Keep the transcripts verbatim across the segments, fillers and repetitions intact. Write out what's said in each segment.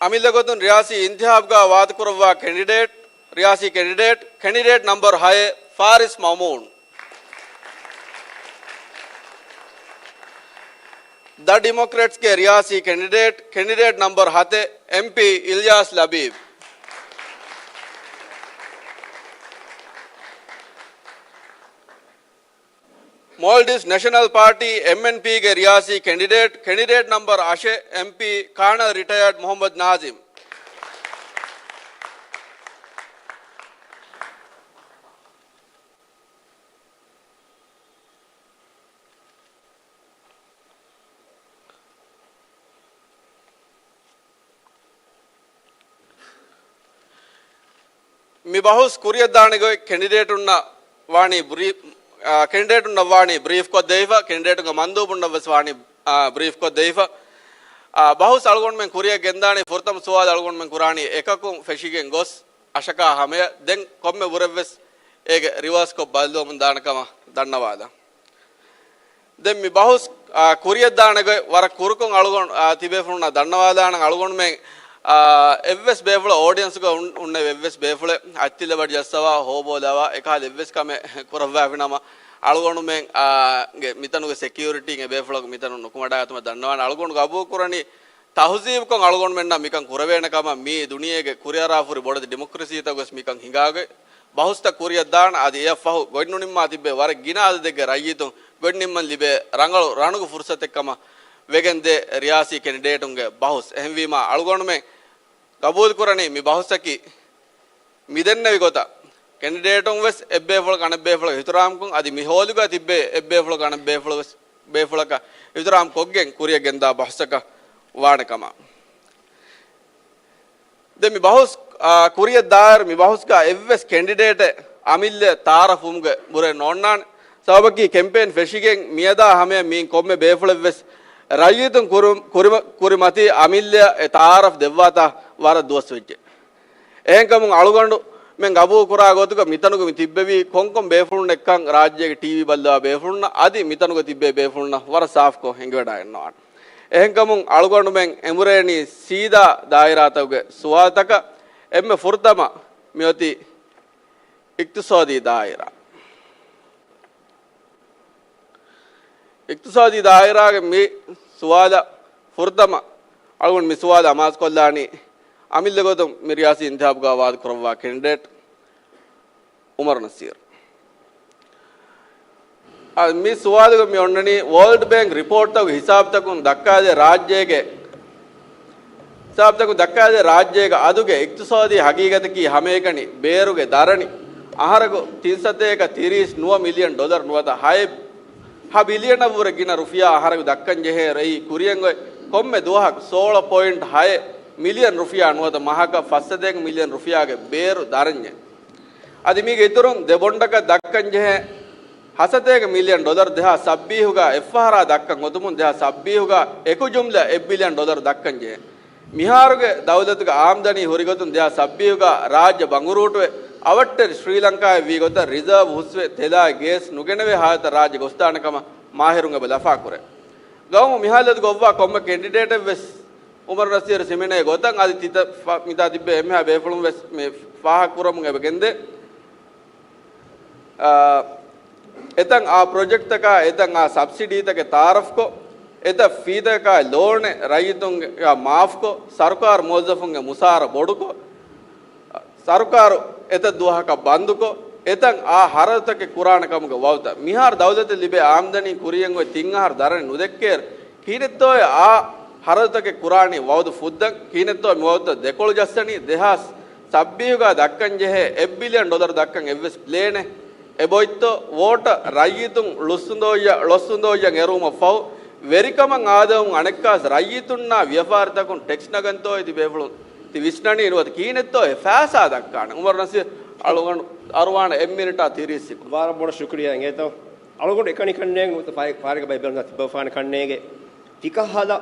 އަމިއްލަ ގޮތުން ރިޔާސީ އިންތިހާބުގަ ވާދަކުރައްވާ ކެނޑިޑޭޓް، ރިޔާސީ ކެނޑިޑޭޓް، ކެނޑިޑޭޓް ނަމްބަރު ހައެއް، ފާރިސް މައުމޫން. ދަ ޑިމޮކްރެޓްސްގެ ރިޔާސީ ކެނޑިޑޭޓް، ކެނޑިޑޭޓް ނަމްބަރު ހަތެއް، އެމްޕީ އިލްޔާސް ލަބީބް. މޯލްޑިވްސް ނެޝަނަލް ޕާޓީ، އެމްއެންޕީގެ ރިޔާސީ ކެނޑިޑޭޓް، ކެނޑިޑޭޓް ނަމްބަރު އަށެއް، އެމްޕީ ކާނަލް ރިޓަޔާޑް މުހައްމަދު ނާޒިމް. މި ބަހުސް ކުރިއަށްދާނެ ގޮތް ކެނޑިޑޭޓުންނަށް ވާނީ ބްރީ-، އާ، ކެނޑިޑޭޓުންނަށް ވާނީ ބްރީފް ކޮށްދެވިފަ، ކެނޑިޑޭޓުންގެ މަންދޫބުންނަށް ވެސް ވާނީ، އާ، ބްރީފް ކޮށްދެވިފަ. އާ، ބަހުސް އަޅުގަނޑުމެން ކުރިއަށް ގެންދާނީ ފުރަތަމަ ސުވާލު އަޅުގަނޑުމެން ކުރާނީ އެކަކުން ފެށިގެން ގޮސް އަށަކާ ހަމަޔަށް ދެން ކޮންމެ ވުރެއްވެސް އޭގެ ރިވާސްކޮށް ބައްލަވަމުން ދާނެ ކަމަށް ދަންނަވާލަން. ދެން މި ބަހުސް، އާ، ކުރިއަށްދާނެ ގޮތް ވަރަށް ކުރުކޮށް އަޅުގަނޑު، އާ، ތިބޭފުޅުންނަށް ދަންނަވާލާނަން. އަޅުގަނޑުމެން، އާ، އެއްވެސް ބޭފުޅެއް އޯޑިއަންސްގަ އުން-، އުންނެވި އެއްވެސް ބޭފުޅެއް އަތްތިލަބަޑި ޖައްސަވާ ހޯބޯލަވާ އެކަހަލަ އެއްވެސް ކަމެއް ކުރައްވާފިނަމަ، އަޅުގަނޑުމެން، އާ، ގެ މިތަނުގެ ސެކިއުރިޓީން އެ ބޭފުޅަކު މިތަނުން ނުކުމަޑާގަތުމަށް ދަންނަވާނެ. އަޅުގަނޑު ގަބޫލުކުރަނީ ތަހުޒީބުކޮށް އަޅުގަނޑުމެންނަށް މިކަން ކުރެވޭނެ ކަމަށް މި ދުނިޔޭގެ ކުރިއަރާފުރި ބޮޑެތި ޑިމޮކްރަސީތަކު ވެސް މިކަން ހިނގާގޮތް ބަހުސްތައް ކުރިއަށްދާން. އަދި އެއަށްފަހު ގޮތްނުނިންމާ ތިއްބެވި ވަރަށް ގިނަ އަދަދެއްގެ ރައްޔިތުން ގޮތްނިންމަން ލިބޭ ރަނގަޅު ރަނުގެ ފުރުސަތެއް ކަމަށް ވެގެންދޭ ރިޔާސީ ކެނޑިޑޭޓުންގެ ބަހުސް. އެހެންވީމާ އަޅުގަނޑުމެން ގަބޫލުކުރަނީ މި ބަހުސަކީ މިދެންނެވި ގޮތަށް ކެނޑިޑޭޓުން ވެސް އެއްބޭފުޅަކަށް އަނެއްބޭފުޅަކަށް އިޙްތިރާމްކޮށް، އަދި މި ހޯލުގަ ތިއްބޭ އެއްބޭފުޅަކަށް އަނެއްބޭފުޅަކަށް ވެސް ބޭފުޅަކަށް އިޙްތިރާމް ކޮށްގެން ކުރިއަށް ގެންދާ ބަހުސަކަށް ވާނެ ކަމަށް. ދެން މި ބަހުސް، އާ، ކުރިއަށް ދާއިރު މި ބަހުސްގަ އެއްވެސް ކެނޑިޑޭޓެއް އަމިއްލަ ތައާރަފްވުމުގެ ބުރެއް ނޯންނާނެ. ސަބަބަކީ ކެމްޕޭން ފެށިގެން މިއަދާ ހަމަޔަށް މިއިން ކޮންމެ ބޭފުޅެއްވެސް ރައްޔިތުން ކުރި-، ކުރި-، ކުރިމަތީ އަމިއްލަ އެ ތައާރަފް ދެއްވާތާ ވަރަށް ދުވަސް ވެއްޖެ. އެހެންކަމުން އަޅުގަނޑުމެން ގަބޫލު ކުރާ ގޮތުގަ މިތަނުގަ މި ތިއްބެވީ ކޮންކޮން ބޭފުޅުން އެއްކަން ރާއްޖޭގެ ޓީވީ ބައްލަވާ ބޭފުޅުންނަށް އަދި މިތަނުގަ ތިއްބޭ ބޭފުޅުންނަށް ވަރަށް ސާފުކޮށް ހެނގިވަޑައިގަންނަވާނެ. އެހެންކަމުން އަޅުގަނޑުމެން އެނބުރޭނީ ސީދާ ދާއިރާތަކުގެ ސުވާލުތަކަށް. އެންމެ ފުރަތަމަ މިއޮތީ އިޤްތިޞާދީ ދާއިރާ. އިޤްތިޞާދީ ދާއިރާގެ މި ސުވާލަށް ފުރަތަމަ އަޅުގަނޑު މި ސުވާލަށް އަމާޒުކޮށްލާނީ އަމިއްލަ ގޮތުން މި ރިޔާސީ އިންތިހާބުގަ ވާދަ ކުރައްވާ ކެނޑިޑޭޓް އުމަރު ނަސީރު. އާ، މި ސުވާލުގަ މި އޮންނަނީ ވޯލްޑް ބޭންކް ރިޕޯޓްތަކުގެ ހިސާބުތަކުން ދައްކާލޭ ރާއްޖޭގެ ސާބިތަކުން ދައްކާލޭ ރާއްޖޭގެ އަދުގެ އިޤްތިޞާދީ ހަގީގަތަކީ ހަމައެކަނި ބޭރުގެ ދަރަނި އަހަރަކު ތިން ސަތޭކަ ތިރީސް ނުވަ މިލިއަން ޑޮލަރު ނުވަތަ ހަ ބިލިއަނަށްވުރެ ގިނަ ރުފިޔާ އަހަރަކު ދައްކަން ޖެހޭ ރެއި ކުރިއަށް އޮތް ކޮންމެ ދުވަހަކު ސޯޅަ ޕޮއިންޓް ހައެއް މިލިއަން ރުފިޔާ ނުވަތަ މަހަކަށް ފަސް ސަތޭކަ މިލިއަން ރުފިޔާގެ ބޭރު ދަރަންޏެއް. އަދި މީގެ އިތުރުން ދެ ބޮންޑަކަށް ދައްކަން ޖެހޭ ހަ ސަތޭކަ މިލިއަން ޑޮލަރު ދެހާސް ސައްބީހުގަ އެއްފަހަރާ ދައްކަން އޮތުމުން ދެހާސް ސައްބީހުގަ އެކު ޖުމްލަ އެއް ބިލިއަން ޑޮލަރު ދައްކަން ޖެހޭ. މިހާރުގެ ދައުލަތުގެ އާމްދަނީ ހުރިގޮތުން ދެހާސް ސައްބީހުގަ ރާއްޖެ ބަނގުރޫޓުވެ، އަވަށްޓެރި ޝްރީލަންކާއަށް ވީގޮތަށް ރިޒާވް ހުސްވެ، ތެލާއި ގޭސް ނުގެނެވޭ ހާލަތަށް ރާއްޖެ ގޮސްދާނެ ކަމަށް މާހިރުން އެބަ ލަފާކުރޭ. ގައުމު މިހާލަތުގަ އޮއްވާ ކޮންމެ ކެންޑިޑޭޓެއްވެސް އުމަރު ނަސީރު ސިމިނޭ ގޮތަށް އަދި ތިތަ-، ފަ-، މިތާ ތިއްބެވި އެންމެހާ ބޭފުޅުން ވެސް މި ފާހަގަކުރަމުން އެބަ ގެންދޭ. އާ، އެތައް އާ ޕްރޮޖެކްޓްތަކާ، އެތައް އާ ސަބްސިޑީތަކެއް ތައާރަފްކޮށް، އެތައް ފީތަކާ ލޯނެއް ރައްޔިތުންގެ މާފްކޮށް، ސަރުކާރު މުވައްޒަފުންގެ މުސާރަ ބޮޑުކޮށް، ސަރުކާރު އެތައް ދުވަހަކަށް ބަންދުކޮށް، އެތައް އާ ހަރަދުތަކެއް ކުރާނެ ކަމުގެ ވައުދަށް. މިހާރު ދައުލަތަށް ލިބޭ އާމްދަނީ ކުރިއަށް އޮތް ތިން އަހަރު ދަރަނި ނުދެއްކޭއިރު، ކިހިނެއްތޯއޭ އާ ހަރަދުތަކެއް ކުރާނީ ވައުދު ފުއްދަން؟ ކިހިނެއްތޯ މި ވައުދުތައް ދެކޮޅު ޖައްސަނީ؟ ދެހާސް ސައްބީހުގަ ދައްކަން ޖެހޭ އެއް ބިލިއަން ޑޮލަރު ދައްކަން އެއްވެސް ޕްލޭނެއް އެބައޮތްތޯ؟ ވޯޓަށް ރައްޔިތުން ޅޮސްއުނދޯއްޔަ-، ޅޮސްއުނދޯއްޔަށް އެރުވުމަށްފަހު، ވެރިކަމަށް އާދެވުމުން އަނެއްކާސް ރައްޔިތުންނާ ވިޔަފާރިތަކުން ޓެކްސް ނަގަންތޯއޭ ތި ބޭފުޅުން ތި ވިސްނަނީ؟ ނުވަތަ ކިހިނެއްތޯ އެ ފައިސާ ދައްކާނެ؟ އުމަރު ނަސީރު އަޅުގަނޑު އަރުވާނެ އެއް މިނިޓާ ތިރީސް ސެކަންޑް. ވަރަށް ބޮޑަށް ޝުކުރިއްޔާ އިނގޭތޯ. އަޅުގަނޑު އެކަނި ކަންނޭނގެ ނުވަތަ ފާ-، ފާރިގަ ބައިބަލުން ތިބަފާނެ ކަންނޭނގެ ތިކަހަލަ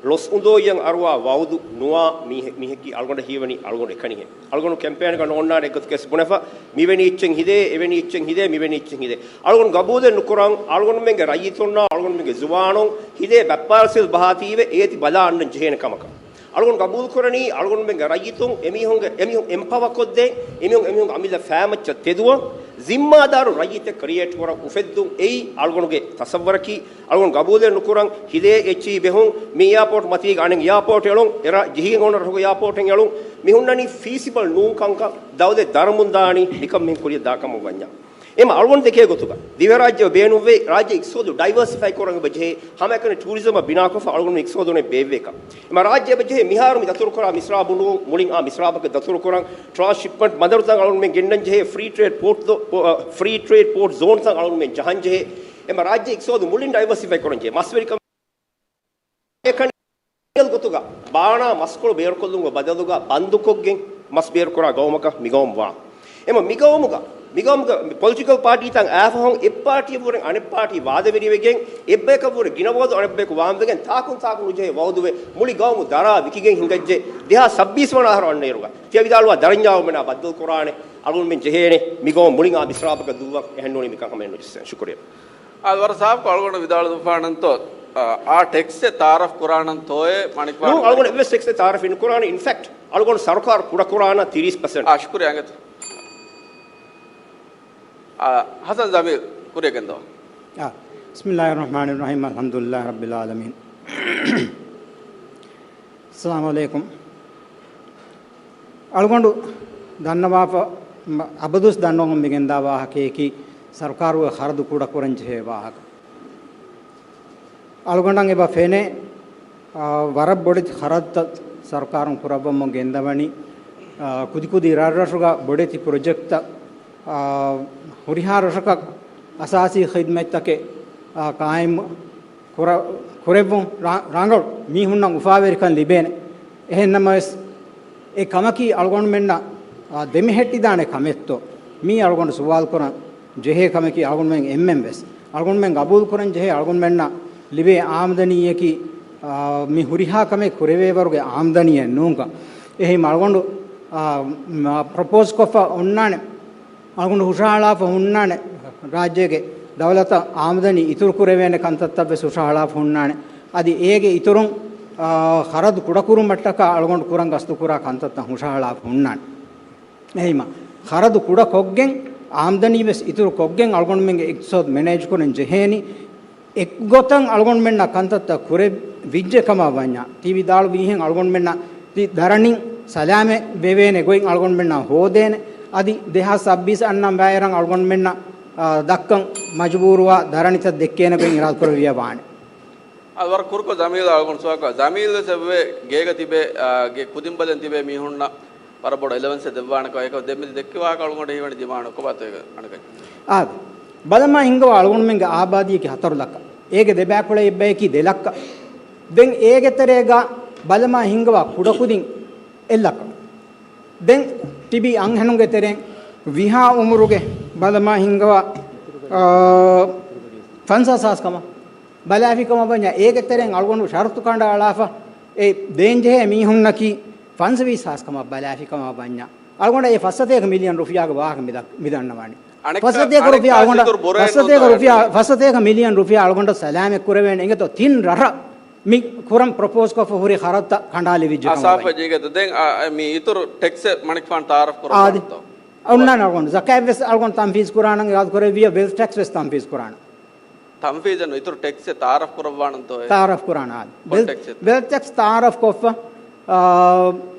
ޅޮސް އުނދޯއްޔަން އަރުވާ ވައުދު ނުވާ މީހެ-، މީހަކީ އަޅުގަނޑަށް ހީވަނީ އަޅުގަނޑު އެކަނިހެން. އަޅުގަނޑު ކެމްޕޭންގަ ނޯންނާނެ އެއްގޮތަކަށް ބުނެފަ، މިވެނި އެއްޗެއް ހިދޭ، އެވެނި އެއްޗެއް ހިދޭ، މިވެނި އެއްޗެއް ހިދޭ. އަޅުގަނޑު ގަބޫލެއް ނުކުރަން، އަޅުގަނޑުމެންގެ ރައްޔިތުންނާ އަޅުގަނޑުމެންގެ ޒުވާނުން ހިދޭ ބައްޕާރަސީލް ބަހާތީވެ އޭތި ބަލާ އަންނަން ޖެހޭނެ ކަމަކަށް. އަޅުގަނޑު ގަބޫލުކުރަނީ އަޅުގަނޑުމެންގެ ރައްޔިތުން އެމީހުންގެ، އެމީހުން އެމްޕަވަ ކޮށްދޭން، އެމީހުން، އެމީހުން އަމިއްލަ ފައިމައްޗަށް ތެދުވަން، ޒިންމާދާރު ރައްޔިތެއް ކްރިއޭޓް ކުރަން އުފެއްދުން އެއީ އަޅުގަނޑުގެ ތަސައްވަރަކީ. އަޅުގަނޑު ގަބޫލެއް ނުކުރަން، ހިލޭ އެއްޗިހި ބެހުން، މި އެއާޕޯޓް މަތީގަ އަނެއް އެއާޕޯޓް އެޅުން، އެރާ ޖެހިގެން އޮންނަ ރަށުގެ އެއާޕޯޓެއް އެޅުން، މި ހުންނަނީ ފީސިބަލް ނޫން ކަންކަން ދައުލަތް ދަރަމުން ދާނީ މިކަން މިހެން ކުރިޔަށް ދާކަމަށް ވަންޏާ. އެމަ އަޅުގަނޑު ދެކޭ ގޮތުގަ ދިވެހިރާއްޖެ ބޭނުންވޭ ރާއްޖެ އިގްތިސޯދު ޑައިވަރސިފައި ކުރަން އެބަ ޖެހޭ ހަމައެކަނި ޓޫރިޒަމަށް ބިނާކޮށްފަ އަޅުގަނޑު އިގްތިސޯދު ބޭއްވޭކަށް. އެމަ ރާއްޖެ އެބަ ޖެހޭ މިހާރު މި ދަތުރުކުރާ މިސްރާބުނު މުޅިން އާ މިސްރާބަކަށް ދަތުރުކުރަން، ޓްރާންސްޝިޕްމަންޓް ބަނދަރުތައް އަޅުގަނޑުމެން ގެންނަން ޖެހޭ، ފްރީ ޓްރޭޑް ޕޯޓް ދޯ-، ފްރީ ޓްރޭޑް ޕޯޓް ޒޯންތައް އަޅުގަނޑުމެން ޖަހަން ޖެހޭ. އެމަ ރާއްޖެ އިގްތިސޯދު މުޅިން ޑައިވަރސިފައި ކުރަން ޖެހޭ. މަސްވެރިކަން އެކަނި ގޮތުގަ ބާނާ މަސްކޮޅު ބޭރުކޮށްލުމުގެ ބަދަލުގަ ބަންދުކޮށްގެން މަސް ބޭރުކުރާ ގައުމަކަށް މިގައުމު ވާ. އެމަ މިގައުމުގަ، މިގައުމުގަ ޕޮލިޓިކަލް ޕާޓީތައް އާފަހުން އެއްޕާޓީއަށްވުރެ އަނެއްޕާޓީ ވާދަވެރިވެގެން، އެއްބަޔަކަށްވުރެ ގިނަ ވައުދު އަނެއްބަޔަކު ވާންވެގެން ތާކުން ތާކު ނުޖެހޭ ވައުދުވެ މުޅި ގައުމު ދަރާ ވިކިގެން ހިނގައްޖެ. ދެހާސް ސައްބީސް ވަނަ އަހަރު އަންނައިރުގަ ތިޔަ ވިދާޅުވާ ދަރަންޏާ އުމެނާ ބައްދަލުކުރާނެ. އަޅުގަނޑުމެން ޖެހޭނެ މިގައުމު މުޅިން އާ މިސްރާބަކަށް ދުއްވަން. އެހެންނޫނީ މިކަން ހަމައެއް ނުޖެއްސޭނެ. ޝުކުރިއްޔާ. އާ، ވަރަށް ސާފުކޮށް އަޅުގަނޑު ވިދާޅުވާނަންތޯ، އާ، އާ ޓެކްސެއް ތައާރަފް ކުރާނަންތޯއޭ މަނިކުފާނު؟ ނޫން، އަޅުގަނޑު އެއްވެސް ޓެކްސެއް ތައާރަފް ނުކުރާނެ. އިންފެކްޓް، އަޅުގަނޑު ސަރުކާރު ކުޑަކުރާނަ ތިރީސް ޕަސެންޓް. އާ، ޝުކުރިއްޔާ އިނގޭތޯ. އާ، ހަސަން ޖަމީލް ކުރިއަށް ގެންދަވާ. އާ، ބިސްމިއްލާހިއްރަޙްމާނިއްރަޙީމް. އަލްޙަމްދުލިއްލާހި ރައްބިލް ޢާލަމީން. އައްސަލާމު ޢަލައިކުމް. އަޅުގަނޑު ދަންނަވާފަ، މަ-، އަބަދުވެސް ދަންނަވަމުން މިގެންދާ ވާހަކަޔަކީ، ސަރުކާރުގެ ޚަރަދު ކުޑަކުރަން ޖެހޭ ވާހަކަ. އަޅުގަނޑަށް އެބަ ފެނޭ، އާ، ވަރަށް ބޮޑެތި ޚަރަދުތައް ސަރުކާރުން ކުރައްވަމުން ގެންދަވަނީ، އާ، ކުދިކުދި ރަށްރަށުގަ ބޮޑެތި ޕްރޮޖެކްޓްތައް، އާ، ހުރިހާ ރަށަކަށް އަސާސީ ޚިދްމަތްތަކެއް، އާ، ޤާއިމް ކުރ-، ކުރެއްވުން ރަ-، ރަނގަޅު މީހުންނަށް އުފާވެރިކަން ލިބޭނެ. އެހެންނަމަވެސް، އެ ކަމަކީ އަޅުގަނޑުމެންނަށް، އާ، ދެމެހެއްޓިދާނެ ކަމެއްތޯ؟ މީ އަޅުގަނޑު ސުވާލު ކުރަން ޖެހޭ ކަމަކީ އަޅުގަނޑުމެން އެންމެން ވެސް. އަޅުގަނޑުމެން ގަބޫލު ކުރަން ޖެހޭ އަޅުގަނޑުމެންނަށް ލިބޭ އާމްދަނީއަކީ، އާ، މި ހުރިހާ ކަމެއް ކުރެވޭވަރުގެ އާމްދަނީއެއް ނޫންކަން. އެހެން އަޅުގަނޑު، އާ، މަ-، ޕްރޮޕޯޒް ކޮށްފަ އޮންނާނެ. އަޅުގަނޑު ހުށަހަޅާފަ ހުންނާނެ، ރާއްޖޭގެ ދައުލަތަށް އާމްދަނީ އިތުރު ކުރެވޭނެ ކަންތައްތައް ވެސް ހުށަހަޅާފަ ހުންނާނެ. އަދި އޭގެ އިތުރުން، އާ، ޚަރަދު ކުޑަކުރުމަށްޓަކާ އަޅުގަނޑު ކުރަން ގަސްތުކުރާ ކަންތައްތައް ހުށަހަޅާފަ ހުންނާނެ. އެހީމަ، ޚަރަދު ކުޑަކޮށްގެން، އާމްދަނީ ވެސް އިތުރު ކޮށްގެން އަޅުގަނޑުމެންގެ އިޤްތިޞާދު މެނޭޖް ކުރަން ޖެހޭނީ. އެއްގޮތަށް އަޅުގަނޑުމެންނަށް ކަންތައްތައް ކުރެވިއްޖެ ކަމަށް ވަންޏާ، ތި ވިދާޅުވިހެން އަޅުގަނޑުމެންނަށް ތި ދަރަނިން ސަލާމަތް ވެވޭނެ ގޮތް އަޅުގަނޑުމެންނަށް ހޯދޭނެ. އަދި ދެހާސް ސައްބީސް އަންނަން ވާއިރަށް އަޅުގަނޑުމެންނަށް، އާ، ދައްކަން މަޖުބޫރުވާ ދަރަނިތައް ދެއްކޭނެ ގޮތް އިރާދަކުރެއްވިޔާ ވާނެ. އަދި ވަރަށް ކުރުކޮށް ޖަމީލް އަޅުގަނޑު ސުވާލު ކުރާ. ޖަމީލް ވެސް އެބަވޭ ގޭގަ ތިބޭ، އާ، ގޭ ކުދިން ބަލަން ތިބޭ މީހުންނަށް ވަރަށް ބޮޑު އެލަވެންސެއް ދެއްވާނެ ކަމަށް. އެކަމަކު ދެންމެ ދެއްކި ވާހަކަ އަޅުގަނޑަށް ހީވަނީ ދިމާނު ކޮބާތޯ އަނެކަން؟ އާދެ. ބަލަމާ ހިންގަވާ އަޅުގަނޑުމެންގެ އާބާދީއަކީ ހަތަރު ލައްކަ. އޭގެ ދެބައިކުޅަ އެއްބަޔަކީ ދެ ލައްކަ. ދެން އޭގެ ތެރޭގަ ބަލަމާ ހިންގަވާ ކުޑަކުދިން އެއް ލައްކަ. ދެން ތިބީ އަންހެނުންގެ ތެރެއިން ވިހާ އުމުރުގެ ބަލަމާ ހިންގަވާ، އާ، ފަންސާސް ހާސް ކަމަށް ބަލާފި ކަމަށް ވަންޏާ، އޭގެ ތެރެއިން އަޅުގަނޑު ޝަރުތު ކަނޑައަޅާފަ، އެ ދޭންޖެހޭ މީހުންނަކީ ފަންސަވީސް ހާސް ކަމަށް ބަލާފި ކަމަށް ވަންޏާ، އަޅުގަނޑަށް އެ ފައްސަތޭކަ މިލިއަން ރުފިޔާގެ ވާހަކަ މި ދަ-، މި ދަންނަވާނީ. އަނެއްކާ، ފައްސަތޭކަ ރުފިޔާ އަނެއްކާ އަޅުގަނޑަށް، ސިދުރު ބުރައެއް ފައްސަތޭކަ ނޫންތޯ ރުފިޔާ، އެބަ؟ ފައްސަތޭކަ މިލިއަން ރުފިޔާ އަޅުގަނޑަށް ސަލާމަތް ކުރެވޭނެ އިނގޭތޯ ތިން ރަށަށް މި ކުރަން ޕްރޮޕޯޒް ކޮށްފަ ހުރި ޚަރަދުތައް ކަނޑާލެވިއްޖެ ކަމަށް ވަންޏާ. އާސާފަށް ޖެހިގަތު ދެން، އާ، މި އިތުރު ޓެކްސް މަނިކުފާނު ތައާރަފް އާދެ. ކުރައްވާނެތޯ؟ އޮންނާނެ އަޅުގަނޑު. ޒަކާތް ވެސް އަޅުގަނޑު ތަންފީޒް ކުރާނަން އިރާދަ ކުރެއްވިއްޔާ، ވެލްތް ޓެކްސް ވެސް ތަންފީޒް ކުރާނަން. ތަންފީޒެއް ނު، އިތުރު ޓެކްސްއެއް ތައާރަފް ކުރައްވާނަންތޯ އޭ؟ ތައާރަފް ކުރާނަން އާދެ. ކޮން ވެލް-، ޓެކްސްއެއްތަ؟ ވެލްތް ޓެކްސް ތައާރަފް ކޮށްފަ، އާ،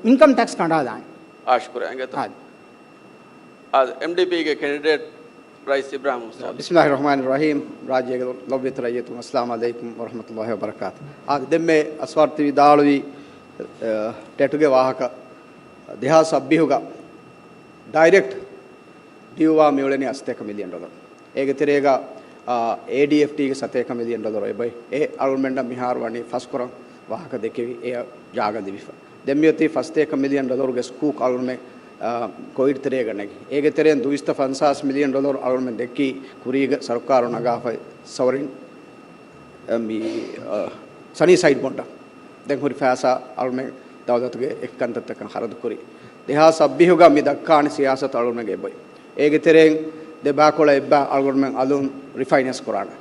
އިންކަމް ޓެކްސް ކަނޑާލާނެ. އާ، ޝުކުރިއްޔާ އިނގޭތޯ. އާދެ. އާދެ، އެމްޑީޕީގެ ކެނޑިޑޭޓް ރައީސް އިބްރާހިމް މުސްތަފާ. ބިސްމިއްލާހިއްރަޙްމާނިއްރަޙީމް. ރާއްޖޭގެ ލޮބުވެތި ރައްޔިތުން، އައްސަލާމު ޢަލައިކުމް ވަރަޙްމަތުﷲި ވަބަރަކާތު. އާދެ، ދެންމެ އަސްވާރު ތި ވިދާޅުވީ، އަ، ޓެޓުގެ ވާހަކަ. ދެހާސް ސައްބީހުގަ ޑައިރެކްޓް ޑިއުއާ މިއުޅެނީ އަށްސަތޭކަ މިލިއަން ޑޮލަރު. އޭގެ ތެރޭގަ، އާ، އޭޑީއެފްޓީގެ ސަތޭކަ މިލިއަން ޑޮލަރު އެބައި. އެ އަޅުގަނޑަށް މިހާރު ވަނީ ފަސްކުރަން ވާހަކަ ދެކެވި، އެއަށް ޖާގަ ލިބިފަ. ދެން މިއޮތީ ފަސްސަތޭކަ މިލިއަން ޑޮލަރުގެ ސުކޫކް އަޅުގަނޑުމެން، އާ، ކޮވިޑް ތެރޭގަ ނެގި. އޭގެ ތެރެއިން ދުއިސައްތަ ފަންސާސް މިލިއަން ޑޮލަރު އަޅުގަނޑުމެން ދެއްކީ ކުރީގަ ސަރުކާރު ނަގާފައި ސޮވަރިން، އަ، މި، އަ، ސަނީ ސައިޑް ބޮންޑަށް. ދެން ހުރި ފައިސާ އަޅުގަނޑުމެން ދައުލަތުގެ އެކި ކަންތައްތަކަށް ޚަރަދު ކުރި. ދެހާސް ސައްބީހުގަ މި ދައްކާނެ ސިޔާސަތު އަޅުގަނޑުމެންގެ އެބައި. އޭގެ ތެރެއިން ދެ ބާކޮޅަށް އެއްބައި އަޅުގަނޑުމެން އަލުން ރިފައިނޭންސް ކުރާނެ.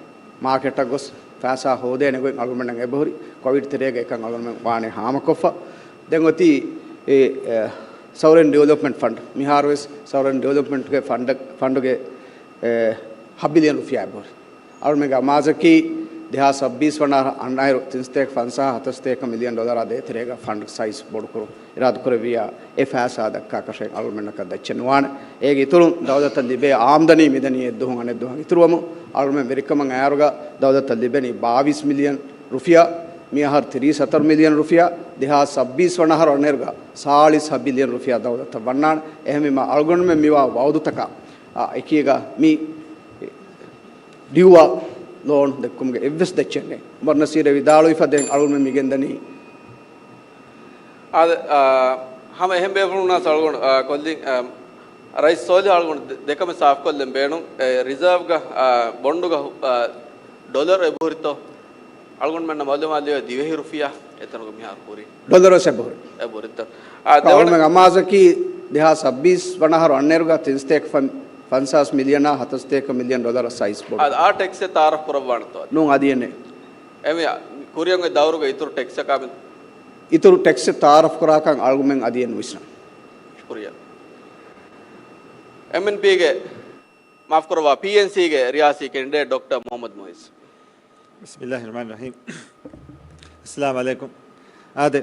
މާކެޓަށް ގޮސް ފައިސާ ހޯދޭނެ ގޮތް އަޅުގަނޑުމެންނަށް އެބަހުރި. ކޮވިޑް ތެރޭގަ އެކަން އަޅުގަނޑުމެން ވާނެ ހާމަކޮށްފަ. ދެން އޮތީ އެ، އެ، ސަވަރެން ޑިވެލޮޕްމަންޓް ފަންޑް. މިހާރުވެސް ސަވަރެން ޑިވެލޮޕްމަންޓްގެ ފަންޑަށް، ފަންޑުގެ، އެ، ހަ ބިލިއަން ރުފިޔާ އެބަހުރި. އަޅުމެންގެ އަމާޒަކީ ދެހާސް ސައްބީސް ވަނަ އަހަރު އަންނައިރު ތިން ސަތޭކަ ފަންސާހަ ހަތަރު ސަތޭކަ މިލިއަން ޑޮލަރާ ދޭތެރޭގަ ފަންޑް ސައިޒް ބޮޑުކުރުން އިރާދަކުރެއްވިއްޔާ، އެ ފައިސާ ދައްކާކަށެއް އަޅުމެންނަކަށް ދައްޗެއް ނުވާނެ. އޭގެ އިތުރުން ދައުލަތަށް ލިބޭ އާމްދަނީ މިދަނީ އެއްދުވަހުން އަނެއްދުވަހަށް އިތުރުވަމުން، އަޅުމެން ވެރިކަމަށް އައިއިރުގަ ދައުލަތަށް ލިބެނީ ބާވީސް މިލިއަން ރުފިޔާ، މިއަހަރު ތިރީސް ހަތަރު މިލިއަން ރުފިޔާ، ދެހާސް ސައްބީސް ވަނަ އަހަރު އަންނައިރުގަ ސާޅީސް ހަ ބިލިއަން ރުފިޔާ ދައުލަތަށް ވަންނާނެ. އެހެންވީމަ އަޅުގަނޑުމެން މިވާ ވައުދުތަކާ، އާ، އެކީގަ މި ޑިއުއާ ލޯން ދެއްކުމުގެ އެއްވެސް ދައްޗެއް ނެތް. އުމަރު ނަސީރެ ވިދާޅުވި ފަދައިން އަޅުގަނޑުމެން މިގެންދަނީ. އާދެ، އާ، ހަމަ އެހެން ބޭފުޅުންނާސް އަޅުގަނޑު، އާ، ކޮށްލި، އާ، ރައީސް ސޯލިހު އަޅުގަނޑު ދެ-، ދެކަމެއް ސާފުކޮށްލަން ބޭނުން. އެ، ރިޒާވްގަ، އާ، ބޮންޑުގަ، އާ، ޑޮލަރު އެބަހުރިތޯ؟ އަޅުގަނޑުމެންނަށް މައުލޫމާތު ލިބޭ ދިވެހި ރުފިޔާ އެތަނުގަ މިހާރު ހުރީ. ޑޮލަރު ވެސް އެބަހުރި. އެބަހުރިތޯ؟ އާ، ދެވަނަ އަޅުމެން އަމާޒަކީ ދެހާސް ސައްބީސް ވަނަ އަހަރު އަންނައިރުގަ ތިން ސަތޭކަ ފަން-، ފަންސާސް މިލިއަނާ ހަތަރު ސަތޭކަ މިލިއަން ޑޮލަރަށް ސައިޒް ބޮޑު. އާ، އާ ޓެކްސް އެއް ތައާރަފް ކުރައްވާނެތޯ؟ ނޫން، އަދި އެންނެ. އެމި ކުރިއަށް އޮތް ދައުރުގެ އިތުރު ޓެކްސްއަކާ މި-، އިތުރު ޓެކްސް އެއް ތައާރަފް ކުރާކަން އަޅުގަނޑުމެން އަދި އެން ނުވިސްނަން. ޝުކުރިއްޔާ. އެމްއެންޕީގެ، މާފުކުރައްވާ، ޕީއެންސީގެ ރިޔާސީ ކެންޑިޑޭޓް ޑޮކްޓަރ މުހައްމަދު މުއިއްޒު. ބިސްމިއްލާހި ރަހްމާނި ރަހީމް. އައްސަލާމު ޢަލައިކުމް. އާދެ،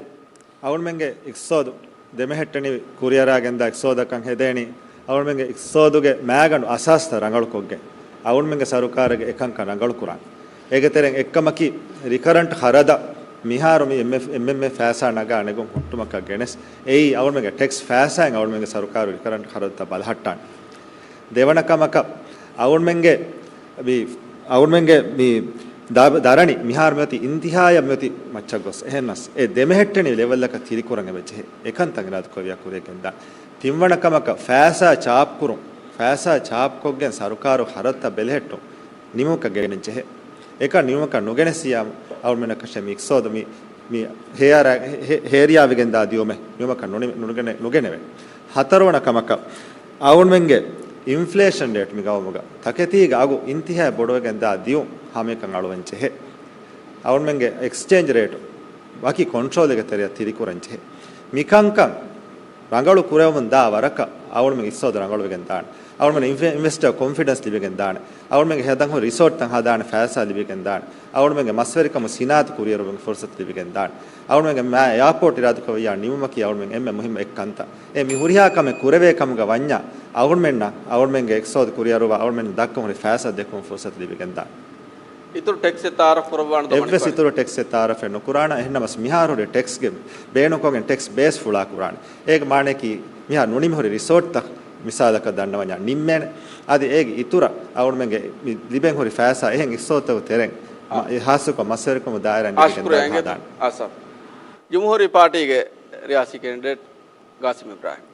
އަޅުގަނޑުމެންގެ އިޤްތިޞާދު ދެމެހެއްޓެނިވި ކުރިއަރާގެންދާ އިޤްތިޞާދަކަށް ހެދޭނީ، އަޅުގަނޑުމެންގެ އިޤްތިޞާދުގެ މައިގަނޑު އަސާސްތައް ރަނގަޅުކޮށްގެން، އަޅުގަނޑުމެންގެ ސަރުކާރުގެ އެކަންކަން ރަނގަޅުކުރާން. އޭގެ ތެރެއިން އެއްކަމަކީ، ރިކަރަންޓް ޚަރަދަށް މިހާރު މި އެމްއެފް، އެމްއެމްއެ ފައިސާ ނަގާ ނެގުން ހުއްޓުމަކަށް ގެނެސް، އެއީ އަޅުގަނޑުމެންގެ ޓެކްސް ފައިސާއިން އަޅުގަނޑުމެންގެ ސަރުކާރު ރިކަރަންޓް ޚަރަދުތައް ބަލަހައްޓާނެ. ދެވަނަ ކަމަކަށް، އަޅުގަނޑުމެންގެ މި، އަޅުގަނޑުމެންގެ މި ދަ-، ދަރަނި މިހާރު މިއޮތީ އިންތިހާޔަށް މިއޮތީ މައްޗަށް ގޮސް. އެހެންނަސް، އެ ދެމެހެއްޓެނިވި ލެވެލްއަކަށް ތިރިކުރަން އެބަޖެހޭ. އެކަންތައް އިރާދަކުރެއްވިޔާ ކުރިއަށް ގެންދާނެ. ތިންވަނަ ކަމަކަށް، ފައިސާ ޗާޕްކުރުން، ފައިސާ ޗާޕްކޮށްގެން ސަރުކާރު ޚަރަދުތައް ބެލެހެއްޓުން ނިމުމަކަށް ގެނެސް ޖެހޭ. އެކަން ނިމުމަކަށް ނުގެނެސިޔާ، އަޅުގަނޑުމެންނަކަށެއް މި އިޤްތިޞާދު މި، މި ހޭޔާރާ-، ހޭ-، ހޭރިޔާވެގެންދާ ދިއުމެއް ނިމުމަކަށް ނުނި-، ނުގެނެ-، ނުގެނެވޭ. ހަތަރުވަނަ ކަމަކަށް، އަޅުގަނޑުމެންގެ އިންފްލޭޝަން ރޭޓް މި ގައުމުގަ ތަކެތީގެ އަގު އިންތިހާއަށް ބޮޑުވެގެންދާ ދިއުން ހަމައެކަން އަޅުވަން ޖެހޭ. އަޅުގަނޑުމެންގެ އެކްސްޗޭންޖް ރޭޓު ވަކި ކޮންޓްރޯލެއްގެ ތެރެއަށް ތިރިކުރަން ޖެހޭ. މިކަންކަން ރަނގަޅު ކުރެވެމުން ދާ ވަރަކަށް އަޅުގަނޑުމެން އިޤްތިޞާދު ރަނގަޅުވެގެން ދާނެ. އަޅުގަނޑުމެން އިންވެ-، އިންވެސްޓަރ ކޮންފިޑެންސް ލިބިގެން ދާނެ. އަޅުގަނޑުމެންގެ ހަދަން ހުރި ރިސޯޓްތައް ހަދާނެ ފައިސާ ލިބިގެން ދާނެ. އަޅުގަނޑުމެންގެ މަސްވެރިކަމު ސިނާއަތު ކުރިއެރުމުގެ ފުރުޞަތު ލިބިގެން ދާނެ. އަޅުގަނޑުމެންގެ މާ އެއާޕޯޓް އިރާދަކުރެއްވިޔާ ނިމުމަކީ އަޅުގަނޑުމެން އެންމެ މުހިއްމު އެއް ކަންތައް. އެ މި ހުރިހާ ކަމެއް ކުރެވޭ ކަމުގަ ވަންޏާ އަޅުގަނޑުމެންނަށް އަޅުގަނޑުމެންގެ އިޤްތިޞާދު ކުރިއަރުވާ އަޅުގަނޑުމެން ދައްކަން ހުރި ފައިސާ ދެއްކުމަށް ފުރުޞަތު ލިބިގެން ދާނެ. އިތުރު ޓެކްސް އެއް ތައާރަފް ކުރައްވާނެ ދޯ؟ އެއްވެސް މަނިކުފާ. އިތުރު ޓެކްސް އެއް ތައާރަފެއް ނުކުރާނަ، އެހެންނަމަސް މިހާރު ހުރި ޓެކްސްގެ ބޭނުންކޮށްގެން ޓެކްސް ބޭސް ފުޅާ ކުރާނެ. އޭގެ މާނައަކީ މިހާރު ނުނިމި ހުރި ރިސޯޓްތައް މިސާލަކަށް ދަންނަވަންޏާ ނިންމޭނެ. އަދި އޭގެ އިތުރަށް އަޅުގަނޑުމެންގެ މި ލިބެން ހުރި ފައިސާ އެހެން އިޤްތިޞާދުތަކުގެ ތެރެއިން މަ-، އާ. އެ ހާއްސަކޮށް މަސްވެރިކަމުގެ ދާއިރާ އާ، ނެގިގެން ޝުކުރިއްޔާ ދާން އިނގޭތޯ. ހަދާނެ. އާ، ސާ. ޖުމްހޫރީ ޕާޓީގެ ރިޔާސީ ކެންޑިޑޭޓް ގާސިމް އިބްރާހިމް.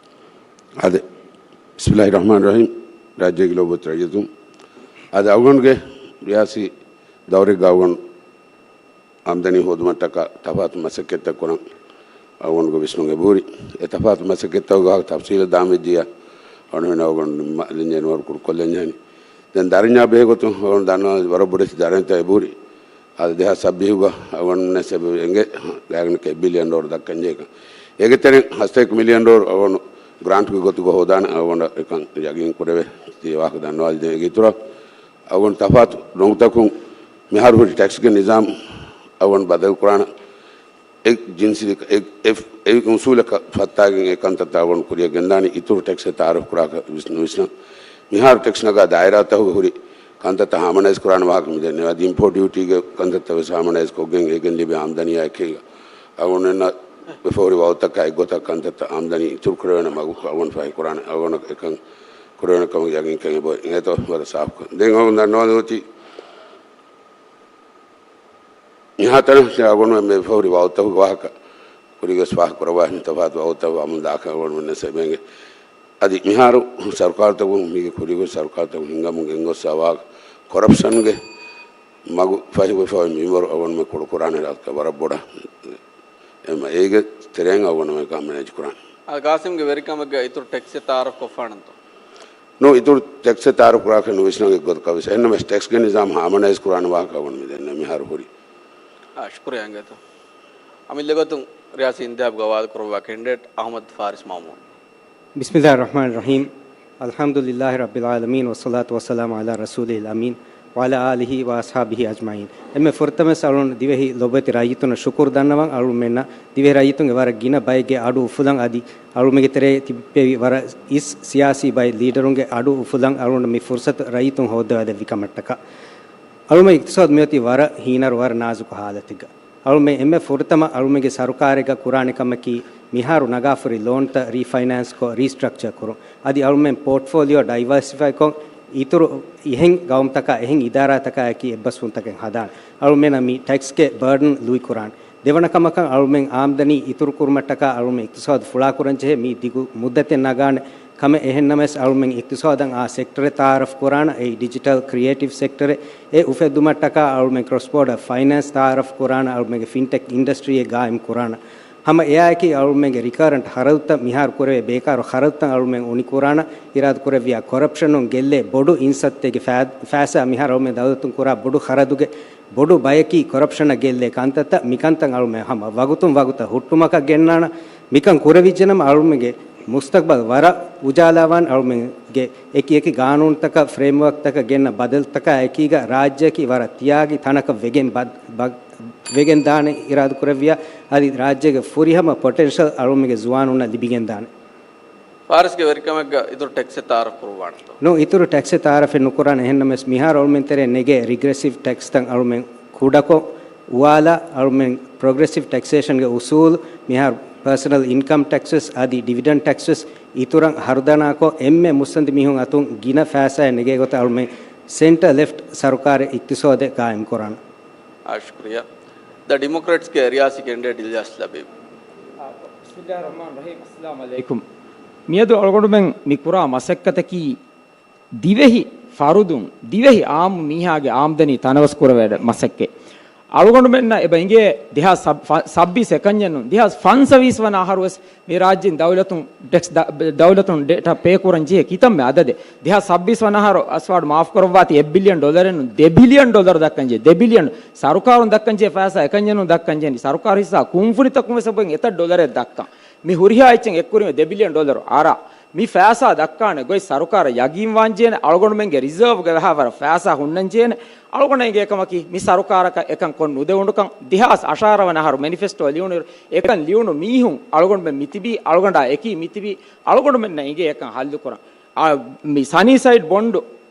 އާދެ، ބިސްމިއްލާހި ރަޙްމާނި ރަޙީމް. ރާއްޖޭގެ ލޯބިވެތި ރައްޔިތުން، އާދެ، އަޅުގަނޑުގެ ރިޔާސީ ދައުރެއްގަ އަޅުގަނޑު އާމްދަނީ ހޯދުމަށްޓަކާ ތަފާތު މަސައްކަތްތައް ކުރަން އަޅުގަނޑުގެ ވިސްނުން އެބަހުރި. އެ ތަފާތު މަސައްކަތްތަކުގެ ވާހަކަ ތަފްސީލަށް ދާން ވެއްޖިއްޔާ، އަޅުގަނޑު ހިނގާ އަޅުގަނޑު ނިންމާލަންޖެހޭނެ ވަރު ކުރުކޮށްލަންޖެހޭނެ. ދެން ދަރަންޏާ ބެހޭގޮތުން އަޅުގަނޑު ދަންނަވާ ވަރަށް ބޮޑެތި ދަރަނިތައް އެބަހުރި. އާދެ، ދެހާސް ސައްބީސްގަ އަޅުގަނޑުމެންނަށް އެބަ އެނގޭ ގާތްގަނޑަކަށް އެއް ބިލިއަން ޑޮލަރު ދައްކަންޖެހޭކަން. އޭގެ ތެރެއިން ހަސަތޭކަ މިލިއަން ޑޮލަރު އަޅުގަނޑު ގްރާންޓްގެ ގޮތުގަ ހޯދާނެ އަޅުގަނޑަށް އެކަން ޔަގީން ކުރެވޭ. ތިޔަ ވާހަކަ ދަންނަވާލި. ދެން އޭގެ އިތުރަށް އަޅުގަނޑު ތަފާތު ރޮނގުތަކުން މިހާރު ހުރި ޓެކްސްގެ ނިޒާމް އަޅުގަނޑު ބަދަލުކުރާނަ. އެ ޖިންސީ، އެ، އެ، އެ އުސޫލަކަށް ފައްތާގެން އެ ކަންތައްތައް އަޅުގަނޑު ކުރިއަށް ގެންދާނީ. އިތުރު ޓެކްސް އެއް ތައާރަފް ކުރާކަށް ވިސްނަ-، ވިސްނަން. މިހާރު ޓެކްސް ނަގާ ދާއިރާތަކުގެ ހުރި ކަންތައްތައް ހާމަނައިޒް ކުރާނެ ވާހަކަ މި ދެންނެވި. އަދި އިމްޕޯޓް ޑިއުޓީގެ ކަންތައްތައް ވެސް ހާމަނައިޒް ކޮށްގެން އޭގެން ލިބޭ އާމްދަނީއާ އެކީގަ އަޅުގަނޑުމެންނަށް އެބަހުރި ވައުދުތަކާ އެއްގޮތަށް ކަންތައްތައް އާމްދަނީ އިތުރު ކުރެވޭނެ މަގު އަޅުގަނޑު ފަހި ކުރާނެ. އަޅުގަނޑަށް އެކަން ކުރެވޭނެ ކަމަށް ޔަގީންކަން އެބަ އެނގޭތޯ ވަރަށް ސާފުކޮށް. ދެން އަޅުގަނޑު ދަންނަވާލަން އޮތީ މިހާތަނަށް އަޅުގަނޑުމެން މި އެބަހުރި ވައުދުތަކުގެ ވާހަކަ ކުރިގަސް ފާހަގަކުރައްވާ ތަފާތު ވައުދުތައް ވާމުން ދާކަށް އަޅުގަނޑުމެންނަށް އެބަ އެނގޭ. އަދި މިހާރު ސަރުކާރުތަކުން މީގެ ކުރިގޮތް ސަރުކާރުތަކުން ހިންގަމުން ގެންގޮސްފައިވާ ކޮރަޕްޝަންގެ މަގު ފަހިވެފައި މިންވަރު އަޅުގަނޑުމެން ކުޑަކުރާނެ ރައްކަ ވަރަށް ބޮޑަށް. އެމަ އޭގެ ތެރެއިން އަޅުގަނޑުމެން މެނޭޖް ކުރާނެ. އާ، ގާސިމްގެ ވެރިކަމެއްގަ އިތުރު ޓެކްސް އެއް ތައާރަފް ކޮށްފާނަންތޯ؟ ނޫން، އިތުރު ޓެކްސް އެއް ތައާރަފް ކުރާކަށް ނުވިސްނަން އެއްގޮތަކަށް ވެސް. އެހެންނަމަވެސް ޓެކްސްގެ ނިޒާމް ހާމަނައިޒް ކުރާނެ ވާހަކަ އަޅުގަނޑު މި ދެންނެވި މިހާރު ހުރި. އާ، ޝުކުރިއްޔާ އިނގޭތޯ. އަމިއްލަ ގޮތުން ރިޔާސީ އިންތިހާބުގަ ވާދަކުރައްވާ ކެންޑިޑޭޓް އަޙްމަދު ފާރިސް މައުމޫން. بسم الله الرحمن الرحيم. الحمد لله رب العالمين، والصلاة والسلام على رسوله الأمين، وعلى آله وأصحابه أجمعين. އެންމެ ފުރަތަމަސް އަޅުން ދިވެހި ލޮބުވެތި ރައްޔިތުންނަށް ޝުކުރު ދަންނަވަން. އަޅުމެންނަށް ދިވެހި ރައްޔިތުންގެ ވަރަށް ގިނަ ބައެއްގެ އަޑު އުފުލަން އަދި އަޅުމެންގެ ތެރޭ ތިއްބެވި ވަރަށް އިސް ސިޔާސީ ބައެއް ލީޑަރުންގެ އަޑު އުފުލަން އަޅުން މި ފުރުސަތު ރައްޔިތުން ހޯއްދަވާދެއްވި ކަމަށްޓަކާ. އަޅުމެން އިޤްތިޞާދު މިއޮތީ ވަރަށް ހީނަރު، ވަރަށް ނާޒުކު ހާލަތެއްގަ. އަޅުމެން އެންމެ ފުރަތަމަ އަޅުމެންގެ ސަރުކާރެއްގަ ކުރާނެ ކަމަކީ، މިހާރު ނަގާފަ ހުރި ލޯންތައް ރީފައިނޭންސްކޮށް، ރީސްޓްރަކްޗަރ ކުރުން. އަދި އަޅުމެން ޕޯޓްފޯލިއޯ ޑައިވާސިފައިކޮށް، އިތުރު އެހެން ގައުމުތަކާ، އެހެން އިދާރާތަކާއެކީ އެއްބަސްވުންތަކެއް ހަދާނެ. އަޅުމެންނަށް މި ޓެކްސްގެ ބަރޑަން ލުއިކުރާނެ. ދެވަނަ ކަމަކަށް އަޅުމެން އާމްދަނީ އިތުރު ކުރުމަށްޓަކާ އަޅުމެން އިޤްތިޞާދު ފުޅާކުރަން ޖެހޭ މީ ދިގު މުއްދަތެއް ނަގާނެ. ކަމެއް އެހެންނަމަވެސް އަޅުމެން އިޤްތިޞާދަށް އާ ސެކްޓަރެއް ތަޢާރަފް ކުރާނަ، އެއީ ޑިޖިޓަލް ކްރިއޭޓިވް ސެކްޓަރެއް. އެ އުފެއްދުމަށްޓަކާ އަޅުމެން ކްރޮސް ބޯޑަ ފައިނޭންސް ތަޢާރަފް ކުރާނަ، އަޅުމެންގެ ފިންޓެކް އިންޑަސްޓްރީއެއް ގާއިމް ކުރާނަ. ހަމަ އެއާއެކީ އަޅުމެންގެ ރިކަރަންޓް ޚަރަދުތައް މިހާރު ކުރެވޭ ބޭކާރު ޚަރަދުތައް އަޅުމެން އުނިކުރާނަ. އިރާދަ ކުރެއްވިޔާ ކޮރަޕްޝަނުން ގެއްލޭ ބޮޑު އިންސައްތޭގެ ފައި-، ފައިސާ މިހާރު އަޅުމެން ދައުލަތުން ކުރާ ބޮޑު ޚަރަދުގެ ބޮޑު ބަޔަކީ ކޮރަޕްޝަނަށް ގެއްލޭ ކަންތައްތައް. މިކަންތައް އަޅުމެން ހަމަ ވަގުތުން ވަގުތަށް ހުއްޓުމަކަށް ގެންނާނަ. މިކަން ކުރެވިއްޖެނަމަ އަޅުމެންގެ މުސްތަޤްބަލް ވަރަށް އުޖާލާވާން. އަޅުމެންގެ އެކި އެކި ގާނޫނުތަކަށް، ފްރޭމްވަރކްތަކަށް ގެންނަ ބަދަލުތަކާ އެކީގަ ރާއްޖެއަކީ ވަރަށް ތިޔާގި ތަނަކަށް ވެގެން ބަ-، ބަ-، ވެގެން ދާނެ އިރާދަ ކުރެއްވިޔާ، އަދި ރާއްޖޭގެ ފުރިހަމަ ޕޮޓެންޝަލް އަޅުމެންގެ ޒުވާނުންނަށް ލިބިގެން ދާނެ. ފާރިސްގެ ވެރިކަމެއްގަ އިތުރު ޓެކްސެއް ތަޢާރަފް ކުރުއްވާނެތޯ؟ ނޫން، އިތުރު ޓެކްސެއް ތަޢާރަފެއް ނުކުރާނެ. އެހެންނަމަވެސް މިހާރު އަޅުމެން ތެރޭ ނެގޭ ރިގްރެސިވް ޓެކްސްތައް އަޅުމެން ކުޑަކޮށް، އުވާލާ އަޅުމެން ޕްރޮގްރެސިވް ޓެކްސޭޝަންގެ އުސޫލު މިހާރު ޕާސަނަލް އިންކަމް ޓެކްސް ވެސް އަދި ޑިވިޑެންޑް ޓެކްސް ވެސް އިތުރަށް ހަރުދަނާކޮށް، އެންމެ މުއްސަނދި މީހުން އަތުން ގިނަ ފައިސާއެއް ނެގޭ ގޮތަށް އަޅުމެން ސެންޓަރ ލެފްޓް ސަރުކާރެއް އިޤްތިޞާދެއް ގާއިމް ކުރާނަ. އާ، ޝުކުރިއްޔާ. ދަ ޑިމޮކްރެޓްސްގެ ރިޔާސީ ކެންޑިޑޭޓް އިލްޔާސް ލަބީބް. ބިސްމިއްލާހި ރަޙްމާނި ރަޙީމް. އައްސަލާމު ޢަލައިކުމް. މިއަދު އަޅުގަނޑުމެން މި ކުރާ މަސައްކަތަކީ، ދިވެހި ފަރުދުން، ދިވެހި އާއްމު މީހާގެ އާމްދަނީ ތަނަވަސް ކުރެވޭ މަސައްކަތް. އަޅުގަނޑުމެންނަށް އެބަ އިނގޭ ދެހާސް ސައް-، ފަ-، ސައްބީސް އެކަންޏެއް ނޫން، ދެހާސް ފަންސަވީސް ވަނަ އަހަރު ވެސް މި ރާއްޖޭން ދައުލަތުން ޓެކްސް ދަ-، ދައުލަތުން ޑެޓަ ޕޭ ކުރަން ޖެހޭ ކިތަންމެ އަދަދެއް. ދެހާސް ސައްބީސް ވަނަ އަހަރު އަސްވާޑް މާފް ކުރައްވާތީ އެއް ބިލިއަން ޑޮލަރެއް ނޫން، ދެ ބިލިއަން ޑޮލަރު ދައްކަން ޖެހޭ، ދެ ބިލިއަން. ސަރުކާރުން ދައްކަން ޖެހޭ ފައިސާ އެކަންޏެއް ނޫން ދައްކަން ޖެހޭނީ. ސަރުކާރު ހިއްސާ ކުންފުނިތަކުން ވެސް އެބައިން އެތައް ޑޮލަރެއް ދައްކަން. މި ހުރިހާ އެއްޗެއް އެއްކުރިން ދެ ބިލިއަން ޑޮލަރު އަރާ، މި ފައިސާ ދައްކާނެ ގޮތް ސަރުކާރަށް ޔަގީންވާން ޖޭނެ، އަޅުގަނޑުމެންގެ ރިޒާވްގެ ވަހާ ވަރަށް ފައިސާ ހުންނަން ޖޭނެ. އަޅުގަނޑަށް އެނގޭ ކަމަކީ، މި ސަރުކާރަކަށް އެކަން ކޮށް ނުދެވުނުކަން. ދެހާސް އަށާރަ ވަނަ އަހަރު މެނިފެސްޓޯ ލިޔުނު، އެކަން ލިޔުނު މީހުން އަޅުގަނޑުމެން މިތިބީ، އަޅުގަނޑާ އެކީ މިތިބީ، އަޅުގަނޑުމެންނަށް އެނގޭ އެކަން ހައްލުކުރަން. އާ، މި ސަނީ ސައިޑް ބޮންޑު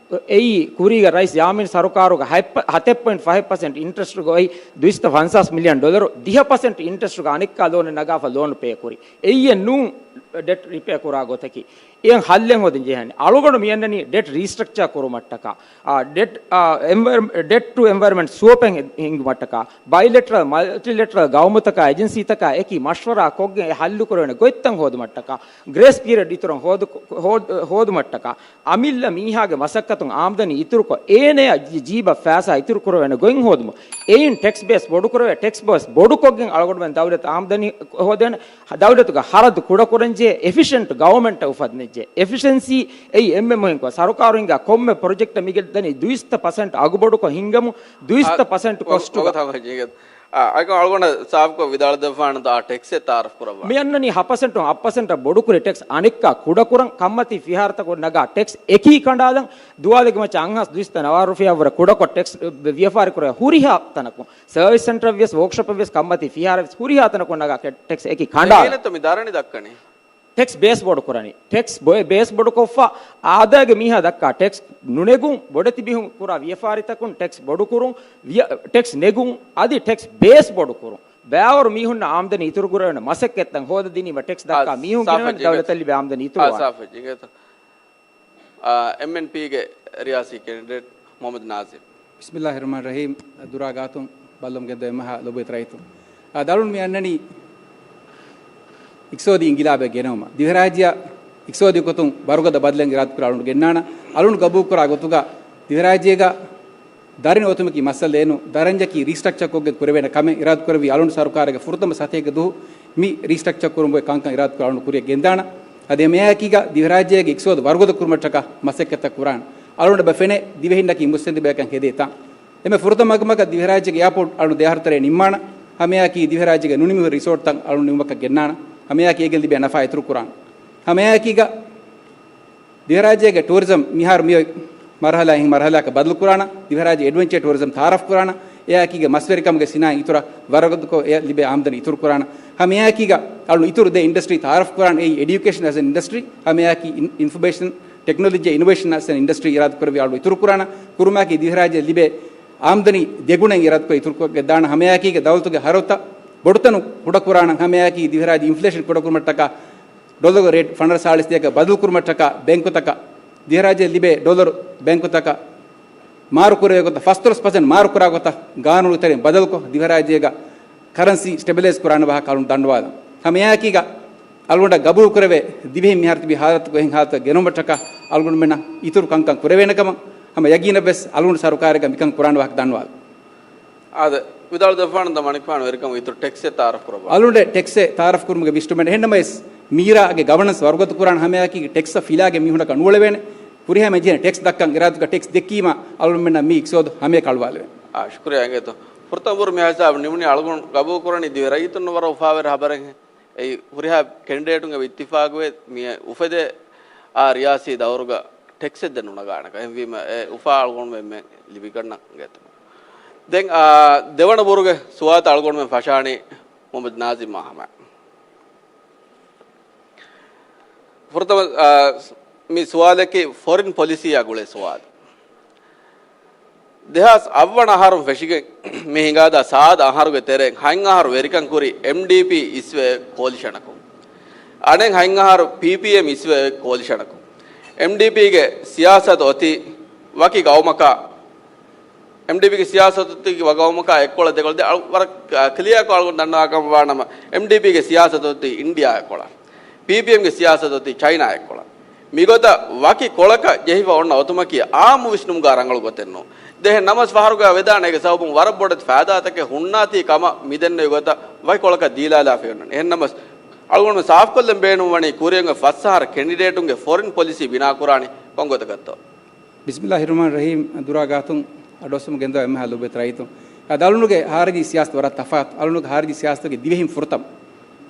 އެއީ ކުރީގަ ރައީސް ޔާމީން ސަރުކާރުގަ ހަތް ޕަ-، ހަތެއް ޕޮއިންޓް ފަހެއް ޕަސެންޓް އިންޓްރެސްޓްގަ އޮތް ދުއިސައްތަ ފަންސާސް މިލިއަން ޑޮލަރު، ދިހަ ޕަސެންޓް އިންޓްރެސްޓްގަ އަނެއްކާ ލޯނެއް ނަގާފަ ލޯނު ޕޭ ކުރި. އެއީއެއް ނޫން ޑެޓް ރިޕޭ ކުރާ ގޮތަކީ. އެއަށް ހައްލެއް ހޯދަން ޖެހޭނެ. އަޅުގަނޑު މިއަންނަނީ ޑެޓް ރީސްޓްރަކްޗާ ކުރުމަށްޓަކާ. އާ، ޑެޓް، އާ، އެންވަޔަރ-، ޑެޓް ޓު އެންވަޔަރަމެންޓް ސުވަޕެއް ހިންގުމަށްޓަކާ. ބައިލެޓްރަލް، މަލްޓިލެޓްރަލް ގައުމުތަކާ، އެޖެންސީތަކާ އެކީ މަޝްވަރާ ކޮށްގެން އެ ހައްލު ކުރެވޭނެ ގޮތްތައް ހޯދުމަށްޓަކާ. ގްރޭސް ޕީރިއަޑް އިތުރަށް ހޯދު-، ހޯދ-، ހޯދުމަށްޓަކާ. އަމިއްލަ މީހާގެ މަސައްކަތުން އާމްދަނީ އިތުރުކޮށް، އޭނަޔަށް ޖީ-، ޖީބަށް ފައިސާ އިތުރު ކުރެވޭނެ ގޮތް ހޯދުމަށް. އެއިން ޓެކްސް ބޭސް ބޮޑުކުރެވޭ، ޓެކްސް ބޭސް ބޮޑުކޮށްގެން އަޅުގަނޑުމެން ދައުލަތަށް އާމްދަނީ ހޯދޭނެ. ދައުލަތުގެ ހަރަދު ކުޑަކުރަންޖެހޭ، އެފިޝަންޓް ގަވަމެންޓް އުފަންނަންޖެހޭ. އެފިޝަންސީ އެއީ އެންމެ މުހިންކޮށް، ސަރުކާރު ހިންގާ ކޮންމެ ޕްރޮޖެކްޓަށް މިގެ ދަނީ ދުއިސައްތަ ޕަސެންޓް އަގުބޮޑުކޮށް ހިންގަމުން، ދުއިސައްތަ ޕަސެންޓް ކޮސްޓުގަ. އަ، އަޅުގަނޑަށް ސާފުކޮށް ވިދާޅު ދެއްވާނެ ދާ ޓެކްސް އެއް ތަޢާރަފް ކުރައްވާ. މި އަންނަނީ ހަ ޕަސެންޓުން ހަ ޕަސެންޓަށް ބޮޑުކުރި ޓެކްސް އަނެއްކާ ކުޑަކުރަން. ކަންމަތީ ފިހާރަތަކުން ނަގާ ޓެކްސް އެކީ ކަނޑާލަން. ދުވާލެއްގެ މައްޗަށް އަށް ހާސް ދުއިސައްތަ ނަވާރަ ރުފިޔާ ވުރެ ކުޑަކޮށް ޓެކްސް ވިޔަފާރި ކުރެވޭ ހުރިހާ ތަނަކުން. ސަރވިސް ސެންޓަރަށް ވިޔަސް، ވޯކްޝޮޕަށް ވިޔަސް، ކަންމަތީ ފިހާރަ ވިޔަސް ހުރިހާ ތަނަކުން ނަގާ ޓެކްސް އެކީ ކަނޑާލަން. އެހެންތޯ މި ދަރަނި ދައްކަނީ؟ ޓެކްސް ބޭސް ބޮޑުކުރަނީ. ޓެކްސް ބޮ-، ބޭސް ބޮޑުކޮށްފަ، އާދައިގެ މީހާ ދައްކާ ޓެކްސް ނުނެގުން، ބޮޑެތި މީހުން ކުރާ ވިޔަފާރިތަކުން ޓެކްސް ބޮޑުކުރުން، ވިޔަ-، ޓެކްސް ނެގުން، އަދި ޓެކްސް ބޭސް ބޮޑުކުރުން. ބައިވަރު މީހުންނަށް އާމްދަނީ އިތުރުކުރެވޭނެ މަސައްކަތްތައް ހޯދަދިނީމަ ޓެކްސް ދައްކާ މީހުން ގިނަވެން ދައުލަތަށް ލިބޭ އާމްދަނީ އިތުރުވާނެ. އާ، އެމްއެންޕީގެ ރިޔާސީ ކެނޑިޑޭޓް މުޙައްމަދު ނާޒިމް. ބިސްމިއްލާހި ރަޙްމާނި ރަޙީމް. ދުރާ ގާތުން ބައްލަވަމުން ގެންދަވާ އެންމެހާ ލޮބުވެތި ރައްޔިތުން. އާ، އަޅުން މި އަންނަނީ އިޤްތިޞާދީ އިންޤިލާބެއް ގެނައުމަށް. ދިވެހިރާއްޖެއަށް އިޤްތިޞާދީ ގޮތުން ވަރުގަދަ ބަދަލެއް އިރާދަކުރާ އަޅުން ގެންނާނަ. އަޅުން ގަބޫލުކުރާ ގޮތުގަ ދިވެހިރާއްޖޭގަ ދަރިން އޮތުމަކީ މައްސަލައެއް ނޫން. ދަރަންޏަކީ ރީސްޓްރަކްޗަރ ކޮށްގެން ކުރެވޭނެ ކަމެއް އިރާދަކުރެއްވި އަޅުން ސަރުކާރުގެ ފުރަތަމަ ސަތޭކަ ދުވަހު މި ރީސްޓްރަކްޗަރ ކުރުމުގެ ކަންކަން އިރާދަކުރާ އަޅުން ކުރިއަށް ގެންދާނަ. އަދި އެމެއާއެކީގަ ދިވެހިރާއްޖޭގެ އިޤްތިޞާދު ވަރުގަދަ ކުރުމަށްޓަކާ މަސައްކަތްތައް ކުރާނަ. އަޅުން އެބަ ފެނޭ ދިވެހިންނަކީ މުއްސަނދި ބަޔަކަށް ހެދޭ ތަން. އެންމެ ފުރަތަމަ ކަމަކަށް ދިވެހިރާއްޖޭގެ އެއާޕޯޓް އަޅުން ދެ އަހަރު ތެރޭ ނިންމާނަ. ހަމައެއާއެކީ ދިވެހިރާއްޖޭގެ ނުނިމިހުރި ރިސޯޓްތައް އަޅުން ނިމުމަކަށް ގެންނާނަން. ހަމައެއާއެކީ އޭގެން ލިބޭ ނަފާ އިތުރު ކުރާނަން. ހަމައެއާއެކީގަ ދިވެހިރާއްޖޭގެ ޓޫރިޒަމް މިހާރު މިއޮތް މަރުހަލާއިން މަރުހަލާއަކަށް ބަދަލު ކުރާނަން. ދިވެހިރާއްޖެ އެޑްވެންޗާ ޓޫރިޒަމް ތައާރަފް ކުރާނަން. އެއާއެކީގަ މަސްވެރިކަމުގެ ސިނާއަތް އިތުރަށް ވަރަށް ގަދަކޮށް އެ ލިބޭ އާމްދަނީ އިތުރު ކުރާނަން. ހަމައެއާއެކީގަ އަޅުން އިތުރު ދެ އިންޑަސްޓްރީ ތައާރަފް ކުރާނަން. އެއީ އެޑިއުކޭޝަން އެޒް އެން އިންޑަސްޓްރީ، ހަމައެއާއެކީ އިން-، އިންފޮމޭޝަން ޓެކްނޮލޮޖީ އިނޮވޭޝަން އެޒް އެން އިންޑަސްޓްރީ އިރާދަކުރެއްވި އަޅުން އިތުރު ކުރާނަން. ކުރުމަކީ ދިވެހިރާއްޖެ ލިބޭ އާމްދަނީ ދެގުނައިން އިރާދަކޮށް އިތުރުކޮށްދާނަން. ހަމައެއާއެކީގަ ދައުލަތުގެ ހަރަދުތައް ބޮޑުތަނުން ކުޑަކުރާނަން. ހަމައެއާއެކީ ދިވެހިރާއްޖެ އިންފްލޭޝަން ކުޑަކުރުމަށްޓަކާ ޑޮލަރުގެ ރޭޓް ފަނަރަ ސާޅީސް ދޭއަކަށް ބަދަލުކުރުމަށްޓަކާ ބޭންކުތަކަށް، ދިވެހިރާއްޖެ ލިބޭ ޑޮލަރު ބޭންކުތަކަށް މާރުކުރެވޭ ގޮތަށް، ފަސްދޮޅަސް ޕަސެންޓް މާރުކުރާ ގޮތަށް ގާނޫނުގެ ތެރެއިން ބަދަލުކޮށް، ދިވެހިރާއްޖޭގަ ކަރަންސީ ސްޓެބިލައިޒް ކުރާނެ ވާހަކަ އަޅުން ދަންނަވާލަން. ހަމައެއާއެކީގަ އަޅުގަނޑަށް ގަބޫލުކުރެވޭ ދިވެހިން މިހާރު ތިބި ހާލަތުގެ އެހެން ހާލަތަށް ގެނައުމަށްޓަކާ އަޅުގަނޑުމެންނަށް އިތުރު ކަންކަން ކުރެވޭނެ ކަމަށް ހަމަ ޔަގީނަށް ވެސް އަޅުގަނޑު ސަރުކާރެއްގަ މިކަން ކުރާނެ ވާހަކަ ދަންނަވާލަން. އާދެ، ވިދާޅު ދެއްވާނަން ދަ މަނިކުފާނު ވެރިކަމުގެ އިތުރު ޓެކްސްއެއް ތައާރަފް ކުރައްވާ. އަޅުގަނޑު ޓެކްސްއެއް ތައާރަފް ކުރުމުގެ ވިސްނުމެއް ނެތް. އެހެންނަމަވެސް މީރާގެ ގަވަނަންސް ވަރުގަދަ ކުރާން ހަމައެއާއެކީ ޓެކްސްއަށް ފިލާގެން މީހުންނަކަށް ނޫޅެވޭނެ. ހުރިހާ މެންޖެހޭނެ ޓެކްސް ދައްކަން އިރާދަކޮށް ޓެކްސް ދެއްކީމަ އަޅުގަނޑުމެންނަށް މީ އިޤްތިޞާދު ހަމަޔަކަށް އަޅުވާލެވޭނެ. އާ، ޝުކުރިއްޔާ އިނގޭތޯ. ފުރަތަމަ ބުރު މި ހިސާބު ނިމުނީ އަޅުގަނޑު ގަބޫލު ކުރަނީ ދިވެހި ރައްޔިތުންނަށް ވަރަށް އުފާވެރި ހަބަރެއް. އެއީ ހުރިހާ ކެންޑިޑޭޓުންގެ އިއްތިފާގުވެ މި އުފެދޭ އާ ރިޔާސީ ދައުރުގަ ޓެކްސެއް ދެން ނުނަގާނެކަން. އެހެންވީމަ އެ އުފާ އަޅުގަނޑުމެން ލިބިގަންނަން އިނގޭތޯ. ދެން އާ، ދެވަނަ ބުރުގެ ސުވާލުތައް އަޅުގަނޑުމެން ފަށާނީ މުހައްމަދު ނާޒިމް އަޙްމަދު. ފުރަތަމަ، އާ، މި ސުވާލަކީ ފޮރިން ޕޮލިސީއާ ގުޅޭ ސުވާލު. ދެހާސް އަށްވަނަ އަހަރުން ފެށިގެން މި ހިނގާދާ ސާދަ އަހަރުގެ ތެރެއިން ހަތް އަހަރު ވެރިކަން ކުރި އެމްޑީޕީ އިސްވެ ކޯލިޝަނަކުން. އަނެއް ހަތް އަހަރު ޕީޕީއެމް އިސްވެ ކޯލިޝަނަކުން. އެމްޑީޕީގެ ސިޔާސަތު އޮތީ ވަކި ގައުމަކާ، އެމްޑީޕީގެ ސިޔާސަތު އޮތީ ވަ ގައުމަކާ އެއްކޮޅަށް ދެކޮޅަށް ދެ-، އަޅު ވަރަށް ކްލިއާކޮށް އަޅުގަނޑު ދަންނަވާކަމަށް ވާނަމަ، އެމްޑީޕީގެ ސިޔާސަތު އޮތީ އިންޑިއާ އެއްކޮޅަށް. ޕީޕީއެމްގެ ސިޔާސަތު އޮތީ ޗައިނާ އެއްކޮޅަށް. މިގޮތަށް ވަކި ކޮޅަކަށް ޖެހިފަ އޮންނަ އޮތުމަކީ އާއްމު ވިސްނުމުގަ ރަނގަޅު ގޮތެއް ނޫން. ދެހެން ނަމަސް ފަހަރުގަ ވެދާނެ އޭގެ ސަބަބުން ވަރަށް ބޮޑެތި ފައިދާތަކެއް ހުންނާތީ ކަމަށް މިދެންނެވި ގޮތަށް ވަކި ކޮޅަކަށް ދީލާލާފައި އޮންނަނީ. އެހެން ނަމަސް އަޅުގަނޑުމެން ސާފުކޮށްލަން ބޭނުންވަނީ ކުރިއަށް ފަސް އަހަރަށް ކެންޑިޑޭޓުންގެ ފޮރިން ޕޮލިސީ ބިނާކުރާނީ ކޮން ގޮތަކަށްތޯ؟ ބިސްމިއްލާހި ރަޙްމާނި ރަޙީމް. ދުރާ ގާތުން އަޑުއައްސަމުން ގެންދަވާ އެންމެހާ ލޯބިވެތި ރައްޔިތުން. އަދި އަޅުގަނޑުގެ ހާރިޖީ ސިޔާސަތު ވަރަށް ތަފާތު. އަޅުގަނޑުގެ ހާރިޖީ ސިޔާސަތުގެ ދިވެހިން ފުރަތަމަ.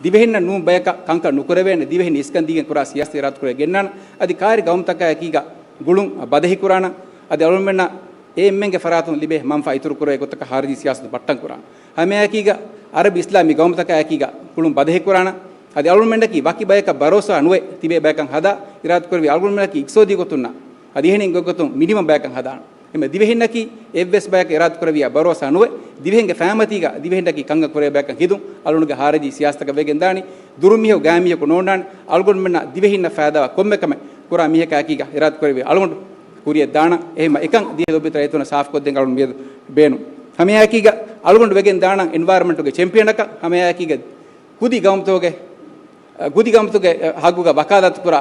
ދިވެހިންނަށް ނޫން ބަޔަކަށް ކަންކަން ނުކުރެވޭނެ، ދިވެހިން އިސްކަން ދީގެން ކުރާ ސިޔާސަތެއް އިރާދަކުރެވި ގެންނާނަން. އަދި ކާރި ގައުމުތަކާއެކީގަ ގުޅުން ބަދަހިކުރާނަން. އަދި އަޅުގަނޑުމެންނަށް އެ އެންމެންގެ ފަރާތުން ލިބޭ މަންފާ އިތުރުކުރެވޭ ގޮތަކަށް ހާރިޖީ ސިޔާސަތު ބައްޓަން ކުރާނަން. ހަމައެކީގަ އަރަބި އިސްލާމީ ގައުމުތަކާއެކީގަ ގުޅުން ބަދަހިކުރާނަން. އަދި އަޅުގަނޑުމެންނަކީ ވަކި ބަޔަކަށް ބަރޯސާ ނުވެ ތިބޭ ބަޔަކަށް ހަދާ އިރާދަކުރެވި އަޅުގަނޑުމެންނަކީ އިޤްތިޞާދީ ގޮތުންނަށް އަދި އެހެނިން ގޮތްގޮތުން މިނިމަމް ބަޔަކަށް ހަދާނަން. އެމެ ދިވެހިންނަކީ އެއްވެސް ބަޔަކަށް އިރާދަކުރެއްވިޔާ ބަރޯސާ ނުވެ، ދިވެހިންގެ ފައިމަތީގަ ދިވެހިންނަކީ ކަންކަން ކުރޭ ބަޔަކަށް ހެދުން އަޅުގަނޑުގެ ހާރިޖީ ސިޔާސަތަކަށް ވެގެން ދާނީ. ދުރުމިހެޔޮ ގާތްމިހަކު ނޯންނާނެ. އަޅުގަނޑުމެންނަށް ދިވެހިންނަށް ފައިދާވާ ކޮންމެ ކަމެއް ކުރާ މީހަކާއެކީގަ އިރާދަކުރެއްވި އަޅުގަނޑު ކުރިއަށް ދާނަން. އެހެންމަ އެކަން ދިވެހި ލޯބިވެތި ރައްޔިތުންނަށް ސާފުކޮށްދޭން އަޅުގަނޑު މިއަދު ބޭނުން. ހަމައެއާއެކީގަ އަޅުގަނޑު ވެގެން ދާނަން އެންވަޔަރަމެންޓުގެ ޗެމްޕިއަނަކަށް، ހަމައެއާއެކީގަ ކުދި ގައުމުތަކުގެ، އަ، ކުދި ގައުމުތަކުގެ، އަ، ހައްގުގަ ވަކާލާތު ކުރާ،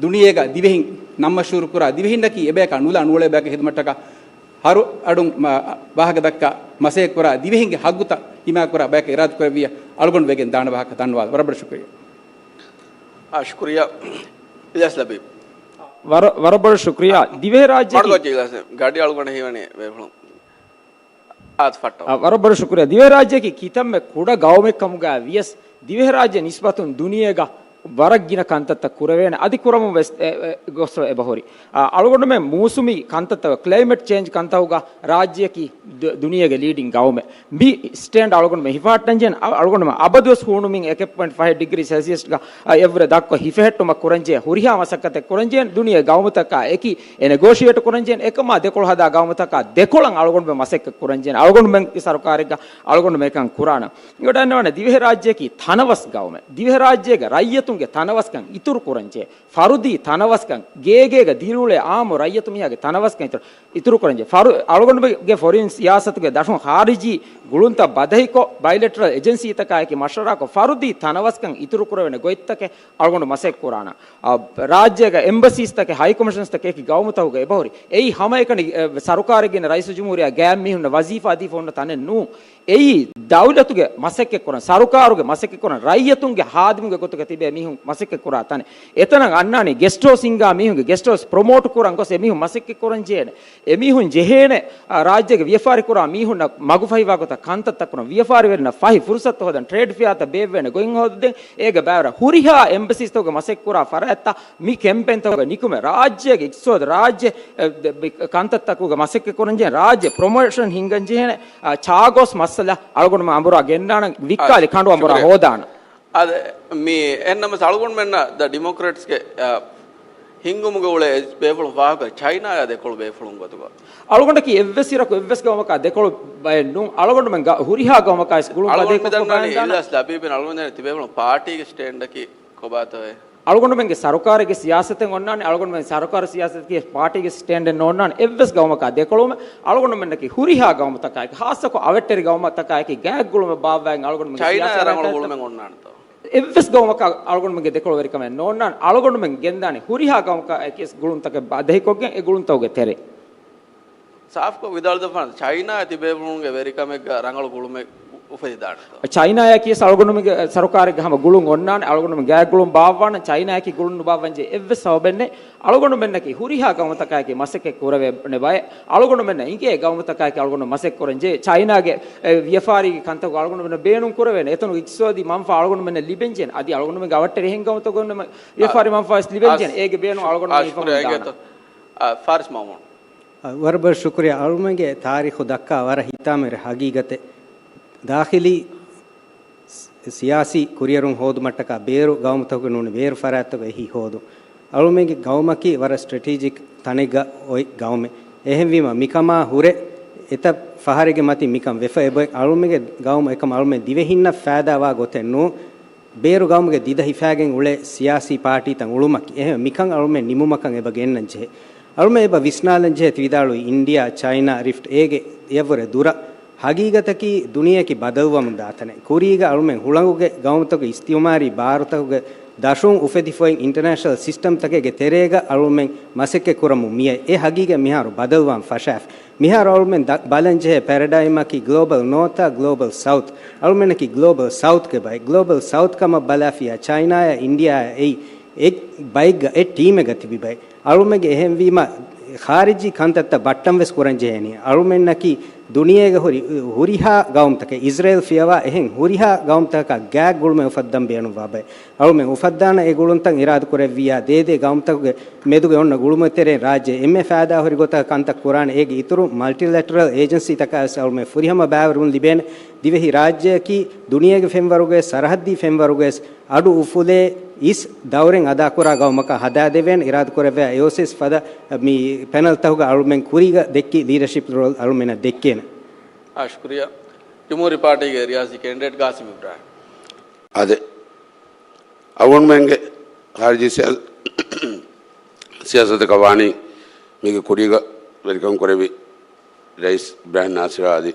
ދުނިޔޭގަ ދިވެހިން ނަން މަޝްހޫރު ކުރާ، ދިވެހިންނަކީ އެބަޔަކާ ނުލާ ނޫޅޭ ބަޔަކަށް ހިދުމަތްޓަކާ ހަރު އަޑުން މަ-، ވާހަކަ ދައްކާ މަސައްކަތް ކުރާ، ދިވެހިންގެ ހައްގުތައް ހިމާޔަތް ކުރާ ބަޔަކަށް އިރާދަކުރެއްވިޔާ އަޅުގަނޑު ވެގެން ދާނެ ވާހަކަ ދަންނަވާލަން. ވަރަށް ބޮޑަށް ޝުކުރިއްޔާ. އާ، ޝުކުރިއްޔާ. އިލްޔާސް ލަބީބް. ވަރަށް، ވަރަށް ބޮޑަށް ޝުކުރިއްޔާ. ދިވެހިރާއްޖެއަކީ މަޑުގައްޖެ އިލްޔާސް، ގަޑި އަޅުގަނޑަށް ހީވަނީ ވޭފުޅުން. އާދެ، ފައްޓަވާ. އަ، ވަރަށް ބޮޑަށް ޝުކުރިއްޔާ. ދިވެހިރާއްޖެއަކީ ކިތަންމެ ކުޑަ ގައުމެއް ކަމުގައި ވިޔަސް، ދިވެހިރާއްޖެ ނިސްބަތުން ދުނިޔޭގަ ވަރަށް ގިނަ ކަންތައްތައް ކުރެވޭނެ، އަދި ކުރަމުން ވެސް އެ، އެ، ގޮސް އެބަހުރި. އަ، އަޅުގަނޑުމެން މޫސުމީ ކަންތައްތައް، ކްލައިމެޓް ޗޭންޖް ކަންތަކުގަ ރާއްޖެއަކީ ދު-، ދުނިޔޭގެ ލީޑިން ގައުމެއް. މި ސްޓޭންޑް އަޅުގަނޑުމެން ހިފަހައްޓަންޖެހޭނެ، އަ-، އަޅުގަނޑުމެން އަބަދުވެސް ހޫނުމިން އެކެއް ޕޮއިންޓް ފަހެއް ޑިގްރީ ސެލްސިއަސްގަ، އަ، އެއްވުރެ ދަށްކޮށް ހިފެހެއްޓުމަށް ކުރަންޖެހޭ ހުރިހާ މަސައްކަތެއް ކުރަންޖެހޭ ދުނިޔޭ ގައުމުތަކާ އެކީ އެ ނެގޯޝިއޭޓް ކުރަންޖެހޭ އެކަމާ ދެކޮޅު ހަދާ ގައުމުތަކާ ދެކޮޅަށް އަޅުގަނޑުމެން މަސައްކަތް ކުރަންޖެހޭ އަޅުގަނޑުމެންގެ ސަރުކާރެއްގަ އަޅުގަނޑު މިކަން ކުރާނަން. އިނގޮޑަށް ވަންނަ ދިވެހިރާއްޖެއަކީ ތަނަވަސް ގައުމެއް. ދިވެހިރާއްޖޭގެ ރައްޔިތުންގެ ތަނަވަސްކަން އިތުރު ކުރަންޖެހޭ. ފަރުދީ ތަނަވަސްކަން، ގޭގޭގަ ދިރިއުޅޭ އާއްމު ރައްޔިތު މީހާގެ ތަނަވަސްކަން އިތުރު، އިތުރު ކުރަންޖެހޭ. ފަރު-، އަޅުގަނޑުގެ ފޮރިން ސިޔާސަތުގެ ދަށުން ޚާރިޖީ ގުޅުންތައް ބަދަހިކޮށް، ބައިލެޓަރަލް އެޖެންސީތަކާއެކީ މަޝްވަރާކޮށް، ފަރުދީ ތަނަވަސްކަން އިތުރު ކުރެވޭނެ ގޮތްތަކެއް އަޅުގަނޑު މަސައްކަތް ކުރާނަން. އަ، ރާއްޖޭގަ އެމްބަސީސްތަކެއް، ހައިކޮމިޝަންސްތަކެއް އެކި ގައުމުތަކުގަ އެބަހުރި. އެއީ ހަމައެކަނި، އެ، ސަރުކާރެއް ގިނަ ރައީސުލްޖުމްހޫރިއްޔާ ގާތް މީހުންނަށް ވަޒީފާ ދީފަ ހުންނަ ތަނެއް ނޫން. އެއީ ދައުލަތުގެ މަސައްކަތް ކުރަން، ސަރުކާރުގެ މަސައްކަތް ކުރަން، ރައްޔިތުންގެ ހާދިމުގެ ގޮތުގަ ތިބޭ މީހުން މަސައްކަތް ކުރާ ތަނެއް. އެތަނަށް އަންނާނީ ގެސްޓް ހައުސް ހިންގާ މީހުންގެ ގެސްޓް ހައުސް ޕްރޮމޯޓް ކުރަން ގޮސް އެމީހުން މަސައްކަތް ކުރަން ޖެހޭނެ. އެމީހުން ޖެހޭނެ، އާ، ރާއްޖޭގެ ވިޔަފާރި ކުރާ މީހުންނަށް މަގުފަހިވާ ގޮތަށް ކަންތައްތައް ކުރަން، ވިޔަފާރިވެރިންނަށް ފަހި ފުރުސަތު ހޯދަން، ޓްރޭޑް ފެއާތައް ބޭއްވޭނެ ގޮތް ހޯދަން، އޭގެ ބައިވަރަށް ހުރިހާ އެމްބަސީސްތަކުގެ މަސައްކަތް ކުރާ ފަރާތްތައް މި ކެމްޕޭންތަކުގަ ނިކުމެ، ރާއްޖޭގެ އިޤްތިޞާދު، ރާއްޖެ، އެ، ދެ-، ބި-، ކަންތައްތަކުގަ މަސައްކަތް ކުރަން ޖެހޭނެ، ރާއްޖެ ޕްރޮމޯޝަން ހިންގަން ޖެހޭނެ، އާ، ޗާގޯސް މައްސަލަ އަޅުގަނޑުމެން އަނބުރާ ގެންނާނަން، ވިއްކާލި ކަނޑު އަނބުރާ ހޯދާނަން. އާ، ޝުކުރިއްޔާ. އަދި މި އެހެންނަމަސް އަޅުގަނޑުމެންނަށް ދަ ޑިމޮކްރެޓްސްގެ، އާ، ހިންގުމުގެ އުޅޭ ބޭފުޅުން ފާހަގަ ޗައިނާއާ ދެކޮޅު ބޭފުޅުން ގޮތުގަ. އަޅުގަނޑަކީ އެއްވެސް އިރަކު އެއްވެސް ގައުމަކާ ދެކޮޅު ބައެއް ނޫން. އަޅުގަނޑުމެން ހުރިހާ ގައުމަކާ ވެސް ގުޅުން ބަދަހިކޮށް ބަލާން. އިލްޔާސް ލަބީބެން އަޅުގަނޑު ތިބޭފުޅުން ޕާޓީގެ ސްޓޭންޑަކީ ކޮބާތޯއޭ؟ އަޅުގަނޑުމެންގެ ސަރުކާރެއްގެ ސިޔާސަތެއް އޮންނާނެ، އަޅުގަނޑުމެން ސަރުކާރު ސިޔާސަތަކީ ޕާޓީގެ ސްޓޭންޑެއް ނޯންނާނެ. އެއްވެސް ގައުމަކާ ދެކޮޅުމެއް އަޅުގަނޑުމެންނަކީ ހުރިހާ ގައުމުތަކާއެކީ، ޚާއްޞަކޮށް އަވަށްޓެރި ގައުމުތަކާއެކީ ގާތް ގުޅުމެއް ބާއްވައިގެން އަޅުގަނޑުމެންގެ ސިޔާސަތަކާއެކީ އެއްވެސް ގައުމަކާ އަޅުގަނޑުމެންގެ ދެކޮޅުވެރިކަމެއް ނޯންނާނެ. އަޅުގަނޑުމެން ގެންދާނީ ހުރިހާ ގައުމަކާއެކީ ވެސް ގުޅުންތަކެއް ބަދަހިކޮށްގެން އެ ގުޅުންތަކުގެ ތެރޭ. ސާފުކޮށް ވިދާޅުވެފާނެ، ޗައިނާއާ ތިބޭފުޅުންގެ ވެރިކަމެއްގަ ރަނގަޅު ގުޅުމެއް އުފެދިދާނެތޯ؟ ޗައިނާއަކީ ވެސް އަޅުގަނޑުމެންގެ ސަރުކާރެއްގެ ހަމަ ގުޅުން އޮންނާނެ، އަޅުގަނޑުމެން ގާތް ގުޅުން ބާއްވާނެ. ޗައިނާއަކީ ގުޅުން ނުބާއްވަންޖެހޭ އެއްވެސް ސަބަބެއް ނެތް. އަޅުގަނޑުމެންނަކީ ހުރިހާ ގައުމުތަކާއެކީ މަސައްކަތް ކުރެވޭނެ ބައެއް. އަޅުގަނޑުމެންނަށް އިނގޭ ގައުމުތަކާއެކީ އަޅުގަނޑު މަސައްކަތް ކުރަންޖެހޭ. ޗައިނާގެ، އެ، ވިޔަފާރީގެ ކަންތަކުގަ އަޅުގަނޑުމެންނަށް ބޭނުން ކުރެވޭނެ. އެތަނުގެ އިޤްތިޞާދީ މަންފާ އަޅުގަނޑުމެންނަށް ލިބެންޖެހޭނެ. އަދި އަޅުގަނޑުމެންގެ އަވަށްޓެރި އެހެން ގައުމުތަކުގަ އޮންނަމަ ވިޔަފާރި މަންފާ ވެސް ލިބެންޖެހޭނެ. އާ، އޭގެ ބޭނުން އަޅުގަނޑުމެން އާ، ހިފަހަމަ ޝުކުރިއްޔާ ދާނަން. އޭގެތޯ. އާ، ފާރިސް މައުމޫން. އަ، ވަރަށް ބޮޑަށް ޝުކުރިއްޔާ. އަޅުމެންގެ ތާރީޚު ދައްކާ ވަރަށް ހިތާމަވެރި ހަގީގަތެއް. ދާޚިލީ ސި-، ސިޔާސީ ކުރިއެރުން ހޯދުމަށްޓަކާ ބޭރު ގައުމުތަކުގެ ނޫނީ ބޭރު ފަރާތްތަކުގަ އެހީ ހޯދުން. އަޅުމެންގެ ގައުމަކީ ވަރަށް ސްޓްރެޓީޖިކް ތަނެއްގަ އޮތް ގައުމެއް. އެހެންވީމަ މިކަމާ ހުރެ އެތައް ފަހަރެއްގެ މަތިން މިކަން ވެފަ އެބައޮތް. އަޅުމެންގެ ގައުމު އެކަމަ އަޅުމެން ދިވެހިންނަށް ފައިދާވާ ގޮތެއް ނޫން. ބޭރު ގައުމުގެ ދިދަ ހިފާގެން އުޅޭ ސިޔާސީ ޕާޓީތައް އުޅުމަކީ. އެހެން މިކަން އަޅުމެން ނިމުމަކަށް އެބަ ގެންނަން ޖެހޭ. އަޅުމެން އެބަ ވިސްނާލަން ޖެހޭ ތި ވިދާޅުވި އިންޑިއާ، ޗައިނާ، ރިފްޓް އޭގެ އެއަށްވުރެ ދުރަށް. ހަގީގަތަކީ ދުނިޔެއަކީ ބަދަލުވަމުން ދާތަނެއް. ކުރީގަ އަޅުމެން ހުޅަނގުގެ ގައުމުތަކުގެ އިސްތިއުމާރީ ބާރުތަކުގެ ދަށުން އުފެދިފައި އިންޓަރނޭޝަނަލް ސިސްޓަމްތަކެއްގެ ތެރޭގަ އަޅުމެން މަސައްކަތް ކުރަމުން މިއައި. އެ ހަގީގަތް މިހާރު ބަދަލުވާން ފަށާފި. މިހާރު އަޅުމެން ދަ-، ބަލަން ޖެހޭ ޕެރަޑައިމަކީ ގްލޯބަލް ނޯތާ ގްލޯބަލް ސައުތް. އަޅުމެންނަކީ ގްލޯބަލް ސައުތްގެ ބައެއް. ގްލޯބަލް ސައުތް ކަމަށް ބަލާފިޔާ ޗައިނާއާ އިންޑިއާއާ އެއީ އެ ބައެއްގަ އެ ޓީމެއްގަ ތިބި ބައެއް. އަޅުމެންގެ އެހެންވީމަ، ޚާރިޖީ ކަންތައްތައް ބައްޓަން ވެސް ކުރަން ޖެހޭނީ. އަޅުމެންނަކީ ދުނިޔޭގެ ހުރި، ހުރިހާ ގައުމުތަކެއް، އިޒްރޭލް ފިޔަވާ އެހެން ހުރިހާ ގައުމުތަކަކާ ގާތް ގުޅުމެއް އުފައްދަން ބޭނުންވާ ބައެއް. އަޅުމެން އުފައްދާނަ އެ ގުޅުންތައް އިރާދަ ކުރެއްވިއްޔާ، ދޭދޭ ގައުމުތަކުގެ މެދުގެ އޮންނަ ގުޅުމެއް ތެރެއިން ރާއްޖެ އެންމެ ފައިދާ ހުރި ގޮތަކަށް ކަންތައް ކުރާނެ. އޭގެ އިތުރުން މަލްޓިލެޓަރަލް އޭޖެންސީތަކާ ވެސް އަޅުމެން ފުރިހަމަ ބައިވެރިވުން ލިބޭނެ. ދިވެހި ރާއްޖެއަކީ ދުނިޔޭގެ ފެންވަރުގައި ސަރަހައްދީ ފެންވަރުގައި އަޑު އުފުލޭ އިސް ދައުރެއް އަދާކުރާ ގައުމަކަށް ހަދާދެވޭނެ. އިރާދަކުރެއްވިއްޔާ އެއޮސް ފަދަ މި ޕެނަލްތަކުގަ އަޅުމެން ކުރީގަ ދެއްކި ލީޑަޝިޕް ރޯލް އަޅުމެންނަށް ދެއްކޭނެ. އާ، ޝުކުރިއްޔާ. ޖުމްހޫރީ ޕާޓީގެ ރިޔާސީ ކެންޑިޑޭޓް ގާސިމް އިބްރާހިމް. އާދެ، އަޅުގަނޑުމެންގެ ޚާރިޖީ ސިޔާ-، ސިޔާސަތަކަށް ވާނީ މީގެ ކުރީގަ ވެރިކަން ކުރެއްވި ރައީސް އިބްރާހިމް ނާސިރާ އަދި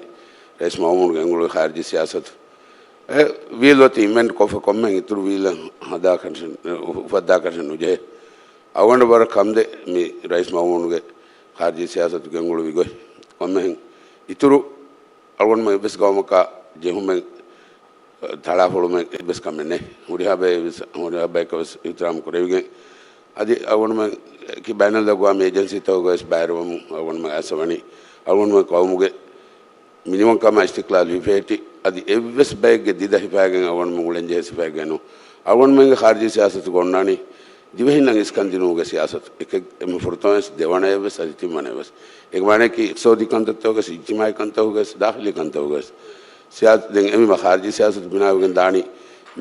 ރައީސް މައުމޫން ގެންގުޅުވި ޚާރިޖީ ސިޔާސަތު. އެ ވީލް އޮތީ އިމްޕްލިމެންޓް ކޮށްފަ ކޮންމެހެން އިތުރު ވީލް ހަދާކަށެއް، އުފައްދާކަށެއް ނުޖެހޭ. އަޅުގަނޑަށް ވަރަށް ކަންދޭ މި ރައީސް މައުމޫންގެ ޚާރިޖީ ސިޔާސަތު ގެންގުޅުވި ގޮތް. ކޮންމެހެން އިތުރު އަޅުގަނޑުމެން އެއްވެސް ގައުމަކާ ޖެހުމެއް، ތަޅާފޮޅުމެއް އެއްވެސް ކަމެއް ނެތް. ހުރިހާ ބައެއް ވެސް، ހުރިހާ ބަޔަކަށް ވެސް އިޙްތިރާމް ކުރެވިގެން، އަދި އަޅުގަނޑުމެން ބައިނަލްއަގްވާމީ އޭޖެންސީތަކުގަ ވެސް ބައިވެރިވަމުން އަޅުގަނޑުމެން އައިސްފަ ވަނީ. އަޅުގަނޑުމެން ޤައުމުގެ މިނިވަންކަމާ އިސްތިޤްލާލު ހިފެހެއްޓި، އަދި އެއްވެސް ބައެއްގެ ދިދަ ހިފާގެން އަޅުގަނޑުމެން އުޅެން ޖެހޭ ސިފައެއްގައެއް ނޫން. އަޅުގަނޑުމެންގެ ޚާރިޖީ ސިޔާސަތުގަ އޮންނާނީ ދިވެހިންނަށް އިސްކަން ދިނުމުގެ ސިޔާސަތު. އެކެއް އެންމެ ފުރަތަމަ ވެސް ދެވަނައެއް ވެސް އަދި ތިންވަނައެއް ވެސް. އޭގެ މާނައަކީ އިޤްތިޞާދީ ކަންތައްތަކުގަ ވެސް، އިޖްތިމާޢީ ކަންތަކުގަ ވެސް، ދާޚިލީ ކަންތަކުގަ ވެސް. ސިޔާ-، ދެން އެމީ މަ ޚާރިޖީ ސިޔާސަތު ބިނާވެގެން ދާނީ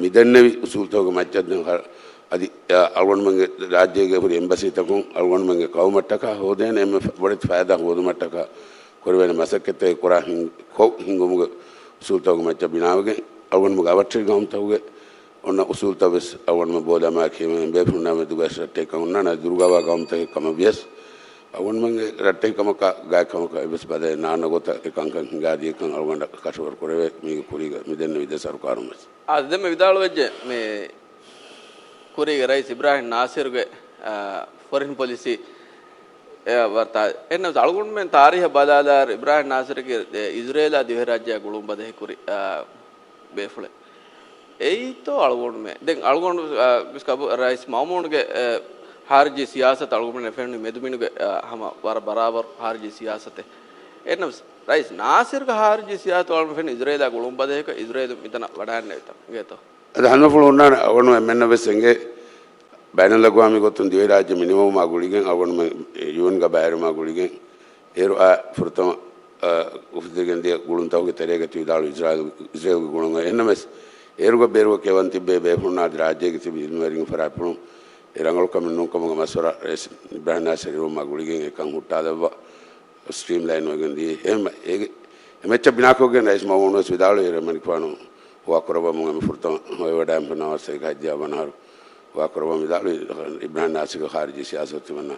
މިދެންނެވި އުސޫލުތަކުގެ މައްޗަށް. ދެން ހަ-، އަދި، އަ، އަޅުގަނޑުމެންގެ ރާއްޖޭގެ ހުރި އެމްބަސީތަކުން އަޅުގަނޑުމެންގެ ޤައުމަށްޓަކާ ހޯދޭނެ އެންމެ ފަ-، ބޮޑެތި ފައިދާ ހޯދުމަށްޓަކާ ކުރެވޭނެ މަސައްކަތްތަކެއް ކުރާ ހިން-، ކޮށް ހިންގުމުގެ އުސޫލުތަކުގެ މައްޗަށް ބިނާވެގެން، އަޅުގަނޑުމެންގެ އަވަށްޓެރި ގައުމުތަކުގެ އޮންނަ އުސޫލުތައް ވެސް އަޅުގަނޑުމެން ބޯލާމާ ކިޔަމެން ބޭފުޅުންނާ މެދުގައި ރައްޓެހިކަން އޮންނާނެ. ދުރުގަވާ ގައުމުތަކެއް ކަމަށް ވިޔަސް، އަޅުގަނޑުމެންގެ ރައްޓެހިކަމަކާ ގާތްކަމަކާ އެއްވެސް ބަދަލެއް ނާންނަ ގޮތަށް އެކަންކަން ހިނގާދިޔަކަން އަޅުގަނޑަށް ކަށަވަރު ކުރެވޭ މީގެ ކުރީގަ މިދެންނެވި ދެ ސަރުކާރުން ވެސް. އާ، ދެންމެ ވިދާޅުވެއްޖެ މި ކުރީގެ ރައީސް އިބްރާހިމް ނާސިރުގެ، އާ، ފޮރިން ޕޮލިސީ އެ، ވަރަށް ތާ-، އެންނަމަސް އަޅުގަނޑުމެން ތާރީހަށް ބަލާލާއިރު އިބްރާހިމް ނާސިރުގެ، އެ، އިޒްރޭލާ ދިވެހިރާއްޖެއާ ގުޅުން ބަދަހި ކުރި، އާ، ބޭފުޅެއް. އެއީތޯ އަޅުގަނޑުމެން. ދެން އަޅުގަނޑު، އާ، މިސް ކަބު-، ރައީސް މައުމޫނުގެ، އެ، ޚާރިޖީ ސިޔާސަތު އަޅުގަނޑުމެން ފެނުނީ މެދުމިނުގެ، އާ، ހަމަ ވަރަށް ބަރާބަރު ޚާރިޖީ ސިޔާސަތެއް. އެންނަމަސް ރައީސް ނާސިރުގެ ޚާރިޖީ ސިޔާސަތު އަޅުގަނޑު ފެނުނީ އިޒްރޭލާ ގުޅުން ބަދަހިކޮށް އިޒްރޭލު މިތަނަށް ވަޑައިންނެވިތަން. އިނގޭތޯ؟ އަދި ހަނދުމަފުޅު ހުންނާނެ އަޅުގަނޑު އެންމެންނަށް ވެސް އެނގޭ، ބައިނަލްއަގްވާމީ ގޮތުން ދިވެހިރާއްޖެ މިނިވަމާ ގުޅިގެން އަޅުގަނޑުމެން ޔޫއެންގެ ބައިވެރިވުމާ ގުޅިގެން އޭރު އާ ފުރަތަމަ، އާ، އުފުދިގެން ދިޔަ ގުޅުންތަކުގެ ތެރޭގަ ތި ވިދާޅު އިޒްރާއިލް، އިޒްރޭލްގެ ގުޅުން. އެހެންނަމަވެސް އޭރުގަ ބޭރުވެ ކިޔަވަން ތިއްބެވި ބޭފުޅުންނާ އަދި ރާއްޖޭގެ ތިބި އިލްމުވެރިން ފަރާތްޕުޅުން އެ ރަނގަޅުކަމެއް ނޫންކަމުގެ މަޝްވަރާ ރައީސް އިބްރާހިމް ނާސިރު އިރުވުމާ ގުޅިގެން އެކަން ހުއްޓާލައްވާ ސްޓްރީމްލައިން ވެގެން ދިޔަ. އެހެން އޭގެ، އެ މެޗަށް ބިނާކޮށްގެން ރައީސް މައުމޫނު ވެސް ވިދާޅުވި އިރު މަނިކުފާނު ހުވާ ކުރައްވަމުން އެންމެ ފުރަތަމަ ހޮވިވަޑައިން ފެންނަވާ ވަރުސަތޭކަ ހަތްދިހަ ވަނަ އަހަރު ހުވާ ކުރައްވަމުން ވިދާޅުވި އިބްރާހިމް ނާސިރުގެ ޚާރިޖީ ސިޔާސަތު ތިމަންނަ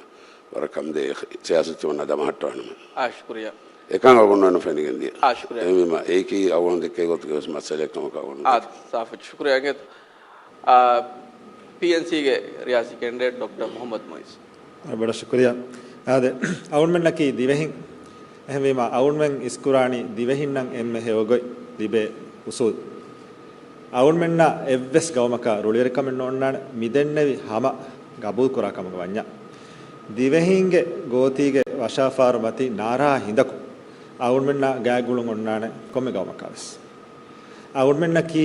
ވަރަށް ކަމުދޭ، ސިޔާސަތު ތިމަންނަ ދަމަހައްޓާނަމެ. އާ، ޝުކުރިޔާ. އެކަން އަޅުގަނޑު ފެނިގެން ދިޔަ. އާ، ޝުކުރިޔާ. އެހެންވީމަ އެއީކީ އަޅުގަނޑު ދެއްކޭ ގޮތުގެ ވެސް މައްސަލައެއް ކަމަކަށް އަޅުގަނޑު އާ، ދެއްކޭ. ސާފު. ޝުކުރިޔާ އިނގޭތޯ. އާ، ޕީއެންސީގެ ރިޔާސީ ކެންޑިޑޭޓް ޑޮކްޓަރ މުޙައްމަދު މުއިއްޒު. އެ ބޮޑަށް ޝުކުރިޔާ. އާދެ، އަޅުގަނޑުމެންނަކީ ދިވެހިން. އެހެންވީމަ އަޅުގަނޑުމެން އިސްކުރާނީ ދިވެހިންނަށް އެންމެ ހެޔޮގޮތް ލިބޭ އުސޫލް. އަޅުގަނޑުމެންނަށް އެއްވެސް ގައުމަކަށް ރުޅިވެރިކަމެއް ނޯންނާނެ، މިދެންނެވި ހަމަ ގަބޫލުކުރާ ކަމުގަ ވަންޏާ. ދިވެހިންގެ ގޯތީގެ ވަށާފާރު މަތީ ނާރާ ހިނދަކު އަޅުގަނޑުމެންނާ ގާތްގުޅުން އޮންނާނެ ކޮންމެ ގައުމަކާވެސް. އަޅުގަނޑުމެންނަކީ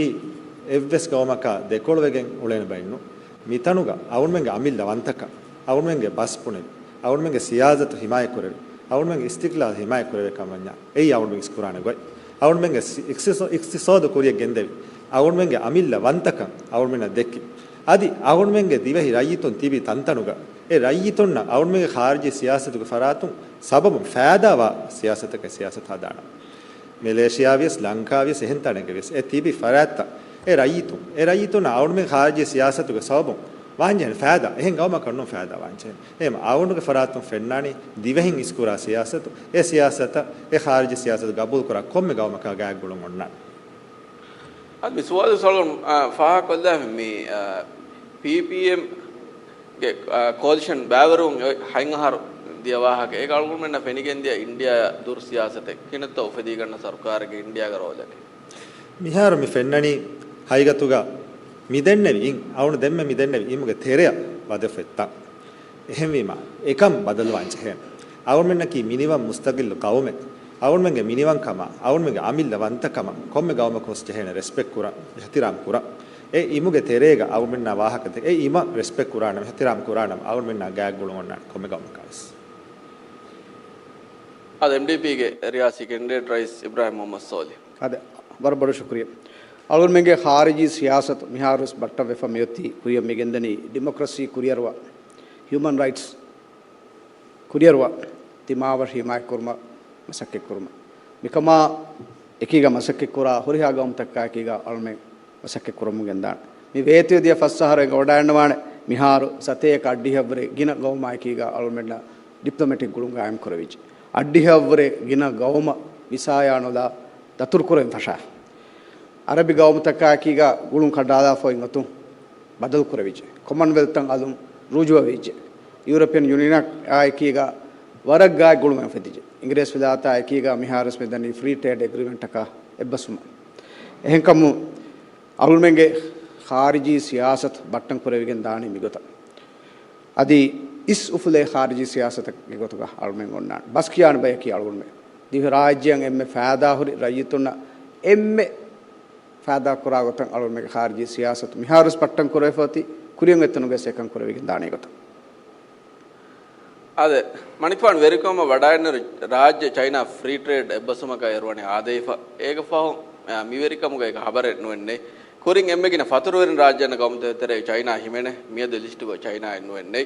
އެއްވެސް ގައުމަކާ ދެކޮޅުވެގެން އުޅޭނެ ބައެއްނު. މިތަނުގަ އަޅުގަނޑުމެންގެ އަމިއްލަ ވަންތަކަން، އަޅުގަނޑުމެންގެ ބަސް ބުނެވި، އަޅުގަނޑުމެންގެ ސިޔާސަތު ހިމާޔަތްކުރެވި، އަޅުގަނޑުމެންގެ އިސްތިޤްލާލް ހިމާޔަތްކުރެވޭ ކަމަށް ވަންޏާ، އެއީ އަޅުގަނޑުމެން އިސްކުރާނެ ގޮތް. އަޅުގަނޑުމެންގެ ސި-، އިޤްތިޞާ-، އިޤްތިޞާދު ކުރިއަށް ގެންދެވި، އަޅުގަނޑުމެންގެ އަމިއްލަ ވަންތަކަން އަޅުގަނޑުމެންނަށް ދެއްކި. އަދި އަޅުގަނޑުމެންގެ ދިވެހި ރައްޔިތުން ތިބި ތަންތަނުގަ، އެ ރައްޔިތުންނަށް އަޅުގަނޑުމެންގެ ޚާރިޖީ ސިޔާސަތުގެ ފަރާތުން ސަބަބުން ފައިދާވާ ސިޔާސަތަކަށް ސިޔާސަތު ހަދާނެ. މެލޭޝިޔާ ވިޔަސް، ލަންކާ ވިޔަސް، އެހެން ތަނެއްގަ ވިޔަސް އެ ތިބި ފަރާތްތައް، އެ ރައްޔިތުން، އެ ރައްޔިތުންނަށް އަޅުގަނޑުމެން ޚާރިޖީ ސިޔާސަތުގެ ސަބަބުން ވާންޖެހޭނެ ފައިދާ އެހެން ގައުމަކަށް ނޫން ފައިދާ ވާންޖެހޭނެ. އެހެން އަޅުގަނޑުގެ ފަރާތުން ފެންނާނީ ދިވެހިން އިސްކުރާ ސިޔާސަތު، އެ ސިޔާސަތަށް އެ ޚާރިޖީ ސިޔާސަތު ގަބޫލުކުރާ ކޮންމެ ގައުމަކާ ގާތްގުޅުން އޮންނާނެ. އަދި މި ސުވާލު ސަޅުން، އާ، ފާހަގަކޮށްލާފަ މި، އާ، ޕީޕީއެމްގެ، އާ، ކޯލިޝަން ބައިވެރިވުން އޮތް ހަތް އަހަރު ދިޔަ ވާހަކަ. އޭގަ އަޅުގަނޑުމެންނަށް ފެނިގެންދިޔަ އިންޑިއާ ދުރު ސިޔާސަތެއް. ކިހިނެއްތޯ އުފެދިގަންނަ ސަރުކާރެއްގެ އިންޑިއާގެ ރޯލަކީ؟ މިހާރު މި ފެންނަނީ ހަގީގަތުގަ މިދެންނެވި އިން، އަޅުގަނޑު ދެންމެ މިދެންނެވި އިމުގެ ތެރެއަށް ވަދެފަ އޮތްތަން. އެހެންވީމަ، އެކަން ބަދަލުވާން ޖެހޭނެ. އަޅުގަނޑުމެންނަކީ މިނިވަން މުސްތަގިއްލު ޤައުމެއް. އަޅުގަނޑުމެންގެ މިނިވަންކަމާ، އަޅުގަނޑުމެންގެ އަމިއްލަ ވަންތަކަމަށް ކޮންމެ ގައުމަކު ވެސް ޖެހޭނެ ރެސްޕެކްޓް ކުރަން، އިޙްތިރާމް ކުރަން. އެ އިމުގެ ތެރޭގަ އަޅުގަނޑުމެންނާ ވާހަކަ ދޭ، އެ އިމަށް ރެސްޕެކްޓް ކުރާނަމަ، އިޙްތިރާމް ކުރާނަމަ، އަޅުގަނޑުމެންނާ ގާތްގުޅުން އޮންނާނެ ކޮންމެ ގައުމަކާވެސް. އަދި އެމްޑީޕީގެ ރިޔާސީ ކެންޑިޑޭޓް ރައީސް އިބްރާހިމް މުޙައްމަދު ސޯލިހު. އާދެ، ވަރަށް ބޮޑަށް ޝުކުރިއްޔާ. އަޅުގަނޑުމެންގެ ޚާރިޖީ ސިޔާސަތު މިހާރުވެސް ބައްޓަންވެފަ މިއޮތީ ކުރިއަށް މިގެންދަނީ ޑިމޮކްރަސީ ކުރިއަރުވާ، ހިއުމަން ރައިޓްސް ކުރިއަރުވާ، ތިމާވެށި ހިމާޔަތްކުރުމަށް މަސައްކަތްކުރުމަށް. މިކަމާ އެކީގަ މަސައްކަތްކުރާ ހުރިހާ ގައުމުތަކާއެކީގަ އަޅުމެން މަސައްކަތްކުރަމުން ގެންދާނެ. މި ވޭތުވެދިޔަ ފަސް އަހަރު އެނގިވަޑައިގަންނަވާނެ، މިހާރު ސަތޭކަ އަށްޑިހައަށްވުރެ ގިނަ ގައުމާއެކީގަ އަޅުމެންނަށް ޑިޕްލޮމެޓިކް ގުޅުން ގާއިމް ކުރެވިއްޖެ. އަށްޑިހައަށްވުރެ ގިނަ ގައުމަށް ވިސާޔާ ނުލާ ދަތުރުކުރެވެން ފަށާފަ. އަރަބި ގައުމުތަކާއެކީގަ ގުޅުން ކަނޑައަޅާފަ އޮތް އޮތުން ބަދަލުކުރެވިއްޖެ. ކޮމަންވެލްތަށް އަލުން ރުޖޫޢަވެއްޖެ. ޔޫރަޕިއަން ޔޫނިއަނާއެކީގަ ވަރަށް ގާތް ގުޅުމެއް އުފެދިއްޖެ. އިނގިރޭސިވިލާތާއެކީގަ މިހާރުވެސް މިދަނީ ފްރީ ޓްރޭޑް އެގްރިމެންޓަކާ އެއްބަސްވުމަށް. އެހެންކަމުން އަޅުމެންގެ ޚާރިޖީ ސިޔާސަތު ބައްޓަން ކުރެވިގެން ދާނީ މިގޮތަށް. އަދި އިސް އުފުލޭ ޚާރިޖީ ސިޔާސަތެއްގެ ގޮތުގަ އަޅުމެން އޮންނާނެ. ބަސް ކިޔާނެ ބަޔަކީ އަޅުގަނޑުމެން ދިވެހިރާއްޖެއަށް އެންމެ ފައިދާހުރި ރައްޔިތުންނަށް އެންމެ ފައިދާކުރާ ގޮތަށް އަޅުގަނޑުމެންގެ ޚާރިޖީ ސިޔާސަތު މިހާރުވެސް ބައްޓަން ކުރެވިފަ އޮތީ ކުރިއަށް އޮތްތަނުގަވެސް އެކަން ކުރެވިގެން ދާނީ ގޮތަށް. އާދެ، މަނިކުފާނު ވެރިކަމަށް ވަޑައިގެންނެވި ރާއްޖެ ޗައިނާ ފްރީ ޓްރޭޑް އެއްބަސްވުމަކަށް އޭރު ވަނީ އާދެވިފަ. އޭގެ ފަހު، އާ، މިވެރިކަމުގަ އޭގެ ހަބަރެއް ނުވެންނެވި. ކުރިން އެންމެ ގިނަ ފަތުރުވެރިން ރާއްޖޭންނަށް ގައުމުތަކުގެ ތެރެއިން ޗައިނާ ހިމެނޭ. މިއަދު ލިސްޓުގަ ޗައިނާއެއް ނުވެންނެވި.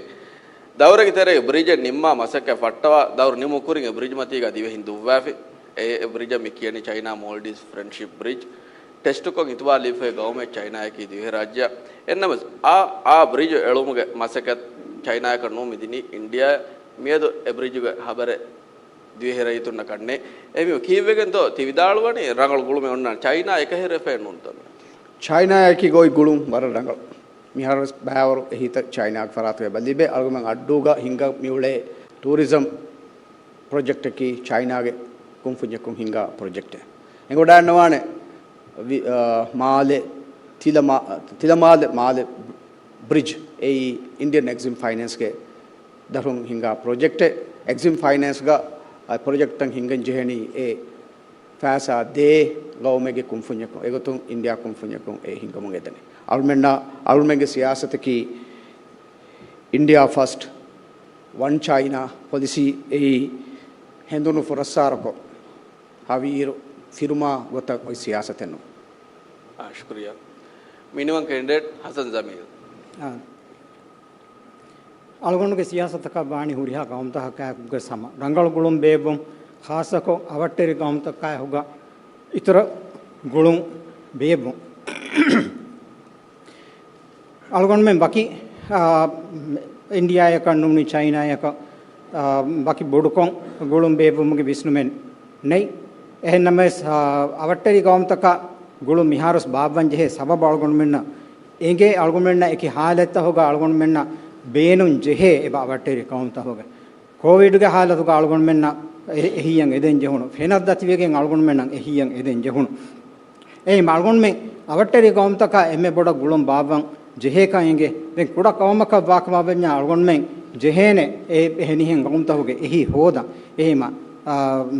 ދައުރެއްގެ ތެރޭގަ ބްރިޖެއް ނިންމާ މަސައްކަތް ފައްޓަވާ، ދައުރު ނިމުނު ކުރިން އެ ބްރިޖް މަތީގަ ދިވެހިން ދުއްވާފި. އެ، އެ ބްރިޖަށް މި ކިޔަނީ ޗައިނާ މޯލްޑިވްސް ފްރެންޑްޝިޕް ބްރިޖް. ޓެސްޓުކޮށް އިތުބާރު ލިބިފައި ގައުމެއް ޗައިނާއަކީ ދިވެހިރާއްޖެއަށް. އެންނަމަސް އާ، އާ ބްރިޖު އެޅުމުގެ މަސައްކަތް ޗައިނާއަކަށް ނޫން މި ދިނީ އިންޑިއާ. މިއަދު އެ ބްރިޖުގެ ހަބަރެއް ދިވެހި ރައްޔިތުންނަކަށް ނެތް. އެހެންވީމަ ކީއްވެގެންތޯ ތި ވިދާޅުވަނީ ރަނގަޅު ގުޅުމެއް އޮންނާނެ؟ ޗައިނާ އެކަހެރިވެފައެއް ނޫންތޯ މިއޮތީ؟ ޗައިނާއަކީ ގޮތް ގުޅުން ވަރަށް ރަނގަޅު. މިހާރުވެސް ބައިވަރު އެހީތައް ޗައިނާގެ ފަރާތުގަ އެބަ ލިބޭ. އަޅުގަނޑުމެން އައްޑޫގަ ހިންގަން މިއުޅޭ ޓޫރިޒަމް ޕްރޮޖެކްޓަކީ ޗައިނާގެ ކުންފުންޏަކުން ހިންގާ ޕްރޮޖެކްޓެއް. އެނގިވަޑައިގަންނަވާނެ، ވި-، އާ، މާލެ، ތިލަ މާ-، ތިލަ މާލެ، މާލެ ބްރިޖް އެއީ އިންޑިއަން އެގްޒިމް ފައިނޭންސްގެ ދަށުން ހިންގާ ޕްރޮޖެކްޓެއް. އެގްޒިމް ފައިނޭންސްގަ އަ ޕްރޮޖެކްޓްތައް ހިންގަން ޖެހެނީ އެ ފައިސާ ދޭ ގައުމެއްގެ ކުންފުންޏަކުން. އެގޮތުން އިންޑިއާ ކުންފުންޏަކުން އެ ހިންގަމުން އެދެނީ. އަޅުމެންނަށް، އަޅުމެންގެ ސިޔާސަތަކީ އިންޑިއާ ފަސްޓް، ވަން ޗައިނާ ޕޮލިސީ އެއީ ހެނދުނު ފުރައްސާރަކޮށް، ހަވީރު ފިރުމާ ގޮތަށް އޮތް ސިޔާސަތެއް ނޫން. އާ، ޝުކުރިއްޔާ. މިނިވަން ކެންޑިޑޭޓް ހަސަން ޖަމީލް. އާ. އަޅުގަނޑުގެ ސިޔާސަތަކަށް ވާނީ ހުރިހާ ގައުމުތަކާއެކުގެ ހަމަ ރަނގަޅު ގުޅުން ބޭއްވުން، ޚާއްޞަކޮށް އަވަށްޓެރި ގައުމުތަކާއެކުގަ އިތުރަށް ގުޅުން ބޭއްވުން. އަޅުގަނޑުމެން ވަކި، އާ، އިންޑިއާއަކަށް ނޫނީ ޗައިނާއަކަށް، އާ، ވަކި ބޮޑުކޮށް ގުޅުން ބޭއްވުމުގެ ވިސްނުމެއް ނެތް. އެހެންނަމަވެސް، އާ، އަވަށްޓެރި ގައުމުތަކަށް ގުޅުން މިހާރުވެސް ބާއްވަން ޖެހޭ ސަބަބު އަޅުގަނޑުމެންނަށް އެނގޭ، އަޅުގަނޑުމެންނަށް އެކި ހާލަތްތަކުގަ އަޅުގަނޑުމެންނަށް ބޭނުން ޖެހޭ އެބަ އަވަށްޓެރި ގައުމުތަކުގެ. ކޯވިޑުގެ ހާލަތުގަ އަޅުގަނޑުމެންނަށް އެ-، އެހީއަށް އެދެން ޖެހުނު. ފެނަށް ދަތިވެގެން އަޅުގަނޑުމެންނަށް އެހީއަށް އެދެން ޖެހުނު. އެހެން އަޅުގަނޑުމެން އަވަށްޓެރި ގައުމުތަކާ އެންމެ ބޮޑަށް ގުޅުން ބާއްވަން ޖެހޭކަން އެނގޭ. ދެން ކުޑަ ގައުމަކަށް ވާކަމަށް ވަންޏާ އަޅުގަނޑުމެން ޖެހޭނެ އެ އެހެނިހެން ގައުމުތަކުގެ އެހީ ހޯދަން. އެހީމަ، އާ،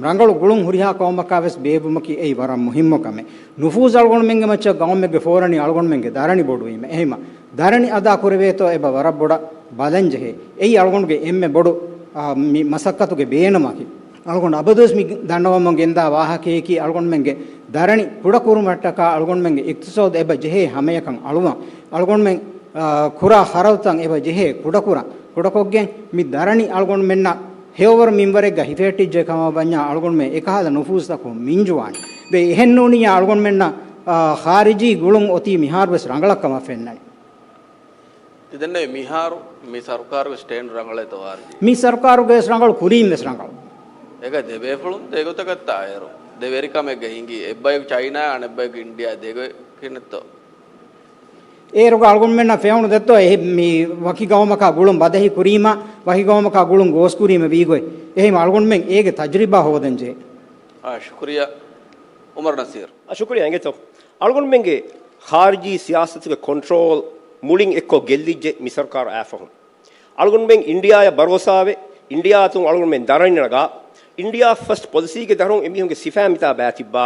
ރަނގަޅު ގުޅުން ހުރިހާ ގައުމަކާ ވެސް ބޭއްވުމަކީ އެއީ ވަރަށް މުހިއްމު ކަމެއް. ނުފޫޒު އަޅުގަނޑުމެންގެ މައްޗަށް ގައުމެއްގެ ފޯރަނީ އަޅުގަނޑުމެންގެ ދަރަނި ބޮޑުވީމަ. އެހެންމަ ދަރަނި އަދާ ކުރެވޭތޯ އެބަ ވަރަށް ބޮޑަށް ބަލަން ޖެހޭ. އެއީ އަޅުގަނޑުގެ އެންމެ ބޮޑު، އާ، މި މަސައްކަތުގެ ބޭނުމަކީ. އަޅުގަނޑު އަބަދުވެސް މި ދަންނަވަމުން ގެންދާ ވާހަކަޔަކީ އަޅުގަނޑުމެންގެ ދަރަނި ކުޑަކުރުމަށްޓަކާ އަޅުގަނޑުމެންގެ އިޤްތިޞާދު އެބަ ޖެހޭ ހަމަޔަކަށް އަޅުވަން. އަޅުގަނޑުމެން، އާ، ކުރާ ޚަރަދުތައް އެބަ ޖެހޭ ކުޑަކުރަން. ކުޑަކޮށްގެން މި ދަރަނި އަޅުގަނޑުމެންނަށް ހެޔޮވަރު މިންވަރެއްގަ ހިފެހެއްޓިއްޖެ ކަމަށް ވަންޏާ އަޅުގަނޑުމެން އެކަހަލަ ނުފޫޒުތަކުން މިންޖުވާނެ. ދެން އެހެން ނޫނިއްޔާ އަޅުގަނޑުމެންނަށް، އާ، ޚާރިޖީ ގުޅުން އޮތީ މިހާރުވެސް ރަނގަޅަށް ކަމަށް ފެންނަނީ. ތި ދެންނެވި މިހާރު މި ސަރުކާރުގެ ސްޓޭންޑް ރަނގަޅޭތޯ އާރްޖީ؟ މި ސަރުކާރުގަވެސް ރަނގަޅު، ކުރީން ވެސް ރަނގަޅު. އޭގަ ދެ ބޭފުޅުން ދެ ގޮތަކަށްތާ އޭރު ދެ ވެރިކަމެއްގަ ހިނގި، އެއްބަޔަކު ޗައިނާ އަނެއްބަޔަކު އިންޑިއާ، ދެ ގޮތް ކިހިނެއްތޯ؟ އޭރުގަ އަޅުގަނޑުމެންނަށް ފެނުނު ދެއްތޯ، އެ މި ވަކި ގައުމަކާ ގުޅުން ބަދަހި ކުރީމަ، ވަކި ގައުމަކާ ގުޅުން ގޯސް ކުރީމަ ވީގޮތް. އެހެން އަޅުގަނޑުމެން އޭގެ ތަޖުރިބާ ހޯދަން ޖެހޭ. އާ، ޝުކުރިއްޔާ. އުމަރު ނަސީރު. އާ، ޝުކުރިއްޔާ އިނގޭތޯ. އަޅުގަނޑުމެންގެ ޚާރިޖީ ސިޔާސަތުގެ ކޮންޓްރޯލް މުޅިން އެއްކޮށް ގެއްލިއްޖެ މި ސަރުކާރު އައިފަހުން. އަޅުގަނޑުމެން އިންޑިއާއަށް ބަރޯސާވެ، އިންޑިއާ އަތުން އަޅުގަނޑުމެން ދަރަނި ނަގާ، އިންޑިއާ ފަސްޓް ޕޮލިސީގެ ދަށުން އެމީހުންގެ ސިފައިން މިތާ ބައިތިއްބާ،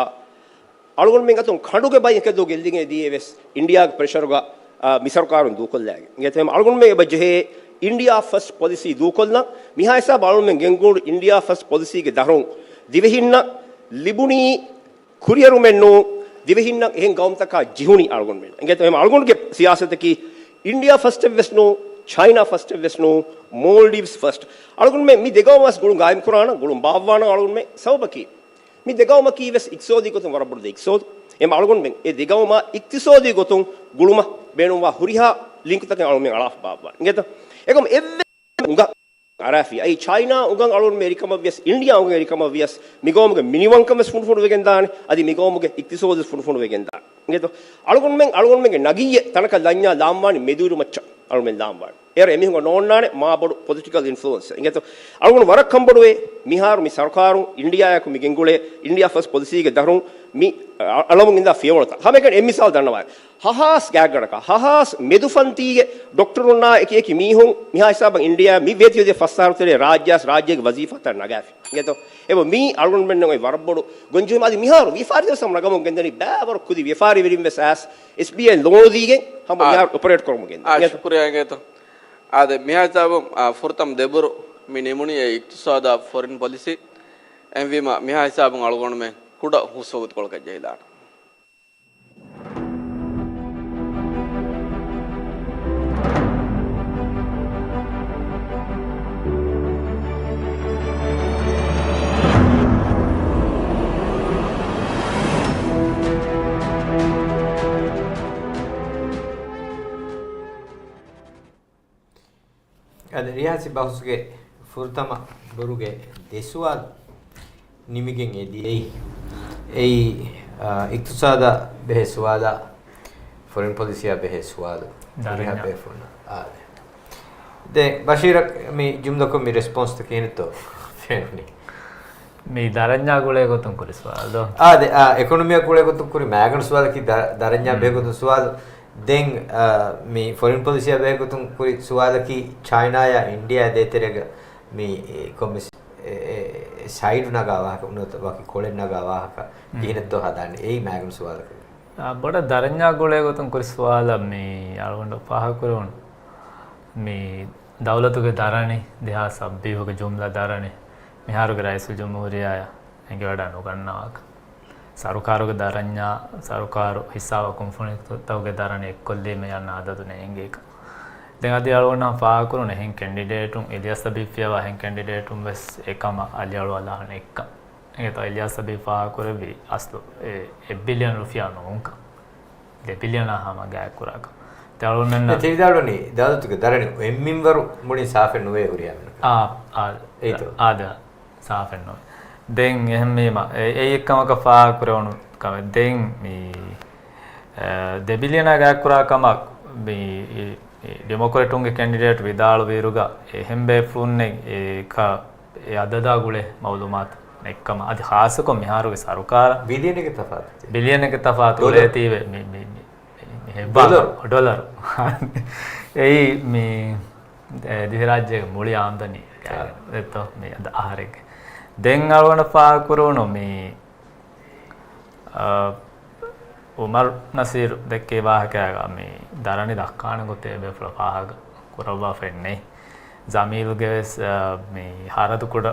އަޅުގަނޑުމެން އަތުން ކަނޑުގެ ބައި އެކަދޫ ގެއްލިގެން ދިޔައިރުވެސް އިންޑިއާގެ ޕްރެޝަރުގަ، އާ، މި ސަރުކާރުން ދޫކޮށްލައިގެން. އިނގޭތޯ އަޅުގަނޑުމެން އެބަ ޖެހޭ އިންޑިއާ ފަސްޓް ޕޮލިސީ ދޫކޮށްލަން. މިހާ ހިސާބަށް އަޅުގަނޑުމެން ގެންގުޅުނު އިންޑިއާ ފަސްޓް ޕޮލިސީގެ ދަށުން ދިވެހިންނަށް ލިބުނީ ކުރިއެރުމެއް ނޫން، ދިވެހިންނަށް އެހެން ގައުމުތަކާ ޖެހުނީ އަޅުގަނޑުމެން. އިނގޭތޯ އަޅުގަނޑުގެ ސިޔާސަތަކީ އިންޑިއާ ފަސްޓެއްވެސް ނޫން، ޗައިނާ ފަސްޓެއްވެސް ނޫން، މޯލްޑިވްސް ފަސްޓް. އަޅުގަނޑުމެން މި ދެ ގައުމަށް ގުޅުން ގާއިމް ކުރާނަން، ގުޅުން ބާއްވާނަން އަޅުގަނޑުމެން. ސަބަބަކީ މި ދެ ގައުމަކީ ވެސް އިޤްތިޞާދީ ގޮތުން ވަރަށް ބޮޑު ދެ އިޤްތިޞާދު. އެހެން އަޅުގަނޑުމެން އެ ދެ ގައުމާ އިޤްތިޞާދީ ގޮތުން ގުޅުމަށް ބޭނުންވާ ހުރިހާ ލިންކުތަކެއް އަޅުގަނޑުމެން އަޅާފަ ބާއްވާނެ. އިނގޭތޯ؟ އެކަމު އެއްވެސް އުނގަ އަރާފި. އައި ޗައިނާ އުނގަން އަޅުގަނޑުމެން އެރިކަމަށް ވިޔަސް، އިންޑިއާ އުނގަން އެރިކަމަށް ވިޔަސް، މިގައުމުގެ މިނިވަންކަން ވެސް ފުނޑުފުނޑު ވެގެން ދާނެ. އަދި މިގައުމުގެ އިޤްތިޞާދު ވެސް ފުނޑުފުނޑު ވެގެން ދާނެ. އިނގޭތޯ؟ އަޅުގަނޑުމެން، އަޅުގަނޑުމެންގެ ނަގިއްޔެއް ތަނަކަށް ލަންޏާ ލާންވާނީ މެދުއިރު މައްޗަށް އަޅުގަނޑުމެން ލާންވާނެ. އޭރު އެމީހުންގެ ނޯންނާނެ މާ ބޮޑު ޕޮލިޓިކަލް އިންފްލުއެންސް. އިނގޭތޯ؟ އަޅުގަނޑު ވަރަށް ކަންބޮޑުވޭ މިހާރު މި ސަރުކާރުން އިންޑިއާއަކު މި ގެންގުޅޭ އިންޑިއާ ފަސްޓް ޕޮލިސީގެ ދަށުން މި އަ-، އަޅަމުން އިންދާ ފިޔަވަޅުތައް. ހަމައެކަނި އެއް މިސާލު ދަންނަވާ. ހަހާސް ގާތްގަނޑަކަށް، ހަހާސް މެދުފަންތީގެ ޑޮކްޓަރުންނާ އެކި އެކި މީހުން މިހާ ހިސާބަށް އިންޑިއާ މި ވޭތުވެދިޔަ ފަސް އަހަރު ތެރޭ ރާއްޖެ، ރާއްޖޭގެ ވަޒީފާތައް ނަގާފި. އިނގޭތޯ؟ އެބަ މީ އަޅުގަނޑުމެންނަށް އޮތް ވަރަށް ބޮޑު ގޮންޖެހުމެއް. އަދި މިހާރު ވިޔަފާރި ދަސް ހަމަ ނަގަމުން ގެންދަނީ ބައިވަރު ކުދި ވިޔަފާރިވެރިން ވެސް އައިސް އެސްބީއައި ލޯނު ދީގެން ހަމަ އާ. މިހާރު އޮޕަރޭޓް ކުރަމުން ގެންދަނީ. އާ، އިނގޭތޯ؟ ޝުކުރިއްޔާ އިނގޭތޯ. އާދެ، މިހާ ހިސާބުން، އާ، ފުރަތަމަ ދެބުރު މި ނިމުނީ އެ އިޤްތިޞާދާ ފޮރިން ޕޮލިސީ. އެހެންވީމަ، މިހާ ހިސާބުން އަޅުގަނޑުމެން ކުޑަ ހުސްވަގުތުކޮޅަކަށް ޖެހިލާނަން. އަދި ރިޔާސީ ބަހުސްގެ ފުރަތަމަ ބުރުގެ ދެ ސުވާލު ނިމިގެން އެދިޔައީ. އެއީ، އާ، އިޤްތިޞާދަށް ބެހޭ ސުވާލާ، ފޮރިން ޕޮލިސީއަށް ބެހޭ ސުވާލު. ދަރަނިއަށް. ހުރިހާ ބޭފުޅުންނަށް. އާދެ. ދެން ބަޝީރަށް މި ޖުމްލަކޮށް މި ރެސްޕޮންސްތައް ކިހިނެއްތޯ ފެނުނީ؟ މި ދަރަންޏާ ގުޅޭ ގޮތުން ކުރި ސުވާލު. އާ، ދެ، އާ، އެކޮނޮމިއާ ގުޅޭ ގޮތުން ކުރި މައިގަނޑު ސުވާލަކީ ދަ-، ދަރަންޏާ މް. ބެހޭގޮތުން ސުވާލު. ދެން، އާ، މި ފޮރިން ޕޮލިސީއާ ބެހޭގޮތުން ކުރި ސުވާލަކީ ޗައިނާއާ އިންޑިއާ ދޭތެރޭގަ މި، އެ، ކޮންމެސް، އެ، އެ، އެ، ސައިޑު ނަގާ ވާހަކަ، ނުވަތަ ވަކި ކޮޅެއް ނަގާ ވާހަކަ މް. ކިހިނެއްތޯ ހަދާނެ. އެއީ މައިގަނޑު ސުވާލަކީ. އާ، ބޮޑަށް ދަރަންޏާ ގުޅޭ ގޮތުން ކުރި ސުވާލަށް މި އަޅުގަނޑު ފާހަގަކުރެވުނު. މި ދައުލަތުގެ ދަރަނި، ދެހާސް ސައްބީސްގެ ޖުމްލަ ދަރަނި، މިހާރުގެ ރައީސުލްޖުމްހޫރިއްޔާއަށް އެނގިވަޑައި ނުގަންނަވާކަށް. ސަރުކާރުގެ ދަރަންޏާ، ސަރުކާރު ހިއްސާވާ ކުންފުނިތަކުގެ ދަރަނި އެއްކޮށްލީމަ އަންނަ އަދަދު ނޭނގޭކަށް. ދެން އަދި އަޅުގަނޑަށް ފާހަގަކުރުނު އެހެން ކެންޑިޑޭޓުން، އިލްޔާސް ލަބީބް ފިޔަވާ އެހެން ކެންޑިޑޭޓުން ވެސް އެކަމަށް އަލިއަޅުވާލާނެ އެއްކަން. އެނގޭތޯ އިލްޔާސް ލަބީބް ފާހަގަކުރެއްވި އަސްލު އެ އެއް ބިލިއަން ރުފިޔާ ނޫންކަން. ދެ ބިލިއަނާ ހަމަ ގާތްކުރާކަން. ތި އަޅުގަނޑަށް ތި ވިދާޅުވަނީ ދައުލަތުގެ ދަރަނި އެއްމިންވަރު މުޅިން ސާފެއް ނުވޭ ހުރިހާ މީހަކަށް. އާ، އާ، އެއީތޯ؟ އާ، ދެ، ސާފެއް ނުވޭ. ދެން އެހެންވީމަ، އެ، އެއީ އެއްކަމަކަށް ފާހަގަކުރެވުނު ކަމެއް. ދެން މި، އެ، ދެ ބިލިއަނާ ގާތްކުރާ ކަމަށް މި، އި، އި، ޑިމޮކްރެޓުންގެ ކެންޑިޑޭޓް ވިދާޅުވިއިރުގަ އެހެން ބޭފުޅުންނެއް އެ ކަ-، އެ އަދަދާ ގުޅޭ މައުލޫމާތު ނެތްކަމަށް. އަދި ޚާއްޞަކޮށް މިހާރުގެ ސަރުކާރަށް ބިލިއަނެއްގެ ތަފާތު. ބިލިއަނެއްގެ ތަފާތު ޑޮލަރު. އުޅޭތީވެ މި، މި، މި، މި ހެއްވާ ޑޮލަރު. ޑޮލަރު. އެއީ މި، އެ، ދިވެހިރާއްޖޭގެ މުޅި އާމްދަނީ އާ. ދެއްތޯ މި އަދަ އަހަރެއްގެ. ދެން އަޅުގަނޑަށް ފާހަގަކުރެވުނު މި، އަ، އުމަރު ނަސީރު ދެއްކި ވާހަކައިގަ މި ދަރަނި ދައްކާނެ ގޮތެއް އެބޭފުޅަށް ފާހަގަ ކުރައްވާފައެއް ނެތް. ޖަމީލްގެ ވެސް، އަ، މި ހަރަދު ކުޑަ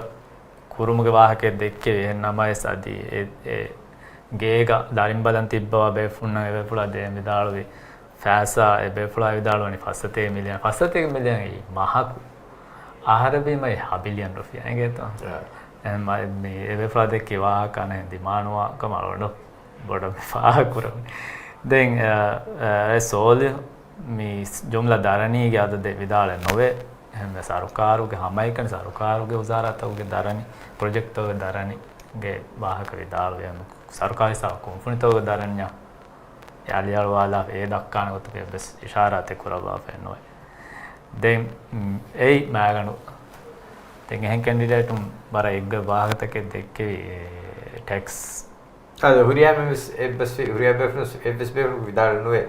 ކުރުމުގެ ވާހަކައެއް ދެއްކެވި. އެހެން ނަމަވެސް އަދި އެ، އެ ގޭގަ ދަރިން ބަލަން ތިއްބަވާ ބޭފުޅުންނަށް އެބޭފުޅާ ދޭން ވިދާޅުވި ފައިސާ، އެބޭފުޅާ ވިދާޅުވަނީ ފައްސަތޭކަ މިލިއަން، ފައްސަތޭކަ މިލިއަން އެއީ މަހަކު. އަހަރެއްވީމަ އެ ހަ ބިލިއަން ރުފިޔާ އެނގޭތޯ؟ އާ. އެހެން މަ-، މި އެބޭފުޅާ ދެއްކި ވާހަކަ އަނެއް ދިމާނުވާ ކަމަށް އަޅުގަނޑު ބޮޑަށް މި ފާހަގަކުރަމުން. ދެން، އަ، އަ، ރައީސް ސޯލިހު މި ޖުމްލަ ދަރަނީގެ އަދަދެއް ވިދާޅެއް ނުވޭ. އެހެންވެ ސަރުކާރުގެ ހަމައެކަނި ސަރުކާރުގެ ވުޒާރާތަކުގެ ދަރަނި، ޕްރޮޖެކްޓްތަކުގެ ދަރަނިގެ ވާހަކަ ވިދާޅުވި. ސަރުކާރު ހިސާބު ކުންފުނިތަކުގެ ދަރަންޏާ އެ އަލިއަޅުވާލާފަ އެ ދައްކާނެ ގޮތުގެ އެއްވެސް އިޝާރާތެއް ކުރައްވާފައެއް ނުވޭ. ދެން، މް، އެއީ މާގަނޑު. ދެން އެހެން ކެންޑިޑޭޓުން ވަރަށް އެއްގޮތް ވާހަކަތަކެއް ދެއްކެވި، އެ، ޓެކްސް. އަދި ހުރިހާ މީހުން ވެސް އެއްވެސް ފި-، ހުރިހާ ބޭފުޅުން އެއްވެސް ބޭފުޅުން ވިދާޅުވެ ނުވޭ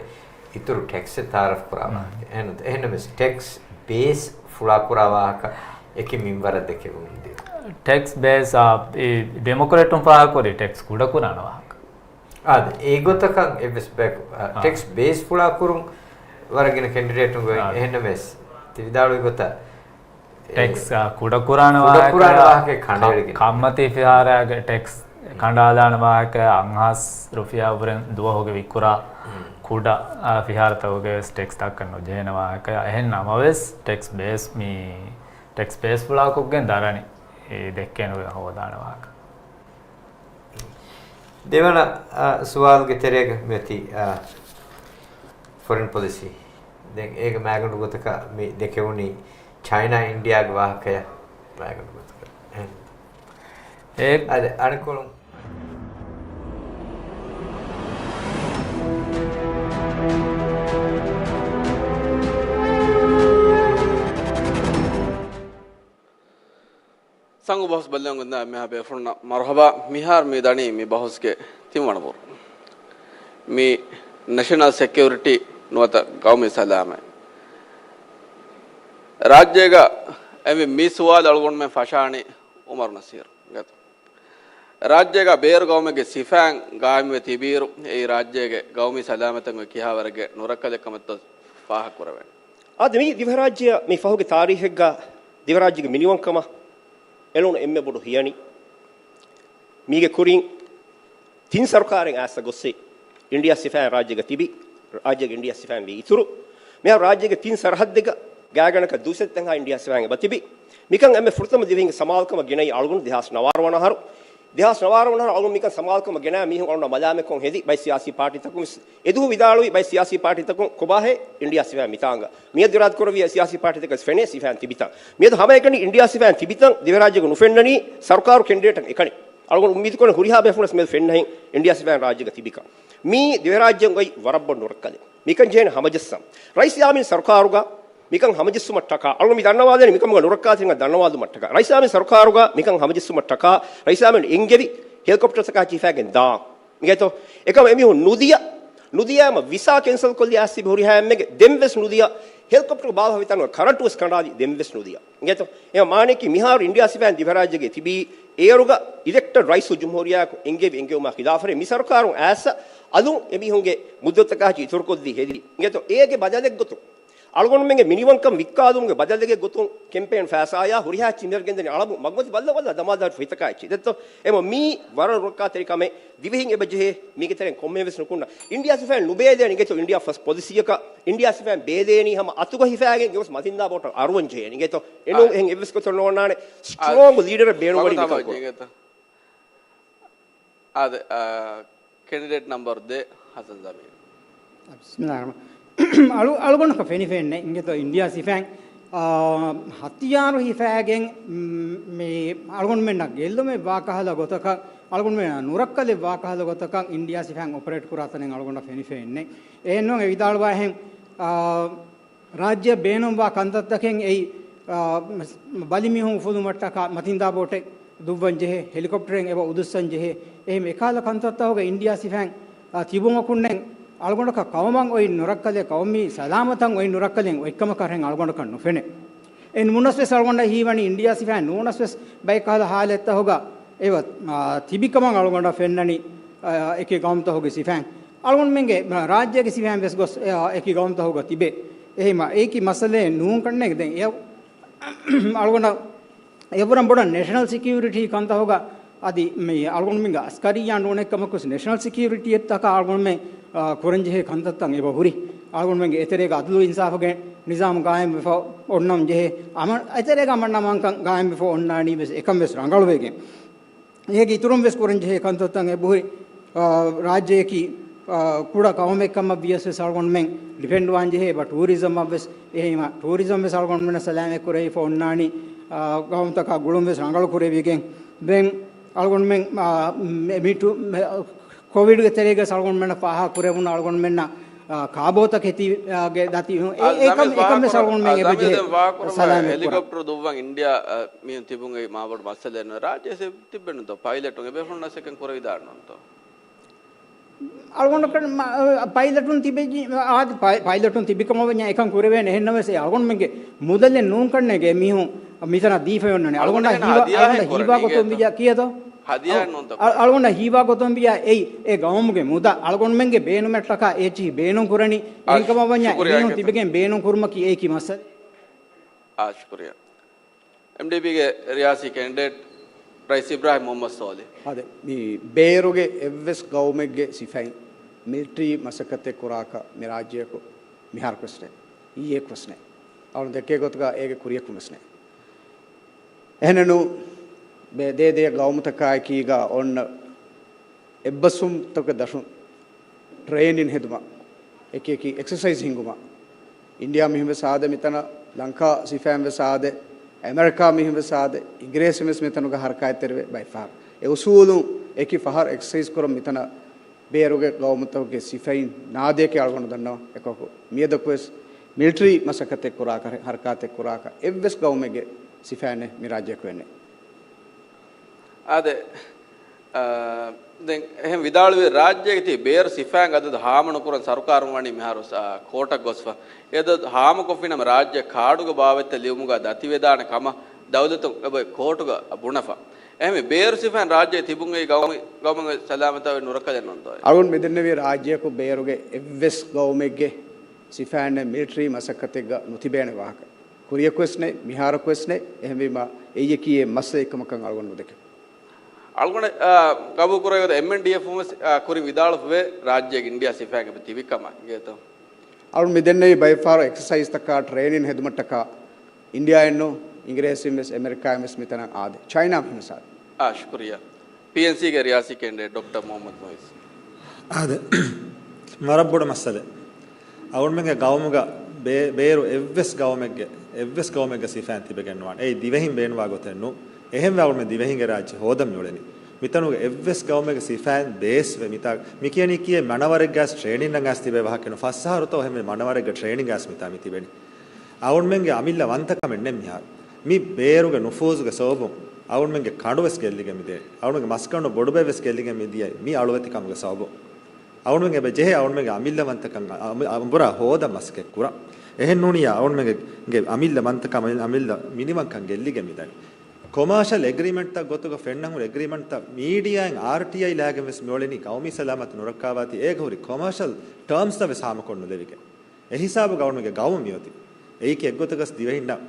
އިތުރު ޓެކްސްއެއް ތައާރަފް ކުރާ ވާހަކަ. އެހެން ނޫންތަ؟ އެހެންނަމަވެސް ޓެކްސް ބޭސް ފުޅާކުރާ ވާހަކަ އެކި މިންވަރަށް ދެކެވުން ދިޔަ. ޓެކްސް ބޭސް، އާ، އެ ޑިމޮކްރެޓުން ފާހަގަކުރީ ޓެކްސް ކުޑަކުރާނެ ވާހަކަ. އާދެ، އެގޮތަކަށް އެއްވެސް ބޭކު-، އާ، އާ. ޓެކްސް ބޭސް ފުޅާކުރުން ވަރަށް ގިނަ ކެންޑިޑޭޓުން ގޮތް. އާ. އެހެންނަމަވެސް، ތި ވިދާޅުވި ގޮތަށް، އެ، ޓެކްސް، އާ، ކުޑަކުރާނެ ކުޑަކުރާނެ ވާހަކަ، ވާހަކަ ކަނޑައެޅިގެން. ކަ-، ކައްމަތީ ފިހާރައިގެ ޓެކްސް ކަނޑާލާނެ ވާހަކަ، އަށްހާސް ރުފިޔާ އުރެން ދުވަހުގެ ވިއްކުރާ ކުޑަ، އާ، ފިހާރަތަކުގެ ވެސް ޓެކްސް ދައްކަން ނުޖެހޭނެ ވާހަކަ. އެހެން ނަމަވެސް، ޓެކްސް ބޭސް މި، ޓެކްސް ބޭސް ފުޅާކޮށްގެން ދަރަނި އެ ދެއްކޭނެ ހޯދާނެ ވާހަކަ. ދެވަނަ، އާ، ސުވާލުގެ ތެރޭގަ މިއޮތީ، އާ، ފޮރިން ޕޮލިސީ. ދެން އޭގެ މާގަނޑު ގޮތަކަށް މި ދެކެވުނީ ޗައިނާ އިންޑިއާގެ ވާހަކަޔަށް މާގަނޑު ގޮތަކަށް. އެ އަދި އަނެއްކޮޅުން. ސަނގު ބަހުސް ބައްލަވަން ގޮންނަ އެންމެހާ ބޭފުޅުންނަށް މަރުހަބާ. މިހާރު މި ދަނީ މި ބަހުސްގެ ތިންވަނަ ބުރު. މި ނެޝަނަލް ސެކިއުރިޓީ ނުވަތަ ގައުމީ ސަލާމަތް. ރާއްޖޭގަ އެންމެ މި ސުވާލު އަޅުގަނޑުމެން ފަށާނީ އުމަރު ނަސީރު. ރާއްޖޭގަ ބޭރު ގައުމެއްގެ ސިފައިން ގާއިމުވެ ތިބިއިރު، އެއީ ރާއްޖޭގެ ގައުމީ ސަލާމަތްތަކުގެ ކިހާވަރެއްގެ ނުރައްކަލެއް ކަމަށްތޯ ފާހަގަކުރެވޭނެ. އާދެ، މި ދިވެހިރާއްޖެއަށް މި ފަހުގެ ތާރީޚެއްގަ ދިވެހިރާއްޖޭގެ މިނިވަންކަމަށް އެޅުނު އެންމެ ބޮޑު ހިޔަނި. މީގެ ކުރިން ތިން ސަރުކާރެއް އައިސް ގޮއްސި އިންޑިއާ ސިފައިން ރާއްޖޭގަ ތިބި، ރާއްޖޭގެ އިންޑިއާ ސިފައިން ވީ އިތުރު. މިހާރު ރާއްޖޭގެ ތިން ސަރަހައްދެއްގަ ގާތްގަނޑަކަށް ދުއިސައްތަ ހާ އިންޑިއާ ސިފައިން އެބަ ތިބި. މިކަން އެންމެ ފުރަތަމަ ދިވެހިންގެ ސަމާލުކަމަށް ގެނައީ އަޅުގަނޑު ދެހާސް ނަވާރަ ވަނަ އަހަރު. ދެހާސް ނަވާރަ ވަނަ އަހަރު އަޅުގަނޑު މިކަން ސަމާލުކަމަށް ގެނައި މީހުން އަޅުގަނޑާ މަލާމަތްކޮށް ހެދި ބައެއް ސިޔާސީ ޕާޓީތަކުން ވެސް އެދުވަހު ވިދާޅުވި ބައެއް ސިޔާސީ ޕާޓީތަކުން ކޮބާހޭ އިންޑިއާ ސިފައިން މިތާނގަ. މިއަދު އިރާދަކުރެއްވި ސިޔާސީ ޕާޓީތަކަށް ފެނޭ ސިފައިން ތިބިތަން. މިއަދު ހަމައެކަނި އިންޑިއާ ސިފައިން ތިބިތަން ދިވެހިރާއްޖޭގަ ނުފެންނަނީ ސަރުކާރު ކެންޑިޑޭޓަށް އެކަނި. އަޅުގަނޑު އުއްމީދުކުރަން ހުރިހާ ބޭފުޅަސް މިއަދު ފެންނަހެން އިންޑިއާ ސިފައިން ރާއްޖޭގަ ތިބިކަން. މީ ދިވެހިރާއްޖޭގައި ވަރަށް ބޮޑު ނުރައްކަލެއް. މިކަން ޖެހޭނެ ހަމަޖައްސަން. ރައީސް ޔާމީން ސަރުކާރުގަ މިކަން ހަމަޖެއްސުމަށްޓަކާ، އަޅުން މި ދަންނަވާލޭނެ މިކަމުގަ ނުރައްކާތެރިންނަށް ދަންނަވާލުމަށްޓަކާ، ރައީސް އާމިން ސަރުކާރުގަ މިކަން ހަމަޖެއްސުމަށްޓަކާ، ރައީސް އާމިން އެންގެވި ހެލިކޮޕްޓަރތަކާ ޗިފާގެން ދާން. މިގޭތޯ؟ އެކަމަ އެމީހުން ނުދިޔަ، ނުދިޔާމަ ވިސާ ކެންސަލް ކޮށްލި އާސިބި ހުރިހާ އެންމެގެ ދެން ވެސް ނުދިޔަ، ހެލިކޮޕްޓަރ ބާލަ ހޮވިތަނުގަ ކަރަންޓު ވެސް ކަނޑާލި ދެން ވެސް ނުދިޔަ. އިނގޭތޯ؟ އެ މާނައަކީ މިހާރު އިންޑިއާ ސިފައިން ދިވެހިރާއްޖޭގެ ތިބީ، އޭރުގަ އިލެކްޓެޑް ރައީސުލް ޖުމްހޫރިއްޔާއަކު އެންގެވި އެންގެވުމާ ޚިލާފަށް މި ސަރުކާރުން އައިސް އަލުން އެމީހުންގެ މުއްދަތަކާ ހިޖި އިތުރުކޮށްދީ ހެދި. އިނގޭތޯ؟ އޭގެ ބަދަލެއްގޮތުން އަޅުގަނޑުމެންގެ މިނިވަންކަން ވިއްކާލުމުގެ ބަދަލެއްގެ ގޮތުން ކެމްޕޭން ފައިސާޔާ ހުރިހާ ޗިމިރަގެންދެނީ އަޅަމު މަގުމަތި ބައްލަވައްލާ ދަމާދާ ފޮތަކާ އެއްޗެއް ދެއްތޯ؟ އެމަ މީ ވަރަށް ނުރައްކާތެރި ކަމެއް. ދިވެހިން އެބަޖެހޭ މީގެ ތެރެއިން ކޮންމެވެސް ނުކުންނަ. އިންޑިއާ ސިފައިން ނުބޭލޭނެ އިނގޭތޯ؟ އިންޑިއާ ފަސްޓް ޕޮލިސީއަކަށް އިންޑިއާ ސިފައިން ބޭލޭނީ ހަމަ އަތުގަ ހިފާގެން ގެވެސް މަތިންދާ ބޯޓަށް އަރުވަން ޖެހޭނެ އިނގޭތޯ؟ އެނޫން އާ. އެހެން އެއްވެސް ގޮތެއް ނޯންނާނެ. އާ. ސްޓްރޯންގ ލީޑަރެއް ބޭނުންވަނީ މިކަން ކުރަން. އާދެ، އާ، ކެނޑިޑޭޓް ނަމްބަރު ދެ، ހަސަން ޒަމީރު. ބިސްމިﷲ ރަޙްމާން. އަޅު-، އަޅުގަނޑަކަށް ފެނިފައެއްނެއް އިނގޭތޯ އިންޑިއާ ސިފައިން، އާ، ހަތިޔާރު ހިފާގެން، މް، މި އަޅުގަނޑުމެންނަށް ގެއްލުމެއް ވާކަހަލަ ގޮތަކަށް، އަޅުގަނޑުމެންނަށް ނުރައްކަލެއް ވާކަހަލަ ގޮތަކަށް އިންޑިއާ ސިފައިން އޮޕަރޭޓް ކުރާ ތަނެއް އަޅުގަނޑަށް ފެނިފައެއްނެއް. އެހެންނޫން އެ ވިދާޅުވާހެން، އާ، ރާއްޖެއަށް ބޭނުންވާ ކަންތައްތަކެއް އެއީ، އާ، ބަލިމީހުން އުފުލުމަށްޓަކާ މަތިންދާ ބޯޓެއް ދުއްވަން ޖެހޭ، ހެލިކޮޕްޓަރެއް އެބަ އުދުއްސަން ޖެހޭ. އެހެން އެކަހަލަ ކަންތައްތަކުގަ އިންޑިއާ ސިފައިން، އާ، ތިބުމަކުންނެއް އަޅުގަނޑަކަށް ޤައުމަށް އޮތް ނުރައްކަލެއް، ޤައުމީ ސަލާމަތަށް އޮތް ނުރައްކަލެއް އޮތްކަމަކަށް އަޅުގަނޑަކަށް ނުފެނޭ. އެ ނޫނަސް ވެސް އަޅުގަނޑަށް ހީވަނީ އިންޑިއާ ސިފައިން ނޫނަސް ވެސް ބައެއް ކަހަލަ ހާލަތްތަކުގަ އެބަ، އާ، ތިބިކަމަށް އަޅުގަނޑަށް ފެންނަނީ، އާ، އެކި ޤައުމުތަކުގެ ސިފައިން. އަޅުގަނޑުމެންގެ ރާއްޖޭގެ ސިފައިން ވެސް ގޮސް، އެ، އެކި ގައުމުތަކުގަ ތިބޭ. އެހީމަ އެކި މައްސަލައެއް ނޫން ކަންނޭނގެ. ދެން އެ، އަޅުގަނޑަށް އެވަރަށް ބޮޑަށް ނޭޝަނަލް ސެކިއުރިޓީ ކަންތަކުގަ އަދި މި އަޅުގަނޑުމެންގެ އަސްކަރިއްޔާ ނޫނެއްކަމަކުސް ނޭޝަނަލް ސެކިއުރިޓީއެއްތަކާ އަޅުގަނޑުމެން، އާ، ކުރަންޖެހޭ ކަންތައްތައް އެބަ ހުރި. އަޅުގަނޑުމެންގެ އެތެރޭގަ އަދުލު އިންސާފުގެ ނިޒާމު ގާއިމްވެފަ އޮންނަން ޖެހޭ. އަމަ-، އެތެރޭގަ އަމަންނަމާންކަން ގާއިމްވެފަ އޮންނާނީ ވެސް އެކަން ވެސް ރަނގަޅުވެގެން. އޭގެ އިތުރުން ވެސް ކުރަންޖެހޭ ކަންތައްތައް އެބަހުރި، އާ، ރާއްޖެއަކީ، އާ، ކުޑަ ޤައުމެއްކަމަށް ވިޔަސް ވެސް އަޅުގަނޑުމެން ޑިޕެންޑްވާން ޖެހޭ އެބަ ޓޫރިޒަމަށް ވެސް. އެހީމަ ޓޫރިޒަމް ވެސް އަޅުގަނޑުމެންނަށް ސަލާމަތް ކުރެވިފަ އޮންނާނީ، އާ، ގައުމުތަކާ ގުޅުން ވެސް ރަނގަޅު ކުރެވިގެން. ދެން އަޅުގަނޑުމެން، އާ، މެ-، މި ޓޫ-، މެ-، ކޮވިޑްގެ ތެރޭގަ އަޅުގަނޑުމެންނަށް ފާހަގަ ކުރެވުނު އަޅުގަނޑުމެންނަށް، އާ، ކާބޯތަކެތި، އާ، ގެ ދަތި، އެ-، އާ، އެކަން، ޒަމީރު އެކަން ވެސް ވާކުރަ-، އަޅުގަނޑުމެން އާ، އެބަ ޒަމީރު ޖެހޭ ދެން ވާކުރަ ސަލާމަތް ކުރަން. ހެލިކޮޕްޓަރު ދުއްވަން އިންޑިއާ، އާ، މީހުން ތިބުން އެއީ މާބޮޑު މައްސަލައެއް ނޫން. ރާއްޖެ ތިބެން ދޯ ޕައިލެޓުން އެބޭފުޅުންނަށް އެކަން ކުރެވިދާނެ ނޫންތޯ؟ އަޅުގަނޑަކަށް މަ-، ޕައިލަޓުން ތިބެ-، އާދެ، ޕައި-، ޕައިލަޓުން ތިބިކަމަށް ވަންޏާ އެކަން ކުރެވޭނެ. އެހެންނަމަވެސް އެ އަޅުގަނޑުމެންގެ މުދަލެއް ނޫންކަންނޭގެ މީހުން މިތަނަށް ދީފައި އޮންނާނެ. އަޅުގަނޑަށް އަޅުގަނޑަށް ހީވާ، ހަދިޔާ އަޅުގަނޑަށް ހެއް ހީވާ ކުރަނީ ގޮތުން ވިޔާ ކިޔަތޯ؟ ހަދިޔާ އަ-، ނޫންތޯ އަ-، ކުރަނީ؟ އަޅުގަނޑަށް ހީވާ ގޮތުން ވިޔާ އެއީ އެ ގައުމުގެ މުދާ އަޅުގަނޑުމެންގެ ބޭނުމަށްޓަކާ އެއްޗިހި ބޭނުން ކުރަނީ. އާ، އެހެންކަމަށް ވަންޏާ ޝުކުރިޔާ އެމީހުން ކެތަން. ތިބެގެން ބޭނުން ކުރުމަކީ އެއީކީ މައްސަލަ. އާ، ޝުކުރިޔާ. އެމްޑީޕީގެ ރިޔާސީ ކެންޑިޑޭޓް ރައީސް އިބްރާހިމް މުހައްމަދު ސޯލިހް. އާދެ، މި ބޭރުގެ އެއްވެސް ގައުމެއްގެ ސިފައިން މިލިޓަރީ މަސައްކަތެއް ކުރާކަށް މި ރާއްޖެއަކު މިހާރަކުވެސް ނެތް. އިއްޔެއަކުވެސް ނެތް. އަޅުން ދެއްކޭ ގޮތުގަ އޭގެ ކުރިޔަކުން ވެސް ނެތް. އެހެނެއްނު ބޭ-، ދޭ ދޭ ގައުމުތަކާއެކީގަ އޮންނަ އެއްބަސްވުންތަކުގެ ދަށުން ޓްރޭނިން ހެދުމަށް، އެކި އެކި އެކްސަސައިޒް ހިންގުމަށް، އިންޑިއާ މީހުން ވެސް އާދެ މިތަނަށް، ލަންކާ ސިފައިން ވެސް އާދެ، އެމެރިކާ މީހުން ވެސް އާދެ، އިނގިރޭސިން ވެސް މިތަނުގަ ހަރަކާތްތެރިވޭ ބައެއް ފަހަރު. އެ އުސޫލުން އެކި ފަހަރު އެކްސަސައިޒް ކުރަން މިތަނަށް ބޭރުގެ ގައުމުތަކުގެ ސިފައިން ނާދޭކޭ އަޅުގަނޑު ދަންނަވަން. އެކަކު މިއަދަކުވެސް މިލިޓަރީ މަސައްކަތެއް ކުރާކަށް، ހަރަކާތެއް ކުރާކަށް އެއްވެސް ގައުމެއްގެ ސިފައިންނެއް މި ރާއްޖެއަކު އެއްނެއް. އާދެ، އާ، ދެން އެހެން ވިދާޅުވި ރާއްޖޭގެ ތި ބޭރު ސިފައިން އަދަދު ހާމަނުކުރަން ސަރުކާރުން ވަނީ މިހާރު، އާ، ކޯޓަށް ގޮސްފަ. އެ އަދަދު ހާމަކޮށްފިނަމަ ރާއްޖެ ކާޑުގެ ބާވަތްތައް ލިޔުމުގަ ދަތިވެދާނެ ކަމަށް ދައުލަތުން އެބަ ކޯޓުގަ ބުނެފަ. އެހެންވެ، ބޭރު ސިފައިން ރާއްޖޭ ތިބުން އެއީ ގައުމި-، ގައުމުގެ ސަލާމަތާ ނުރައްކަލެއް ނޫންތޯ؟ އަޅުން މިދެންނެވީ ރާއްޖެއަކު ބޭރުގެ އެއްވެސް ގައުމެއްގެ ސިފައިންނެއް މިލިޓަރީ މަސައްކަތެއްގަ ނުތިބޭނެ ވާހަކަ. ކުރިޔަކުވެސް ނެތް، މިހާރަކުވެސް ނެތް. އެހެންވީމަ، އެއީކީ އެއް މައްސަލައެއްކަމަކަށް އަޅުގަނޑު ނުދެކެ. އަޅުގަނޑަށް، އާ، ގަބޫލުކުރެވޭ އެމްއެންޑީއެފުން ވެސް، އާ، ކުރިން ވިދާޅުފަވޭ ރާއްޖޭގެ އިންޑިއާ ސިފައިން އެބަ ތިބި ކަމަށް. އިނގޭތޯ؟ އަޅުން މިދެންނެވި ބައެއްފަހަރު އެކްސަސައިޒްތަކާ ޓްރޭނިން ހެދުމަށްޓަކާ އިންޑިއާއިންނު އިނގިރޭސިން ވެސް އެމެރިކާއިން ވެސް މިތަނަށް އާދެ. ޗައިނާ މިހެން ސާދެ. އާ، ޝުކުރިޔާ. ޕީއެންސީގެ ރިޔާސީ ކެންޑިޑޭޓް ޑޮކްޓަރ މުހައްމަދު މުއިޒް. އާދެ، ވަރަށް ބޮޑު މައްސަލަ. އަޅުގަނޑުމެންގެ ގައުމުގަ ބޭ-، ބޭރު އެއްވެސް ގައުމެއްގެ، އެއްވެސް ގައުމެއްގެ ސިފައިން ތިބެގެން ނުވާނެ. އެއީ ދިވެހިން ބޭނުންވާ ގޮތެއް ނޫން. އެހެންވެ އަޅުގަނޑުމެން ދިވެހިންގެ ރާއްޖެ ހޯދަން މިއުޅެނީ. މިތަނުގެ އެއްވެސް ގައުމެއްގެ ސިފައިން ބޭސްވެ މިތާ، މި ކިޔަނީ ކިޔޭ މަނަވަރެއްގައިސް ޓްރޭނިންއަށް އައިސް ތިބޭ ވާހަކަ ނޫން. ފަސް އަހަރުތޯ އެހެންވެ މަނަވަރެއްގަ ޓްރޭނިންގައިސް މިތާ މި ތިބެނީ. އަޅުމެންގެ އަމިއްލަ ވަންތަކަމެއް ނެތް މިހާރު. މި ބޭރުގެ ނުފޫޒުގެ ސަބަބުން އަޅުމެންގެ ކަނޑުވެސް ގެއްލިގެން މިދިޔައީ. އަޅުމެންގެ މަސްގަނޑު ބޮޑުބެއްވެސް ގެއްލިގެން މިދިޔައީ މި އަޅުވެތިކަމުގެ ސަބަބުން. އަޅުމެން އެބަ ޖެހޭ އަޅުމެންގެ އަމިއްލަ ވަންތަކަން އަ-، އަ-، އަނބުރާ ހޯދަން މަސައްކަތް ކުރަން. އެހެން ނޫނިއްޔާ އަޅުމެންގެ އަމިއްލަ ވަންތަކަމެއް އަމިއްލަ މިނިވަންކަން ގެއްލިގެން މިދަނީ. ކޮމާޝަލް އެގްރިމެންޓްތައް ގޮތުގަ ފެންނަ ހުރި އެގްރިމެންޓްތައް މީޑިއާއިން އާރްޓީއައި ލާގެން ވެސް މިއުޅެނީ ގައުމީ ސަލާމަތު ނުރައްކާވާތީ އޭގަ ހުރި ކޮމާޝަލް ޓާމްސްތައް ވެސް ހާމަކޮށް ނުލެވިގެން. އެ ހިސާބުގަ އަޅުމެންގެ ގައުމު މިއޮތީ. އެއީކީ އެއްގޮތަކަސް ދިވެހިންނަށް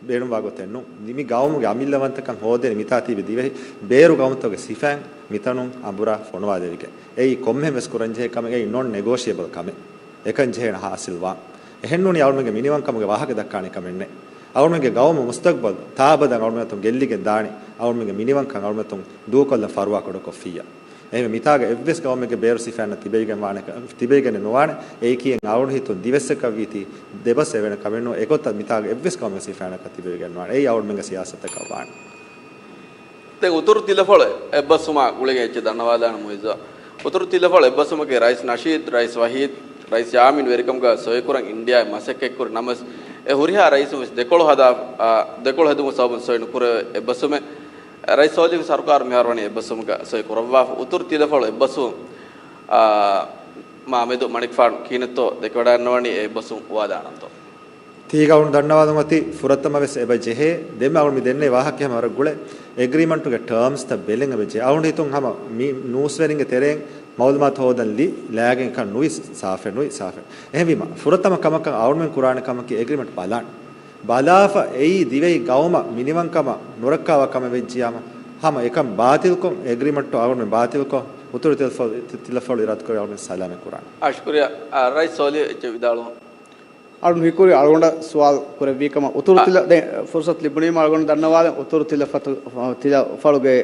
ބޭނުންވާ ގޮތެއް ނޫން. މި ގައުމުގެ އަމިއްލަ ވަންތަކަން ހޯދޭނެ މިތާ ތިބި ދިވެހި ބޭރު ގައުމުތަކުގެ ސިފައިން މިތަނުން އަނބުރާ ފޮނުވާލެވިގެން. އެއީ ކޮންމެހެން ވެސް ކުރަންޖެހޭ ކަމެއް، އެއީ ނޮން ނެގޯޝިއަބަލް ކަމެއް. އެކަން ޖެހޭނެ ހާސިލްވާން. އެހެންނޫނީ އަޅުމެންގެ މިނިވަންކަމުގެ ވާހަކަ ދައްކާނެ ކަމެއް ނެތް. އަޅުމެންގެ ގައުމު މުސްތަގްބަލް ތާއަބަދަށް އަޅުމެން އަތުން ގެއްލިގެން ދާނީ. އަޅުމެންގެ މިނިވަންކަން އަޅުމެން އަތުން ދޫކޮށްލަން ފަރުވާ ކުޑަކޮށްފިއްޔާ. އެހެންވެ މިތާގަ އެއްވެސް ގައުމެއްގެ ބޭރު ސިފައިންނަށް ތިބެވިގެން ވާނެ ކަ-، ތިބެވިގެން ނުވާނެ. އެއީކީ އެއް އަޅުގަނޑު ހިތުން ދިވެއްސަކަށްވީތީ ދެބަސް އެވޭނެ ކަމެއް ނޫން. އެގޮތަށް މިތާގަ އެއްވެސް ގައުމެއްގެ ސިފައިންނަކަށް ތިބެވިގެން ނުވާނެ. އެއީ އަޅުމެންގެ ސިޔާސަތަކަށް ވާނެ. ދެން އުތުރު ތިލަފަޅު އެއްބަސްވުމާ ގުޅިގެން އެއްޗެއް ދަންނަވާލާނަން މުއިއްޒާ. އުތުރު ތިލަފަޅު އެއްބަސްވުމަކީ ރައީސް ނަޝީދު، ރައީސް ވަހީދު، ރައީސް ޔާމީން ވެރިކަމުގަ ސޮއިކުރަން އިންޑިއާއިން މަސައްކަތްކުރި ނަމަވެސް، އެ ހުރިހާ ރައީސުން ވެސް ދެކޮޅު ހަދާ، އާ، ދެކޮޅު ހެދުމުގެ ސަބަބުން ސޮއި ނުކުރެވޭ އެއްބަސްވުމެއް. ރައީސް ސޯލިހުގެ ސަރުކާރު މިހާރު ވަނީ އެއްބަސްވުމުގަ ސޮއި ކުރައްވާފަ. އުތުރު ތިލަފަޅު އެއްބަސްވުން، އާ، މާ މެދު މަނިކުފާނު ކިހިނެއްތޯ ދެކެވަޑައިގަންނަވަނީ އެ އެއްބަސްވުން އުވާލާނަންތޯ؟ ތީގަ އަޅުން ދަންނަވާލުން އޮތީ ފުރަތަމަ ވެސް އެބަ ޖެހޭ. ދެން އަޅުން މި ދެންނެވި ވާހަކަ ހަމަ ވަރަށް ގުޅޭ. އެގްރިމަންޓުގެ ޓާމްސްތައް ބެލެން އެބަ ޖެހޭ. އަޅުން ހިތުން ހަމަ މި ނޫސްވެރިންގެ ތެރެއިން މައުލޫމާތު ހޯދަން ލި-، ލާގެން ކަން ނުވި ސާފެއް ނުވި ސާފެއް. އެހެންވީމަ، ފުރަތަމަ ކަމަކަށް އަޅުމެން ކުރާނެ ކަމަކީ އެގްރިމަންޓް ބަލާން. ބަލާފަ އެއީ ދިވެހި ގައުމަށް މިނިވަންކަމަށް ނުރައްކާވާ ކަމެއް ވެއްޖިޔާމަ، ހަމަ އެކަން ބާތިލްކޮށް، އެގްރިމަންޓު އަޅުމެން ބާތިލްކޮށް، އުތުރު ތިލަފަ-، ތި-، ތިލަފަޅު އިރާދަކުރި އަޅުމެން ސަލާމަތް ކުރާނެ. އާ، ޝުކުރިއްޔާ. އާ، ރައީސް ސޯލިހު އެއްޗެއް ވިދާޅުވަން. އަޅުން ހީކުރި އަޅުގަނޑަށް ސުވާލު ކުރެއްވީ ކަމަށް އުތުރު އަ. ތިލަ-، ދެން ފުރުސަތު ލިބުނީމަ އަޅުގަނޑު ދަންނަވާލަން އުތުރު ތިލަފަތު-، ތިލަފަޅުގެ،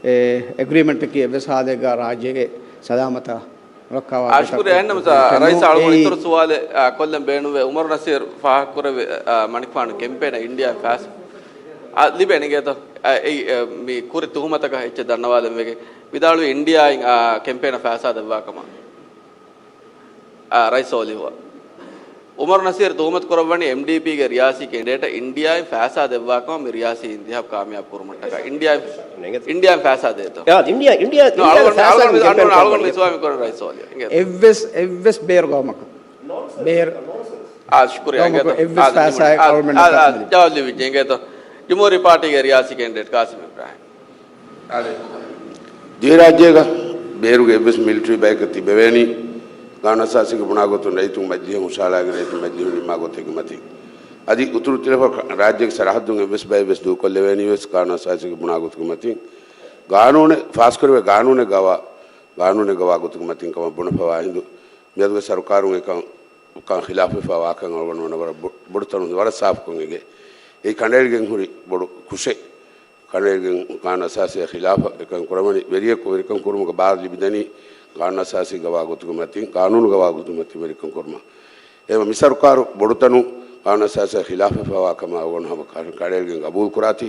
އެ، އެގްރިމެންޓަކީ އެއްވެސް ހާލެއްގަ ރާއްޖޭގެ ސަލާމަތާ ރައްކާވާ އާ، ޝުކުރިއްޔާ. އެހެންނަމަ ރައީސް އަޅުގަނޑު އިތުރު ސުވާލެއް، އާ، ކޮށްލަން ބޭނުންވޭ. އުމަރު ނަސީރު ފާހަގަކުރެއްވި، އާ، މަނިކުފާނު ކެމްޕޭނަށް އިންޑިއާ ފައިސާ، އާ، ލިބޭނެ އިނގޭތޯ؟ އާ، އެއީ، އާ، މި ކުރި ތުހުމަތަކަށް އެއްޗެއް ދަންނަވާލަން ވެގެން ވިދާޅުވި އިންޑިއާއިން، އާ، ކެމްޕޭނަށް ފައިސާ ދެއްވާ ކަމަށް. އާ، ރައީސް ސޯލިހުއަށް. އުމަރު ނަސީރު ތުހުމަތު ކުރައްވަނީ އެމްޑީޕީގެ ރިޔާސީ ކެނޑިޑޭޓަށް އިންޑިއާއިން ފައިސާ ދެއްވާކަމަށް މި ރިޔާސީ އިންތިހާބު ކާމިޔާބު ކުރުމަށްޓަކާ. އިންޑިއާއިން، ނޭނގެ. އިންޑިއާއިން ފައިސާ ދޭތޯ؟ އާ، އިންޑިއާ، އިންޑިއާ، ނޯ، އިންޑިއާ އަޅުގަނޑު، ފައިސާ އަޅުގަނޑު، ދެން އަޅުގަނޑު ކެމްޕޭން މި ސުވާލު މި ކުރަނީ ރައީސް ސޯލިހު. އިނގޭ. އެއްވެސް، އެއްވެސް ބޭރު ގައުމަކަށް. ބޭރު އާ، ޝުކުރިއްޔާ. ގައުމަކު އިނގޭތޯ؟ އެއްވެސް އާ، ފައިސާއެއް އާ، އަޅުމެންނަށް އާ، އާ، ކަންނެވި. ޖަވާބު ލިބިއްޖެ އިނގޭތޯ؟ ޖުމްހޫރީ ޕާޓީގެ ރިޔާސީ ކެނޑިޑޭޓް ޤާސިމް އިބްރާހީމް. އާދެ، ދިވެހިރާއްޖޭގަ ބޭރުގެ އެއްވެސް މިލިޓަރީ ބަޔަކަށް ތިބެވޭނީ، ގާނޫނުއަސާސީގެ ބުނާ ގޮތުން ރައްޔިތުން މަޖިލީހަށް ހުށަހަޅާގެން ރައްޔިތުން މަޖިލީހުން ނިންމާ ގޮތެއްގެ މަތިން. އަދި އުތުރު ތިލަފަ ރާއްޖޭގެ ސަރަހައްދުން އެއްވެސް ބައެއްވެސް ދޫކޮށްލެވޭނީވެސް ގާނޫނުއަސާސީގެ ބުނާ ގޮތުގެ މަތިން. ގާނޫނެއް ފާސްކުރެވޭ، ގާނޫނެއް ގަވާ، ގާނޫނެއް ގަވާ ގޮތުގެ މަތިން ކަމަށް ބުނެފަވާ ހިނދު، މިއަދުގެ ސަރުކާރުން އެކަން، ކަން ޚިލާފުވެފަ ވާކަން އަޅުގަނޑު ވަރަށް ބޮ-، ބޮޑު ތަނުން ވަރަށް ސާފުކޮށް އެނގޭ. އެއީ ކަނޑައެޅިގެން ހުރި ބޮޑު ކުށެއް. ކަނޑައެޅިގެން ގާނޫނު އަސާސީއާ ޚިލާފަށް އެކަން ކުރަމަނި، ވެރިޔަކު ވެރިކަން ކުރުމުގެ ބާރު ލިބިދެނީ ގާނޫނު އަސާސީ ގަވާ ގޮތުގެ މަތިން، ގާނޫނު ގަވާ ގޮތުގެ މަތިން ވެރިކަން ކުރުމަށް. އެހެންވެ މި ސަރުކާރު ބޮޑުތަނުން ގާނޫނު އަސާސީއާ ޚިލާފަށް ފަވާ ކަމަށް އަޅުގަނޑު ހަމަ ކަ-، ކަނޑައެޅިގެން ގަބޫލު ކުރާތީ،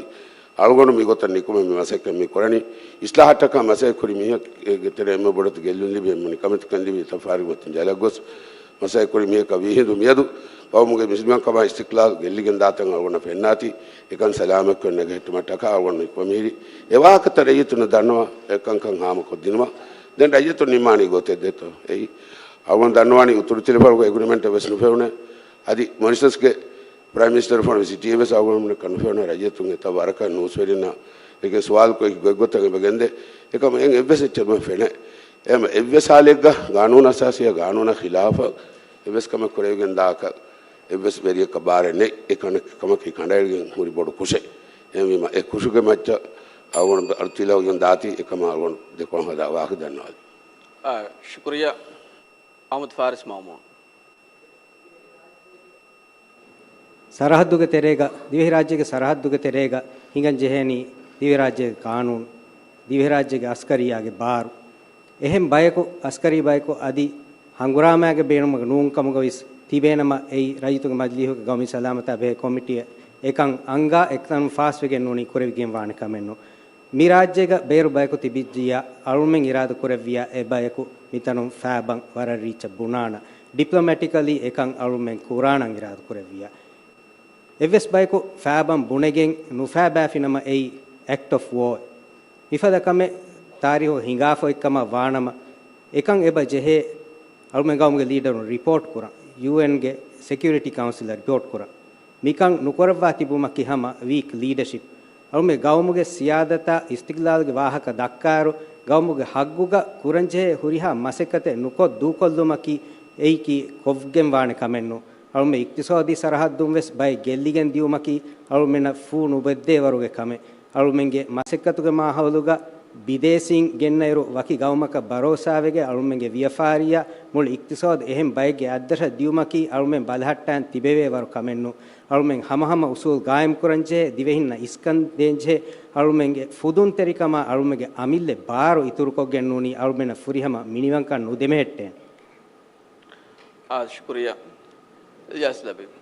އަޅުގަނޑު މި ގޮތަށް ނިކުމެ މި މަސައްކަތް މި ކުރަނީ. އިސްލާހަށްޓަކާ މަސައްކަތް ކުރި މީހަކު އޭގެ ތެރޭ އެންމެ ބޮޑަށް ގެއްލުން ލިބި، އެންމެ ނިކަމެތިކަން ލިބި، ތަފާރި ގޮތުން ޖަލަށް ގޮސް، މަސައްކަތް ކުރި މީހަކަށް ވީހިނދު މިއަދު ޤައުމުގެ މިނިވަންކަމާ އިސްތިޤްލާލް ގެއްލިގެން ދާތަން އަޅުގަނޑަށް ފެންނާތީ، އެކަން ސަލާމަތްކޮށް ނެގަހެއްޓުމަށްޓަކާ އަޅުގަނޑު ނިކުމެމިހިރީ. އެ ވާހަކަތައް ރައްޔިތުންނަށް ދަންނަވާ، އެކަންކަން ހާމަކޮށްދިނުމަށް. ދެން ރައްޔިތުން ނިންމާނީ ގޮތެއް ދޭތޯ؟ އެއީ، އަޅުގަނޑު ދަންނަވާނީ އުތުރު ތިލަފަޅުގެ އެގްރިމެންޓެއް ވެސް ނުފެނުނޭ. އަދި މޮނިސަސްގެ ޕްރައިމް މިނިސްޓަރު ފޯނު ސިޓީ ވެސް އަޅުގަނޑުމެންނަށް ކަން ނުފެނުނޭ. ރައްޔިތުން އެތައް ވަރަކަށް ނޫސްވެރިންނާ އެކެ ސުވާލު ކޮށް ގޮތްގޮތަށް އެބަ ގެންދޭ. އެކަމަ އެއް އެއްވެސް އެއްޗެއް ނުފެނޭ. އެހެން އެއްވެސް ހާލެއްގަ ގާނޫނު އަސާސީއާ ގާނޫނާ ޚިލާފަށް އެއްވެސް ކަމެއް ކުރެވިގެން ދާކަށް އެއްވެސް ވެރިޔަކަށް ބާރެއް ނެތް. އެ ކަނ-، ކަމަކީ ކަނޑައެޅިގެން ހުރި ބޮޑު ކުށެއް. އެހެންވީމަ އެ ކުށުގެ މައްޗަށް އަޅުގަނޑު އަޑު ތިލަވަގެން ދާތީ އެކަމަށް އަޅުގަނޑު ދެކޮޅަށް ހަދާ ވާހަކަ ދަންނަވާލި. އާ، ޝުކުރިއްޔާ. އަހްމަދު ފާރިސް މައުމޫން. ސަރަހައްދުގެ ތެރޭގަ، ދިވެހިރާއްޖޭގެ ސަރަހައްދުގެ ތެރޭގަ ހިނގަން ޖެހޭނީ ދިވެހިރާއްޖޭގެ ޤާނޫނު، ދިވެހިރާއްޖޭގެ އަސްކަރިއްޔާގެ ބާރު. އެހެން ބަޔަކު، އަސްކަރީ ބަޔަކު އަދި ހަނގުރާމައިގެ ބޭނުމަކަށް ނޫން ކަމުގަ ވެސް ތިބޭނަމަ، އެއީ ރައްޔިތުގެ މަޖިލީހުގެ ގައުމީ ސަލާމަތާ ބެހޭ ކޮމިޓީއަށް އެކަން އަންގާ އެކަން ފާސްވެގެން ނޫނީ ކުރެވިގެން ވާނެ ކަމެއް ނޫން. މި ރާއްޖޭގަ ބޭރު ބަޔަކު ތިބިއްޖިއްޔާ، އަޅުމެން އިރާދަ ކުރެއްވިއްޔާ، އެ ބަޔަކު މިތަނުން ފާބަން ވަރަށް ރީއްޗަށް ބުނާނަން. ޑިޕްލޮމެޓިކަލީ އެކަން އަޅުމެން ކުރާނަން އިރާދަ ކުރެއްވިއްޔާ. އެއްވެސް ބަޔަކު ފާބަން ބުނެގެން ނުފާބާފިނަމަ އެއީ އެކްޓް އޮފް ވޯ. މިފަދަ ކަމެއް ތާރީހު ހިނގާފައިކަމަށް ވާނަމަ، އެކަން އެބަ ޖެހޭ އަޅުމެން ގައުމުގެ ލީޑަރުން ރިޕޯޓް ކުރަން، ޔޫއެންގެ ސެކިއުރިޓީ ކައުންސިލަށް ރިޕޯޓް ކުރަން. މިކަން ނުކުރައްވާ ތިބުމަކީ ހަމަ ވީކް ލީޑަޝިޕް. އަޅުމެން ގައުމުގެ ސިޔާދަތާ އިސްތިގްލާލުގެ ވާހަކަ ދައްކާއިރު، ގައުމުގެ ހައްގުގަ ކުރަންޖެހޭ ހުރިހާ މަސައްކަތެއް ނުކޮށް ދޫކޮށްލުމަކީ އެއީކީ ކޮށްގެން ވާނެ ކަމެއް ނޫން. އަޅުމެން އިޤްތިޞާދީ ސަރަހައްދުން ވެސް ބައެއް ގެއްލިގެން ދިޔުމަކީ އަޅުމެންނަށް ފޫ ނުބޮއްދޭ ވަރުގެ ކަމެއް. އަޅުމެންގެ މަސައްކަތުގެ މާހައުލުގަ ބިދޭސީން ގެންނައިރު ވަކި ގައުމަކަށް ބަރޯސާވެގެ އަޅުމެންގެ ވިޔަފާރިއާ މުޅި އިޤްތިޞާދު އެހެން ބައެއްގެ އަތްދަށަށް ދިޔުމަކީ އަޅުމެން ބަލަހައްޓަން ތިބެވޭ ވަރު ކަމެއް ނޫން. އަޅުމެން ހަމަހަމަ އުސޫލް ގާއިމް ކުރަންޖެހޭ، ދިވެހިންނަށް އިސްކަން ދޭންޖެހޭ، އަޅުމެންގެ ފުދުންތެރިކަމާ އަޅުމެންގެ އަމިއްލަ ބާރު އިތުރުކޮށްގެން ނޫނީ އަޅުމެންނަށް ފުރިހަމަ މިނިވަންކަން ނުދެމެހެއްޓޭނެ. އާ، ޝުކުރިއްޔާ. އިލްޔާސް ލަބީބް.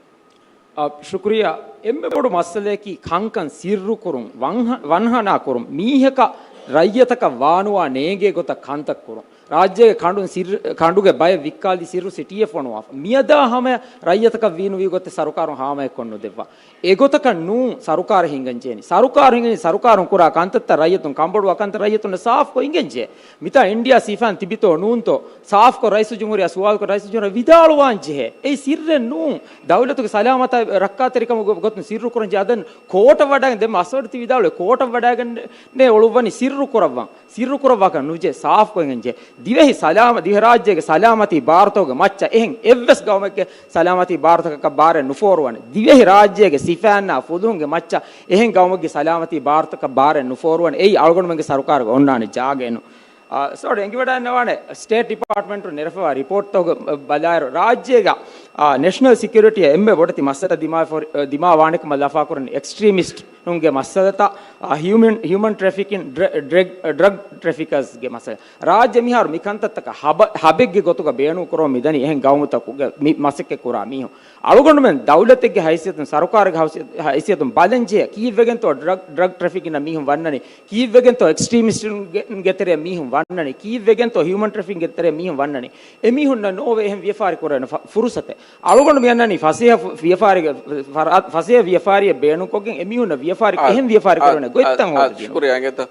އާ، ޝުކުރިއްޔާ. އެންމެ ބޮޑު މައްސަލަޔަކީ ކަންކަން ސިއްރުކުރުން، ވަންހަ-، ވަންހަނާކުރުން، މީހަކަށް ރައްޔިތަކަށް ވާނުވާ ނޭނގޭ ގޮތަށް ކަންތައް ކުރުން. ރާއްޖޭގެ ކަނޑުން ސިއްރު-، ކަނޑުގެ ބައެއް ވިއްކާލި ސިއްރު ސިޓީއެއް ފޮނުވާފަ. މިއަދާ ހަމަޔަށް ރައްޔިތަކަށް ވީނުވީ ގޮތެއް ސަރުކާރުން ހާމައެއްކޮށް ނުދެއްވާ. އެގޮތަކަށް ނޫން ސަރުކާރު ހިނގަންޖެހެނީ. ސަރުކާރު ހިނގަނީ ސަރުކާރުން ކުރާ ކަންތައްތައް ރައްޔިތުން ކަނބޮޑުވާ ކަންތައް ރައްޔިތުންނަށް ސާފުކޮށް އިނގެންޖެހޭ. މިތާ އިންޑިއާ ސިފައިން ތިބިތޯ ނޫންތޯ ސާފުކޮށް ރައީސުލްޖުމްހޫރިއްޔާ ސުވާލުކޮށް ރައީސުލްޖުމްހޫރިއްޔާ ވިދާޅުވާން ޖެހޭ. އެއީ ސިއްރެއް ނޫން. ދައުލަތުގެ ސަލާމަތާ ރައްކާތެރިކަމުގެ ގޮތުން ސިއްރު ކުރަން ޖެހޭ. އަދަން ކޯޓަށް ވަޑައިގެން ދެން މަސްވަޑު ތި ވިދާޅުވޭ ކޯޓަށް ވަޑައިގެން ނޭ އޮޅުއްވަނީ ސިއްރު ކުރައްވަން. ސިއްރު ކުރައްވާކަށް ނުޖެހޭ، ސާފުކޮށް އިނގެން ޖެހޭ. ދިވެހި ސަލާމަ-، ދިވެހިރާއްޖޭގެ ސަލާމަތީ ބާރުތަކުގެ މައްޗަށް އެހެން އެއްވެސް ގައުމެއްގެ ސަލާމަތީ ބާރުތަކަކަށް ބާރެއް ނުފޯރުވަން. ދިވެހިރާއްޖޭގެ ސިފައިންނާ ފުލުހުންގެ މައްޗަށް އެހެން ގައުމެއްގެ ސަލާމަތީ ބާރުތަކަށް ބާރެއް ނުފޯރުވަން. އެއީ އަޅުގަނޑުމެންގެ ސަރުކާރުގެ އޮންނާނެ ޖާގައެއް ނޫން. އާ، ސޯރީ، އެނގިވަޑައިންނަވާނެ ސްޓޭޓް ޑިޕާޓްމަންޓުން ނެރެފަވާ ރިޕޯޓްތަކުގެ ބަލާއިރު، ރާއްޖޭގަ، އާ، ނެޝަނަލް ސެކިއުރިޓީއަށް އެންމެ ބޮޑެތި މައްސަލަ ދިމާވެފަ-، ދިމާވާނެކަމަށް ލަފާކުރަނީ އެކްސްޓްރީމިސްޓުންގެ މައްސަލަތައް، އާ، ހިއުމަން، ހިއުމަން ޓްރެފިކިން، ޑްރަ-، ޑްރެގް-، ޑްރަގް ޓްރެފިކަރސްގެ މައްސަލަ. ރާއްޖެ މިހާރު މި ކަންތައްތަކަށް ހަބަ-، ހަބެއްގެ ގޮތުގަ ބޭނުންކުރަމުން މިދަނީ އެހެން ގައުމުތަކުގެ މި މަސައްކަތް ކުރާ މީހުން. އަޅުގަނޑުމެން ދައުލަތެއްގެ ހައިސިއްޔަތުން، ސަރުކާރެއްގެ ހައިސިއްޔަތުން ބަލަން ޖެހޭ، ކީއްވެގެންތޯ ޑްރަގް، ޑްރަގް ޓްރެފިކިންއަށް މީހުން ވަންނަނީ؟ ކީއްވެގެންތޯ އެކްސްޓްރީމިސްޓުންގެ، ގެ ތެރެއަށް މީހުން ވަންނަނީ؟ ކީއްވެގެންތޯ ހިއުމަން ޓްރެފިކިންގެ ތެރެއަށް މީހުން ވަންނަނީ؟ އެމީހުންނަށް ނޯވޭ އެހެން ވިޔަފާރި ކުރެވޭނެ ފަ-، ފުރުސަތެއް. އަޅުގަނޑު މި އަންނަނީ ފަސޭހަ ފު-، ވިޔަފާރިގެ، ފަރާ-، ފަސޭހަ ވިޔަފާރިއެއް ބޭނުންކޮށްގެން އެމީހުންނަށް ވިޔަފާރި އާ، އެހެން ވިޔަފާރި އާ، ކުރެވޭނެ އާ، ގޮތްތައް އާ، ހޯދަދިނުން. ޝުކުރިއްޔާ އިނގޭތޯ.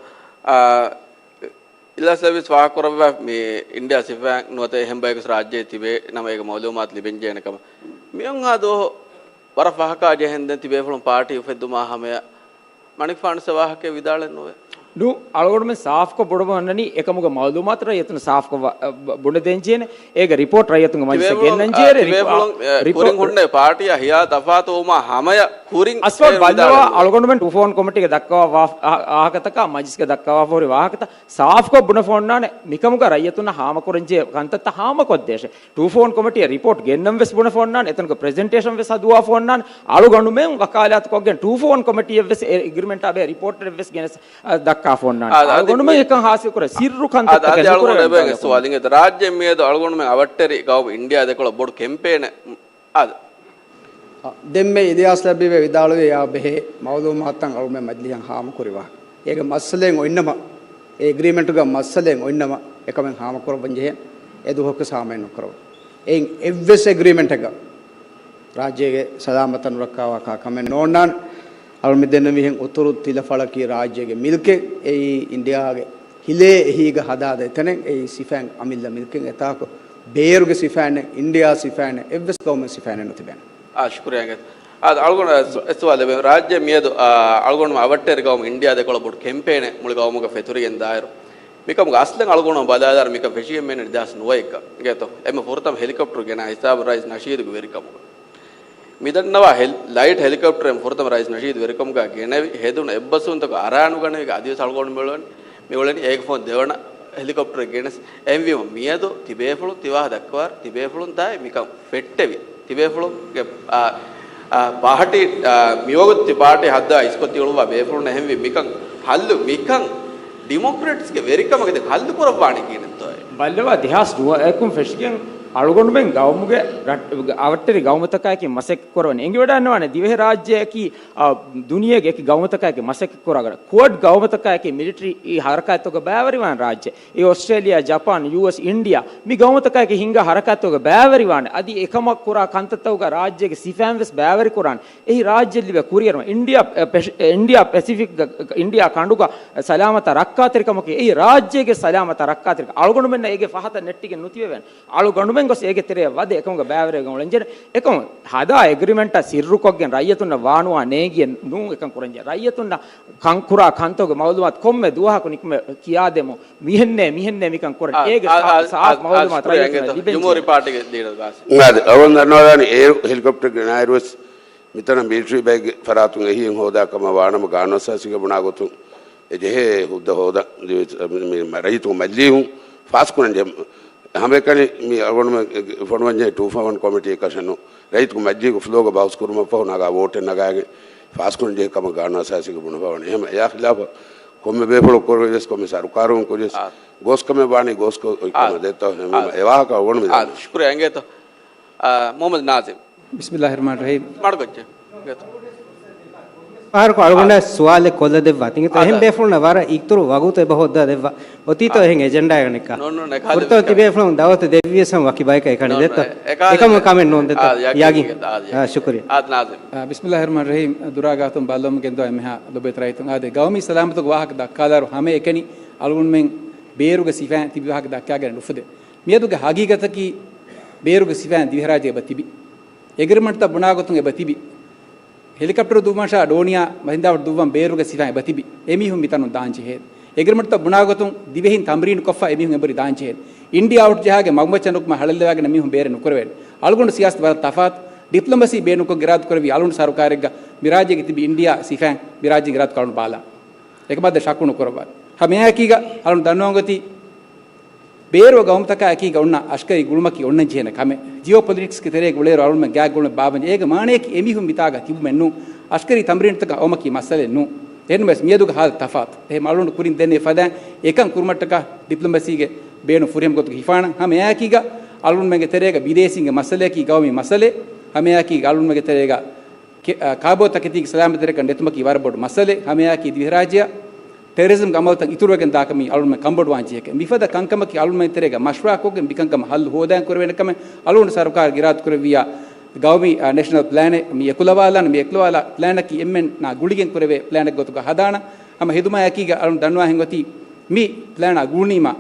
އާ، އިލްޔާސް ލަބީބް ފާހަގަކުރައްވާ މި އިންޑިއާ ސިފައިން ނުވަތަ އެހެން ބަޔަކު ރާއްޖެ ތިބޭ ނަމަ އޭގެ މައުލޫމާތު ލިބެންޖެހޭނެ ކަމަށް. މިއޮންހާ ދުވަހު ވަރަށް ފަހަކާ ޖެހެންދެން ތިބޭފުޅުން ޕާޓީ އުފެއްދުމާ ހަމަޔަށް މަނިކުފާނު ވާހަކައެއް ވިދާޅެއް ނުވޭ. ނު، އަޅުގަނޑުމެން ސާފުކޮށް ބުނަމުން އަންނަނީ އެކަމުގެ މައުލޫމާތު ރައްޔިތުން ސާފުކޮށް ވަ-، އަ، ބުނެދޭން ޖެހޭނެ. އޭގެ ރިޕޯޓް ރައްޔިތުންގެ މަޖިލިސަށް ގެންނަން ޖެހޭ. ރިޕޯ-، ތިބޭފުޅުން، އެ، ރިޕޯޓް ކުރިން ހުންނެވި ޕާޓީއާ ހިޔާ ތަފާތުވުމާ ހަމަޔަށް ކުރިން އަސްވަރު ބައްލަވާ، ވިދާޅުވި. އަޅުގަނޑުމެން ޓޫ ފޯން ކޮމިޓީގެ ދައްކަވާ ވާ-، އާ-، ވާހަކަތަކާ މަޖިލިސްގެ ދައްކަވާފަ ހުރި ވާހަކަތައް ސާފުކޮށް ބުނެފަ އޮންނާނެ. މިކަމުގަ ރައްޔިތުންނަށް ހާމަކުރަންޖެހޭ ކަންތައްތައް ހާމަކޮށްދޭށޭ. ޓޫ ފޯން ކޮމިޓީއަށް ރިޕޯޓް ގެންނަން ވެސް ބުނެފަ އޮންނާނެ. އެތަނުގެ ޕްރެޒެންޓޭޝަން ވެސް ހަދުވާފަ އޮންނާނެ. އަޅުގަނޑުމެން ވަކާލާތުކޮށްގެން ޓޫ ފޯން ކޮމިޓީއަށް ވެސް އެ އެގްރިމެންޓާ ބެހޭ ރިޕޯޓެއް ވެސް ގެނެސް، އަ، ދައްކާފަ އޮންނާނެ. އާ، އަދި އަޅުގަނޑުމެން މި-، އެކަން ހާސިލް ކުރޭ. ސިއްރު ކަންތައް އާ، އަދި އަޅުގަނޑު އެބައި އެއް ސުވާލެއް އިނގޭތަ؟ ރާއްޖެ މިއަދު އަޅުގަނޑުމެން އަވަށްޓެރި ގައުމު އިންޑިއާ ދެކޮޅަށް ބޮޑު ކެމްޕޭނެއް، އާ، ދެންމެ އިލްޔާސް ލަބީބެ ވިދާޅުވިޔާ ބެހޭ މައުލޫމާތުތައް އަޅުމެން މަޖިލީހަށް ހާމަކުރިވާ. އޭގެ މައްސަލައެއް އޮތްނަމަ، އެ އެގްރިމެންޓުގަ މައްސަލައެއް އޮތްނަމަ، އެކަމެއް ހާމަކުރައްވަން ޖެހޭ، އެ ދުވަހަކު ހާމައެއް ނުކުރައްވަ. އެއިން އެއްވެސް އެގްރިމެންޓެއްގަ ރާއްޖޭގެ ސަލާމަތަށް ނުރައްކާވާ ކާ ކަމެއް ނޯންނާނެ. އަޅުމެން ދެންނެވިހެން އުތުރު ތިލަފަޅަކީ ރާއްޖޭގެ މިލްކެއް. އެއީ އިންޑިއާގެ ހިލޭ އެހީގަ ހަދާދޭ ތަނެއް. އެއީ ސިފައިން އަމިއްލަ މިލްކެއް. އެތާކު ބޭރުގެ ސިފައިންނެއް، އިންޑިއާ ސިފައިންނެއް، އެއްވެސް ގައުމެއް ސިފައިންނެއް ނުތިބޭނެ. އާ، ޝުކުރިއްޔާ އިނގޭތަ؟ އާ، އަޅުގަނޑު އެ ސު-، އެ ސުވާލެއް ވޭ. ރާއްޖެ މިއަދު، އާ، އަޅުގަނޑު އަވަށްޓެރި ގައުމު އިންޑިއާ ދެކޮޅަށް ބޮޑު ކެމްޕޭނެއް މުޅި ގައުމުގަ ފެތުރިގެން ދާއިރު، މިކަމުގެ އަސްލެއް އަޅުގަނޑު ބަލާލާއިރު މިކަން ފެށިގެން މިއަންނަނީ ދެހާސް ނުވައެއްގަ އިނގޭތޯ؟ އެންމެ ފުރަތަމަ ހެލިކޮޕްޓަރު ގެނައި ހިސާބު ރައީސް ނަޝީދުގެ ވެރިކަމުގަ. މިދަންނަވާ ހެލް-، ލައިޓް ހެލިކޮޕްޓަރެއް ފުރަތަމަ ރައީސް ނަޝީދު ވެރިކަމުގަ ގެނެވި، ހެދުނު އެއްބަސްވުންތަކަށް އަރާނުގަނެވިގެން އަދިވެސް އަޅުގަނޑު މިއުޅެނީ، މިއުޅެނީ އޭގެ ފަހުން ދެވަނަ ހެލިކޮޕްޓަރެއް ގެނެސް. އެހެންވީމަ މިއަދު ތިބޭފުޅުން ތިވާހަ ދައްކަވާ، ތިބޭފުޅުން ދާއި މިކަން ފެއްޓެވި. ތިބޭފުޅުންގެ، އާ، އާ، ޕާޓީ، އާ، މިވަގުތު ތި ޕާޓީ ހައްދާ އިސްކޮށް ތިއުޅުއްވާ ބޭފުޅުން އެހެންވީ މިކަން ހައްލު، މިކަން ޑިމޮކްރެޓްސްގެ ވެރިކަމަކަށް ދެން ހައްލު ކުރައްވާނީ ކިހިނެއްތޯއޭ؟ ބައްލަވާ ދެހާސް ނުވައަކުން ފެށިގެން އަޅުގަނޑުމެން ގައުމުގެ ރައް-، އަވަށްޓެރި ގައުމުތަކާއެކީ މަސައްކަތް ކުރަނީ. އެނގިވަޑައިގަންނަވާނެ ދިވެހިރާއްޖެއަކީ، އާ، ދުނިޔޭގެ އެކި ގައުމުތަކާއެކީ މަސައްކަތް ކުރާ ގަރަ-، ކުވެޓް ގައުމުތަކާއެކީ މިލިޓަރީ ހަރަކާތްތަކުގަ ބައިވެރިވާން ރާއްޖެ. އެ އޮސްޓްރޭލިއާ، ޖަޕާން، ޔޫއެސް، އިންޑިއާ މި ގައުމުތަކާއެކީ ހިންގާ ހަރަކާތްތަކުގަ ބައިވެރިވާނެ. އަދި އެކަމަށް ކުރާ ކަންތައްތަކުގަ ރާއްޖޭގެ ސިފައިން ވެސް ބައިވެރިކުރާނެ. އެއީ ރާއްޖެ ލިބޭ ކުރިއެރުމެއް. އިންޑިއާ، އެ، ޕެށި-، އެ، އިންޑިއާ ޕެސިފިކްގަ، އިންޑިއާ ކަނޑުގަ ސަލާމަތާ ރައްކާތެރިކަމަކީ އެއީ ރާއްޖޭގެ ސަލާމަތާ ރައްކާތެރިކަން. އަޅުގަނޑުމެންނަށް އޭގެ ފަހަތަށް ނެއްޓިގެން ނުތިބެވޭނެ. އަޅުގަނޑުމެން ގޮސް އޭގެ ތެރެއަށް ވަދެ އެކަމުގަ ބައިވެރިވެގެން އުޅެންޖެހޭ. އެކަމު ހަދާ އެގްރިމެންޓާ ސިއްރުކޮށްގެން ރައްޔިތުންނަށް ވާނުވާ ނޭނގިއެއް ނޫން އެކަން ކުރަންޖެހޭ. ރައްޔިތުންނަށް ކަން ކުރާ ކަންތަކުގެ މައުލޫމާތު ކޮންމެ ދުވަހަކު ނިކުމެ ކިޔާދެމު. މިހެންނޭ، މިހެންނޭ މިކަން ކުރަން. އާ، އޭގެ އާ، ސާފު، އާ، ސާފު އާ، މައުލޫމާތު ޝުކުރިޔާ ރައްޔިތުންނަށް އިނގޭތޯ. ލިބެންޖެހޭ. ޖުމްހޫރީ ޕާޓީގެ ލީޑަރ ގާސިމް. އާދެ، އަޅުގަނޑު ދަންނަވާލާނީ އޭރު ހެލިކޮޕްޓަރގެ ނާއިރުވެސް މިތަނަށް މިލިޓަރީ ބައެއްގެ ފަރާތުން އެހީއެއް ހޯދާ ކަމަށް ވާނަމަ، ގާނޫނުއަސާސީގަ ބުނާ ގޮތުން އެ ޖެހޭ ހުއްދަ ހޯދަން މި، މި، މި ރައްޔިތުން މަޖިލީހުން ފާސްކުރަން ޖެހޭ. ހަމައެކަނި މި އަޅުގަނޑުމެން ފޮނުވަންޖެހޭ ޓޫ ފޯ ވަން ކޮމިޓީއަކަށެއް ނޫން. ރައްޔިތުން މަޖިލީހުގެ ފްލޯގަ ބަހުސް ކުރުމަށްފަހު ނަގާ ވޯޓެއް ނަގާގެން ފާސްކުރަން ޖެހޭ ކަމަށް ގާނޫނުއަސާސީގަ ބުނެފަވަނީ. އެހެން އެއާ ޚިލާފަށް ކޮންމެ ބޭފުޅަކު ކުރެވިޔަސް، ކޮންމެ ސަރުކާރުން ކުރިޔަސް، އާ، ގޯސްކަމެއް ވާނީ ގޯސްކޮށް އާ، ކަމަށް ދެއްތޯ ހެމީމަ އާ، އެވާހަކަ އަޅުގަނޑު މި އާ، ދަންނަވަނީ. ޝުކުރިޔާ އިނގޭތޯ. އާ، މުޙައްމަދު ނާޒިމް. ބިސްމިއްލާހި ރަޙްމާނި ރަޙީމް. މަޑުކޮށްޗެ. ފަހަރަކު އަޅުގަނޑަށް އާ، ސުވާލެއް ކޮށްލަ ދެއްވާ. ތިނގިތަ އާ، އެހެން ދާ. ބޭފުޅުންނަށް ވަރަށް އިތުރު ވަގުތު އެބަ ހޯއްދާ ދެއްވާ. އޮތީތޯ އާ، އެހެން އެޖެންޑާއެއް ނެއްކާ. ނޯ، ނޯ، ނެކާލެވި ފުރަތަމަ ކާ. ތިބޭފުޅުން ދައުވަތު ދެއްވިޔަސް ހަމަ ވަކި ބަޔަކަށް ކަނި ނޯ، ދެއްތޯ. ނޯ، އެކާލެ-، އެކަމު ކަމެއް ނޫން ދެއްތޯ. އާ، ޔާގީން. ޔާގީން. އާ، ޔާގީން. އާ، ޝުކުރިޔާ. އާ، ނާޒިމް. އާ، ބިސްމިއްލާހި ރަޙްމާނި ރަޙީމް. ދުރާ ގާތުން ބައްލަވަމުން ގެންދަވާ އެންމެހާ ލޮބުވެތި ރައްޔިތުން. އާދެ، ގައުމީ ސަލާމަތުގެ ވާހަކަ ދައްކާލާއިރު ހަމައެކަނި އަޅުގަނޑުމެން ބޭރުގެ ސިފައިން ތިބި ވާހަކަ ދައްކާގެން ނުފުދޭ. މިއަދުގެ ހަގީގަތަކީ ބޭރުގެ ސިފައިން ދިވެހިރާއްޖޭގަ އެބަ ތިބި. އެގްރިމަންޓްތައް ބުނާ ގޮތުން އެބަ ތިބި. ހެލިކޮޕްޓަރު ދުއްވަން ޝާ ޑޯނިޔާ މަހިންދާ އަވަށް ދުއްވަން ބޭރުގެ ސިފައިން އެބަ ތިބި. އެމީހުން މިތަނުން ދާން ޖެހޭ. އެގްރިމަންޓްތައް ބުނާ ގޮތުން ދިވެހިން ތަމްރީނު ކޮށްފަ އެމީހުން އެބަހުރި ދާން ޖެހޭ. އިންޑިއާ އަވަށް ޖަހާގެން މަގުމައްޗަށް ނުކުމެ ހަޅޭއްލަވާގެން މީހުން ބޭރެއް ނުކުރެވޭނެ. އަޅުގަނޑު ސިޔާސަތު ވަރަށް ތަފާތު. ޑިޕްލޮމަސީ ބޭނުންކޮށް އިރާދަ ކުރެއްވި އަޅުގަނޑު ސަރުކާރެއްގަ މި ރާއްޖޭގަ ތިބި އިންޑިއާ ސިފައިން މި ރާއްޖޭގެ އިރާދަ ކަޅުން ބާލާ. އެކަމަށް ޝައްކު ނުކުރައްވާ. ހަމައެކީގަ އަޅުން ދަންނަވަން ގޮތީ، ބޭރު ގައުމުތަކާ އެކީގަ އޮންނަ އަސްކަރީ ގުޅުމަކީ އޮންނަން ޖެހޭނެ ކަމެއް. ޖިއޯޕޮލިޓިކްސްގެ ތެރޭގަ އުޅޭއިރު އަޅުންމެން ގާތް ގުޅުމެއް ބާއްވަން ޖެހޭ. އޭގެ މާނަޔަކީ އެމީހުން މިތާގަ ތިބުމެއް ނޫން. އަސްކަރީ ތަމްރީނުތަކަށް އައުމަކީ މައްސަލައެއް ނޫން. އެހެންވެސް މިއަދުގެ ހާލަތު ތަފާތު. އެހެން އަޅުގަނޑު ކުރިން ދެންނެވި ފަދައިން އެކަން ކުރުމަށްޓަކާ ޑިޕްލޮމަސީގެ ބޭނުން ފުރިހަމަ ގޮތުގަ ހިފާނަން. ހަމައެއާއެކީގަ އަޅުންމެންގެ ތެރޭގަ ބިދޭސީންގެ މައްސަލަޔަކީ ގައުމީ މައްސަލައެއް. ހަމައެއާއެކީގަ އަޅުންމެންގެ ތެރޭގަ ކެ-، އާ، ކާބޯތަކެތީގެ ސަލާމަތްތެރިކަން ނެތުމަކީ ވަރަށް ބޮޑު މައްސަލައެއް. ހަމައެއާއެކީ ދިވެހިރާއްޖެއަށް ޓެރަރިޒަމްގެ އަމަލުތައް އިތުރުވެގެން ދާކަމީ އަޅުންމެން ކަންބޮޑުވާން ޖެހޭކަން. މިފަދަ ކަންކަމަކީ އަޅުންމެން ތެރޭގަ މަޝްވަރާކޮށްގެން މިކަންކަމަށް ހައްލު ހޯދަން ކުރެވޭނެ ކަމެއް އަޅުގަނޑު ސަރުކާރު އިރާދަ ކުރެއްވިއްޔާ ގައުމީ، އާ، ނޭޝަނަލް ޕްލޭނެއް މި އެކުލަވާލާން، މި އެކުލަވާލާ ޕްލޭނަކީ އެންމެންނާ ގުޅިގެން ކުރެވޭ ޕްލޭނެއް ގޮތުގަ ހަދާނަން. ހަމަ ހެދުމާއެކީގަ އަޅުން ދަންނަވާ ހެން އޮތީ މި ޕްލޭނާ ގުޅުނީމާ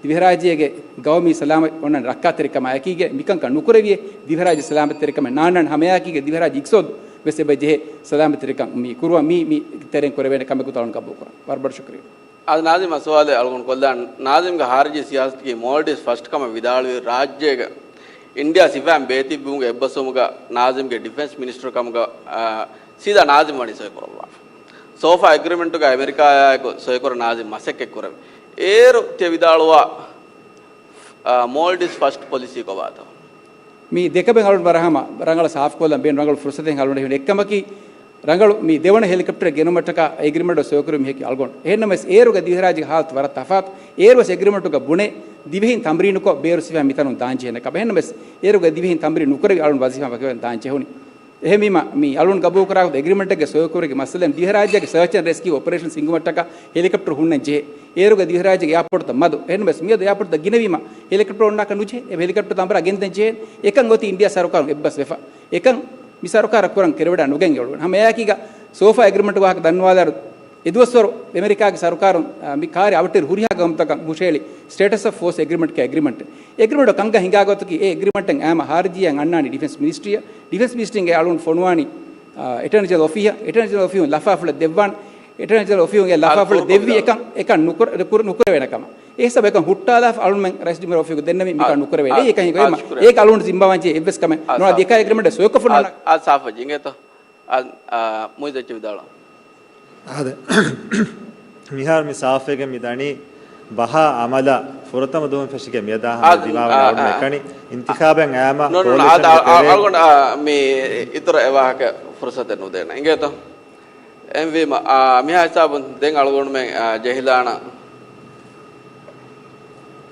ދިވެހިރާއްޖޭގެ ގައުމީ ސަލާމަތް އޮންނަން ރައްކާތެރިކަމާ އެކީގަ މިކަންކަން ނުކުރެވިޔޭ، ދިވެހިރާއްޖެ ސަލާމަތްތެރިކަމެއް ނާންނާން. ހަމައެއާއެކީގަ ދިވެހިރާއްޖެ އިޤްތިޞާދު ވެސް އެބަ ޖެހޭ ސަލާމަތްތެރިކަން މި ކުރުވަން މީ، މި ތެރެއިން ކުރެވޭނެ ކަމެއް ގޮތަށް އަޅުން ގަބޫލުކުރަން. ވަރަށް ބޮޑަށް ޝުކުރިއްޔާ. އާދެ، ނާޒިމް އަށް ސުވާލެއް އަޅުގަނޑު ކޮށްލާން. ނާޒިމްގެ ޚާރިޖީ ސިޔާސަތަކީ މޯލްޑިވްސް ފަސްޓް ކަމަށް ވިދާޅުވި ރާއްޖޭގަ އިންޑިއާ ސިފައިން ބޭތިއްބުމުގެ އެއްބަސްވުމުގަ ނާޒިމްގެ ޑިފެންސް މިނިސްޓަރު ކަމުގަ، އާ، ސީދާ ނާޒިމް ވަނީ ސޮއިކުރައްވާފަ. ސޯފާ އެގްރިމެންޓުގަ އެމެރިކާއާއެކު ސޮއިކުރަން ނާޒިމް މަސައްކަތް ކުރެވި. އޭރު ތިޔަ ވިދާޅުވާ، އާ، މޯލްޑިވްސް ފަސްޓް ޕޮލިސީ ކޮބާތޯ؟ މި ދެކަމެއް އަޅުން ވަރަށް ހަމަ ރަނގަޅަށް ސާފުކޮށްލަން ބޭނުން. ރަނގަޅު ފުރުސަތެއް އަޅުން އެހުން. އެއްކަމަކީ، ރަނގަޅު މި ދެވަނަ ހެލިކޮޕްޓަރެއް ގެނުމަށްޓަކާ އެގްރިމެންޓް ސޮއިކުރެވި މީހަކީ އަޅުގަނޑު. އެހެންނަމަވެސް އޭރުގަ ދިވެހިރާއްޖޭގެ ހާލަތު ވަރަށް ތަފާތު. އޭރުވެސް އެގްރިމެންޓުގަ ބުނޭ ދިވެހިން ތަމްރީނުކޮށް ބޭރު ސިފައިން މިތަނުން ދާން ޖެހޭނެ ކަމަށް. އެހެންނަމަވެސް އޭރުގަ ދިވެހިން ތަމްރީނު ނުކުރެވި އަޅުން ވަޒީފާ ވަކިވެގެން ދާން ޖެހުނީ. އެހެންވީމަ، މި އަޅުން ގަބޫލުކުރާ ގޮތަށް އެގްރިމެންޓެއްގެ ސޮއިކުރުމުގެ މައްސަލައިން ދިވެހިރާއްޖޭގެ ސަރޗް އެންޑް ރެސްކިއު އޮޕަރޭޝަންސް ހިންގުމަށްޓަކާ ހެލިކޮޕްޓަރު ހުންނަން ޖެހޭ. އޭރުގަ ދިވެހިރާއްޖޭގެ އެއާޕޯޓްތައް މަދު. އެހެންވެސް މިއަދު އެއާޕޯޓްތައް ގިނަވީމަ ހެލިކޮޕްޓަރު ތަނބަރާ ގެންދަން ޖެހޭ. އެކަން އޮތީ އިންޑިއާ ސަރުކާރުން އެއްބަސް ވެފަ. އެކަން މި ސަރުކާރަށް ކުރަން ކެރިވަޑައި ނުގެން އެޅުވަން. ހަމަ އެއާއެކީގަ ސޯފާ އެގްރިމެންޓް ވާހަކަ ދަންނަވާލާއިރު، އެދުވަސްވަރު އެމެރިކާގެ ސަރުކާރުން، އާ، މި ކާރި އަވަށްޓެރި ހުރިހާ ގައުމުތަކަށް ހުށަހެޅި ސްޓޭޓަސް އޮފް ފޯސް އެގްރިމެންޓް ކަ އެގްރިމެންޓް. އެގްރިމެންޓް ކަންގަ ހިނގާ ގޮތަކީ އެ އެގްރިމެންޓެއް އާމަ ހާރިޖީއަށް އަންނާނީ ޑިފެންސް މިނިސްޓްރީއަށް. ޑިފެންސް މިނިސްޓްރީގެ އަޅުން ފޮނުވާނީ، އާ، އެޓަރނީ ޖެނެރަލް އޮފީހަށް. އެޓަރނީ ޖެނެރަލް އޮފީހުން ލަފާފުޅެއް ދެއްވާނެ. އެޓަރނީ ޖެނެރަލް އޮފީހުން އެ ލަފާފުޅެއް ދެއްވީ އެކަން، އެކަން ނުކުރ-، ނުކުރ-، ނުކުރެވޭނެ ކަމަށް. އެ ހިސާބަށް އެކަން ހުއްޓާލާފަ އަޅުމެން ރައީސް ޖުމްހޫރިއްޔާ އޮފީހުގެ ދެންނެވީ މިކަން ނުކުރެވޭނެ. އެއީ އެކަން ހިނގުވީމަ. އޭގެ އަޅުގަނޑު ޒިންމާވާން ޖެހޭ އެއްވެސް ކަމެއް ނުވާ. ދެކާ އެގްރިމެންޓް ސޮއިކޮށްފަ ނަންނަ. އާ، ސާފަށް އިނގޭތޯ. އާ، އާ، މުއިއްޒު އެއްޗެއް ވިދާޅުވާ. އާދެ. މިހާރު މި ސާފެއްގެ މި ދަނީ ބަހާ އަމަލަށް ފުރަތަމަ ދުވަހުން ފެށިގެން މިއަދާ ހަމަ އާ، ދިމާވަނީ އާ، އަޅުގަނޑު އާ. އެކަނި އިންތިޚާބެއް އާމަ ނޫން، ނޫން، އާދަ، އާ، އާ، އަޅުގަނޑު، އާ، މި އިތުރަށް އެ ވާހަކަ ފުރުސަތެއް ނުދޭނަ. އިނގޭތޯ؟ އެހެންވީމަ، އާ، މިހާ ހިސާބުން ދެން އަޅުގަނޑުމެން، އާ، ޖެހިލާނަން.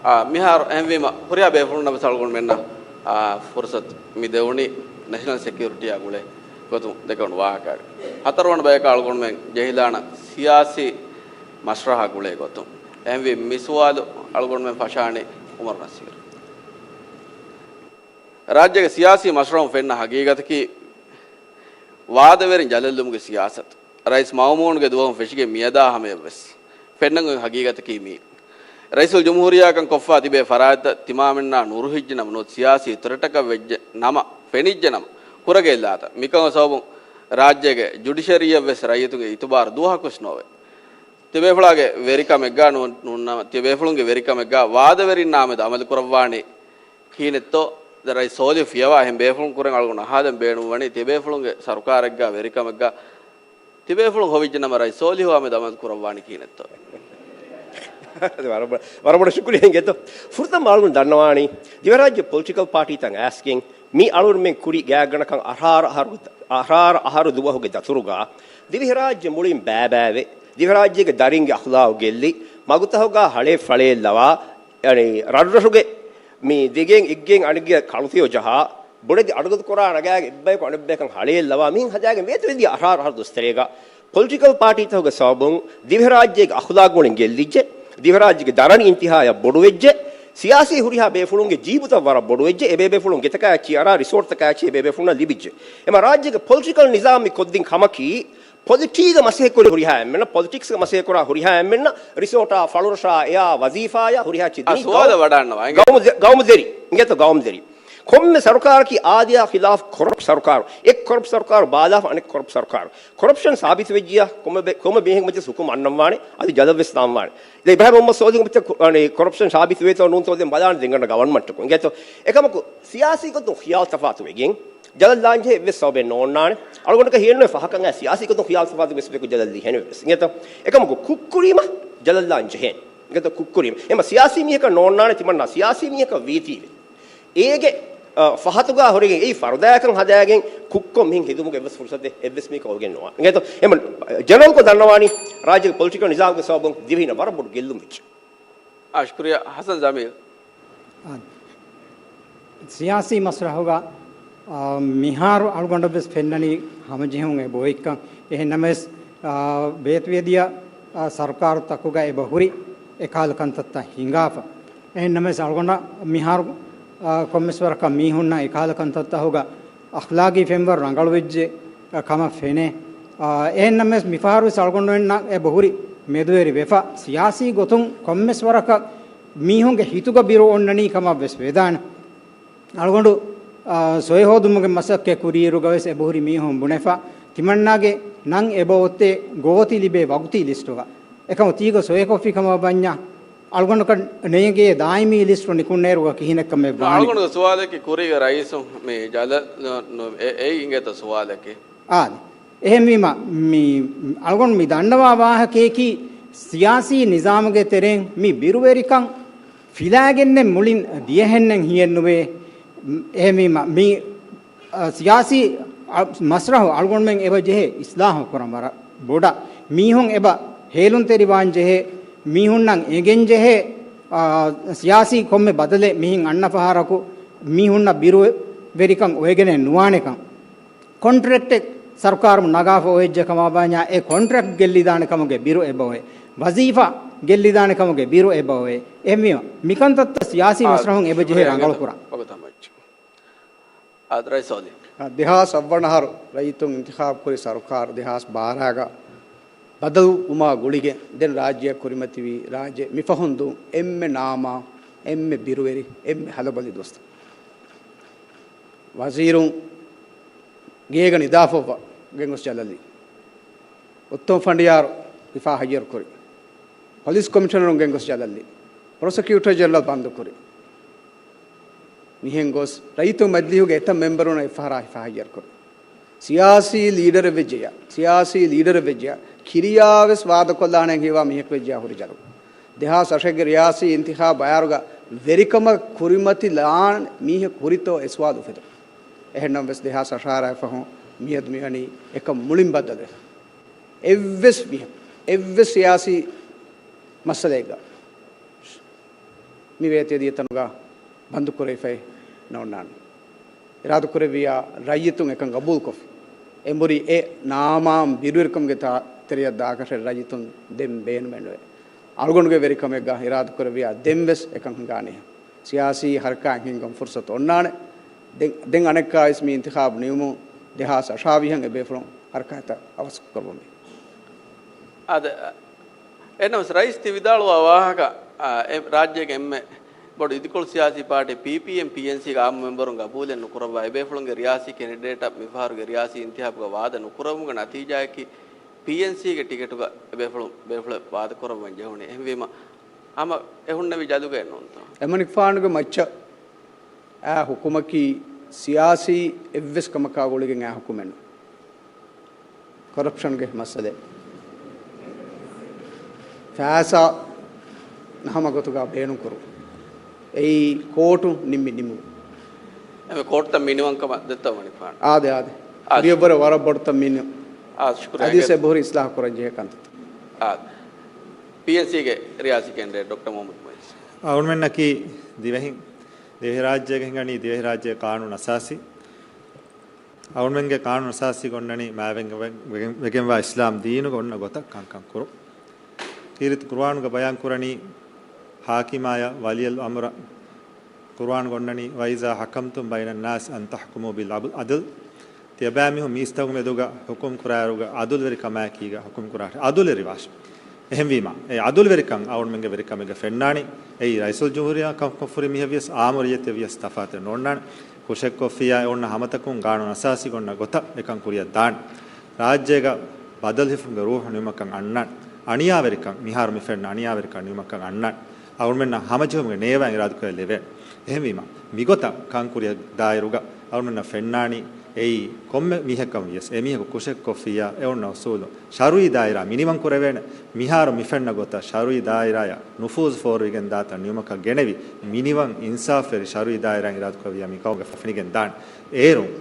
އާ، މިހާރު އެހެންވީމަ، ހުރިހާ ބޭފުޅުންނަށް ވެސް އަޅުގަނޑުމެންނަށް އާ، ފުރުސަތު މި ދެވުނީ ނެޝަނަލް ސެކިއުރިޓީއާ ގުޅޭ ގޮތުން ދެކެވުނު ވާހަކައަށް. ހަތަރުވަނަ ބަޔަކަށް އަޅުގަނޑުމެން ޖެހިލާނަން ސިޔާސީ މަސްރަހާ ގުޅޭ ގޮތުން. އެހެންވީ މި ސުވާލު އަޅުގަނޑުމެން ފަށާނީ އުމަރު ނަސީރު. ރާއްޖޭގެ ސިޔާސީ މަސްރަހުން ފެންނަ ހަގީގަތަކީ ވާދަވެރިން ޖަލަށްލުމުގެ ސިޔާސަތު. ރައީސް މައުމޫނުގެ ދުވަހުން ފެށިގެން މިއަދާ ހަމަޔަށްވެސް ފެންނަން އޮތް ހަގީގަތަކީ މީ. ރައީސުލްޖުމްހޫރިއްޔާކަން ކޮށްފަ ތިބޭ ފަރާތްތައް ތިމާމެންނާ ނުރުހިއްޖެނަމަ ނުވަތަ ސިޔާސީ ތުރެޓަކަށް ވެއްޖެ ނަމަ، ފެނިއްޖެ ނަމަ، ކުރެގެއްލާތަ؟ މިކަމުގެ ސަބަބުން ރާއްޖޭގެ ޖުޑިޝަރީއަށްވެސް ރައްޔިތުންގެ އިތުބާރު ދުވަހަކުވެސް ނޯވޭ. ތިބޭފުޅާގެ ވެރިކަމެއްގާ ނޫ-، ނޫންނަމަ، ތިބޭފުޅުންގެ ވެރިކަމެއްގާ ވާދަވެރިންނާމެދު އަމަލު ކުރައްވާނީ ކިހިނެއްތޯ؟ ދެން ރައީސް ސޯލިހު ފިޔަވާ އެހެން ބޭފުޅުން ކުރެން އަޅުގަނޑު އަހާލަން ބޭނުންވަނީ ތިބޭފުޅުންގެ ސަރުކާރެއްގާ ވެރިކަމެއްގާ ތިބޭފުޅުން ހޮވިއްޖެ ނަމަ ރައީސް ސޯލިހު އާމެދު އަމަލު ކުރައްވާނީ ކިހިނެއްތޯ؟ ވަރަށް ބޮޑަށް، ވަރަށް ބޮޑަށް ޝުކުރިއްޔާ އިނގޭތޯ. ފުރަތަމަ އަޅުގަނޑު ދަންނަވާނީ ދިވެހިރާއްޖެ ޕޮލިޓިކަލް ޕާޓީތައް އައިސްގެން މި އަޅުގަނޑުމެން ކުރި ގާތްގަނޑަކަށް އަށާރަ އަހަރު، އަށާރަ އަހަރު ދުވަހުގެ ދަތުރުގާ ދިވެހިރާއްޖެ މުޅިން ބައިބައިވެ، ދިވެހިރާއްޖޭގެ ދަރިންގެ އަޚްލާގު ގެއްލި، މަގުތަކުގާ ހަޅޭއް ފަޅޭއް ލަވާ، އަނެއް ރަށްރަށުގެ މި ދެގެން އެއްގެން އަނެއްގެ ކަޅުތެޔޮ ޖަހާ، ބޮޑެތި އަޑުގަދަ ކުރާ ނަގާގެ އެއްބަޔަކު އަނެއްބަޔަކަށް ހަޅޭއް ލަވާ މިހެން ހަދާގެން ވޭތުވެދިޔަ އަށާރަ އަހަރު ދުވަސްތެރޭގަ ޕޮލިޓިކަލް ޕާޓީތަކުގެ ސަބަބުން ދިވެހިރާއްޖޭގެ އަޚްލާގު މުޅިން ގެއްލިއްޖެ، ދިވެހިރާއްޖޭގެ ދަރަނި އިންތިހާޔަށް ބޮޑުވެއްޖެ، ސިޔާސީ ހުރިހާ ބޭފުޅުންގެ ޖީބުތައް ވަރަށް ބޮޑުވެއްޖެ، އެބޭބޭފުޅުން ގެތަކާ އެއްޗި އަރާ ރިސޯޓްތަކާ އެއްޗި އެބޭބޭފުޅުންނަށް ލިބިއްޖެ. އެމަ ރާއްޖޭގެ ޕޮލިޓިކަލް ނިޒާމް މި ކޮށްދިން ކަމަކީ، ޕޮލިޓީގަ މަސައްކަތްކުރި ހުރިހާ އެންމެންނަށް، ޕޮލިޓިކްސްގަ މަސައްކަތްކުރާ ހުރިހާ އެންމެންނަށް ރިސޯޓާ، ފަޅުރަށާ، އެއާ، ވަޒީފާޔާ ހުރިހާ އެއްޗެއް އާ، ދިނީ ސުވާލަށް ގައު-، ވަޑާންނަވާ. އިނގޭތޯ؟ ގައުމު ދެ-، ގައުމު ދެރި. އިނގޭތޯ ގައުމު ދެރި. ކޮންމެ ސަރުކާރަކީ އާދަޔާ ޚިލާފް ކޮރަޕްޓް ސަރުކާރު. އެއް ކޮރަޕްޓް ސަރުކާރު ބާލާފަ އަނެއް ކޮރަޕްޓް ސަރުކާރު. ކޮރަޕްޝަން ސާބިތުވެއްޖިޔާ ކޮންމެ ބެ-، ކޮންމެ މީހެއްގެ މައްޗަށް ހުކުމް އަންނަންވާނެ. އަދި ޖަލަށްވެސް ދާންވާނެ. ދެން އިބްރާހިމް މުހައްމަދު ސޯލިހުގެ މައްޗަށް ކު-، އަނެއް ކޮރަޕްޝަން ސާބިތުވޭތޯ ނޫންތޯ ދެން ބަލާނެ ދެން ގަންނަ ގަވަންމަންޓަކުން. އިނގޭތޯ؟ އެކަމަކު ސިޔާސީ ގޮތުން ޚިޔާލު ތަފާތުވެގެން ޖަލަށްލާން ޖެހޭ އެއްވެސް ސަބަބެއް ނޯންނާނެ. އަޅުގަނޑަކަށް ހިޔެއްނުވޭ ފަހަކަށް އައި ސިޔާސީ ގޮތުން ޚިޔާލު ތަފާތު ވެސް ބޭކު ޖަލަށް ލިހެނެއްވެސް. އިނގޭތޯ؟ އެކަމަކު ކުށްކުރީމަ ޖަލަށްލާން ޖެހޭނެ. އިނގޭތޯ؟ ކުށްކުރީމަ. އެމަ ސިޔާސީ މީހަކަށް ނޯންނާނެ ތިމަންނާ ސިޔާސީ މީހަކަށް ވީތީވެ. އޭގެ، އަ، ފަހަތުގާ ހުރެގެން އެއީ ފަރުދާއަކަށް ހަދާގެން ކުށްކޮށް މިހެން ހެދުމުގެ އެއްވެސް ފުރުސަތެއް އެއްވެސް މީހަކަށް އޮވެގެން ނުވާ. އިނގޭތޯ؟ އެމަ ޖެނެރަލްކޮށް ދަންނަވާނީ ރާއްޖޭގެ ޕޮލިޓިކަލް ނިޒާމްގެ ސަބަބުން ދިވެހިންނަށް ވަރަށް ބޮޑު ގެއްލުން ވެއްޖެ. އާ، ޝުކުރިއްޔާ. ހަސަން ޖަމީލް. އާ، ސިޔާސީ މަސްރަހުގަ، އާ، މިހާރު އަޅުގަނޑަށްވެސް ފެންނަނީ ހަމަޖެހުން އެބައޮތްކަން. އެހެންނަމަވެސް، އާ، ބޭތުވެދިޔަ، އާ، ސަރުކާރުތަކުގަ އެބަ ހުރި އެކަހަލަ ކަންތައްތައް ހިނގާފަ. އެހެންނަމަވެސް އަޅުގަނޑަށް މިހާރު، އާ، ކޮންމެސް ވަރަކަށް މީހުންނަށް އެކަހަލަ ކަންތައްތަކުގަ އަޚްލާގީ ފެންވަރު ރަނގަޅުވެއްޖެ، އަ، ކަމަށް ފެނޭ. އާ، އެހެންނަމަވެސް މިފަހަރުވެސް އަޅުގަނޑުމެންނަށް އެބަހުރި މެދުވެރި ވެފަ، ސިޔާސީ ގޮތުން ކޮންމެސް ވަރަކަށް މީހުންގެ ހިތުގަ ބިރު އޮންނަނީ ކަމަށް ވެސް ވެދާނެ. އަޅުގަނޑު، އާ، ސޮއެ ހޯދުމުގެ މަސައްކަތް ކުރިއިރުގަވެސް އެބަހުރި މީހުން ބުނެފަ، ތިމަންނާގެ ނަން އެބަ އޮތޭ ގޯތި ލިބޭ ވަގުތީ ލިސްޓުގަ. އެކަމު ތީގަ ސޮއެ ކޮށްފި ކަމަށް ވަންޏާ، އަޅުގަނޑަކަށް ނޭނގޭ ދާއިމީ ލިސްޓު ނިކުންނޭރުގަ ކިހިނެއްކަމެއް ވާނީ. އަޅުގަނޑުގެ ސުވާލަކީ ކުރީގެ ރައީސު މި ޖަލަ-، ނު-، ނު-، އެ-، އެއީ އިނގޭތޯ ސުވާލަކީ. އާ، އެހެންވީމަ، މި އަޅުގަނޑު މި ދަންނަވާ ވާހަކަޔަކީ، ސިޔާސީ ނިޒާމުގެ ތެރެއިން މި ބިރުވެރިކަން ފިލާގެންނެއް މުޅިން ދިޔަހެންނެއް ހިޔެއްނުވޭ. އެހެންވީމަ، މި، އަ، ސިޔާސީ، އަ، މަސްރަހު އަޅުގަނޑުމެން އެބަ ޖެހޭ އިސްލާހު ކުރަން ވަރަށް ބޮޑަށް. މީހުން އެބަ ހޭލުންތެރިވާން ޖެހޭ، މީހުންނަށް އެނގެން ޖެހޭ، އާ، ސިޔާސީ ކޮންމެ ބަދަލެއް މިހިން އަންނަ ފަހަރަކު މީހުންނަށް ބިރުވެރިކަން އޮވެގެނެއް ނުވާނެކަން. ކޮންޓްރެކްޓެއް ސަރުކާރު ނަގާފަ އޮވެއްޖެ ކަމާ ބާންޏާ، އެ ކޮންޓްރެކްޓް ގެއްލިދާނެ ކަމުގެ ބިރު އެބައޮވޭ. ވަޒީފާ ގެއްލިދާނެ ކަމުގެ ބިރު އެބައޮވޭ. އެހެންވީމަ، މިކަންތައްތައް ސިޔާސީ އާ، މަސްރަހުން އެބަޖެހޭ ޝުކުރިއްޔާ ރަނގަޅު ކުރަން. އާދަރާއި ސޯލި. އާ، ދެހާސް އަށްވަނަ އަހަރު ރައްޔިތުން އިންތިޚާބު ކުރި ސަރުކާރު ދެހާސް ބާރައިގަ ބަދަލުވުމާ ގުޅިގެން ދެން ރާއްޖެއަށް ކުރިމަތިވީ ރާއްޖެ މިފަހުން ދުން އެންމެ ނާމާ، އެންމެ ބިރުވެރި، އެންމެ ހަލަބޮލި ދުވަސްތައް. ވަޒީރުން ގޭގަ ނިދާފައްވަ ގެންގޮސް ޖަލަށްލި. އުއްތަމަ ފަނޑިޔާރު ހިފާ ހައްޔަރުކުރި. ޕޮލިސް ކޮމިޝަނަރުން ގެންގޮސް ޖަލަށްލި. ޕްރޮސެކިއުޓަރ ޖެނެރަލް ބަންދުކުރި. މިހެން ގޮސް ރައްޔިތުން މަޖިލީހުގެ އެތައް މެމްބަރުންނަށް އެއްފަހަރާ ހިފާ ހައްޔަރުކުރި. ސިޔާސީ ލީޑަރެއް ވެއްޖެޔާ، ސިޔާސީ ލީޑަރެއް ވެއްޖެޔާ، ކިރިޔާވެސް ވާދަކޮށްލާނެ ހީވާ މީހަކު ވެއްޖެޔާ ހުރި ޖަލު. ދެހާސް އަށެއްގެ ރިޔާސީ އިންތިޚާބު ބަޔާރުގަ ވެރިކަމަށް ކުރިމަތި ލާން މީހަކު ހުރިތޯ އެ ސުވާލު އުފެދުން. އެހެންނަމަވެސް ދެހާސް އަށާރައަށް ފަހުން މިއަދު މިވަނީ އެކަން މުޅިން ބައްދަލުވެފަ. އެއްވެސް މީހަކު، އެއްވެސް ސިޔާސީ މައްސަލައެއްގަ މި ވޭތުވެދިޔަ ތަނުގަ ބަންދުކުރެވިފައި ނޯންނާނެ. އިރާދަކުރެއްވިޔާ ރައްޔިތުން އެކަން ގަބޫލުކޮށްފި. އެނބުރި އެ ނާމާން ބިރުވެރިކަމުގެ ތާ-، ތެރެއަށް ދާކަށެއް ރައްޔިތުން ދެން ބޭނުމެއް ނުވޭ. އަޅުގަނޑުގެ ވެރިކަމެއްގަ އިރާދަކުރެއްވިޔާ ދެން ވެސް އެކަން ހިނގާނީ. ސިޔާސީ ހަރަކާތް ހިންގަން ފުރުސަތު އޮންނާނެ. ދެން، ދެން އަނެއްކާވެސް މި އިންތިޚާބު ނިމުމުން ދެހާސް އަށާވީހަށް އެ ބޭފުޅުން ހަރަކާތްތައް އަވަސް ކުރައްވަމޭ. އާދެ، އެހެންނަމަވެސް ރައީސް ތި ވިދާޅުވާ ވާހަކަ، އާ، އެ ރާއްޖޭގެ އެންމެ ބޮޑު އިދިކޮޅު ސިޔާސީ ޕާޓީ ޕީޕީއެމް ޕީއެންސީގެ އާއްމު މެމްބަރުން ގަބޫލެއް ނުކުރައްވާ އެބޭފުޅުންގެ ރިޔާސީ ކެނޑިޑޭޓަށް މިފަހަރުގެ ރިޔާސީ އިންތިހާބުގަ ވާދަ ނުކުރެވުމުގެ ނަތީޖާއަކީ ޕީއެންސީގެ ޓިކެޓުގަ އެބޭފުޅުން ބޭފުޅެއް ވާދަކުރައްވަން ޖެހުނީ. އެހެންވީމަ ހަމަ އެ ހުންނެވި ޖަލުގައެއް ނޫންތޯ؟ އެމަނިކުފާނުގެ މައްޗަށް އާ ހުކުމަކީ ސިޔާސީ އެއްވެސް ކަމަކާ ގުޅިގެން އާ ހުކުމެއް ނޫން. ކޮރަޕްޝަންގެ މައްސަލައެއް. ފައިސާ ނަހަމަ ގޮތުގަ ބޭނުންކުރުން. އެއީ ކޯޓު ނިންމި ނިމުމުން. އެމެ ކޯޓުތައް މިނިވަންކަމަށް ދެއްތޯ މަނިކުފާނު؟ އާދެ، އާދެ. އާ، ކުރިޔަށްވުރެ ވަރަށް ބޮޑުތައް މިނިވަން. އާ، ޝުކުރިއްޔާ. އަދިސް އެބަހުރި އިސްލާހު ކުރަން ޖެހޭ ކަންތައް. އާ، ޕީއެންސީގެ ރިޔާސީ ކެނޑިޑޭޓް ޑޮކްޓަރ މުހައްމަދު މުއިއްޒު. އަޅުމެންނަކީ ދިވެހިން، ދިވެހިރާއްޖޭގެ ހިނގަނީ ދިވެހިރާއްޖޭގެ ޤާނޫނު އަސާސީ. އަޅުމެންގެ ޤާނޫނު އަސާސީގަ އޮންނަނީ މާތްވެގެން، ވެގެން، ވެގެންވާ އިސްލާމް ދީނުގަ އޮންނަ ގޮތަށް ކަންކަން ކުރުން. ކީރިތި ޤުރުއާނުގަ ބަޔާން ކުރަނީ ޙާކިމާޔަށް ވަލިއްޔުލް އަމްރަށް. ޤުރުއާނުގަ އޮންނަނީ وإذا حكمتم بين الناس أن تحكموا بالعدل. ތިޔަބައިމީހުން މީސްތަކު މެދުގަ ޙުކުމް ކުރާއިރުގަ ޢަދުލުވެރިކަމާއެކީގަ ޙުކުމް ކުރާށޭ. ޢަދުލެއް ރިވާށޭ. އެހެންވީމަ، އެ ޢަދުލުވެރިކަން އަޅުމެންގެ ވެރިކަމެއްގަ ފެންނާނީ. އެއީ ރައީސުލްޖުމްހޫރިއްޔާ ކަންކޮށްފަހުރި މީހެއް ވިޔަސް އާއްމު ރައްޔިތެއް ވިޔަސް ތަފާތެއް ނޯންނާނެ. ކުށެއްކޮށްފިއްޔާ އެ އޮންނަ ހަމަތަކުން ޤާނޫނު އަސާސީގަ އޮންނަ ގޮތަށް އެކަން ކުރިއަށް ދާން. ރާއްޖޭގަ ބަދަލު ހިފުމުގެ ރޫޙު ނިމުމަކަށް އަންނާން. އަނިޔާވެރިކަން، މިހާރު މި ފެންނަ އަނިޔާވެރިކަން ނިމުމަކަށް އަންނާން. އަޅުމެންނަށް ހަމަޖެހުމުގެ ނޭވާ އިރާދަކުރެއްވިޔާ އެވެ. އެހެންވީމަ، މިގޮތަށް ކަންކުރިއަށް ދާއިރުގަ އަޅުމެންނަށް ފެންނާނީ އެއީ ކޮންމެ މީހަކަށް ވިޔަސް، އެމީހަކު ކުށެއްކޮށްފިއްޔާ އެ އޮންނަ އުސޫލު ޝަރުއީ ދާއިރާ މިނިވަން ކުރެވޭނެ. މިހާރު މި ފެންނަ ގޮތަށް ޝަރުއީ ދާއިރާއަށް ނުފޫޒު ފޯރުވިގެން ދާތަން ނިމުމަކަށް ގެނެވި، މިނިވަން އިންސާފްވެރި ޝަރުއީ ދާއިރާއިން އިރާދަކުރެއްވިޔާ މި ޤައުމުގަ ފެނިގެން ދާން. އޭރުން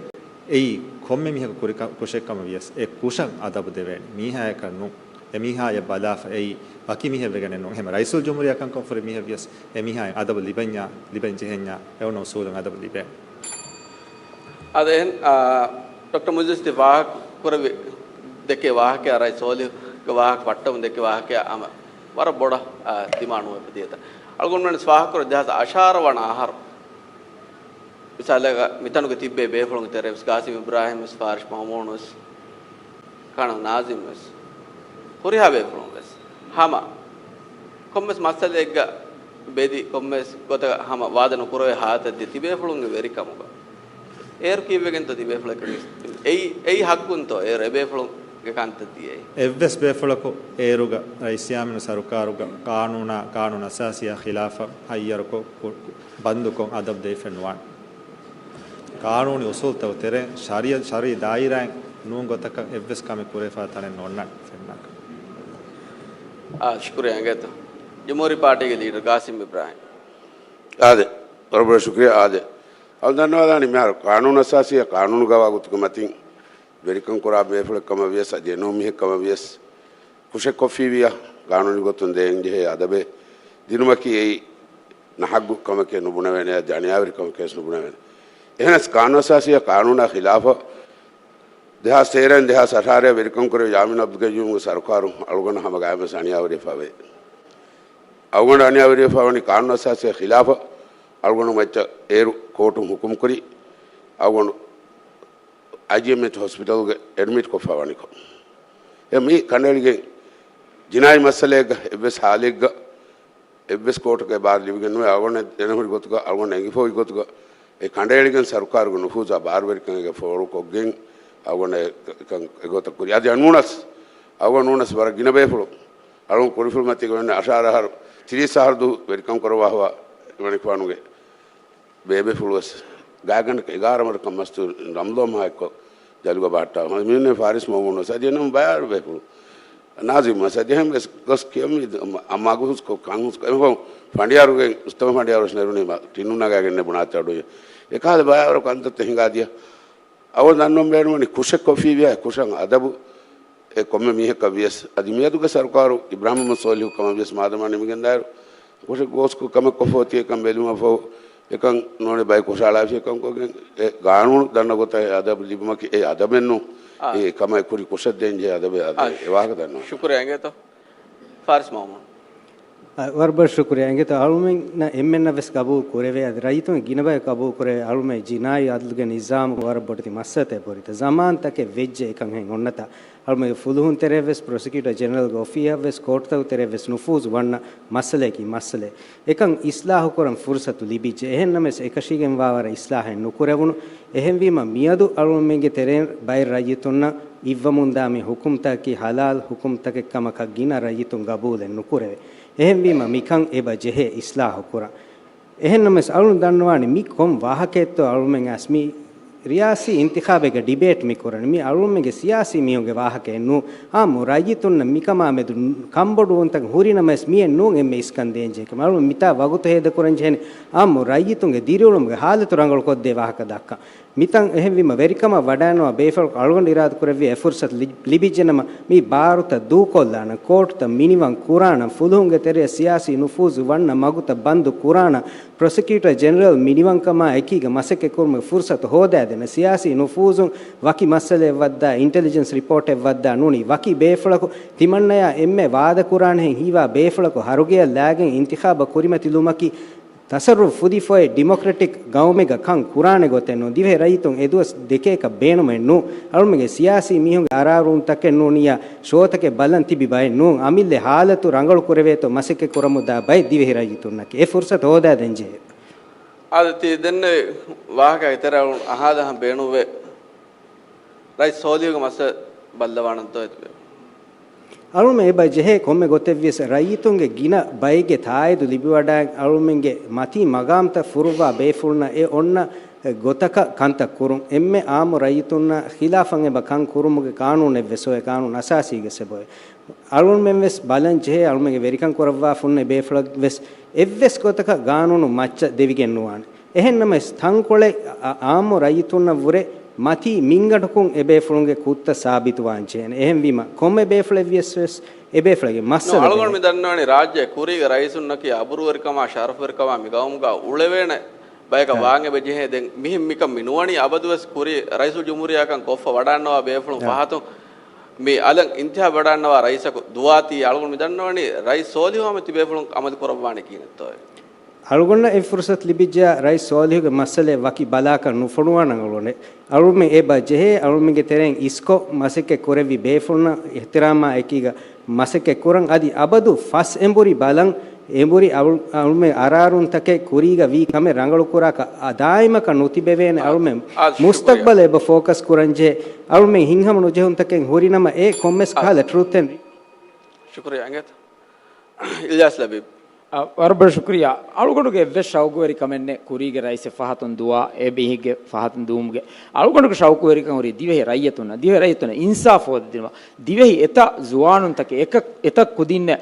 އެއީ ކޮންމެ މީހަކު ކުރި ކަ-، ކުށެއްކަމަށް ވިޔަސް، އެ ކުށަށް އަދަބު ދެވޭނެ. މީހާޔަކަށް ނޫން. އެ މީހާޔަށް ބަލާފަ އެއީ ވަކި މީހެއް ވެގެނެއް ނޫން. އެހެން ރައީސުލްޖުމްހޫރިއްޔާ ކަންކޮށްފަހުރި މީހެއް ވިޔަސް، އެ މީހާޔަށް އަދަބު ލިބެންޏާ، ލިބެން ޖެހެންޏާ، އެ އޮންނަ އުސޫލުން އަދަބު ލިބޭނެ. އާދެ، އެހެން، އާ، ޑޮކްޓަރ މުއިއްޒު ތި ވާހަކަ ކުރެއްވި ދެކޭ ވާހަކައާ، ރައީސް ސޯލިހުގެ ވާހަކަ ފައްޓަމުން ދެކޭ ވާހަކައާ ހަމަ ވަރަށް ބޮޑަށް، އާ، ދިމާނުވެފަ ދިޔަތަ. އަޅުގަނޑުމެން ވެސް ފާހަގަކުރަން ދެހާސް އަށާރަ ވަނަ އަހަރު މިސާލަކަށް މިތަނުގަ ތިއްބޭ ބޭފުޅުންގެ ތެރޭ ވެސް ގާސިމް އިބްރާހިމް ވެސް، ފާރިޝް މައުމޫނު ވެސް، ކާނަލް ނާޒިމް ވެސް، ހުރިހާ ބޭފުޅުން ވެސް ހަމަ ކޮންމެސް މައްސަލައެއްގަ ބެދި، ކޮންމެސް ގޮތަކަށް ހަމަ ވާދަ ނުކުރެވޭ ހާލަތަށް ދިޔަ ތިބޭފުޅުންގެ ވެރިކަމުގަ އޭރު ކީއްވެގެންތޯ ތިބޭފުޅަކަށް އެއީ، އެއީ ޙައްޤުންތޯ އޭރު އެބޭފުޅުންގެ ކަންތައް ދިޔައީ؟ އެއްވެސް ބޭފުޅަކު އޭރުގަ ރައީސް ޔާމީނު ސަރުކާރުގަ ޤާނޫނާ، ޤާނޫނު އަސާސީއާ ޚިލާފަށް ހައްޔަރުކޮށް، ކު-، ބަންދުކޮށް އަދަބު ދެވިފައެއް ނުވާނެ. ޤާނޫނީ އުސޫލުތަކުގެ ތެރެއިން ޝަރީއަތް، ޝަރުއީ ދާއިރާއިން ނޫން ގޮތަކަށް އެއްވެސް ކަމެއް ކުރެވިފައިވާ ތަނެއް ނޯންނާނެ ފެންނާކަށް. އާ، ޝުކުރިއްޔާ އިނގޭތޯ. ޖުމްހޫރީ ޕާޓީގެ ލީޑަރ ގާސިމް އިބްރާހިމް. އާދެ، ވަރަށް ބޮޑަށް ޝުކުރިއްޔާ. އާދެ، އަޅު ދަންނަވާލާނީ މިހާރު ޤާނޫނު އަސާސީއާ ޤާނޫނުގަ ވާ ގޮތުގެ މަތިން ވެރިކަން ކުރާ ބޭފުޅެއް ކަމަށް ވިޔަސް، އަދި އެނޫން މީހެއް ކަމަށް ވިޔަސް، ކުށެއް ކޮށްފީވިޔާ، ޤާނޫނީ ގޮތުން ދޭން ޖެހޭ އަދަބެއް ދިނުމަކީ އެއީ ނަހައްގު ކަމެކޭ ނުބުނެވޭނެ، އަދި އަނިޔާވެރި ކަމެކޭ ވެސް ނުބުނެވޭނެ. އެހެނަސް ޤާނޫނު އަސާސީއާ ޤާނޫނާ ޚިލާފަށް ދެހާސް ތޭރައިން ދެހާސް އަށާރައަށް ވެރިކަން ކުރެއްވި ޔާމީން އަބްދުލް ޤައްޔޫމްގެ ސަރުކާރުން އަޅުގަނޑު ހަމަ ގާތްގަނޑު އަނިޔާވެރިވެފަވޭ. އަޅުގަނޑު އަނިޔާވެރިވެފަވަނީ ޤާނޫނު އަސާސީއާ ޚިލާފަށް އަޅުގަނޑު މައްޗަށް އޭރު ކޯޓުން ޙުކުމް ކުރި އަޅުގަނޑު އައިޖީއެމްއެޗް ހޮސްޕިޓަލްގެ އެޑްމިޓް ކޮށްފަވަނިކޮށް. އެ މި ކަނޑައެޅިގެން ޖިނާއީ މައްސަލައެއްގަ އެއްވެސް ހާލެއްގަ އެއްވެސް ކޯޓަކަށް ބާރު ލިބިގެން ނުވޭ. އަޅުގަނޑަށް ދެނެހުރި ގޮތުގަ، އަޅުގަނޑަށް އެނގިފައި ގޮތުގަ، އެ ކަނޑައެޅިގެން ސަރުކާރުގެ ނުފޫޒާ ބާރުވެރިކަން އޭގަ ފޯރުކޮށްގެން އަޅުގަނޑަށް އެކަން އެގޮތަށް ކުރި. އަދި ނޫނަސް، އަޅުގަނޑު ނޫނަސް ވަރަށް ގިނަ ބޭފުޅުން އަޅުގަނޑު ކުރިފުޅުމަތީގަ ވަނީ އަށާރަ އަހަރު، ތިރީސް އަހަރު ދުވަހު ވެރިކަން ކުރައްވާފަ މަނިކުފާނުގެ ބޭބޭފުޅު ވެސް ގާތްގަނޑަކަށް އެގާރަ ވަރަކަށް މަސްތު ރަމްޟާން މަހާއެއްކޮށް ޖަލުގަ ބަހައްޓާ. މިހެން ފާރިސް މައުމޫނު ވެސް އަދި އެންމެ ބަޔާރު ބޭފުޅު ނާޒިމް ވެސް އަދި އެހެން ވެސް ގޮސް ކިޔަމީ އަމާގު ހުސްކޮށް ކަން ހުސްކޮށް އެމަ ފަނޑިޔާރުގެ އުސްތަމަ ފަނޑިޔާރު ވެސް ނެރުނީ މަ ޓިނު ނަގާގެން ނެ ބުނާތަ އަޑު އެކާލެ ބަޔާރު ކަންތައްތައް ހިނގާ ދިޔަ. އަވަ ދަންނަވަން ބޭނުމަނީ ކުށެއް ކޮށްފީވިޔާ ކުށަށް އަދަބު އެ ކޮންމެ މީހަކަށް ވިޔަސް، އަދި މިއަދުގެ ސަރުކާރު އިބްރާހިމް މުހައްމަދު ސޯލިހު ކަމަށް ވިޔަސް މާދަމާ ނިމިގެންދާއިރު، ކުށެއް ގޯސްކޮށް ކަމެއް ކޮށްފަ އޮތީ އެކަން ބެލުމަށްފަހު، އެކަން ނޫނީ ބައެއް ކުށާޅާފި ކަމަކުގެ އެ ގާނޫނު ދަންނަ ގޮތަށް އެ އަދަބު ލިބުމަކީ އެ އަދަބެއްނު. އާ. އެ ކަމަށް ކުރި ކުށެއް ދޭންޖެހޭ އަދަބެއް އަދި އާ. އެ ވާހަކަ ދަންނަވަން. ޝުކުރިއްޔާ އިނގޭތޯ. ފާރިސް މައުމޫން. އަ، ވަރަށް ބޮޑަށް ޝުކުރިއްޔާ އިނގޭތޯ. އަޅުމެންނަށް އެންމެންނަށް ވެސް ގަބޫލު ކުރެވޭ. އަދި ރައްޔިތުން ގިނަ ބަޔަކު ގަބޫލު ކުރެވޭ. އަޅުމެން ޖިނާއީ އަދުލުގެ ނިޒާމުގެ ވަރަށް ބޮޑެތި މައްސަލަތައް އެބަހުރިތަ. ޒަމާންތަކެއް ވެއްޖެ އެކަން ހެން އޮންނަތާ. އަޅުމެންގެ ފުލުހުން ތެރެއަށް ވެސް ޕްރޮސިކިއުޓަރ ޖެނެރަލްގެ އޮފީހަށް ވެސް ކޯޓްތަކު ތެރެއަށް ވެސް ނުފޫޒު ވަންނަ މައްސަލައަކީ މައްސަލައެއް. އެކަން އިސްލާހު ކުރަން ފުރުސަތު ލިބިއްޖެ. އެހެންނަމަވެސް އެކަށީގެންވާވަރަށް އިސްލާހެއް ނުކުރެވުނު. އެހެންވީމަ މިއަދު އަޅުގަނޑުމެންގެ ތެރެއިން ބައެއް ރައްޔިތުންނަށް އިއްވަމުންދާ މި ހުކުމްތަކަކީ ހަލާލް ހުކުމްތަކެއް ކަމަކަށް ގިނަ ރައްޔިތުން ގަބޫލެއް ނުކުރެވޭ. އެހެންވީމަ މިކަން އެބަ ޖެހޭ އިސްލާހު ކުރަން. އެހެންނަމަވެސް އަޅުން ދަންނަވާނީ މި ކޮން ވާހަކައެއްތޯ އަޅުމެން އަސް މި ރިޔާސީ އިންތިޚާބެއްގަ ޑިބޭޓް މި ކުރަނީ. މި އަޅުމެންގެ ސިޔާސީ މީހުންގެ ވާހަކައެއް ނޫން. އާއްމު ރައްޔިތުންނަށް މިކަމާ މެދު ކަންބޮޑުވުންތަކެއް ހުރިނަމަވެސް މިއެއް ނޫން އެންމެ އިސްކަން ދޭންޖެހޭ ކަމެއް. އަޅުމެން މިތާ ވަގުތު ހޭދަކުރަން ޖެހެނީ އާއްމު ރައްޔިތުންގެ ދިރިއުޅުމުގެ ހާލަތު ރަނގަޅުކޮށްދޭ ވާހަކަ ދައްކަން. މިތަން އެހެންވީމަ ވެރިކަމަށް ވަޑައިނުވާ ބޭފުޅަކު އަޅުގަނޑު އިރާދަކުރެއްވި އެ ފުރުސަތު ލި-، ލިބިއްޖެނަމަ، މި ބާރުތައް ދޫކޮށްލާނަން، ކޯޓްތައް މިނިވަން ކުރާނަން، ފުލުހުންގެ ތެރެއަށް ސިޔާސީ ނުފޫޒު ވަންނަ މަގުތައް ބަންދު ކުރާނަން، ޕްރޮސިކިއުޓަރ ޖެނެރަލް މިނިވަންކަމާ އެކީގަ މަސައްކަތް ކުރުމުގެ ފުރުސަތު ހޯދާދޭނަން، ސިޔާސީ ނުފޫޒުން ވަކި މައްސަލައެއް ވައްދާ، އިންޓެލިޖެންސް ރިޕޯޓެއް ވައްދާ ނޫނީ، ވަކި ބޭފުޅަކު ތިމަންނަޔާ އެންމެ ވާދަކުރާނެހެން ހީވާ ބޭފުޅަކު ހަރުގެޔަށް ލާގެން އިންތިޚާބަށް ކުރިމަތިލުމަކީ، ތަސައްރުފް ފުދި ފޮތް ޑިމޮކްރެޓިކް ގައުމެއްގަ ކަން ކުރާނެ ގޮތެއް ނޫން. ދިވެހި ރައްޔިތުން އެދުވަސް ދެކޭކަށް ބޭނުމެއް ނޫން. އަޅުމެންގެ ސިޔާސީ މީހުންގެ އަރާރުންތަކެއް ނޫނިއްޔާ ޝޯތަކެއް ބަލަން ތިބި ބައެއް ނޫން. އަމިއްލަ ހާލަތު ރަނގަޅު ކުރެވޭތޯ މަސައްކަތް ކުރަމުންދާ ބައެއް ދިވެހި ރައްޔިތުންނަކީ. އެ ފުރުސަތު ހޯދާދޭން ޖެހޭ. އާދެ، ތި ދެންނެވި ވާހަކައިގެ ތެރެއަޅުން އަހާލާހަން ބޭނުންވޭ. ރައީސް ސޯލިހުގެ މައްސަލަ ބައްލަވާނަންތޯ އެތިބޭ؟ އަޅުމެން އެބަ ޖެހޭ ކޮންމެ ގޮތެއްވިޔަސް ރައްޔިތުންގެ ގިނަ ބައެއްގެ ތާއީދު ލިބިވަޑައި އަޅުމެންގެ މަތީ މަގާމްތައް ފުރުއްވާ ބޭފުޅުންނަށް އެ އޮންނަ ގޮތަކަށް ކަންތައް ކުރުން. އެންމެ އާއްމު ރައްޔިތުންނަށް ޚިލާފަށް އެބަ ކަން ކުރުމުގެ ޤާނޫނެއްވެސް އޮތް، ޤާނޫނު އަސާސީގެ ސެބޮއެ. އަޅުމެންވެސް ބަލަން ޖެހޭ އަޅުމެންގެ ވެރިކަން ކުރައްވާފަ އޮންނަ ބޭފުޅަށްވެސް އެއްވެސް ގޮތަކަށް ގާނޫނު މައްޗަށް ދެވިގެން ނުވާނެ. އެހެންނަމަވެސް، ތަންކޮޅެއް އަ-، އާއްމު ރައްޔިތުންނަށް ވުރެ މަތީ މިންގަނޑަކުން އެބޭފުޅުންގެ ކުށްތައް ސާބިތުވާން ޖެހޭނެ. އެހެންވީމަ، ކޮންމެ ބޭފުޅެއްވިޔަސް ވެސް އެބޭފުޅެއްގެ މައްސަލަ ނު، އަޅުގަނޑު މި ދަންނަވަނީ، ރާއްޖޭ ކުރީގެ ރައީސުންނަކީ އަބުރުވެރިކަމާ، ޝަރަފުވެރިކަމާ މި ގައުމުގަ އުޅެވޭނެ ބަޔަކަށް އާ. ވާން އެބަ ޖެހޭ. ދެން މިހެން މިކަން މި ނުވަނީ. އަބަދުވެސް ކުރީ ރައީސުލްޖުމްހޫރިއްޔާކަން ކޮށްފަ ވަޑައިންނަވާ ބޭފުޅުން އާ. ފަހަތުން މި އަލަށް އިންތިޚާބް ވަޑައިންނަވާ ރައީސަކު ދުވާތީ. އަޅުގަނޑު މި ދަންނަވަނީ، ރައީސް ސޯލިހު ހަމަ ތިބޭފުޅުން އަމަލު ކުރައްވާނީ ކިހިނެއްތޯއޭ؟ އަޅުގަނޑަށް އެ ފުރުސަތު ލިބިއްޖެޔާ، ރައީސް ސޯލިހުގެ މައްސަލައެއް ވަކި ބަލާކަށް ނުފޮނުވާނަން އަޅުގަނޑެއް. އަޅުމެން އެބަ ޖެހޭ، އަޅުމެންގެ ތެރެއިން އިސްކޮށް މަސައްކަތް ކުރެއްވި ބޭފުޅުންނަށް އިޙްތިރާމާ އެކީގަ މަސައްކަތް ކުރަން. އަދި އަބަދު ފަސް އެނބުރި ބަލަން، އެނބުރި އަޅު-، އަޅުމެން އަރާރުންތަކެއް ކުރީގަ ވީ ކަމެއް ރަނގަޅުކުރާކަށް އާ ދާއިމަކަށް ނުތިބެވޭނެ. އާ، އަޅުމެން ޝުކުރިއްޔާ. މުސްތަޤްބަލަށް އެބަ ފޯކަސް ކުރަން ޖެހޭ. އަޅުމެން ހިތްހަމަ ނުޖެހުންތަކެއް ހުރިނަމަ، އެ ކޮންމެސް އާ. ކަހަލަ ޓްރޫތް އެންޑް ޝުކުރިއްޔާ އިނގޭތަ؟ އިލްޔާސް ލަބީބް. އަ، ވަރަށް ބޮޑަށް ޝުކުރިއްޔާ. އަޅުގަނޑުގެ އެއްވެސް ޝައުގުވެރިކަމެއް ނެތް ކުރީގެ ރައީސެއް ފަހަތުން ދުވާ، އެ މީހެއްގެ ފަހަތުން ދުވުމުގެ. އަޅުގަނޑުގެ ޝައުގުވެރިކަން ހުރީ ދިވެހި ރައްޔިތުންނަށް، ދިވެހި ރައްޔިތުންނަށް އިންސާފް ހޯދިދިނުމަށް. ދިވެހި އެތައް ޒުވާނުންތަކެއް، އެކަ-، އެތައް ކުދިންނެއް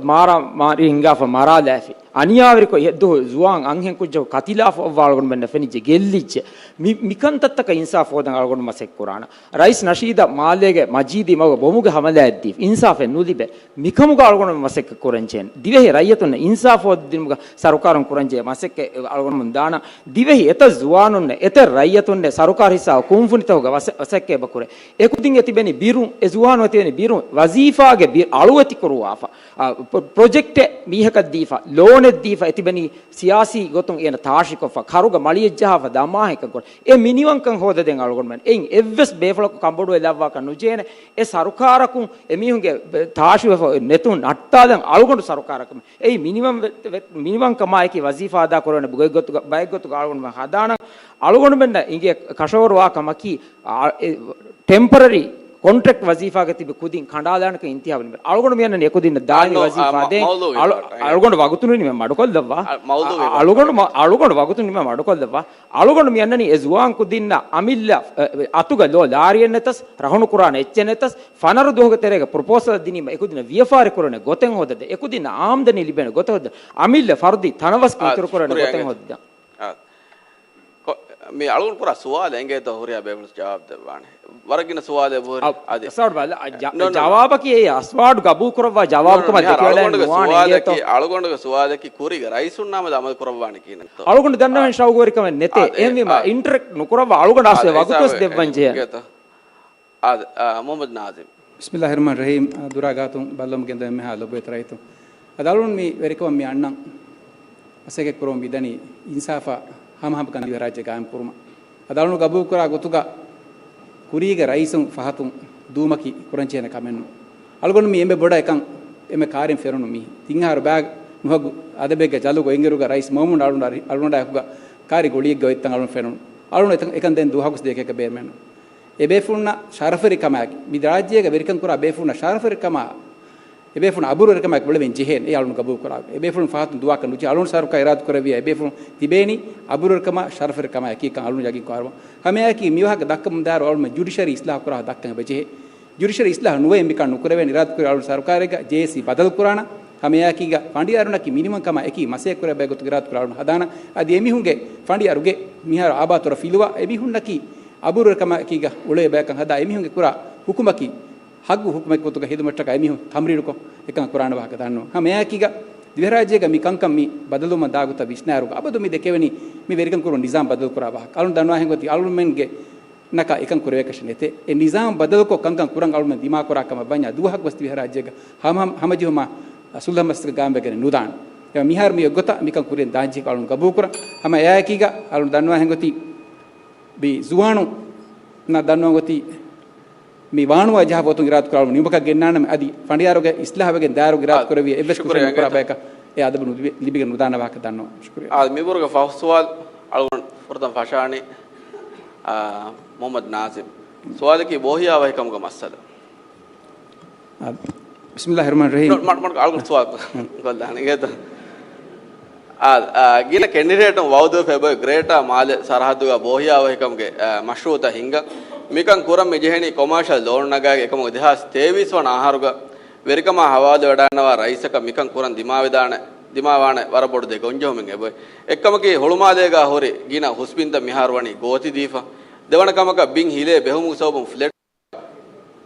މާރާ-، މާރި ހިނގާފަ މަރާލާފި. އަނިޔާވެރިކޮށް އެއްދުވަހު ޒުވާން އަންހެން ކުއްޖަކު ކަތިލާފަ އޮއްވާ އަޅުގަނޑުމެންނަށް ފެނިއްޖެ، ގެއްލިއްޖެ. މި-، މިކަންތައްތަކަށް އިންސާފް ހޯދަން އަޅުގަނޑު މަސައްކަތް ކުރާނަން. ރައީސް ނަޝީދަށް މާލޭގެ މަޖީދީ މަގު ބޮމުގެ ހަމަލާއެއް ދީފަ، އިންސާފެއް ނުލިބޭ. މިކަމުގަ އަޅުގަނޑުމެން މަސައްކަތް ކުރަންޖެހޭނެ. ދިވެހި ރައްޔިތުންނަށް އިންސާފް ހޯދިދިނުމުގަ ސަރުކާރުން ކުރަންޖެހޭ މަސައްކަތް އަޅުގަނޑުމެން ދާނަން. ދިވެހި އެތައް ޒުވާނުންނެއް، އެތައް ރައްޔިތުންނެއް ސަރުކާރު ހިއްސާ ކުންފުނިތަކުގަ ވަސަ-، މަސައްކަތް އެބަ ކުރޭ. އެކުދިން އެތިބެނީ ބިރުން، އެ ޒުވާނު އެތިބެނީ ބިރުން، ވަޒީފާގެ ބި-، އަޅުވެތި ކުރުވާފަ. އާ، ޕް-، ޕްރޮޖެކްޓެއް މީހަކަށް ދީފަ، ލޯނެއް ދީފަ، އެތިބެނީ ސިޔާސީ ގޮތުން އޭނަ ތާށިކޮށްފަ، ކަރުގަ މަޅިއެއްޖަހާފަ ދަމާހެކަށް ގޮނޑި. އެ މިނިވަންކަން ހޯދަދޭން އަޅުގަނޑުމެން. އެއިން އެއްވެސް ބޭފުޅަކު ކަނބޮޑުވެލައްވާކަށް ނުޖޭނެ. އެ ސަރުކާރަކުން އެމީހުންގެ ބެ-، ތާށިވެފަ ނެތުން ނައްޓާލަން އަޅުގަނޑު ސަރުކާރަކަށް. އެއީ މިނިވަން ވެ-، ވެ-، މިނިވަންކަމާއެކީ ވަޒީފާ އަދާކުރެވޭނެ ގޮތްގޮތުގަ-، ބައެއްގޮތުގަ އަޅުގަނޑުމެން ހަދާނަން. އަޅުގަނޑުމެންނަށް އިނގޭ ކަށަވަރުވާ ކަމަކީ، އާ، އެ، ޓެމްޕަރަރީ ކޮންޓްރެކްޓް ވަޒީފާގަ ތިބި ކުދިން ކަނޑާލާނެކަން އިންތިހާބު ނިމެ. އަޅުގަނޑު މިއަންނަނީ އެކުދިންނަށް ދާއިމީ އަންނޯ، ވަޒީފާ އާ، މަ-، ދޭން. މައުޟޫގެ އަޅު-، ވާހަކަ. އަޅުގަނޑު ވަގުތު ނުނިމެ މަޑުކޮށްލައްވާ. އަ، މައުޟޫގެ އަ-، ވާހަކަ. އަޅުގަނޑު މަ-، އަޅުގަނޑު ވަގުތު ނިމެ މަޑުކޮށްލައްވާ. އަޅުގަނޑު މިއަންނަނީ އެ ޒުވާން ކުދިންނަށް އަމިއްލަ، އަ، އަތުގަ ލޯ ލާރިއެއް ނެތަސް، ރަހުނު ކުރާނެ އެއްޗެއް ނެތަސް، ފަނަރަ ދުވަހުގެ ތެރޭގަ ޕްރޮޕޯސަލް ދިނީމަ އެކުދިންނަށް ވިޔަފާރި ކުރާނެ ގޮތެއް ހޯދަދޭ، އެކުދިންނަށް އާމްދަނީ ލިބޭނެ ގޮތެއް ހޯދަދޭ، އަމިއްލަ ފަރުދީ ތަނަވަސް އާ، އިތުރު ކުރާނެ ޝުކުރިއްޔާ ގޮތެއް އިނގޭތަ؟ ހޯދަދޭ. އާ. ކޮ-، މި އަޅުގަނޑު ކުރާ ސުވާލެއް އެނގޭތޯ ހުރިހާ ބޭފުޅުން ޖަވާބު ދެއްވާނެ. ވަރަށް ގިނަ ސުވާލެއް އެބަހުރި. އަ، އަދި އަސްވާޑު ބަލަ، އަ، ޖަ-، ނޯ، ނޯ. ޖަވާބަކީ އެއީ އަސްވާޑު ގަބޫލު ކުރައްވާ ނޯ، ނޯ، ޖަވާބު ކަމަށް މިހާރު ދެކެވަޑައި އަޅުގަނޑުގެ ނުވާނެ އިނގޭތޯ. ސުވާލަކީ، އަޅުގަނޑުގެ ސުވާލަކީ ކުރީގެ ރައީސުންނާ މެދު އަމަލު ކުރައްވާނެ ކިހިނެއްތޯ. އަޅުގަނޑު ދަންނަވަން އާ. ޝައުގުވެރިކަމެއް ނެތޭ. އާ، އެހެންވީމަ އާ. އިންޓަރެކްޓް ނުކުރައްވާ އަޅުގަނޑު އާ، އަސްވެ އެ، ވަގުތުވެސް އެ، ދެއްވަން ޖެހޭ. އެ، އާ، މުހައްމަދު ނާޒިމް. ބިސްމިއްލާހި ރަހްމާނި ރަހީމް. އާ، ދުރާ ގާތުން ބައްލަވަމުން ގެންދަވާ އެންމެހާ ލޮބުވެތި ރައްޔިތުން. އަދި އަޅުގަނޑު މި ވެރިކަމަށް މި އަންނަން މަސައްކަތް ކުރަމުން މިދަނީ އިންސާފާ ހަމަހަމަކަން ދިވެހިރާއްޖޭގަ ގާއިމް ކުރުމަށް. އަދި އަޅުގަނޑު ގަބޫލުކުރާ ގޮތުގަ ކުރީގެ ރައީސުން ފަހަތުން ދުވުމަކީ ކުރަންޖެހޭނެ ކަމެއް ނޫން. އަޅުގަނޑު މި އެންމެ ބޮޑަށް އެކަން އެންމެ ކާރިން ފެނުނު މީ. ތިން އަހަރު ބާގް ނުހަގު އަދަބެއްގެ ޖަލުގަ އިނގިރުގަ ރައީސް މައުމޫން އަޅުގަނޑާ އަޅުގަނޑާ އެކުގަ ކާރި ގޮޅިއެއްގަ އޮތްތަން އަޅުން ފެނުނު. އަޅުން އެކަން، އެކަން ދެން ދުވަހަކުސް ދޭކެކަ ބޭނުމެއްނު. އެބޭފުޅުންނަށް ޝަރަފުވެރިކަމާއެކީ، މި ރާއްޖޭގަ ވެރިކަން ކުރާ ބޭފުޅުންނަށް ޝަރަފުވެރިކަމާ، އެބޭފުޅުން އަބުރުވެރިކަމާއެކު އުޅެވެން ޖެހޭނެ. އެ އަޅުން ގަބޫލު ކުރާ. އެބޭފުޅުން ފަހަތުން ދުވާކަށް ނުޖެހޭ. އަޅުން ސަރުކާރަށް އިރާދަ ކުރެއްވިޔާ އެބޭފުޅުން ތިބޭނީ އަބުރުވެރިކަމާ، ޝަރަފުވެރިކަމާ އެކީ ކަން އަޅުން ޔަގީން ކުރަން. ހަމައެކީ މިވާހަކަ ދައްކަމުން ދާއިރު އަޅުން ޖުޑިޝަރީ އިސްލާހު ކުރާ ދައްކަން އެބަ ޖެހޭ. ޖުޑިޝަރީ އިސްލާހު ނުވެ މިކަން ނުކުރެވޭނެ. އިރާދަ ކުރި އަޅުން ސަރުކާރެއްގަ ޖޭއޭސީ ބަދަލު ކުރާނަ. ހަމައެކީގަ ފަނޑި އަރުންނަކީ މިނިވަން ކަމާ އެކީ މަސައްކަތް ކުރެވޭ ގޮތުގެ އިރާދަ ކުރި އަޅުން ހަދާނަ. އަދި އެމީހުންގެ ފަނޑި އަރުގެ މިހާރު އާބާތުރަ ފިލުވާ އެމީހުންނަކީ އަބުރުވެރިކަމާ އެކީގަ އުޅޭ ބަޔަކަށް ހަދާ އެމީހުންގެ ކުރާ ހުކުމަކީ ހައްގު ހުކުމެއް ގޮތުގަ ހިދުމަތްޓަކާ އެމީހުން ތަމްރީނުކޮށް އެކަން ކުރާނެ ވާހަކަ ދަންނަވަން. ހަމައެކީގަ ދިވެހިރާއްޖޭގަ މި ކަންކަން މި ބަދަލުވުމަށް ދާ ގޮތަށް ވިސްނާއިރުގަ އަބަދު މި ދެކެވެނީ މި ވެރިކަން ކުރުން ނިޒާމް ބަދަލު ކުރާ ވާހަކަ. އަޅުން ދަންނަވާހެން ގޮތީ އަޅުމެންގެ ނަކަ އެކަން ކުރެވޭކަށެއް ނެތޭ. އެ ނިޒާމް ބަދަލުކޮށް ކަންކަން ކުރަން އަޅުމެން ދިމާކުރާ ކަމަށް ވަންޏާ ދުވަހަކު ވެސް ދިވެހިރާއްޖޭގަ ހަމަ، ހަމަޖެހުމާ ސުލްހަ މަސައްކަތް ގާއިމްވެގެން ނުދާނެ. އެ މިހާރު މި އެއްގޮތަށް މިކަން ކުރިން ދާންޖެހި އަޅުން ގަބޫލުކުރަން. ހަމަ އެއާއެކީގަ އަޅުން ދަންނަވާހެން ގޮތީ މި ޒުވާނުންނަށް ދަންނަވާ ގޮތީ މި ވާނުވާ ޖަހާ ގޮތުން އިރާދަ ކުރާ ނިމުމަކަށް ގެންނާނަމަ އަދި ފަނޑިޔާރުގެ އިސްލާހުވެގެން ދާއިރުގަ އިރާދަ ކުރެވި އެއްވެސް ކުށެއް ނުކުރާ ބަޔަކަށް އެ އަދަބު ނުލިބި-، ލިބިގެން ނުދާނެ ވާހަކަ ދަންނަވަން. ޝުކުރިއްޔާ. އާ، މިބުރުގެ ފަހު ސުވާލު އަޅުގަނޑު ފުރަތަމަ ފަށާނީ، އާ، މުހައްމަދު ނާޒިމް. ސުވާލަކީ ބޯހިޔާވަހިކަމުގެ މައްސަލަ. އާ، ބިސްމިއްލާހި ރަހްމާނި ރަހީމް. ނޯ، މަ-، މަ-، އަޅުގަނޑު ސުވާލު ކޮށްލާނެ އިނގޭތަ؟ އާ، އާ، ގިނަ ކެނޑިޑޭޓުން ވައުދުވެފަ އެބައޮތް ގްރޭޓާ މާލެ ސަރަހައްދުގަ ބޯހިޔާވަހިކަމުގެ، އާ، މަޝްރޫއުތައް ހިންގަން. މިކަން ކުރަން މި ޖެހެނީ ކޮމާޝަލް ލޯން ނަގާގެން އެކަމަކު ދެހާސް ތޭވީސް ވަނަ އަހަރުގަ ވެރިކަމާ ހަވާލުވެވަޑައިގަންނަވާ ރައީސަކަށް މިކަން ކުރަން ދިމާވެދާނެ، ދިމާވާނެ ވަރަށް ބޮޑު ދެ ގޮންޖެހުމެއް އެބައޮތް. އެއްކަމަކީ ހުޅުމާލޭގަ ހުރި ގިނަ ހުސްބިންތައް މިހާރު ވަނީ ގޯތި ދީފަ. ދެވަނަ ކަމަކަށް ބިން ހިލޭ ބެހުމުގެ ސަބަބުން ފްލެޓް،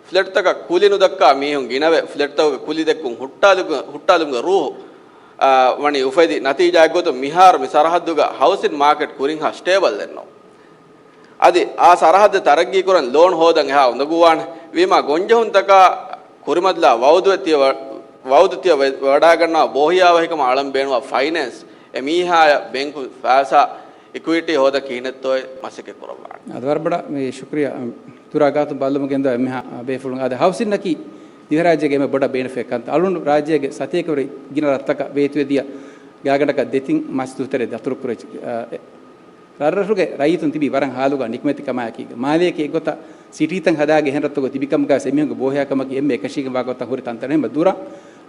ފްލެޓްތަކަށް ކުލި ނުދައްކާ މީހުން ގިނަވެ، ފްލެޓްތަކުގެ ކުލި ދެއްކުން ހުއްޓާލުގެ، ހުއްޓާލުމުގެ ރޫހު، އާ، ވަނީ އުފެދި. ނަތީޖާއެއްގޮތުން މިހާރު މި ސަރަހައްދުގަ ހައުސިން މާކެޓް ކުރިންހާ ސްޓޭބަލްއެއްނޫން. އަދި އާ ސަރަހައްދެއް ތަރައްގީކުރަން ލޯން ހޯދަން އެހާ އުނދަގޫވާނެ. ވީމާ ގޮންޖެހުންތަކާ ކުރިމަތިލާ ވައުދު ތިޔަ-، ވައުދު ތިޔަ ވެ-، ވަޑައިގަންނަވާ ބޯހިޔާވަހިކަމަށް އަޅަން ބޭނުންވާ ފައިނޭންސް، އެ މީހާޔަށް ބޭންކު ފައިސާ އިކުއިޓީ ހޯދަން ކިހިނެއްތޯއޭ މަސައްކަތް ކުރައްވާނެ. އަދި ވަރަށް ބޮޑަށް މި ޝުކުރިއްޔާ، އަ، ދުރާ ގާތުން ބައްލަވަމުން ގެންދަވާ އެންމެހާ، އަ، ބޭފުޅުން. އަދި ހައުސިންއަކީ ދިވެހިރާއްޖޭގެ އެންމެ ބޮޑަށް ބޭނުންވެފަ އެއްކަން. އަޅުގަނޑު ރާއްޖޭގެ ސަތޭކަވެރި ގިނަ ރަށްތަކަށް ވޭތުވެދިޔަ ގާތްގަނޑަކަށް ދެތިން މަސް ދުއްތަރެއް ދަތުރު ކުރެވި، އަ، އެ، ރަށްރަށުގެ ރައްޔިތުން ތިބީ ވަރަށް ހާލުގަ ނިކުމެތިކަމާއެކީގަ. މާލޭއަކީ އެއްގޮތަށް ސިޓީތައް ހަދާގެ އެހެން ރަށްތަކުގަ ތިބިކަމުގަވެސް އެމީހުންގެ ބޯހިޔާކަމަކީ އެންމެ އެކަށީގެންވާ ގޮތަށް ހުރި ތަންތަނެއް. އެހެން ދުރަށް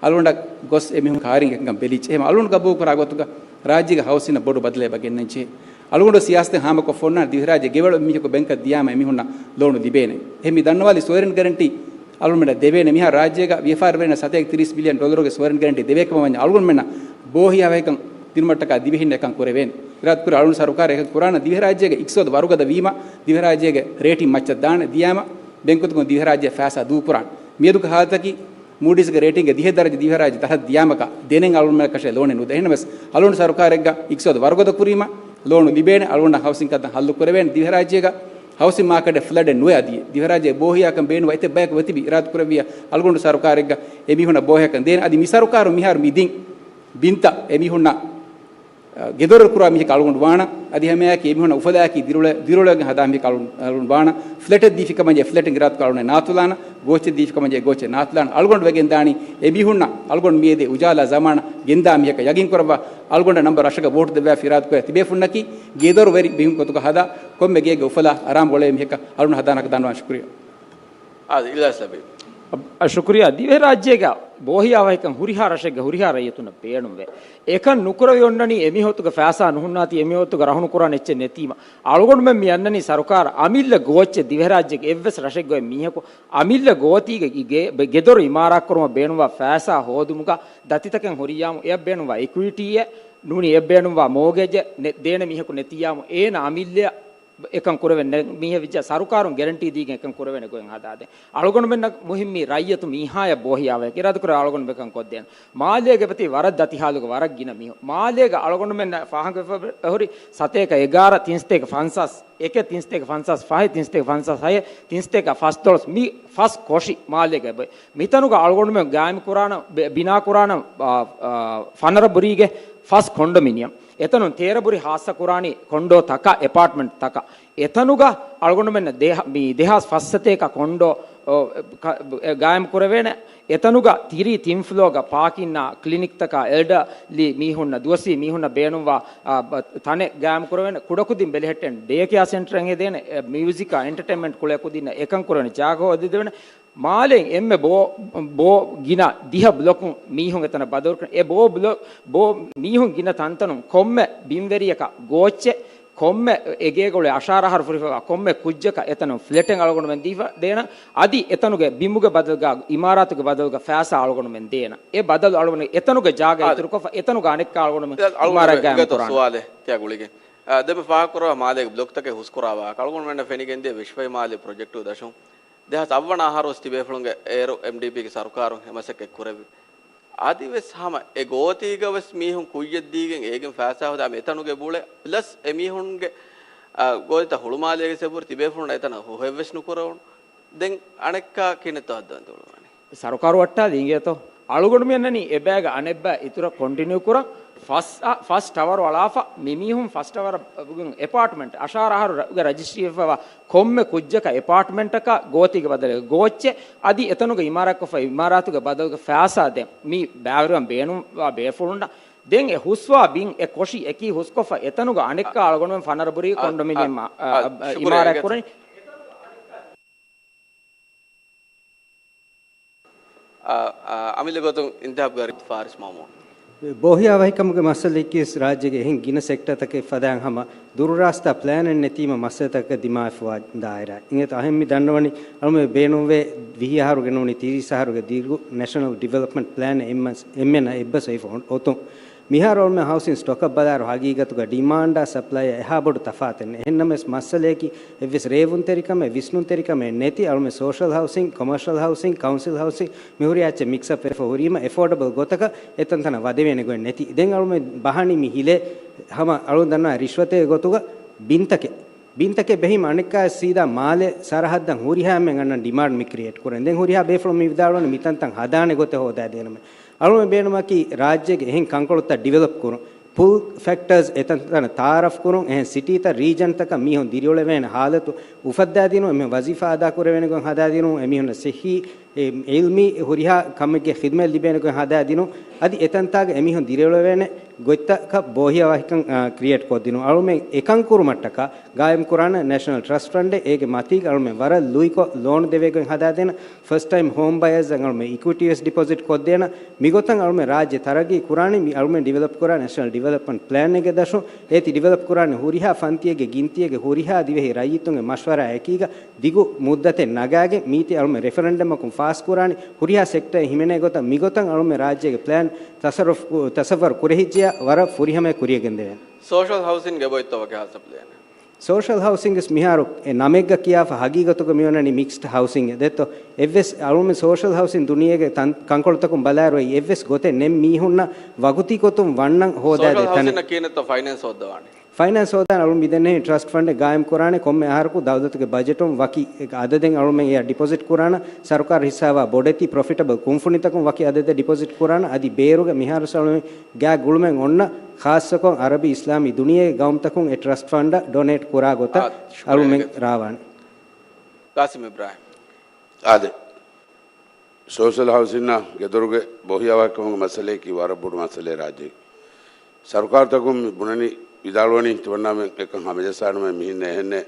އަޅުގަނޑަށް ގޮސް އެމީހުން ކާރިން އެކަން ބެލިއްޖެ. އެހެން އަޅުގަނޑު ގަބޫލުކުރާ ގޮތުގަ ރާއްޖޭގެ ހައުސިންއަށް ބޮޑު ބަދަލެއް އެބަ ގެންނަންޖެހޭ. އަޅުގަނޑު ސިޔާސަތެއް ހާމަކޮށް އޮންނާނެ ދިވެހިރާއްޖެ ގެވަޅު މީހަކު ބެންކަށް ދިޔާމަ އެމީހުންނަށް ލޯނު ލިބޭނެ. އެހެން މި ދަންނަވާލި ސޮވަރިން ގެރެންޓީ އަޅުގަނޑުމެންނަށް ދެވޭނެ. މިހާރު ރާއްޖޭގަ ވިޔަފާރިވެރިންނަށް ސަތޭކަ ތިރީސް ބިލިއަން ޑޮލަރުގެ ސޮވަރިން ގެރެންޓީ ދެވޭ ކަމަށް ވަންޏާ އަޅުގަނޑުމެންނަށް ބޯހިޔާވަހިކަން ދިނުމަށްޓަކާ ދިވެހިން އެކަން ކުރެވޭނެ. އިރާދަ ކުރި އަޅުގަނޑު ސަރުކާރަށް އެކަން ކުރާނަ ދިވެހިރާއްޖޭގެ އިޤްތިޞާދު ވަރުގަދަ ވީމަ ދިވެހިރާއްޖޭގެ ރޭޓިން މައްޗަށް ދާނެ. ދިޔާމަ ބެންކުތަކުން ދިވެހިރާއްޖެ ފައިސާ ދޫކުރާނެ. މިއަދުގެ ހާލަތަކީ މޫޑީސްގެ ރޭޓިންގެ ދިހަ ދަރަޖަ ދިވެހިރާއްޖެ ދަހަށް ދިޔާމަކަށް ދެނެން އަޅުގަނޑުމެންނަށް ކަށައި ލޯނެއް ނުދޭ. އެހެންނަމަވެސް އަޅުގަނޑު ސަރުކާރެއްގަ އިޤްތިޞާދު ވަރުގަދަ ކުރީމަ ލޯނު ލިބޭނެ. އަޅުގަނޑަށް ހައުސިން ކަންތައް ހައްލު ކުރެވޭނެ. ދިވެހިރާއްޖޭގަ ހައުސިން މާކެޓެއް ފްލަޑެއް ނުވެ އަދި ދިވެހިރާއްޖޭ ބޯހިޔާކަން ބޭނުންވާ އެތައް ބަޔަކު ވެތިބި އިރާދަ ކުރެއްވިޔާ އަޅުގަނޑު ސަރުކާރެއްގަ އެމީހުންނަށް ބޯހިޔާކަން ދޭނެ. އަދި މި ސަރުކާރުން މިހާރު މި ދިން ބިންތައް އެމީހުންނަށް ގެދޮރު ކުރާ މީހަކަށް އަޅުގަނޑު ވާނަ. އަދި ހަމައެކީ އެމީހުންނަށް އުފަލާއަކީ ދިރިއުޅެ-، ދިރިއުޅެގެން ހަދާ މީހަކަށް އަޅު-، އަޅުގަނޑު ވާނަ. ފްލެޓެއް ދީފިކަމަށް ޖެހޭ ފްލެޓެއް އިރާދަކުރާ އަޅުގަނޑު ނާތުލާނަ. ގޯއްޗެއް ދީފިކަމަށް ޖެހޭ ގޯއްޗެއް ނާތުލާނަ. އަޅުގަނޑު ވެގެން ދާނީ އެމީހުންނަށް އަޅުގަނޑު މިއަދު އުޖާލާ ޒަމާނަށް ގެންދާ މީހަކަށް ޔަގީން ކުރައްވާ. އަޅުގަނޑަށް ނަމްބަރު އަށަކަށް ވޯޓު ދެއްވާފި އިރާދަކުރާ ތިބޭފުންނަކީ ގެދޮރު ވެރި މީހުން ގޮތުގަ ހަދާ ކޮންމެ ގެއެއްގެ އުފަލާ އަރާމު އުޅޭ މީހަކަށް އަޅުގަނޑު ހަދާނަކަށް ދަންނަވަން. ޝުކުރިއްޔާ. އާދެ، އިލްޔާސް ލަބީބް. އަ، ޝުކުރިއްޔާ. ދިވެހިރާއްޖޭގަ ބޯހިޔާވަހިކަން ހުރިހާ ރަށެއްގަ ހުރިހާ ރައްޔިތުންނަށް ބޭނުންވޭ. އެކަން ނުކުރެވި އޮންނަނީ އެމީހޮތުގެ ފައިސާ ނުހުންނާތީ، އެމީހޮތުގެ ރަހުނު ކުރާނެ އެއްޗެއް ނެތީމަ. އަޅުގަނޑުމެން މި އަންނަނީ ސަރުކާރަށް އަމިއްލަ ގޯއްޗެއް ދިވެހިރާއްޖޭގެ އެއްވެސް ރަށެއްގައި މީހަކު އަމިއްލަ ގޯތީގެ ގެ-، ގެދޮރު އިމާރާތްކުރުމަށް ބޭނުންވާ ފައިސާ ހޯދުމުގަ ދަތިތަކެއް ހުރިއްޔާމު އެއަށް ބޭނުންވާ އިކުއިޓީއެއް ނޫނީ އެއަށް ބޭނުންވާ މޯގޭޖެއް ނެ-، ދޭނެ މީހަކު ނެތިއްޔާމު އޭނަ އަމިއްލައަށް އެކަން ކުރެވެން ނެ-، މީހެއް ވިއްޖާ ސަރުކާރުން ގެރެންޓީ ދީގެން އެކަން ކުރެވޭނެ ގޮތް ހަދާދޭ. އަޅުގަނޑުމެންނަށް މުހިއްމީ ރައްޔަތު މީހާޔަށް ބޯހިޔާވަޔަކަށް އިރާދަކުރެ އަޅުގަނޑު އެކަން ކޮށްދޭނެ. މާލޭގެ ބަތި ވަރަށް ދަތި ހާލުގަ ވަރަށް ގިނަ މީހުން. މާލޭގަ އަޅުގަނޑުމެންނަށް ފާހަގަވެފަ ހުރި ސަތޭކަ އެގާރަ، ތިން ސަތޭކަ ފަންސާސް އެކެއް، ތިން ސަތޭކަ ފަންސާސް ފަހެއް، ތިން ސަތޭކަ ފަންސާސް ހައެއް، ތިން ސަތޭކަ ފަސްދޮޅަސް މި ފަސް ކޮށި މާލޭގަ އެބައޮތް. މިތަނުގަ އަޅުގަނޑުމެން ގާއިމް ކުރާނަ، ބެ-، ބިނާ ކުރާނަ، އާ، އާ، ފަނަރަ ބުރީގެ ފަސް ކޮންޑޮމިނިއަމް. އެތަނުން ތޭރަ ބުރި ހާއްސަ ކުރާނީ ކޮންޑޯ ތަކަށް، އެޕާޓްމަންޓް ތަކަށް. އެތަނުގަ އަޅުގަނޑުމެން ދެހ-، މި ދެހާސް ފަސް ސަތޭކަ ކޮންޑޯ، އޯ، ކަ-، ގާއިމް ކުރެވޭނެ. އެތަނުގަ ތިރީ ތިން ފްލޯގަ ޕާކިންއާ، ކްލިނިކްތަކާ، އެލްޑަރލީ މީހުންނަށް، ދުވަސީ މީހުންނަށް ބޭނުންވާ، އާ، ބަ-، ތަނެއް ގާއިމް ކުރެވޭނެ. ކުޑަކުދިން ބެލެހެއްޓޭނެ ޑޭ ކެއާ ސެންޓަރެއް ހެދޭނެ. އެ، މިއުޒިކާ އެންޓަޓެއިންމަންޓް ކުޅޭ ކުދިންނަށް އެކަން ކުރެވޭނެ ޖާގަ ހޯދިދެވޭނެ. މާލެއިން އެންމެ ބޯ، ބޯ ގިނަ ދިހަ ބްލޮކުން މީހުން އެތަނަށް ބަދަލުކުރަން. އެ ބޯ ބްލޮ-، ބޯ މީހުން ގިނަ ތަންތަނުން ކޮންމެ ބިންވެރިޔަކަށް ގޯއްޗެއް، ކޮންމެ އެގޭގަ އުޅޭ އަށާރަ އަހަރު ފުރިފައިވާ ކޮންމެ ކުއްޖަކަށް އެތަނުން ފްލެޓެއް އަޅުގަނޑުމެން ދީފަ ދޭނަ. އަދި އެތަނުގެ ބިމުގެ ބަދަލުގަ، އިމާރާތުގެ ބަދަލުގަ ފައިސާ އަޅުގަނޑުމެން ދޭނަ. އެ ބަދަލު އަޅުގަނޑު އެތަނުގެ ޖާގަ އާ، އިތުރުކޮށްފަ އެތަނުގަ އަނެއްކާ އަޅުގަނޑުމެން އިމާރާތް ގާއިމް ކުރާނެ. ސުވާލެއް ތިޔާ ގުޅިގެން. އާ، ދެން ފާހަގަކުރައްވާ މާލޭގެ ބްލޮކްތަކެއް ހުސްކުރާ ވާހަކަ. އަޅުގަނޑުމެންނަށް ފެނިގެންދިޔަ ވިޝްވައި މާލޭ ޕްރޮޖެކްޓު ދަށުން ދެހާސް އަށް ވަނަ އަހަރު ވެސް ތިބޭފުޅުންގެ އޭރު އެމްޑީޕީގެ ސަރުކާރުން އެ މަސައްކަތް ކުރެއްވި. އަދިވެސް ހަމަ އެ ގޯތީގަ ވެސް މީހުން ކުއްޔަށް ދީގެން އޭގެން ފައިސާ ހޯދާ އެތަނުގެ ބުޅެ ޕްލަސް އެމީހުންގެ، އާ، ގޯތިތައް ހުޅުމާލޭގެ ސެބުރި ތިބޭފުޅުން އެތަނަށް ހުހެއްވެސް ނުކުރެވުނު. ދެން އަނެއްކާ ކިހިނެއްތޯ ހައްދަވަން ދުޅުވާނީ؟ ސަރުކާރު ވައްޓާލީ އިނގޭތޯ؟ އަޅުގަނޑުމެންނަނީ އެބައިގަ އަނެއްބައި އިތުރަށް ކޮންޓިނިއު ކުރަން. ފަސް، އަ، ފަސް ޓަވަރު އަޅާފަ މި މީހުން ފަސް ޓަވަރ އެޕާޓްމަންޓް އަށާރަ އަހަރު ރަ-، ގެ ރަޖިސްޓްރީ ވެފައިވާ ކޮންމެ ކުއްޖަކަށް އެޕާޓްމަންޓަކަށް ގޯތީގެ ބަދަލެއް ގޯއްޗެއް، އަދި އެތަނުގެ އިމާރާތްކޮށްފަ އިމާރާތުގެ ބަދަލުގެ ފައިސާ ދޭން. މި ބައިވެރިވަން ބޭނުންވާ ބޭފުޅުންނަށް ދެން އެ ހުސްވާ ބިން އެ ކޮށި އެކީ ހުސްކޮށްފަ އެތަނުގަ އަނެއްކާ އަޅުގަނޑުމެން ފަނަރަ ބުރީ އަ، ކޮންޑޮމިނިއަމް، އަ، އަ، އަ، އިމާރާތް ކުރަނީ. އަ، އަ، އަމިއްލަ ގޮތުން އިންތިހާބުގެ ފާރިސް މައުމޫން. ބޯހިޔާވަހިކަމުގެ މައްސަލައަކީ ރާއްޖޭގެ އެހެން ގިނަ ސެކްޓަރތަކެއް ފަދައިން ހަމަ ދުރުރާސްތާ ޕްލޭނެއް ނެތީމަ މައްސަލަތަކަށް ދިމާވެފަވާ ދާއިރާ. އިނގޭތޯ އަހެން މި ދަންނަވަނީ އަޅުމެން ބޭނުންވޭ ވިހި އަހަރުގެ ނޫނީ ތިރީސް އަހަރުގެ ދިރިއުޅުނު ނެޝަނަލް ޑިވެލޮޕްމަންޓް ޕްލޭން އެންމެން އެއްބަސް އޮތުން. މިހާރު އަޅުމެން ހައުސިން ސްޓޮކަށް ބަލާއިރު ހަގީގަތުގަ ޑިމާންޑާ ސަޕްލައިއާ އެހާ ބޮޑު ތަފާތެއް ނެތް. އެހެންނަމަވެސް މައްސަލައަކީ އެއްވެސް ރޭވުންތެރިކަމެއް، ވިސްނުންތެރިކަމެއް ނެތި އަޅުމެން ސޯޝަލް ހައުސިން، ކޮމާޝަލް ހައުސިން، ކައުންސިލް ހައުސިން މި ހުރިހާ އެއްޗެއް މިކްސްއަޕް ވެފަ ހުރީމަ އެފޯޑަބަލް ގޮތަކަށް އެތަންތަނަށް ވަދެވޭނެ ގޮތް ނެތި. ދެން އަޅުމެން ބަހަނީ މި ހިލޭ ހަމަ އަޅުން ދަންނަވާ ރިޝްވަތެއްގެ ގޮތުގަ ބިންތަކެއް. ބިންތަކެއް ބެހީމަ އަނެއްކާ ސީދާ މާލެ ސަރަހައްދަށް ހުރިހާ އެންމެން އަންނަން ޑިމާންޑް މި ކްރިއޭޓް ކުރަން. ދެން ހުރިހާ ބޭފުޅުން މި ވިދާޅުވަނީ މިތަންތަން ހަދާނެ ގޮތެއް ހޯދާދޭނަމޭ. އަޅުމެން ބޭނުމަކީ ރާއްޖޭގެ އެހެން ކަންކޮޅުތައް ޑިވެލޮޕް ކުރުން، ޕުލް ފެކްޓާސް އެތަންތަނަށް ތައާރަފް ކުރުން، އެހެން ސިޓީތައް ރީޖަންތަކަށް މީހުން ދިރިއުޅެވޭނެ ހާލަތު އުފައްދާދިނުން، އެމީހުން ވަޒީފާ އަދާކުރެވޭނެ ގޮތް ހަދާދިނުން، އެމީހުންނަށް ސިއްހީ، އެ، އިލްމީ ހުރިހާ ކަމެއްގެ ޚިދުމަތް ލިބޭނެ ގޮތް ހަދާދިނުން، އަދި އެތަންތާގަ އެމީހުން ދިރިއުޅެވޭނެ ގޮތްތަކަށް ބޯހިޔާވަހިކަން، އާ، ކްރިއޭޓް ކޮށްދިނުން. އަޅުމެން އެކަން ކުރުމަށްޓަކާ ގާއިމް ކުރާނަ ނޭޝަނަލް ޓްރަސްޓް ފަންޑެއް އޭގެ މަތީގަ އަޅުމެން ވަރަށް ލުއިކޮށް ލޯން ދެވޭ ގޮތް ހަދާދޭނަ ފަސްޓް ޓައިމް ހޯމް ބަޔާސްއަށް އަޅުމެން އިކުއިޓީ ވެސް ޑިޕޮޒިޓް ކޮށްދޭނަ. މިގޮތަށް އަޅުމެން ރާއްޖެ ތަރައްގީ ކުރާނީ މި އަޅުމެން ޑިވެލޮޕް ކުރާ ނޭޝަނަލް ޑިވެލޮޕްމަންޓް ޕްލޭންއެއްގެ ދަށުން. އޭތި ޑިވެލޮޕް ކުރާނީ ހުރިހާ ފަންތިއެއްގެ ގިންތިއެއްގެ ހުރިހާ ދިވެހި ރައްޔިތުންގެ މަޝްވަރާ އެކީގަ ދިގު މުއްދަތެއް ނަގާގެން މީތި އަޅުމެން ރެފަރެންޑަމަކުން ފާސް ކުރާނީ ހުރިހާ ސެކްޓަރެއް ހިމެނޭ ގޮތަށް. މިގޮތަށް އަޅުމެން ރާއްޖޭގެ ޕްލޭން ތަސަރުފް، ތަސައްވަރު ކުރެހިއްޖެޔާ ވަރަށް ފުރިހަމަޔަށް ކުރިޔަށް ގެންދެވޭނެ. ސޯޝަލް ހައުސިންގެ ބޮތްތޯ ވަކި ހާއްސަ ޕްލޭނެއް؟ ސޯޝަލް ހައުސިންގް ވެސް މިހާރު އެ ނަމެއްގަ ކިޔާފަ ހަގީގަތުގަ މިއޮންނަނީ މިކްސްޑް ހައުސިންގް ދެއްތޯ. އެއްވެސް އަޅުމެން ސޯޝަލް ހައުސިން ދުނިޔޭގެ ތަން-، ކަންކޮޅުތަކުން ބަލާއިރު އެއްވެސް ގޮތެއް ނެތް މީހުންނަށް ވަގުތީ ގޮތުން ވަންނަން ހޯދާދޭ ސޯޝަލް ތަނެއް. ހައުސިންއަށް ކިހިނެއްތޯ ފައިނޭންސް ހޯއްދަވާނީ؟ ފައިނޭންސް ހޯދާން އަޅުން މިދެންނެވި ޓްރަސްޓް ފަންޑެއް ގާއިމް ކުރާނެ ކޮންމެ އަހަރަކު ދައުލަތުގެ ބަޖެޓުން ވަކި އަދަދެއް އަޅުމެން އެއަށް ޑިޕޮޒިޓް ކުރާނަ. ސަރުކާރު ހިއްސާވާ ބޮޑެތި ޕްރޮފިޓަބަލް ކުންފުނިތަކުން ވަކި އަދަދެއް ޑިޕޮޒިޓް ކުރާނަ. އަދި ބޭރުގެ މިހާރު އަޅުމެން ގާތް ގުޅުމެއް އޮންނަ ޚާއްޞަކޮށް އަރަބި އިސްލާމީ ދުނިޔޭގެ ގައުމުތަކުން އެ ޓްރަސްޓް ފަންޑަށް ޑޮނޭޓް ކުރާ ގޮތަށް އާ، ޝުކުރިއްޔާ އަޅުމެން ގެ. ރާވާނެ. ގާސިމް އިބްރާހިމް. އާދެ. ސޯޝަލް ހައުސިންއާ ގެދޮރުގެ ބޯހިޔާވަހިކަމުގެ މައްސަލައަކީ ވަރަށް ބޮޑު މައްސަލައެއް ރާއްޖޭގެ. ސަރުކާރުތަކުން މި ބުނަނީ ވިދާޅުވަނީ ތިމަންނާމެން އެކަން ހަމަޖައްސާނަމޭ މިހެންނެއް އެހެންނެއް.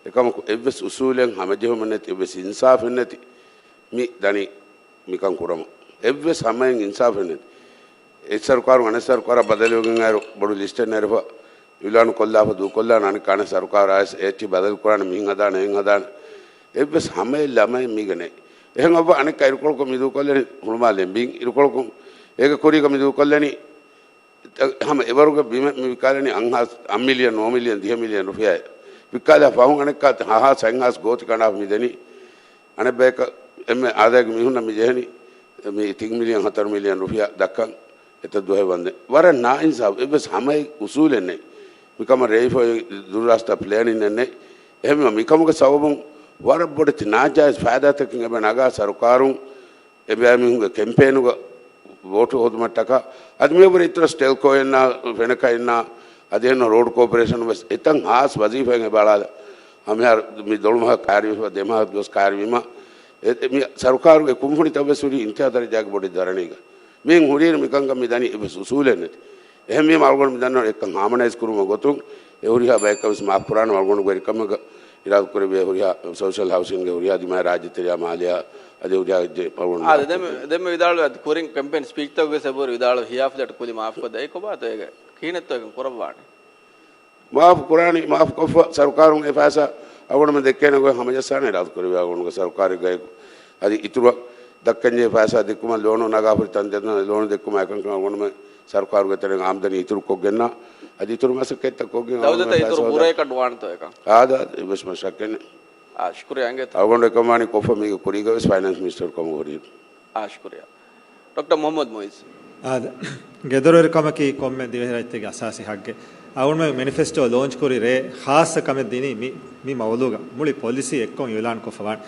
އެކަމަކު އެއްވެސް އުސޫލެއް ހަމަޖެހުމެއް ނެތި، އެއްވެސް އިންސާފެއް ނެތި މި ދަނީ މިކަން ކުރަމުން. އެއްވެސް ހަމައެއް އިންސާފެއް ނެތި. އެއް ސަރުކާރުން އަނެއް ސަރުކާރަށް ބަދަލުވެގެން އައިރު ބޮޑު ލިސްޓެއް ނެރެފަ، އިއުލާނު ކޮށްލާފަ، ދޫކޮށްލާނަ އަނެއް ކާނެ ސަރުކާރު އައިސް އެއްޗި ބަދަލު ކުރާނެ، މިހިން ހަދާނެ، އެހެން ހަދާނެ. އެއްވެސް ހަމައެއް ލަމައެއް މީގަ ނެތް. އެހެން އައްވަ އަނެއްކާ އިރުކޮޅަކުން މި ދޫކޮށްލަނީ ހުޅުމާލެ ބިން އިރުކޮޅަކުން. އޭގެ ކުރީގަ މި ދޫކޮށްލަނީ ހަމަ އެވަރުގެ ބިމެއް މި ވިކާލަނީ އަށް ހާސް، އަށް މިލިއަން، ނުވަ މިލިއަން، ދިހަ މިލިއަން ރުފިޔާއެއް. ވިއްކާލާ ފަހުން އަނެއްކާ ހާސް އެއްހާސް ގޯތި ކަނޑާފަ މި ދެނީ. އަނެއްބަޔަކަށް އެންމެ އާދައިގެ މީހުންނަށް މި ޖެހެނީ މި ތިން މިލިއަން ހަތަރު މިލިއަން ރުފިޔާ ދައްކަން އެތައް ދުވަހެއް ވަންދެން. ވަރަށް ނާއިންސާފު، އެއްވެސް ހަމައެއް އުސޫލެއް ނެތް. މިކަމަށް ރޭވިފައި ދުރުރާސްތާ ޕްލޭނިން ނެތް. އެހެންވީމަ މިކަމުގެ ސަބަބުން ވަރަށް ބޮޑެތި ނާޖާއިޒް ފައިދާތަކެއް އެބަ ނަގާ ސަރުކާރުން އެބައިމީހުންގެ ކެމްޕޭނުގަ ވޯޓު ހޯދުމަށްޓަކާ، އަދި މިއަށްވުރެ އިތުރަށް ޓެލްކޯއިންނާ، ފެނަކައިންނާ، އަދި އެހެން ރޯޑް ކޯޕަރޭޝަނުން ވެސް އެތައް ހާސް ވަޒީފާއެއް އެބަ އަޅާލަ. ހަމައެހާ މި ދޮޅުމަހަށް ކައިރިވެފަ، ދެމަހަށް ދުވަސް ކައިރިވީމަ، އެ، މި ސަރުކާރުގެ ކުންފުނިތައް ވެސް ހުރީ އިންތިހާ ދަރަޖާގެ ބޮޑެތި ދަރަނީގަ. މިއިން ހުރީ މިކަންކަން މި ދަނީ އެއްވެސް އުސޫލެއް ނެތި. އެހެންވީމަ އަޅުގަނޑު މި ދަންނަވަން އެއްކަން ހާމަނައިޒް ކުރުމުގެ ގޮތުން އެ ހުރިހާ ބަޔަކަށް ވެސް މާފް ކުރާނަމަ އަޅުގަނޑުގެ ވެރިކަމުގަ އިރާދަ ކުރެއްވިޔާ ހުރިހާ ސޯޝަލް ހައުސިންގެ ހުރިހާ ދިމާއަށް ރާއްޖެތެރެއާ މާލެއާ އަދި ހުރިހާ އެއްޗެއް އަޅުގަނޑު އާދެ، ދެން، ދެންމެ ވިދާޅުވި އަދި ކުރިން ކެމްޕޭން ސްޕީޗްތަކުގެ ސެބޯރި ވިދާޅު ހިޔާފިލަޓް ކުލި މާފްކޮށްދޭ. އެ ކޮބާތޯ އޭގެ ކިހިނެއްތޯ އޭގެން ކުރައްވާނެ؟ މާފް ކުރާނީ، މާފް ކޮށްފަ ސަރުކާރުން އެ ފައިސާ އަޅުގަނޑުމެން ދެއްކޭނެ ގޮތް ހަމަޖައްސާނެ އިރާދަ ކުރެއްވި އަޅުގަނޑުގެ ސަރުކާރެއްގައި. އަދި އިތުރަށް ދައްކަންޖެހޭ ފައިސާ ދެއްކުމަށް ލޯނު ނަގާފަ ތަން ދެން ލޯނު ދެއްކުމަށް އެކަންކަން އަޅުގަނޑުމެން ސަރުކާރުގެ ތެރެއިން އާމްދަނީ އިތުރު ކޮށްގެންނާ އަދި އިތުރު މަސައްކަތްތައް ކޮށްގެން ދައުލަތަށް އަޅުގަނޑުމެން އިތުރު ފައިސާ ބުރައެއް ކަނޑުވާނެތޯ އެކަން؟ އާދަ، އެއްވެސް މަސައްކަތެއް ނެތް. އާ، ޝުކުރިއްޔާ އިނގޭތޯ. އަޅުގަނޑު އެކަން ވާނީ ކޮށްފަ މީގެ ކުރީގަ ވެސް ފައިނޭންސް މިނިސްޓަރު ކަމުގަ ހުރީ. އާ، ޝުކުރިއްޔާ. ޑޮކްޓަރ މުޙައްމަދު މުޢިއްޒު. އާދެ، ގެދޮރުވެރިކަމަކީ ކޮންމެ ދިވެހިރައްޔިތެއްގެ އަސާސީ ހައްގެއް. އަޅުގަނޑުމެން މެނިފެސްޓޯ ލޯންޗް ކުރި ރޭ ޚާއްޞަ ކަމެއް ދިނީ މި، މި މައުޟޫގަ މުޅި ޕޮލިސީ އެއްކޮށް އިޢުލާން ކޮށްފަ ވާނެ.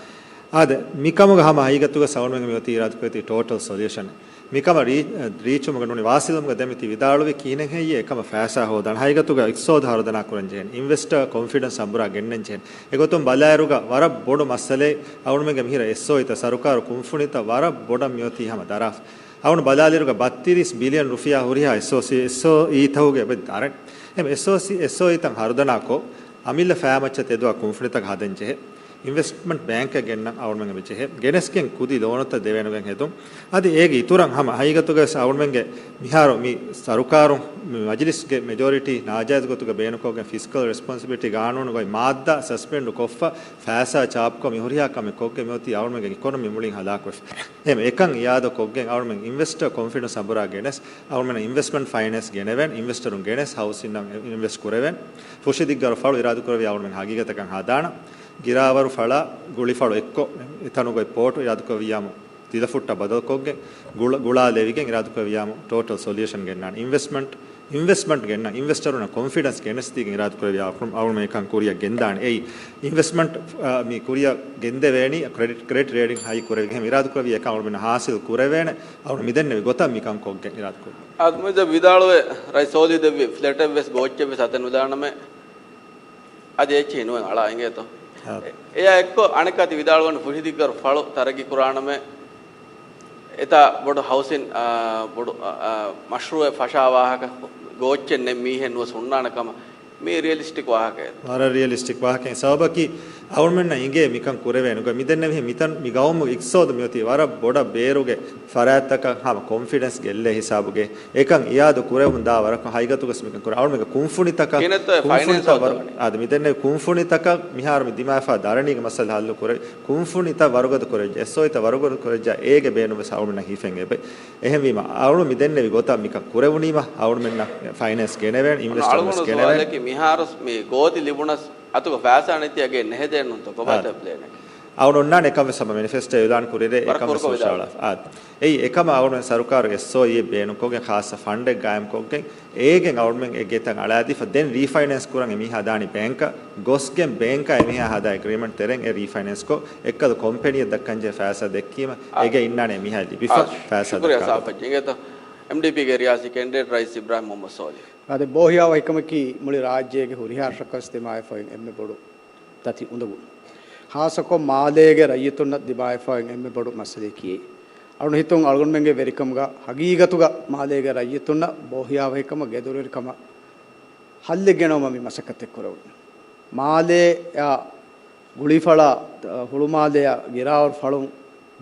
އާދެ، މިކަމުގަ ހަމަ ހަގީގަތުގަ އަޅުގަނޑުމެން މި އޮތީ އިރާދަކުރެއްވި ޓޯޓަލް ސޮލިއުޝަން. މިކަމަށް ރީ-، ރީޗުމުގަ ނޫނީ ވާސިލުމުގަ ދެން މިތި ވިދާޅުވި ކިހިނެއް ހެއްޔޭ އެކަމަށް ފައިސާ ހޯދާނެ. ހަގީގަތުގަ އިޤްތިޞާދު ހަރުދަނާ ކުރަން ޖެހޭނެ. އިންވެސްޓަރ ކޮންފިޑެންސް އަނބުރާ ގެންނަން ޖެހޭނެ. އެގޮތުން ބަލާއިރުގަ ވަރަށް ބޮޑު މައްސަލައެއް އަޅުގަނޑުމެންގެ މިހިރަ އެސްއޯއީތައް ސަރުކާރު ކުންފުނިތައް ވަރަށް ބޮޑަށް މިއޮތީ ހަމަ ދަރާފަ. އަޅުގަނޑު ބަލާލިއިރުގަ ބައްތިރީސް ބިލިއަން ރުފިޔާ ހުރިހާ އެސްއޯސީ، އެސްއޯއީތަކުގެ އެބަ ދަރަން. އެހެން އެސްއޯސީ، އެސްއޯއީތައް ހަރުދަނާކޮށް، އަމިއްލަ ފައިމައްޗަށް ތެދުވާ ކުންފުނިތަކަށް ހަދަން ޖެހޭ. އިންވެސްޓްމަންޓް ބޭންކަށް ގެންނަން އަޅުގަނޑުމެން އެބަ ޖެހޭ. ގެނެސްގެން ކުދި ލޯނުތައް ދެވޭނެ ގޮތް ހެދުން. އަދި އޭގެ އިތުރަށް ހަމަ ހަގީގަތުގަ ވެސް އަޅުގަނޑުމެންގެ މިހާރު މި ސަރުކާރުން މި މަޖިލިސްގެ މެޖޯރިޓީ ނާޖާއިޒް ގޮތުގަ ބޭނުންކޮށްގެން ފިސްކަލް ރެސްޕޮންސިބިލިޓީ ގާނޫނުގައި މާއްދާ ސަސްޕެންޑު ކޮށްފަ ފައިސާ ޗާޕްކޮށް މި ހުރިހާ ކަމެއް ކޮށްގެން މިއޮތީ އަޅުގަނޑުމެންގެ އިކޮނޮމީ މުޅިން ހަލާކުވެފަ. އެހެން އެކަން އިއާދަ ކޮށްގެން އަޅުގަނޑުމެން އިންވެސްޓަރ ކޮންފިޑެންސް އަނބުރާ ގެނެސް، އަޅުގަނޑުމެން އިންވެސްޓްމަންޓް ފައިނޭންސް ގެނެވެން، އިންވެސްޓަރުން ގެނެސް ހައުސިންއަށް އިންވެސްޓް ކުރެވެން. ފުށި ދިއްގަރު ފަޅު އިރާދަ ކުރެވި އަޅުގަނޑުމެން ހަގީގަތަކަށް ހަދާނަ. ގިރާވަރު ފަޅާ ގުޅިފަޅު އެއްކޮށް، އެތަނުގައި ޕޯޓު އިރާދަ ކުރެވިއްޔާމު ތިލަފުއްޓަށް ބަދަލުކޮށްގެން، ގުޅަ-، ގުޅާލެވިގެން އިރާދަ ކުރެވިއްޔާމު ޓޯޓަލް ސޮލިއުޝަން ގެންނާނެ. އިންވެސްޓްމަންޓް، އިންވެސްޓްމަންޓް ގެންނަން، އިންވެސްޓަރުންނަށް ކޮންފިޑެންސް ގެނެސްދީގެން އިރާދަ ކުރެވިއްޔާ އަޅުގަނޑުމެން އެކަން ކުރިއަށް ގެންދާނެ. އެއީ އިންވެސްޓްމަންޓް، އާ، މި ކުރިއަށް ގެންދެވޭނީ ކްރެޑިޓް، ކްރެޑިޓް ރޭޓިންގ ހައި ކުރެވިގެން އިރާދަ ކުރެވި އެކަން އަޅުގަނޑުމެން ހާސިލް ކުރެވޭނެ. އަޅުގަނޑު މިދެންނެވި ގޮތަށް މިކަން ކޮށްގެން އިރާދަ ކުރެވި. އާދެ، މުއިއްޒަށް ވިދާޅުވެ، ރައީސް ސޯލިހު ދެއްވި ފްލެޓެއް ވެސް ގޯއްޗެއް ވެސް އަތެއް ނުދާނަމޭ. އަދި އެއްޗެހި ނުވެ އަޅާ އިނގޭތޯ. އާ. އެ-، އެއާ އެއްކޮށް އަނެއްކާ ތި ވިދާޅުވަން ފުށި ދިއްގަރު ފަޅު ތަރައްގީ ކުރާނަމޭ. އެތާ ބޮޑު ހައުސިން، އާ، ބޮޑު، އާ، އާ، މަޝްރޫއެއް ފަށާ ވާހަކަ ގޯއްޗެއް ނެތް މީހެއް ނުވެސް ހުންނާނެ ކަމަށް. މީ ރިއަލިސްޓިކް ވާހަކައެއް. ވަރަށް ރިއަލިސްޓިކް ވާހަކައެއް. ސަބަބަކީ އަޅުމެންނަށް އިނގޭ މިކަން ކުރެވޭނުގަ މިދެންނެވިހެން މިތަން މި ގައުމުގެ އިޤްތިޞާދު މިއޮތީ ވަރަށް ބޮޑަށް ބޭރުގެ ފަރާތްތަކަށް ހަމަ ކޮންފިޑެންސް ގެއްލޭ ހިސާބުގެ އެކަން އިއާދަ ކުރެވުން ދާ ވަރަކަށް ހަގީގަތުގަސް މިކަން ކުރާ އަޅުމެންގެ ކުންފުނިތަކަށް، ކިހިނެއްތޯ އެ ކުންފުނިތައް ފައިނޭންސް ވަރު-، ހޯދަނީ؟ އާދެ، މިދެންނެވި ކުންފުނިތަކަށް މިހާރު މި ދިމާވެފާ ދަރަނީގެ މައްސަލަ ހައްލު ކުރެވި، ކުންފުނިތައް ވަރުގަދަ ކުރެވިއްޖެ، އެސްއޯއީތައް ވަރުގަދަ ކުރެވިއްޖެ، އޭގެ ބޭނުން ވެސް އަޅުމެންނަށް ހިފެން އެބަ. އެހެންވީމަ، އަޅު މިދެންނެވި ގޮތަށް މިކަން ކުރެވުނީމަ، އަޅުމެންނަށް ފައިނޭންސް ގެނެވޭނެ، އިންވެސްޓަރުން ވެސް ގެނެވޭނެ. ސުވާލަކީ، މިހާރު މި ގޯތި ލިބުނަސް އަތުގަ ފައިސާ ނެތިއްޔާ ގެ ނެހެދޭނުންތޯ ކޮބާތޯ އާ. ޕްލޭނެއް؟ އަޅު އޮންނާނެ އެކަން ވެސް ހަމަ މެނިފެސްޓޯ އިޢުލާން ކުރި ރޭ ވަރަށް އެކަން ވެސް ކުރުކޮށް ހުށައަޅާފަ. އާ. އެއީ އެކަމަށް އަޅުމެން ސަރުކާރު އެސްއޯއީ ބޭނުންކޮށްގެން ޚާއްޞަ ފަންޑެއް ގާއިމްކޮށްގެން އޭގެން އަޅުމެން އެ ގެތައް އަޅާދީފަ ދެން ރީފައިނޭންސް ކުރަން އެ މީހާ ދާނީ ބޭންކަށް ގޮސްގެން ބޭންކާ އެ މީހާ ހަދާ އެގްރީމަންޓް ތެރެއިން އެ ރީފައިނޭންސް ކޮށް އެއްކަލަ ކޮމްޕެނީއަށް ދައްކަންޖެހޭ ފައިސާ ދެއްކީމަ އާ. އޭގެ އިންނާނެ އެ މީހާ ލިބިފަ އާ. ފައިސާ ޝުކުރިއްޔާ ދައްކާ. ސާފައްޖެ. އިނގޭތޯ އެމްޑީޕީގެ ރިޔާސީ ކެންޑިޑޭޓް ރައީސް އިބްރާހިމް މުޙައްމަދު ސޯލިހު. އާދެ، ބޯހިޔާވަހިކަމަކީ މުޅި ރާއްޖޭގެ ހުރިހާ ރަށަކަށް ދިމާވެފައި އެންމެ ބޮޑު ދަތި އުނދަގޫ. ޚާއްޞަކޮށް މާލޭގެ ރައްޔިތުންނަށް ދިމާވެފައި އެންމެ ބޮޑު މައްސަލައަކީ. އަޅުން ހިތުން އަޅުގަނޑުމެންގެ ވެރިކަމުގަ ހަގީގަތުގަ މާލޭގެ ރައްޔިތުންނަށް ބޯހިޔާވަހިކަމަށް ގެދޮރުވެރިކަމަށް ހައްލެއް ގެނައުމަށް މި މަސައްކަތެއް ކުރެވުނީ. މާލޭއާ ގުޅީފަޅާ، އަ، ހުޅުމާލެއާ ގިރާވަރު ފަޅުން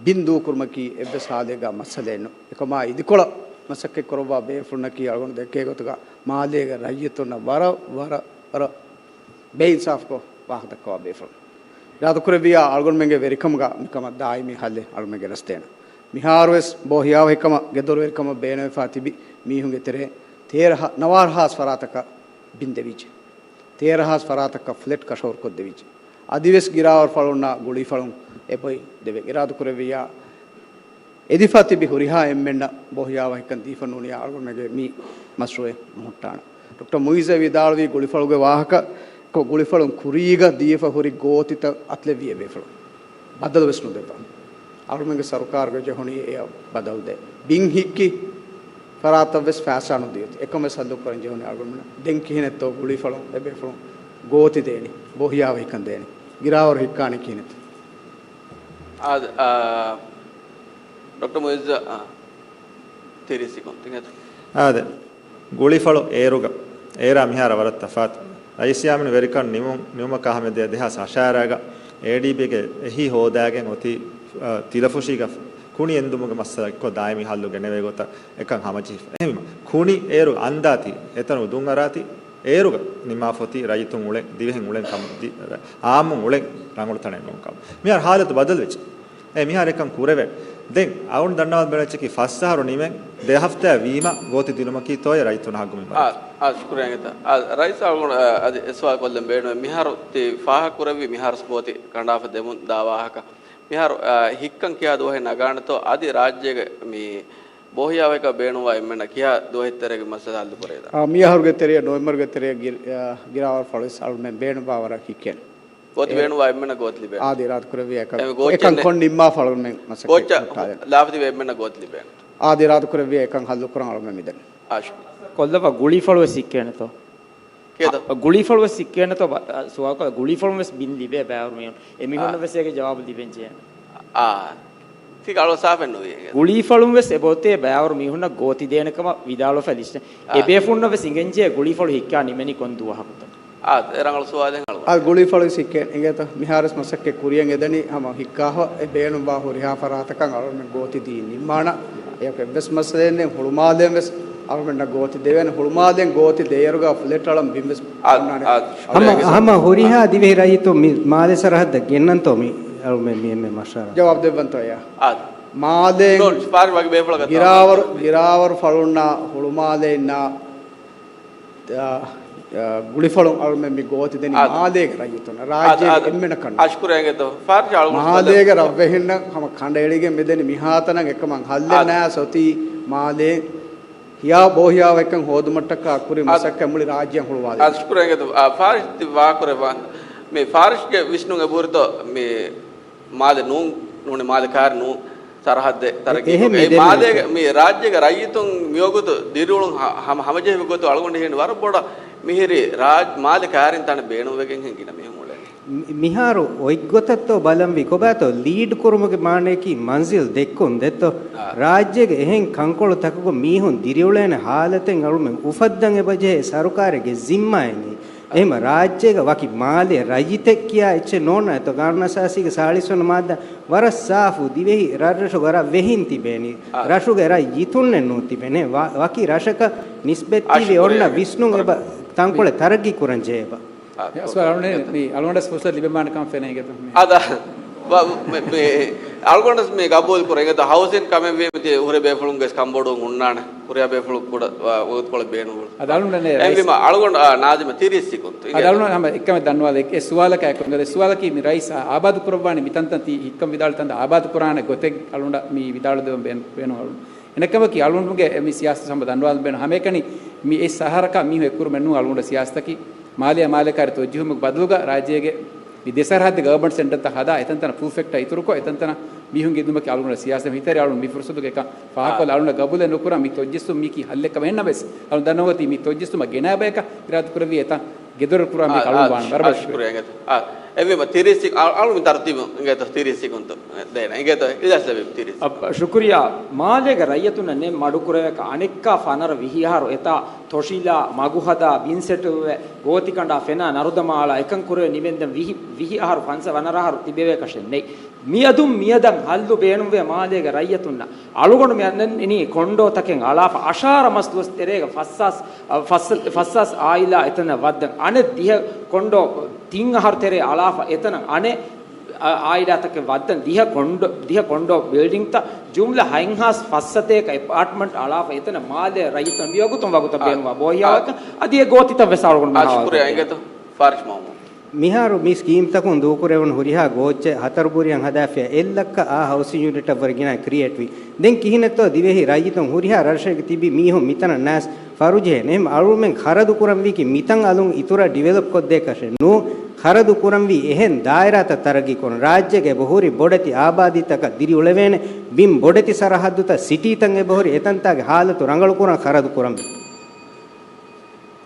ބިން ދޫކުރުމަކީ އެއްވެސް ހާލެއްގަ މައްސަލައެއް ނޫން. އެކަމާ އިދިކޮޅަށް މަސައްކަތް ކުރައްވާ ބޭފުޅުންނަކީ އަޅުގަނޑު ދެއްކޭ ގޮތުގަ މާލޭގެ ރައްޔިތުންނަށް ވަރަށް، ވަރަށް، ވަރަށް ބޭއިންސާފުކޮށް ވާހަކަ ދައްކަވާ ބޭފުޅުން. އިރާދަކުރެއްވިއްޔާ އަޅުގަނޑުމެންގެ ވެރިކަމުގަ މިކަމަށް ދާއިމީ ހައްލެއް އަޅުގަނޑުމެން ގެނެސްދޭނަން. މިހާރުވެސް ބޯހިޔާވަހިކަމަށް ގެދޮރުވެރިކަމަށް ބޭނުންވެފާ ތިބި މީހުންގެ ތެރޭ ތޭރަ ހ-، ނަވާރަ ހާސް ފަރާތަކަށް ބިން ދެވިއްޖެ. ތޭރަ ހާސް ފަރާތަކަށް ފްލެޓް ކަށަވަރުކޮށްދެވިއްޖެ. އަދިވެސް ގިރާވަރު ފަޅުންނާ ގުޅީފަޅުން އެބޮތް ދެވޭ. އިރާދަކުރެއްވިއްޔާ، އެދިފާ ތިބި ހުރިހާ އެންމެންނަށް ބޯހިޔާވަހިކަން ދީފަ ނޫނިއްޔާ އަޅުގަނޑުމެންގެ މި މަޝްރޫއެއް މުހުއްޓާނަން. ޑޮކްޓަރ މުއިއްޒަށް ވިދާޅުވީ ގުޅިފަޅުގެ ވާހަކަ ކޮށް، ގުޅިފަޅުން ކުރީގަ ދީފަ ހުރި ގޯތިތައް އަތުލެއްވި އެބޭފުޅުން ބަދަލުވެސް ނުދެއްވާ. އަޅުމެންގެ ސަރުކާރުގަ ޖެހުނީ އެއަށް ބަދަލު ދޭ. ބިން ހިއްކި ފަރާތަށްވެސް ފައިސާ ނުދިޔައީ. އެކަންވެސް ހައްލު ކުރަން ޖެހުނީ އަޅުގަނޑުމެންނަށް. ދެން ކިހިނެއްތޯ ގުޅިފަޅުން އެބޭފުޅުން ގޯތި ދޭނީ، ބޯހިޔާވަހިކަން ދޭނީ، ގިރާވަރު ހިއްކާނީ ކިހިނެއްތޯ؟ އާދެ، އާ، ޑޮކްޓަރ މުއިއްޒަށް، އާ، ތިރީސް ސެކަންޑް ތިނގޭތަ؟ އާދެ، ގުޅިފަޅު އޭރުގަ، އޭރާ މިހާރަށް ވަރަށް ތަފާތު. ރައީސް ޔާމީނު ވެރިކަން ނިމުން، ނިމުމަކާ ހަމަ ދެ، ދެހާސް އަށާރަގަ އޭޑީބީގެ އެހީ ހޯދާގެން އޮތީ، އާ، ތިލަފުށީގަ ކުނި އެންދުމުގެ މައްސަލަ އެއްކޮށް ދާއިމީ ހައްލު ގެނެވޭ ގޮތަށް އެކަން ހަމަޖެހިފަ. އެހެންވީމަ، ކުނި އޭރު އަންދާތީ، އެތަނު ދުން އަރާތީ، އޭރުގަ ނިންމާފަ އޮތީ ރައްޔިތުން އުޅެން، ދިވެހިން އުޅެން ކަމަށް، ދި-، އާއްމުން އުޅެން ރަނގަޅު ތަނެއް ނޫން ކަމަށް. މިހާރު ހާލަތު ބަދަލުވެއްޖެ. އެ މިހާރު އެކަން ކުރެވޭ. ދެން އަޅުގަނޑު ދަންނަވާލަން ބޭނުންވެއްޖެކީ ފަސް އަހަރު ނިމެން ދެ ހަފްތާ ވީމަ ގޯތި ދިނުމަކީ ތޯއޭ ރައްޔިތުން ހައްގު މިންވަރަށް. އާ، އާ، ޝުކުރިއްޔާ އިނގޭތަ. އާ، ރައީސް އަޅުގަނޑު، އާ، އަދި އެ ސުވާލު ކޮށްލަން ބޭނުންވޭ. މިހާރު ތި ފާހަގަ ކުރެއްވި މިހާރު ގޯތި ކަނޑާފަ ދެމުން ދާ ވާހަކަ. މިހާރު، އާ، ހިއްކަން ކިހާ ދުވަހެއް ނަގާނެތޯ، އަދި ރާއްޖޭގެ މި ބޯހިޔާވަހިކަން ބޭނުންވާ އެންމެންނަށް ކިހާ ދުވަހެއް ތެރޭގަ މައްސަލަ ހައްލު ކުރެވިދާނެ؟ އާ، މިއަހަރުގެ ތެރެއަށް، ނޮވެމްބަރުގެ ތެރެއަށް ގި-، އާ، ގިރާވަރު ފަޅުވެސް އަޅުމެން ބޭނުންވާ ވަރަށް ހިއްކޭނެ. ގޯތި ބޭނުންވާ އެންމެންނަށް ގޯތި ލިބޭނެ. އާދެ، އިރާދަކުރެއްވިއްޔާ އެކަން، އެ ގޯތި އެކަން ކޮށް ނިންމާފަ އަޅުމެން މަސައްކަތް ގޯތި ކޮށްޓާލަން. ލާފަ ތިބި އެންމެންނަށް ގޯތި ލިބޭނެ. އާދެ، އިރާދަކުރެއްވިއްޔާ އެކަން ހައްލު ކުރަން އަޅުމެން މިދަނީ. އާޝް. ކޮށްލަފަ ގުޅީފަޅުވެސް ހިއްކޭނެތޯ؟ ކޭތޯ؟ އަ، ގުޅީފަޅުވެސް ހިއްކޭނެތޯ؟ ބަ-، އަ، ސުވާލު ކޮށް، ގުޅީފަޅުންވެސް ބިން ލިބޭ ބައިވަރު މީހުން. އެމީހުންނަށް އާ. ވެސް އޭގެ ޖަވާބު ލިބެން ޖެހޭނެ. އާ. ތި އަޅު ސާފެއް ނުވި. ގުޅީފަޅުން ވެސް އެބައޮތޭ ބައިވަރު މީހުންނަށް ގޯތި ދޭނެ ކަމަށް ވިދާޅުވެފަ ލިސްޓެއް. އާ. އެބޭފުޅުންނަށް ވެސް އިނގެންޖެހޭ ގުޅީފަޅު ހިއްކާ ނިމެނީ ކޮން ދުވަހަކުތޯ؟ އާ، އެ ރަނގަޅު ސުވާލެއް އަޅުގަނޑު. އާ، ގުޅީފަޅު ހިއްކޭ އިނގޭތަ؟ މިހާރުވެސް މަސައްކަތް ކުރިޔަށް އެދެނީ ހަމަ ހިއްކާފަ އެ ބޭނުންވާ ހުރިހާ ފަރާތަކަށް އަޅުގަނޑުމެން ގޯތި ދީ ނިންމާނަ. އެޔަކު އެއްވެސް މައްސަލައެއް ނެތް. ހުޅުމާލޭން ވެސް އަޅުގަނޑަށް ގޯތި ދެވޭނެ. ހުޅުމާލޭން ގޯތި ދޭއިރުގަ ފްލެޓް އަޅަން ބިން ވެސް އާ، އޮންނާނެ. އާ، ހަމަ، ޝުކުރިއްޔާ. ހަމަ ހުރިހާ ދިވެހި ރައްޔިތުން މި މާލެ ސަރަހައްދަށް ގެންނަންތޯ މި އަޅުމެން މި އެންމެ މަޝްވަރާ؟ ޖަވާބު ދެއްވަންތޯ އެޔާ؟ އާ. މާލޭން ނޯ، ފާރި ވަކި ބޭފުޅަކަށް ގިރާވަރު، ގިރާވަރު ފަޅުންނާ ހުޅުމާލޭންނާ، އާ، އާ، ގުޅިފަޅުން އަޅުމެން މި ގޯތި ދެނީ އާ. މާލޭގެ ރައްޔިތުން. ރާއްޖޭގެ އާ، އާ. އެންމެނަކަށް ނޫން. އަޝްކުރެއްޔާ އިނގޭތޯ. ފާރި އަޅުގަނޑު މާލޭގެ ރަށްވެހިންނަށް ހަމަ ކަނޑައެޅިގެން މިދެނީ މިހާތަނަށް އެކަމަށް ހައްލެއް އާ. ނާސް އޮތީ މާލޭ ހިޔާ ބޯހިޔާވަހިކަން ހޯދުމަށްޓަކާ ކުރި އާ. މަސައްކަތް މުޅި ރާއްޖެއަށް ހުޅުވާލީ. އަޝްކުރެއްޔާ އިނގޭތޯ. އާ، ފާރިޝް ތި ވާކުރެއްވާ. މި ފާރިޝްގެ ވިސްނުން އެބަހުރިތޯ މި މާލެ ނޫން، ނޫނީ މާލެ ކާރި ނޫން ސަރަހައްދެއް ތަރައްގީ އެހެން ކޮށްގެން. އެ މި ދެން މާލޭގެ، މި ރާއްޖޭގެ ރައްޔިތުން މިވަގުތު ދިރިއުޅުން ހަ-، ހަމަ، ހަމަޖެހި ގޮތު އަޅުގަނޑު ހިން ވަރަށް ބޮޑަށް މިހިރީ ރާއް-، މާލެ ކާރިން ތަނެއް ބޭނުންވެގެން ހެން ގިނަ މީހުން އުޅެނީ. މި-، މިހާރު އޮތްގޮތަށްތޯ ބަލަންވީ ކޮބާތޯ ލީޑް ކުރުމުގެ މާނަޔަކީ މަންޒިލް ދެއްކުން ދެއްތޯ؟ އާ. ރާއްޖޭގެ އެހެން ކަންކޮޅު ތަކުގަ މީހުން ދިރިއުޅޭނެ ހާލަތެއް އަޅުމެން އުފައްދަން އެބަޖެހޭ ސަރުކާރެއްގެ ޒިންމާއެއް. އެހެން ރާއްޖޭގަ ވަކި މާލެ ރައްޔިތެއް ކިޔާ އެއްޗެއް ނޯންނާ އެތޯ؟ ގާނޫނު އަސާސީގެ ސާޅީސް ވަނަ މާއްދާ ވަރަށް ސާފު ދިވެހި ރަށްރަށުގަ ރަށް ވެހިން ތިބޭނީ. އާ. ރަށުގެ ރަށް އިތުންނެއް ނޫން ތިބެނޭ. ވަ-، ވަކި ރަށަކަށް ނިސްބަތްވީ އޮންނަ ވިސްނުން އެބަ ތަންކޮޅެއް ތަރައްގީ ކުރަން ޖެހޭ އެބަ. އާ، އަސްވަރު އަޅުނެ މި އަޅުގަނޑަސް ފުރުސަތު ލިބެމާނެ ކަން ފެނޭ އިނގޭތޯ މި. އާދެ، ވަ-، މި، މި އަޅުގަނޑަސް މި ގަބޫލު ކުރޭ އިނގޭތޯ ހައުސިން ކަމެއް ވީމަ ތި ހުރި ބޭފުޅުންގެ ކަންބޮޑުވުން ހުންނާނެ. ހުރިހާ ބޭފުޅުން ކުޑަ، ވަ-، ވަގުތުކޮޅެއް ބޭނުން. އަދަ އަޅުގަނޑު ނޭ ރައީސް. އެހެންވީމަ އަޅުގަނޑު، އާ، ނާޒިމަ ތިރީސް ސެކަންޑް. އަދަ އަޅުގަނޑު ހަމަ އެއްކަމެއް ދަންނަވާލަ އެ، އެ ސުވާލަކާ އެކު އިނގޭތޯ އެ ސުވާލަކީ މި ރައީސް އާ، އާބާދު ކުރައްވާނީ މި ތަންތަން ތި ހިއްކަން ވިދާޅު ތަންތަން އާބާދު ކުރާނެ ގޮތެއް އަޅުގަނޑަށް މި ވިދާޅު ދެވަން ބޭނު-، ބޭނުން އަޅުގަނޑު. އެނެއްކަމަކީ އަޅުގަނޑުގެ މި ސިޔާސަތު ހަމަ ދަންނަވާލަން ބޭނުން ހަމައެކަނި މި އެއް ސަހަރަކަށް މީހުން އެއްކުރުމެއް ނޫން އަޅުގަނޑަށް ސިޔާސަތަކީ. މާލެއާ މާލެކާރި ތޮއްޖެހުމުގެ ބަދަލުގަ ރާއްޖޭގެ މި ދެ ސަރަހައްދެއް އަރބަން ސެންޓަރތައް ހަދާ އެތަންތަނަށް ފުލް ފެކްޓާ އިތުރުކޮށް އެތަންތަނަށް މީހުން ގެންދުމަކީ އަޅުގަނޑަށް ސިޔާސަތެއް ހިތަށް އަޅުން މި ފުރުސަތުގެ އެކަން ފާހަގަކޮށްލާ އަޅުގަނޑަށް ގަބޫލެއް ނުކުރާ މި ތޮއްޖެއްސުން މީކީ ހައްލެއްކަމަށް އެހެންނަމަވެސް އަޅުން ދަންނަވަތީ މި ތޮއްޖެއްސުމަށް ގެނާބަޔަކަށް އިރާދަކުރެއްވި އެތަން ގެދޮރު ކުރާ މީ އަޅުން ވާން ވަރަށް ވަރަށް ޝުކުރިއްޔާ. އާ، އެވީމަ ތިރީސް ސި-، އަ-، އަޅުން މި ތަރުތީބު އިނގޭތޯ ތިރީސް ސެކަންޑް ދޭނަ އިނގޭތޯ އިޖާޒަތް ލިބޭ ތިރީސް. އަ، ޝުކުރިއްޔާ. މާލޭގެ ރައްޔިތުންނަށް ނެތް މަޑުކުރެވޭކަށް އަނެއްކާ ފަނަރަ ވިހި އަހަރު އެތާ ތޮށިލާ، މަގުހަދާ، ބިން ސެޓުވެ، ގޯތިކަނޑާ ފެނާ ނަރުދަމާ އަޅާ އެކަން ކުރެވެ ނިމެންދެން ވިހި، ވިހި އަހަރު ފަންސަ ވަނަރަ އަހަރު ތިބެވޭކަށެއް ނެތް. މިއަދުން މިއަދަށް ހައްލު ބޭނުންވޭ މާލޭގެ ރައްޔިތުންނަށް. އަޅުގަނޑު މި އަންނަނީ ކޮންޑޯތަކެއް އަޅާފަ އަށާރަ މަސް ދުވަސް ތެރޭގަ ފަސްހާސް، އަ، ފަސް، ފަސްހާސް އާއިލާ އެތަނަށް ވައްދަން. އަނެއް ދިހަ ކޮންޑޯ ތިން އަހަރު ތެރޭ އަޅާފަ އެތަނަށް އަނެއް، އަ، އާއިލާތަކެއް ވައްދަން. ދިހަ ކޮންޑޯ، ދިހަ ކޮންޑޯ ބިލްޑިންތައް ޖުމްލަ ހަތްހާސް ފަސްސަތޭކަ އެޕާޓްމަންޓް އަޅާފަ އެތަނަށް މާލޭ ރައްޔިތުން މިވަގުތުން ވަގުތަށް އާ. ބޭނުންވާ ބޯހިޔާވަކަން. އަދި އެ ގޯތިތައް ވެސް އަޅުގަނޑު އާ، ޝުކުރިއްޔާ އިނގޭތޯ. ފާރިޝް މައުމޫން. މިހާރު މި ސްކީމްތަކުން ދޫކުރެވުނު ހުރިހާ ގޯއްޗެއް ހަތަރު ބުރިއަށް ހަދާފިޔާ އެއް ލައްކަ އާ ހައުސިން ޔުނިޓަށްވުރެ ގިނަ ކްރިއޭޓްވި. ދެން ކިހިނެއްތޯ ދިވެހި ރައްޔިތުން ހުރިހާ ރަށެއްގެ ތިބި މީހުން މިތަނަށް ނާސް ފަރުޖެހޭނެ. އެހެން އަޅުމެން ޚަރަދު ކުރަންވީކީ މިތަން އަލުން އިތުރަށް ޑިވެލޮޕް ކޮށްދޭކަށެއް ނޫ، ޚަރަދު ކުރަންވީ އެހެން ދާއިރާތައް ތަރައްގީ ކުރަން. ރާއްޖޭގެ އެބަހުރި ބޮޑެތި އާބާދީތަކަށް ދިރިއުޅެވޭނެ. ބިން ބޮޑެތި ސަރަހައްދުތައް، ސިޓީތައް އެބަހުރި އެތަންތާގެ ހާލަތު ރަނގަޅުކުރަން ޚަރަދު ކުރަންވީ.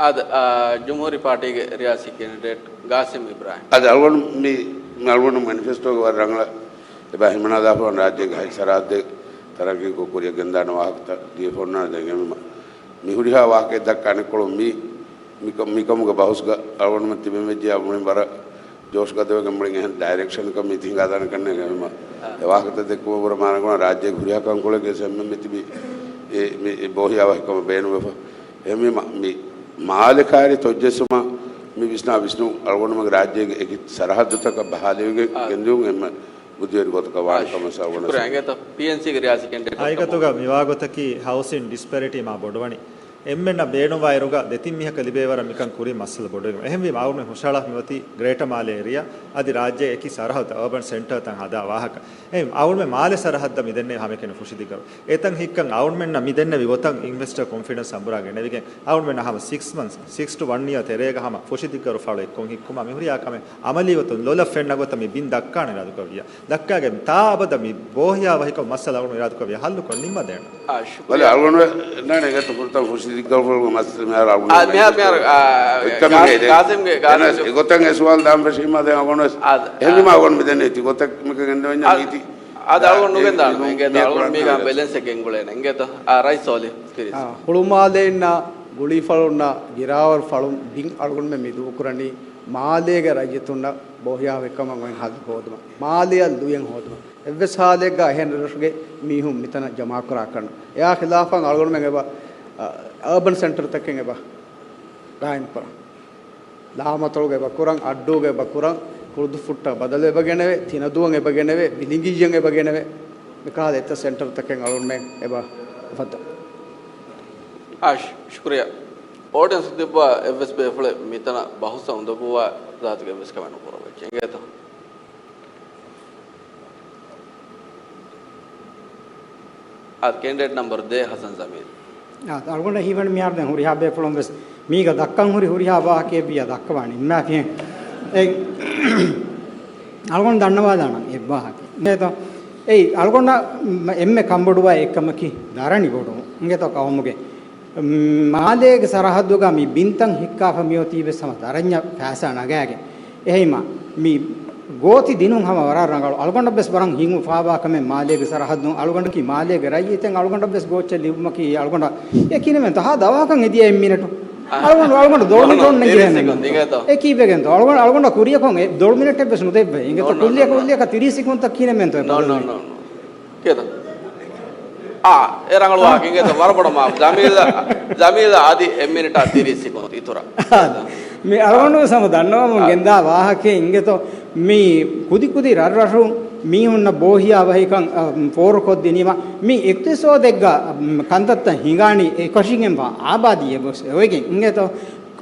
އާދެ، އާ، ޖުމްހޫރީ ޕާޓީގެ ރިޔާސީ ކެންޑިޑޭޓް ގާސިމް އިބްރާހިމް. އަދި އަޅުގަނޑު މި، މި އަޅުގަނޑު މެނިފެސްޓޯގެ ވަރަށް ރަނގަޅަށް އެބަ ހިމަނާލާފަ ވަން ރާއްޖޭގެ ހަތް ސަރަހައްދެއް ތަރައްގީކޮށް ކުރިއަށް ގެންދާނެ ވާހަކަތައް ދިޔަފަ އޮންނާނެ. ދެން އެމަ މި ހުރިހާ ވާހަކައެއް ދައްކާ އަނެއްކޮޅުން މި، މިކަ-، މިކަމުގެ ބަހުސްގަ އަޅުގަނޑުމެން ތިބެން ވެއްޖެ އަޅުގަނޑު ވަރަށް ޖޯޝްގަދަވެގެން މުޅިން އެހެން ޑައިރެކްޝަނަކަށް މި ތި ހިނގާދާނެ ކަންނޭނގެ އެމަ އެ ވާހަކަތައް ދެއްކުމަށް ވުރެ މާނަގުނަ ރާއްޖޭގެ ހުރިހާ ކަންކޮޅެއްގެ ސެމްމެ މި ތިބި އެ، މި ބޯހިޔާ ވަހިކަމަށް ބޭނުންވެފަ. އެހެންވީމަ، މި މާލެ ކާރި ތޮއްޖެއްސުމަށް މި ވިސްނާ ވިސްނުން އަޅުގަނޑުމެންގެ ރާއްޖޭގެ އެކި ސަރަހައްދުތަކަށް ބަހާލެވިގެން އާ. ގެންދިއުން އެންމެ ބުދިވެރި ގޮތަކަށް ވާނެ ކަމަށް އަޅުގަނޑު ޝުކުރިއްޔާ. އިނގޭތޯ، ޕީއެންސީގެ ރިޔާސީ ކެންޑިޑޭޓް ހައިގަތުގަ މިވާގޮތަކީ ހައުސިން ޑިސްޕެރިޓީ މާ ބޮޑުވަނީ. އެންމެންނަށް ބޭނުންވާ އިރުގަ ދެތިން މީހަކަށް ލިބޭވަރަށް މިކަން ކުރީ މައްސަލަ ބޮޑުވެގެން. އެހެންވީމަ އަޅުގަނޑު ހުށަހަޅާ މިއޮތީ ގްރޭޓަ މާލޭ އޭރިއާ އަދި ރާއްޖޭ އެކި ސަރަހައްދު އަރބަން ސެންޓަރތައް ހަދާ ވާހަކަ. އެހެން އަޅުގަނޑުމެން މާލެ ސަރަހައްދަށް މި ދެންނެވި ހަމައެކަނި ފުށިދިއްގަރު. އެތަން ހިއްކަން އަޅުގަނޑުމެންނަށް މި ދެންނެވި ގޮތަށް އިންވެސްޓަރ ކޮންފިޑެންސް އަނބުރާ ގެނެވިގެން އަޅުގަނޑުމެންނަށް ހަމަ ސިކްސް މަންތްސް، ސިކްސް ޓު ވަން އިޔާ ތެރޭގަ ހަމަ ފުށިދިއްގަރު ފަޅު އެއްކޮށް ހިއްކުމާ މި ހުރިހާ ކަމެއް އަމަލީ ގޮތުން ލޮލަށް ފެންނަ ގޮތަށް މި ބިން ދައްކާނެ އިރާދަކުރެއްވިއްޔާ. ދައްކާގެން ތާ އަބަދަށް މި ބޯހިޔާ ވަހިކަމު މައްސަލަ އަޅުގަނޑު އިރާދަކުރެއްވިއްޔާ ހައްލުކޮށް ނިންމަދޭނެ. އާ، ޝުކުރިއްޔާ. ބަލެ، އަޅުގަނޑު ނާނެ ގެތު ފުރަތަމަ ފުށިދިއްގަރުފުޅުގެ މައްސަލަ މިހާރު އަޅުގަނޑު އާ، މިހާ-، މިހާރު، އާ، ގާ-، ގާސިމްގެ، ގާސިމްގެ އެގޮތަށް އެ ސުވާލު ދާން ފެށީމާ ދެން އަޅުގަނޑު ވެސް އާ، އެހެންވީމާ އާ. އަޅުގަނޑު މިދެންނެވި ތި ގޮތަށް މިކަން ގެންދަވަންޏާ އާ، މީތި. އާދެ، އަޅުގަނޑު ނުގެންދާނަ މި އިނގޭތޯ، އަޅުގަނޑު މީގަ ބެލެންސެއް ގެންގުޅޭނެ އިނގޭތޯ. އާ، ރައީސް ސޯލިހް، ޕްލީޒް. އާ، ހުޅުމާލޭންނާ ގުޅީފަޅުންނާ ގިރާވަރު ފަޅުން ބިން އަޅުގަނޑުމެން މި ދޫކުރަނީ މާލޭގެ ރައްޔިތުންނަށް ބޯހިޔާ ވަހިކަމަށް އޮތް ހައްލު ހޯދުމަށް، މާލެއަށް ލުޔެއް ހޯދުމަށް. އެއްވެސް ހާލެއްގަ އެހެން ރަށުގެ މީހުން މިތަނަށް ޖަމާކުރާކަށް ނޫން. އެއާ ޚިލާފަށް އަޅުގަނޑުމެން އެބަ، އަ، އަރބަން ސެންޓަރުތަކެއް އެބަ ގާއިމް ކުރަން. ލާމަތޮޅުގަ އެބަ ކުރަން، އައްޑޫގަ އެބަ ކުރަން، ކުޅުދުއްފުއްޓަށް ބަދަލު އެބަ ގެނެވޭ، ތިނަދޫއަށް އެބަ ގެނެވޭ، ބިލިނގިއްޔަށް އެބަ ގެނެވޭ. މިކަހަލަ އެތައް ސެންޓަރުތަކެއް އަޅުގަނޑުމެން އެބަ އުފައްދަން. އާ، ޝު-، ޝުކުރިއްޔާ. އޯޑިއެންސް ތިއްބާ އެއްވެސް ބޭފުޅެއް މިތަނަށް ބަހުސްއަށް އުނދަގޫވާ ޒާތުގެ އެއްވެސް ކަމެއް ނުކުރައްވައްޗޭ. އިނގޭތޯ؟ އާ، ކެންޑިޑޭޓް ނަމްބަރު ދޭއް، ހަސަން ޒަމީލް. އާ، އަޅުގަނޑަށް ހީވަނީ މިހާރު ދެން ހުރިހާ ބޭފުޅުން ވެސް މީގަ ދައްކަން ހުރި ހުރިހާ ވާހަކައެއްވިއްޔާ ދައްކަވާނެ ނިންމާފިހެން. އެ، އަޅުގަނޑު ދަންނަވާލާނަން އެއްވާހަކަ. އިނގޭތޯ؟ އެއީ، އަޅުގަނޑަށް އެންމެ ކަންބޮޑުވާ އެއްކަމަކީ ދަރަނި ބޮޑުވުން. އިނގޭތޯ ޤައުމުގެ މާލޭގެ ސަރަހައްދުގަ މި ބިންތައް ހިއްކާފަ މިއޮތީ ވެސް ހަމަ ދަރަންޏަށް ފައިސާ ނަގާގެން. އެހެންމަ މި ގޯތި ދިނުން ހަމަ ވަރަށް ރަނގަޅު. އަޅުގަނޑަށް ވެސް ވަރަށް ހިތް އުފާވާ ކަމެއް މާލޭގެ ސަރަހައްދުން އަޅުގަނޑަކީ މާލޭގެ ރައްޔިތެއް އަޅުގަނޑަށް ވެސް ގޯއްޗެއް ލިބުމަކީ އަޅުގަނޑަށް އެ ކިނެމެންތޯ ހާ ދަވަހަކަށް އެދިޔަ އެއް މިނެޓު. އަޅުގަނޑު، އަޅުގަނޑު ދޮޅު މިނިޓު އޮންނަ ޖެހޭނެ. އެ ކީއްވެގެންތޯ؟ އަޅުގަނޑު، އަޅުގަނޑަށް ކުރިއަކުން އެ ދޮޅު މިނެޓެއް ވެސް ނުދެއްވޭ. އިނގޭތޯ ކުއްލިއަކަށް، ކުއްލިއަކަށް ތިރީސް ސިކުންތައް ކިނެމެންތޯ އެބަ ދޮޅުވީ؟ ކިޔަތަ؟ އާ، އެ ރަނގަޅު ވާހަކަ އިނގޭތަ؟ ވަރަށް ބޮޑަށް މާފު. ޖަމީލް، ޖަމީލް އަދި އެއް މިނިޓާ ތިރީސް ސިކުން އިތުރަށް. މި އަޅުގަނޑު ވެސް ހަމަ ދަންނަވަމުން އާ. ގެންދާ ވާހަކައެއް އިނގޭތޯ، މި ކުދިކުދި ރަށްރަށުން މީހުންނަށް ބޯހިޔާ ވަހިކަން، އަ، ފޯރުކޮށްދިނީމަ، މި އިޤްތިޞާދެއްގަ، މް، ކަންތައްތައް ހިނގާނީ އެކަށީގެންވާ އާބާދީއެއް ވެސް އޮވެގެން އިނގޭތޯ.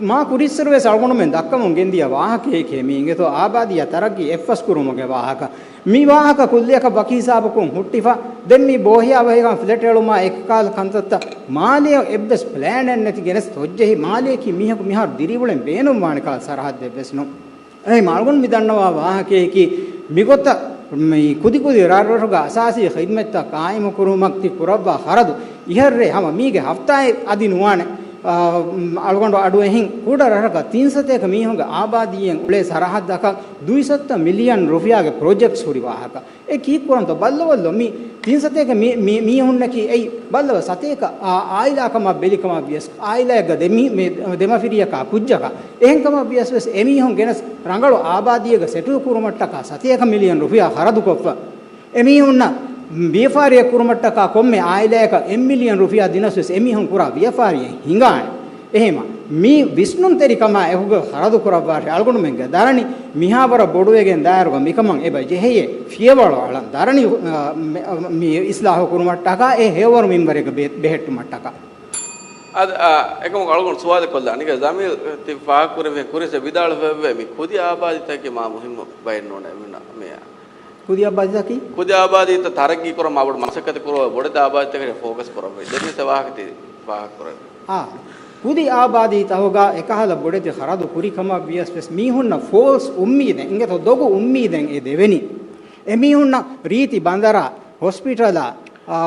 މާ ކުރިއްސުރެ ވެސް އަޅުގަނޑުމެން ދައްކަމުން ގެންދިޔަ ވާހަކައެކޭ މީ އިނގޭތޯ، އާބާދީއާ ތަރައްގީ އެއްފަސްކުރުމުގެ ވާހަކަ. މި ވާހަކަ ކުއްލިއަކަށް ވަކި ހިސާބަކުން ހުއްޓިފަ، ދެން މި ބޯހިޔާ ވަހިކަން ފްލެޓް އެޅުމާ އެކަކާލަ ކަންތައްތައް މާލެއަށް އެއްވެސް ޕްލޭނެއް ނެތި ގެނެސް ތޮއްޖެހި، މާލެއަކީ މީހަކު މިހާރު ދިރިއުޅެން ބޭނުންވާނެ ކަހަލަ ސަރަހައްދެއްވެސް ނޫން. އެހެން އަޅުގަނޑު މި ދަންނަވާ ވާހަކައަކީ، މިގޮތަށް މި ކުދިކުދި ރަށްރަށުގަ އަސާސީ ޚިދްމަތްތައް ޤާއިމުކުރުމަށް ތި ކުރައްވާ ޚަރަދު އިހަށްރޭ ހަމަ މީގެ ހަފްތާއެއް އަދި ނުވާނެ. އާ، އަޅުގަނޑު އަޑު އެހިން ކުޑަ ރަށަކަށް ތިން ސަތޭކަ މީހުންގެ އާބާދީއެއް އުޅޭ ސަރަހައްދަކަށް ދުއި ސައްތަ މިލިއަން ރުފިޔާގެ ޕްރޮޖެކްޓްސް ހުރި ވާހަކަ. އެ ކީއްކުރަންތޯ ބައްލަވައްލޯ، މި ތިން ސަތޭކަ މި، މި، މީހުންނަކީ އެއީ ބައްލަވަ ސަތޭކަ އާ، އާއިލާ ކަމަށް ބެލި ކަމަށް ވިޔަސް، އާއިލާއެއްގަ ދެ މި، މި، ދެމަފިރިޔަކާ ކުއްޖަކަށް. އެހެން ކަމަށް ވިޔަސް ވެސް އެމީހުން ގެނެސް ރަނގަޅު އާބާދީއެއްގަ ސެޓުލް ކުރުމަށްޓަކާ ސަތޭކަ މިލިއަން ރުފިޔާ ޚަރަދުކޮށްފަ. އެމީހުންނަށް ވިޔަފާރިއެއް ކުރުމަށްޓަކާ ކޮންމެ އާއިލާއަކަށް އެއް މިލިއަން ރުފިޔާ ދިނަސް ވެސް އެމީހުން ކުރާ ވިޔަފާރިއެއް ހިނގާނެ. އެހެމަ، މި ވިސްނުންތެރިކަމާ އެކުގަ ޚަރަދު ކުރައްވާށޭ. އަޅުގަނޑުމެންގެ ދަރަނި މިހާވަރަށް ބޮޑުވެގެން ދާއިރުގަ މިކަމަށް އެބަ ޖެހެޔޭ ފިޔަވަޅު އަޅަން. ދަރަނި، އާ، މި، މި އިސްލާހު ކުރުމަށްޓަކާ އެ ހެޔޮވަރު މިންވަރެއްގަ ބެ-، ބެހެއްޓުމަށްޓަކާ. އަދި، އާ، އެކަމަކު އަޅުގަނޑު ސުވާލެއް ކޮށްލާނަން. އިނގޭ ޒަމީލް ތި ފާހަގަކުރެއްވި ކުރިން ވިދާޅުވެއްވޭ މި ކުދި އާބާދީތަކަކީ މާ މުހިއްމު ބައެއް ނޫނޭ މިނަ މިއާ. ކުދި އާބާދީތަކީ؟ ކުދި އާބާދީތައް ތަރައްގީ ކުރަން މާބޮޑު މަސައްކަތެއް ކުރުވާ ބޮޑެތި އާބާދީތަކަށް ފޯކަސް ކުރަންވީ. ދެންވެސް އެ ވާހަކަ ތި ފާހަގަކުރެއްވީ. އާ، ކުދި އާބާދީތަކުގަ އެކަހަލަ ބޮޑެތި ޚަރަދު ކުރިކަމަށް ވިޔަސް ވެސް މީހުންނަށް ފޯލްސް އުއްމީދެއް، އިނގޭތޯ ދޮގު އުއްމީދެއް އެ ދެވެނީ. އެމީހުންނަށް ރީތި ބަނދަރާ، ހޮސްޕިޓަލާ، އާ،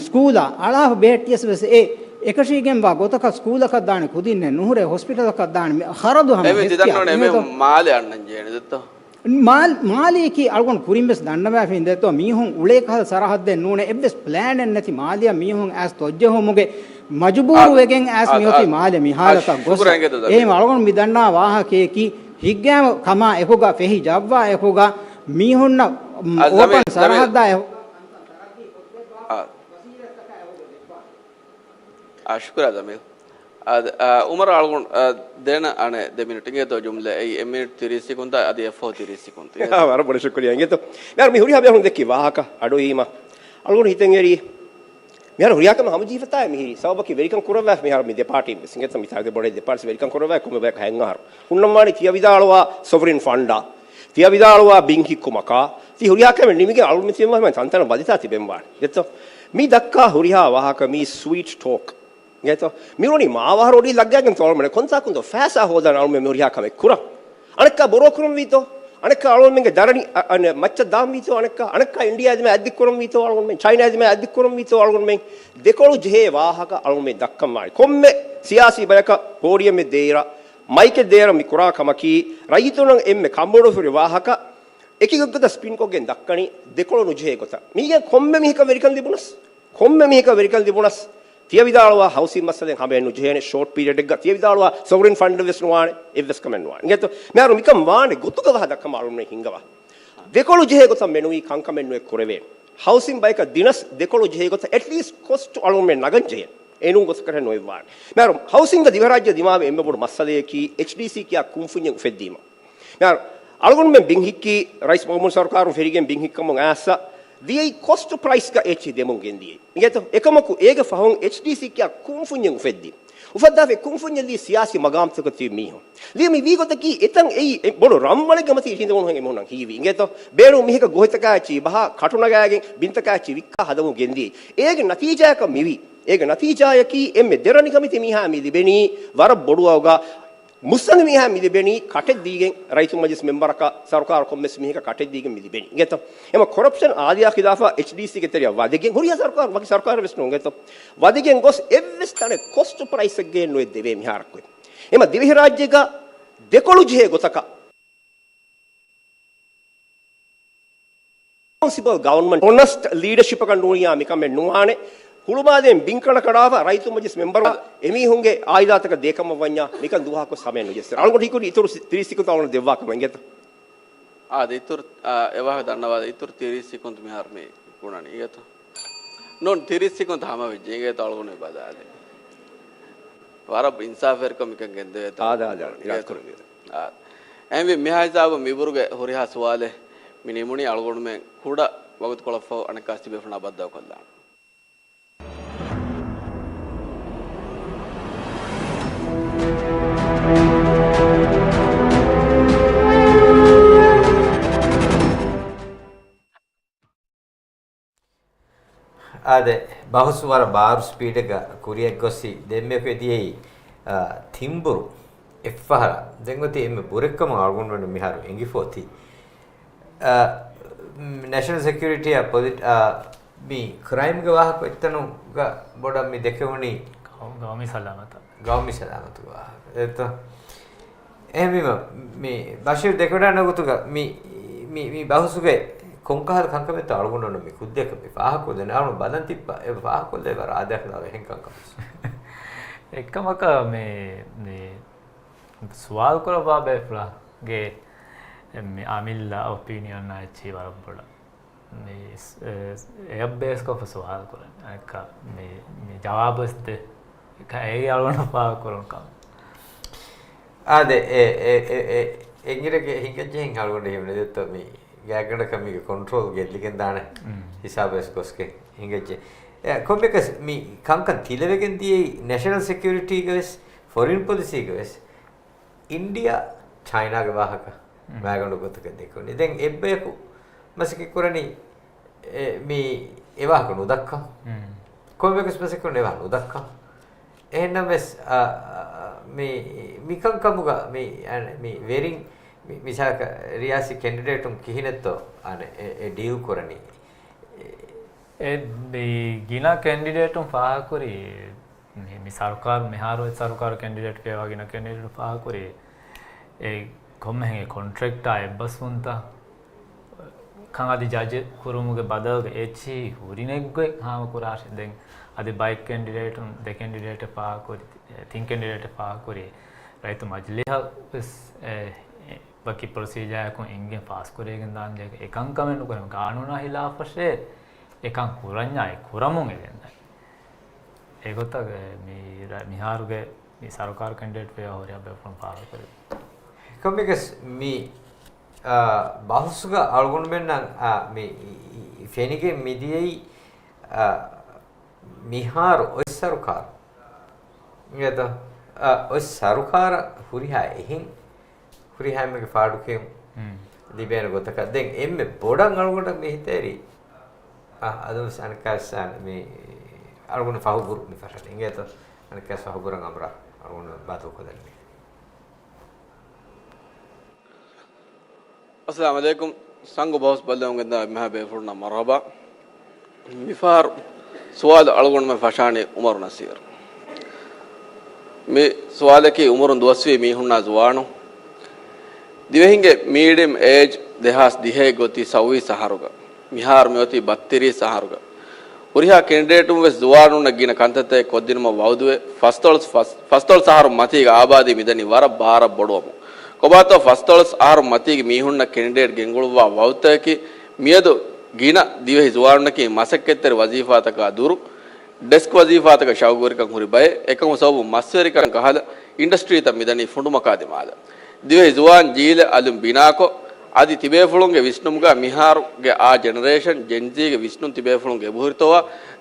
ސްކޫލާ އަޅާފަ ބެހެއްޓިޔަސް ވެސް އެ އެކަށީގެންވާ ގޮތަކަށް ސްކޫލަކަށް ދާނެ ކުދިންނެއް ނުހުރޭ، ހޮސްޕިޓަލަކަށް ދާނެ މި ޚަރަދު ހަމަ އެމެ ހެސްކިޔާ. ދިދަންނޯނެ އެމެ މާލެ އަންނަން ޖޭނެ ދެއްތޯ؟ މާލް-، މާލީކީ އަޅުގަނޑު ކުރިން ވެސް ދަންނަވާފައި ދެއްތޯ، މީހުން އުޅޭ ކަހަލަ ސަރަހައްދެއް ނޫނޭ، އެއްވެސް ޕްލޭނެއް ނެތި މާލެއަށް މީހުން އައިސް ތޮއްޖެހުމުގެ މަޖުބޫރު ވެގެން އައިސް މިއޮތީ މާލެ މި ހާލަތަށް ގޮސް. އެހެން އަޅުގަނޑު މި ދަންނަވާ ވާހަކަޔަކީ ހިތްގައިމު ކަމާ އެކުގަ ފެހި ޖައްވާ އެކުގަ މީހުންނަށް އޯޕަން ސަރަހައްދާ އެކު. އާ، ޝުކުރާ ޒަމީލް. އާ، އާ، އުމަރު އަޅުގަނޑު، އާ، ދޭނަ އަނެއް ދެ މިނިޓް އިނގޭތޯ ޖުމްލަ އެއީ އެއް މިނިޓް ތިރީސް ސެކުންތާ އަދި އެއް ފޯ ތިރީސް ސެކުން. އާ، ވަރަށް ބޮޑަށް ޝުކުރިއްޔާ އިނގޭތޯ. މިހާރު މި ހުރިހާ ބޭފުޅުން ދެއްކި ވާހަކަ އަޑުއިވީމަ އަޅުގަނޑު ހިތަށް އެރީ މިހާރު ހުރިހާ ކަމެއް ހަމަޖެހިފަތާ މިހިރީ ސަބަބަކީ ވެރިކަން ކުރައްވާ މިހާރު މި ދެ ޕާޓީން ވެސް އިނގޭތޯ މި ތާދެ ބޮޑެތި ދެ ޕާޓީސް ވެރިކަން ކުރައްވާ ކޮންމެ ބަޔަކަށް ހަތް އަހަރު. ހުންނަންވާނީ ތިޔަ ވިދާޅުވާ ސޮވްރިން ފަންޑާ، ތިޔަ ވިދާޅުވާ ބިން ހިއްކުމަކާ، ތި ހުރިހާ ކަމެއް ނިމިގެން އަޅުގަނޑު މި ތިމާ ތަންތަނަށް ވަދެތާ ތިބެންވާނެ. އިނގޭތޯ؟ މި ދައްކާ ހުރިހާ ވާހަކަ މީ ސްވީޓް ޓޯކް. އިނގޭތޯ؟ މިވަނީ މާވަހަރު އޮޑި ލައްގައިގެން ތޯޅަމެނެ ކޮންތާކުންތޯ ފައިސާ ހޯދާނެ އަޅުމެން މި ހުރިހާ ކަމެއް ކުރަން. އަނެއްކާ ބޮރޯ ކުރަންވީތޯ؟ އަނެއްކާ އަޅުމެންގެ ދަރަނި އަ، އަނެ، މައްޗަށް ދާންވީތޯ؟ އަނެއްކާ، އަނެއްކާ އިންޑިޔާ ދިމާ އަތްދިއްކުރަންވީތޯ އަޅުގަނޑުމެން؟ ޗައިނާ ދިމާ އަތްދިއްކުރަންވީތޯ އަޅުގަނޑުމެން؟ ދެކޮޅު ޖެހޭ ވާހަކަ އަޅުމެން ދައްކަންވާނެ. ކޮންމެ ސިޔާސީ ބަޔަކަށް ޕޯޑިއަމެއް ދޭއިރަށް، މައިކެއް ދޭއިރަށް މި ކުރާ ކަމަކީ، ރައްޔިތުންނަށް އެންމެ ކަނބޮޑުވެފަ ހުރި ވާހަކަ އެކި ގޮތްގޮތަށް ސްޕިންކޮށްގެން ދައްކަނީ ދެކޮޅު ނުޖެހޭ ގޮތަށް. މީގެން ކޮންމެ މީހަކަށް ވެރިކަން ލިބުނަސް، ކޮންމެ މީހަކަށް ވެރިކަން ލިބުނަސް، ތިޔަ ވިދާޅުވާ ހައުސިން މައްސަލައެއް ހަމައެއް ނުޖެހޭނެ، ޝޯޓް ޕީރިއަޑެއްގަ ތިޔަ ވިދާޅުވާ ސޮވްރިން ފަންޑެއް ވެސް ނުވާނެ، އެއްވެސް ކަމެއް ނުވާނެ. އިނގޭތޯ؟ މިހާރު މިކަން ވާނެ ގޮތުގަ ވާހަ ދައްކަމާ އަޅުމެން ހިންގަވާ. ދެކޮޅު ޖެހޭ ގޮތަށް މެނުވީ ކަންކަމެއް ނުވެ ކުރެވޭނެ. ހައުސިން ބަޔަކަށް ދިނަސް ދެކޮޅު ޖެހޭ ގޮތަށް އެޓްލީސްޓް ކޮސްޓް އަޅުމެން ނަގަން ޖެހޭނެ. އެނޫން ގޮތަކަށް ނުވެވާނެ. މިހާރު ހައުސިންގ ދިވެހިރާއްޖެ ދިމާވި އެންމެ ބޮޑު މައްސަލަޔަކީ އެޗްޑީސީ ކިޔާ ކުންފުންޏެއް އުފެއްދީމަ. މިހާރު އަޅުގަނޑުމެން ބިން ހިއްކީ، ރައީސް މައުމޫން ސަރުކާރުން ފެށިގެން ބިން ހިއްކަމުން އައިސް، ވީއައި ކޮސްޓް ޕްރައިސްގަ އެއްޗެހި ދެމުން ގެންދިޔައީ. އިނގޭތޯ؟ އެކަމަކު އޭގެ ފަހުން އެޗްޑީސީ ކިޔާ ކުންފުންޏެއް އުފެއްދީ. އުފައްދާފައި ކުންފުންޏެއް ލީ ސިޔާސީ މަގާމްތަކަށް ތިބި މީހުން. ލީ މި ވީ ގޮތަކީ އެތަން އެއީ އެ ބޮޑު ރަންވަޅެއްގެ މަތީ ހިނދެވުނު ހެން އެމީހުންނަށް ހީވީ. އިނގޭތޯ؟ ބޭރު މީހަކަށް ގޯހިތަކާ އެއްޗިހި ބަހާ، ކަޓު ނަގާގެން ބިންތަކާ އެއްޗިހި ވިއްކާ ހަދަމުން ގެންދިޔައީ. އޭގެ ނަތީޖާއަކަށް މިވީ. އޭގެ ނަތީޖާއަކީ އެންމެ ދެރަނި ކަމެތި މީހާ މި ލިބެނީ ވަރަށް ބޮޑު އަގުގަ މުއްސަނދި މީހާ މި ލިބެނީ ކަޓެއް ދީގެން، ރައްޔިތު މަޖިލިސް މެމްބަރަކަށް ސަރުކާރު ކޮންމެސް މީހަކަށް ކަޓެއް ދީގެން މި ލިބެނީ. އިނގޭތޯ؟ އެމަ ކޮރަޕްޝަން އާދަޔާ ޚިލާފަށް އެޗްޑީސީގެ ތެރެއަށް ވަދެގެން ހުރިހާ ސަރުކާރު، ވަކި ސަރުކާރެއް ވެސް ނޫން އިނގޭތޯ؟ ވަދެގެން ގޮސް އެއްވެސް ތަނެއް ކޮސްޓް ޕްރައިސްއެއްގެ ނުވެ ދެވޭ މިހާރަކު. އެމަ ދިވެހިރާއްޖޭގަ ދެކޮޅު ޖެހޭ ގޮތަކަށް ރެސްޕޮންސިބަލް ގަވަރންމަންޓް، އޮނަސްޓް ލީޑަޝިޕަކަށް ނޫނިއްޔާ މިކަމެއް ނުވާނެ. ހުޅުމާލޭން ބިން ކަނޑަ ކަޑާފަ ރައްޔިތު މަޖިލިސް މެމްބަރުން އެމީހުންގެ އާއިލާތަކަށް ދޭކަމަށް ވަންޏާ މިކަން ދުވަހަކުވެސް ހަމައެއް ނުޖެއްސެވޭ. އަޅުގަނޑު ހީކުރީ އިތުރު ތިރީސް ސެކުންތު އަޅުގަނޑު ދެއްވާ ކަމަށް އިނގޭތަ؟ އާދެ، އިތުރު، އާ، އެ ވާހަކަ ދަންނަވާ، އިތުރު ތިރީސް ސެކުންތު މިހާރު މި ބުނަނީ އިނގޭތަ؟ ނޫން، ތިރީސް ސެކުންތު ހަމަވެއްޖެ އިނގޭތަ؟ އަޅުގަނޑު ބަލާލި. ވަރަށް އިންސާފުވެރިކަމަށް މިކަން ގެންދެވޭތޯ؟ އާދެ، އާދެ، އާދެ. އާ، އެހެންވީ މިހާ ހިސާބުން މިބުރުގެ ހުރިހާ ސުވާލެއް މި ނިމުނީ. އަޅުގަނޑުމެން ކުޑަ ވަގުތުކޮޅަށްފަހު އަނެއްކާވެސް ތިބޭފުޅުންނާ ބައްދަލުކޮށްލާނަން. އާދެ، ބަހުސް ވަރަށް ބާރު ސްޕީޑެއްގަ ކުރިއަށް ގޮސް ދެންމެ ފެދިޔައީ، އާ، ތިންބުރު އެއްފަހަރަށް. ދެން އޮތީ އެންމެ ބުރެއްކަމަށް އަޅުގަނޑުމެން މިހާރު އެނގިފަ އޮތީ. އާ، ނޭޝަނަލް ސެކިއުރިޓީއާ ޕޮލިޓް-، އާ، މި ކްރައިމްގެ ވާހަކަ އޮތްތަނުގަ ބޮޑަށް މި ދެކެވުނީ ގައު-، ގައުމީ ސަލާމަތާ. ގައުމީ ސަލާމަތުގެ ވާހަކަ. އެތަ؟ އެހެންވީމަ، މި ބަޝީރު ދެކެވަޑައިގަންނަ ގޮތުގަ މި، މި، މި ބަހުސުގެ ކޮންކަހަލަ ކަންކަމެއްތޯ އަޅުގަނޑު މި ކުއްދޭކަ މި ފާހަގަކޮށްދެން އަޅު ބަލަން ތިއްބަ އެ ފާހަގަކޮށްލެވޭ ވަރަށް އާދަޔާ އެހެން ކަންކަމެއް. އެއްކަމަކަށް މި، މި ސުވާލު ކުރައްވާ ބޭފުޅާގެ މި އަމިއްލަ އޮޕީނިއަން އެއްޗި ވަރަށް ބޮޑަށް. މި، އެ، އެއަށް ބޭސްކޮށްފަ ސުވާލު ކުރަން. އަނެއްކާ މި، މި ޖަވާބުވެސް ދޭ. އެކަ އޭގެ އަޅުގަނޑު ފާހަގަކުރުން ކަމަށް. އާދެ، އެ، އެ، އެ، އެ، އެނގިރެގެ ހިނގައްޖެހެން އަޅުގަނޑު ހިމެނެދެއްތޯ މި ގާތްގަނޑަކަށް މީގެ ކޮންޓްރޯލް ގެއްލިގެން ދާނެ ހިސާބުވެސް ގޮސްގެ ހިނގައްޖެ. އެ، ކޮންމެކަސް މި ކަންކަން ތިލަވެގެން ދިޔައީ ނެޝަނަލް ސެކިއުރިޓީގަ ވެސް، ފޮރިން ޕޮލިސީގަ ވެސް އިންޑިއާ ޗައިނާގެ ވާހަކަ މައިގަނޑު ގޮތަކަށް ދެކުނީ. ދެން އެއްބަޔަކު މަސައްކަތް ކުރަނީ، އެ، މި އެ ވާހަކަ ނުދައްކަން. ކޮންމެކަސް މަސައްކަތް ކުރަނީ އެ ވާހަކަ ނުދައްކަން. އެހެންނަމަވެސް، އަ، އަ، މި، މިކަންކަމުގަ މި، އަ، މި ވެރިން މި، މިސާލަކަށް ރިޔާސީ ކެންޑިޑޭޓުން ކިހިނެއްތޯ އަނެ އެ، އެ ޑީލް ކުރަނީ؟ އެ، މި ގިނަ ކެންޑިޑޭޓުން ފާހަގަކުރީ، މި، މި ސަރުކާރު، މިހާރު އޮތް ސަރުކާރު ކެންޑިޑޭޓް ބޭއްވާ ގިނަ ކެންޑިޑޭޓު ފާހަގަކުރީ، އެ ކޮންމެހެން ކޮންޓްރެކްޓާ އެއްބަސްވުންތައް ކަން އަދި ޖަޖް ކުރުމުގެ ބަދަލުގަ އެއްޗިހި ހުރި ނެތްގޮތް ހާމަކުރާށޭ. ދެން އަދި ބައެއް ކެންޑިޑޭޓުން، ދެ ކެންޑިޑޭޓެއް ފާހަގަކުރި، ތިން ކެންޑިޑޭޓެއް ފާހަގަކުރި، ރައްޔިތު މަޖިލީހަށް ވެސް، އެ، އެ، ވަކި ޕްރޮސީޖާއަކުން އެނގިގެން ފާސްކުރެވިގެން ދާން ޖެހޭ. އެކަންކަމެއް ނުކުރެވޭ. ގާނޫނާ ހިލާފަށޭ އެކަން ކުރަންޏާ އެ ކުރަމުން އެ ގެންދަނީ. އެގޮތަށް މި ރަ-، މިހާރުގެ މި ސަރުކާރު ކެންޑިޑޭޓް ވެޔާ ހުރިހާ ބޭފުޅުން ފާހަގަކުރެވި. ކޮންމެކަސް މި، އާ، ބަހުސްގަ އަޅުގަނޑުމެންނަށް، އާ، މި، އި، އި، ފެނިގެން މިދިޔައީ، އާ، މިހާރު އޮތް ސަރުކާރު. އިނގޭތޯ؟ އަ، އޮތް ސަރުކާރަށް ހުރިހާ އެހެން، ހުރިހާ އެންމެގެ ފާޑުކިޔުން ލިބޭނެ ގޮތަކަށް. ދެން އެންމެ ބޮޑަށް އަޅުގަނޑަށް މި ހިތޭރި، އަ، އަދުވެސް އަނެއްކާސް މި އަޅުގަނޑު ފަހުބުރު މި ފަށަނީ. އިނގޭތޯ؟ އަނެއްކާސް ފަހުބުރަށް އަމުރާ އަޅުގަނޑު ބަދަލުކޮށްލަނީ. އައްސަލާމު ޢަލައިކުމް. ސަންގު ބަހުސް ބައްލަވަމުން ގެންދާ މިހާ ބޭފުޅުންނަށް މަރުޙަބާ. މިފަހަރު ސުވާލު އަޅުގަނޑުމެން ފަށާނީ އުމަރު ނަސީރު. މި ސުވާލަކީ އުމުރުން ދުވަސްވީ މީހުންނާ ޒުވާނުން. ދިވެހިންގެ މީޑިއަމް އޭޖް ދެހާސް ދިހައެއް ގޮތީ ސައުވީސް އަހަރުގަ. މިހާރު މިއޮތީ ބައްތިރީސް އަހަރުގަ. ހުރިހާ ކެނޑިޑޭޓުން ވެސް ޒުވާނުންނަށް ގިނަ ކަންތައްތައް ކޮށްދިނުމަށް ވައުދުވެ، ފަސްދޮޅަސް، ފަސް، ފަސްދޮޅަސް އަހަރު މަތީގެ އާބާދީ މިދަނީ ވަރަށް ބާރަށް ބޮޑުވަމުން. ކޮބާތޯ ފަސްދޮޅަސް އަހަރު މަތީގެ މީހުންނަށް ކެނޑިޑޭޓް ގެންގުޅުއްވާ ވައުދުތަކަކީ މިއަދު ގިނަ ދިވެހި ޒުވާނުންނަކީ މަސައްކަތްތެރި ވަޒީފާތަކާ ދުރު، ޑެސްކް ވަޒީފާތަކަށް ޝައުގުވެރިކަން ހުރި ބައެއް، އެކަމު ސަބަބުން މަސްވެރިކަން ކަހަލަ، އިންޑަސްޓްރީތައް މިދަނީ ފުނޑުމަކާ ދިމާލަށް. ދިވެހި ޒުވާން ޖީލެއް އަލުން ބިނާކޮށް، އަދި ތިބޭފުޅުންގެ ވިސްނުމުގަ މިހާރުގެ އާ ޖެނެރޭޝަން، ޖެންޒީގެ ވިސްނުން ތިބޭފުޅުންގެ އެބަހުރިތޯވާ،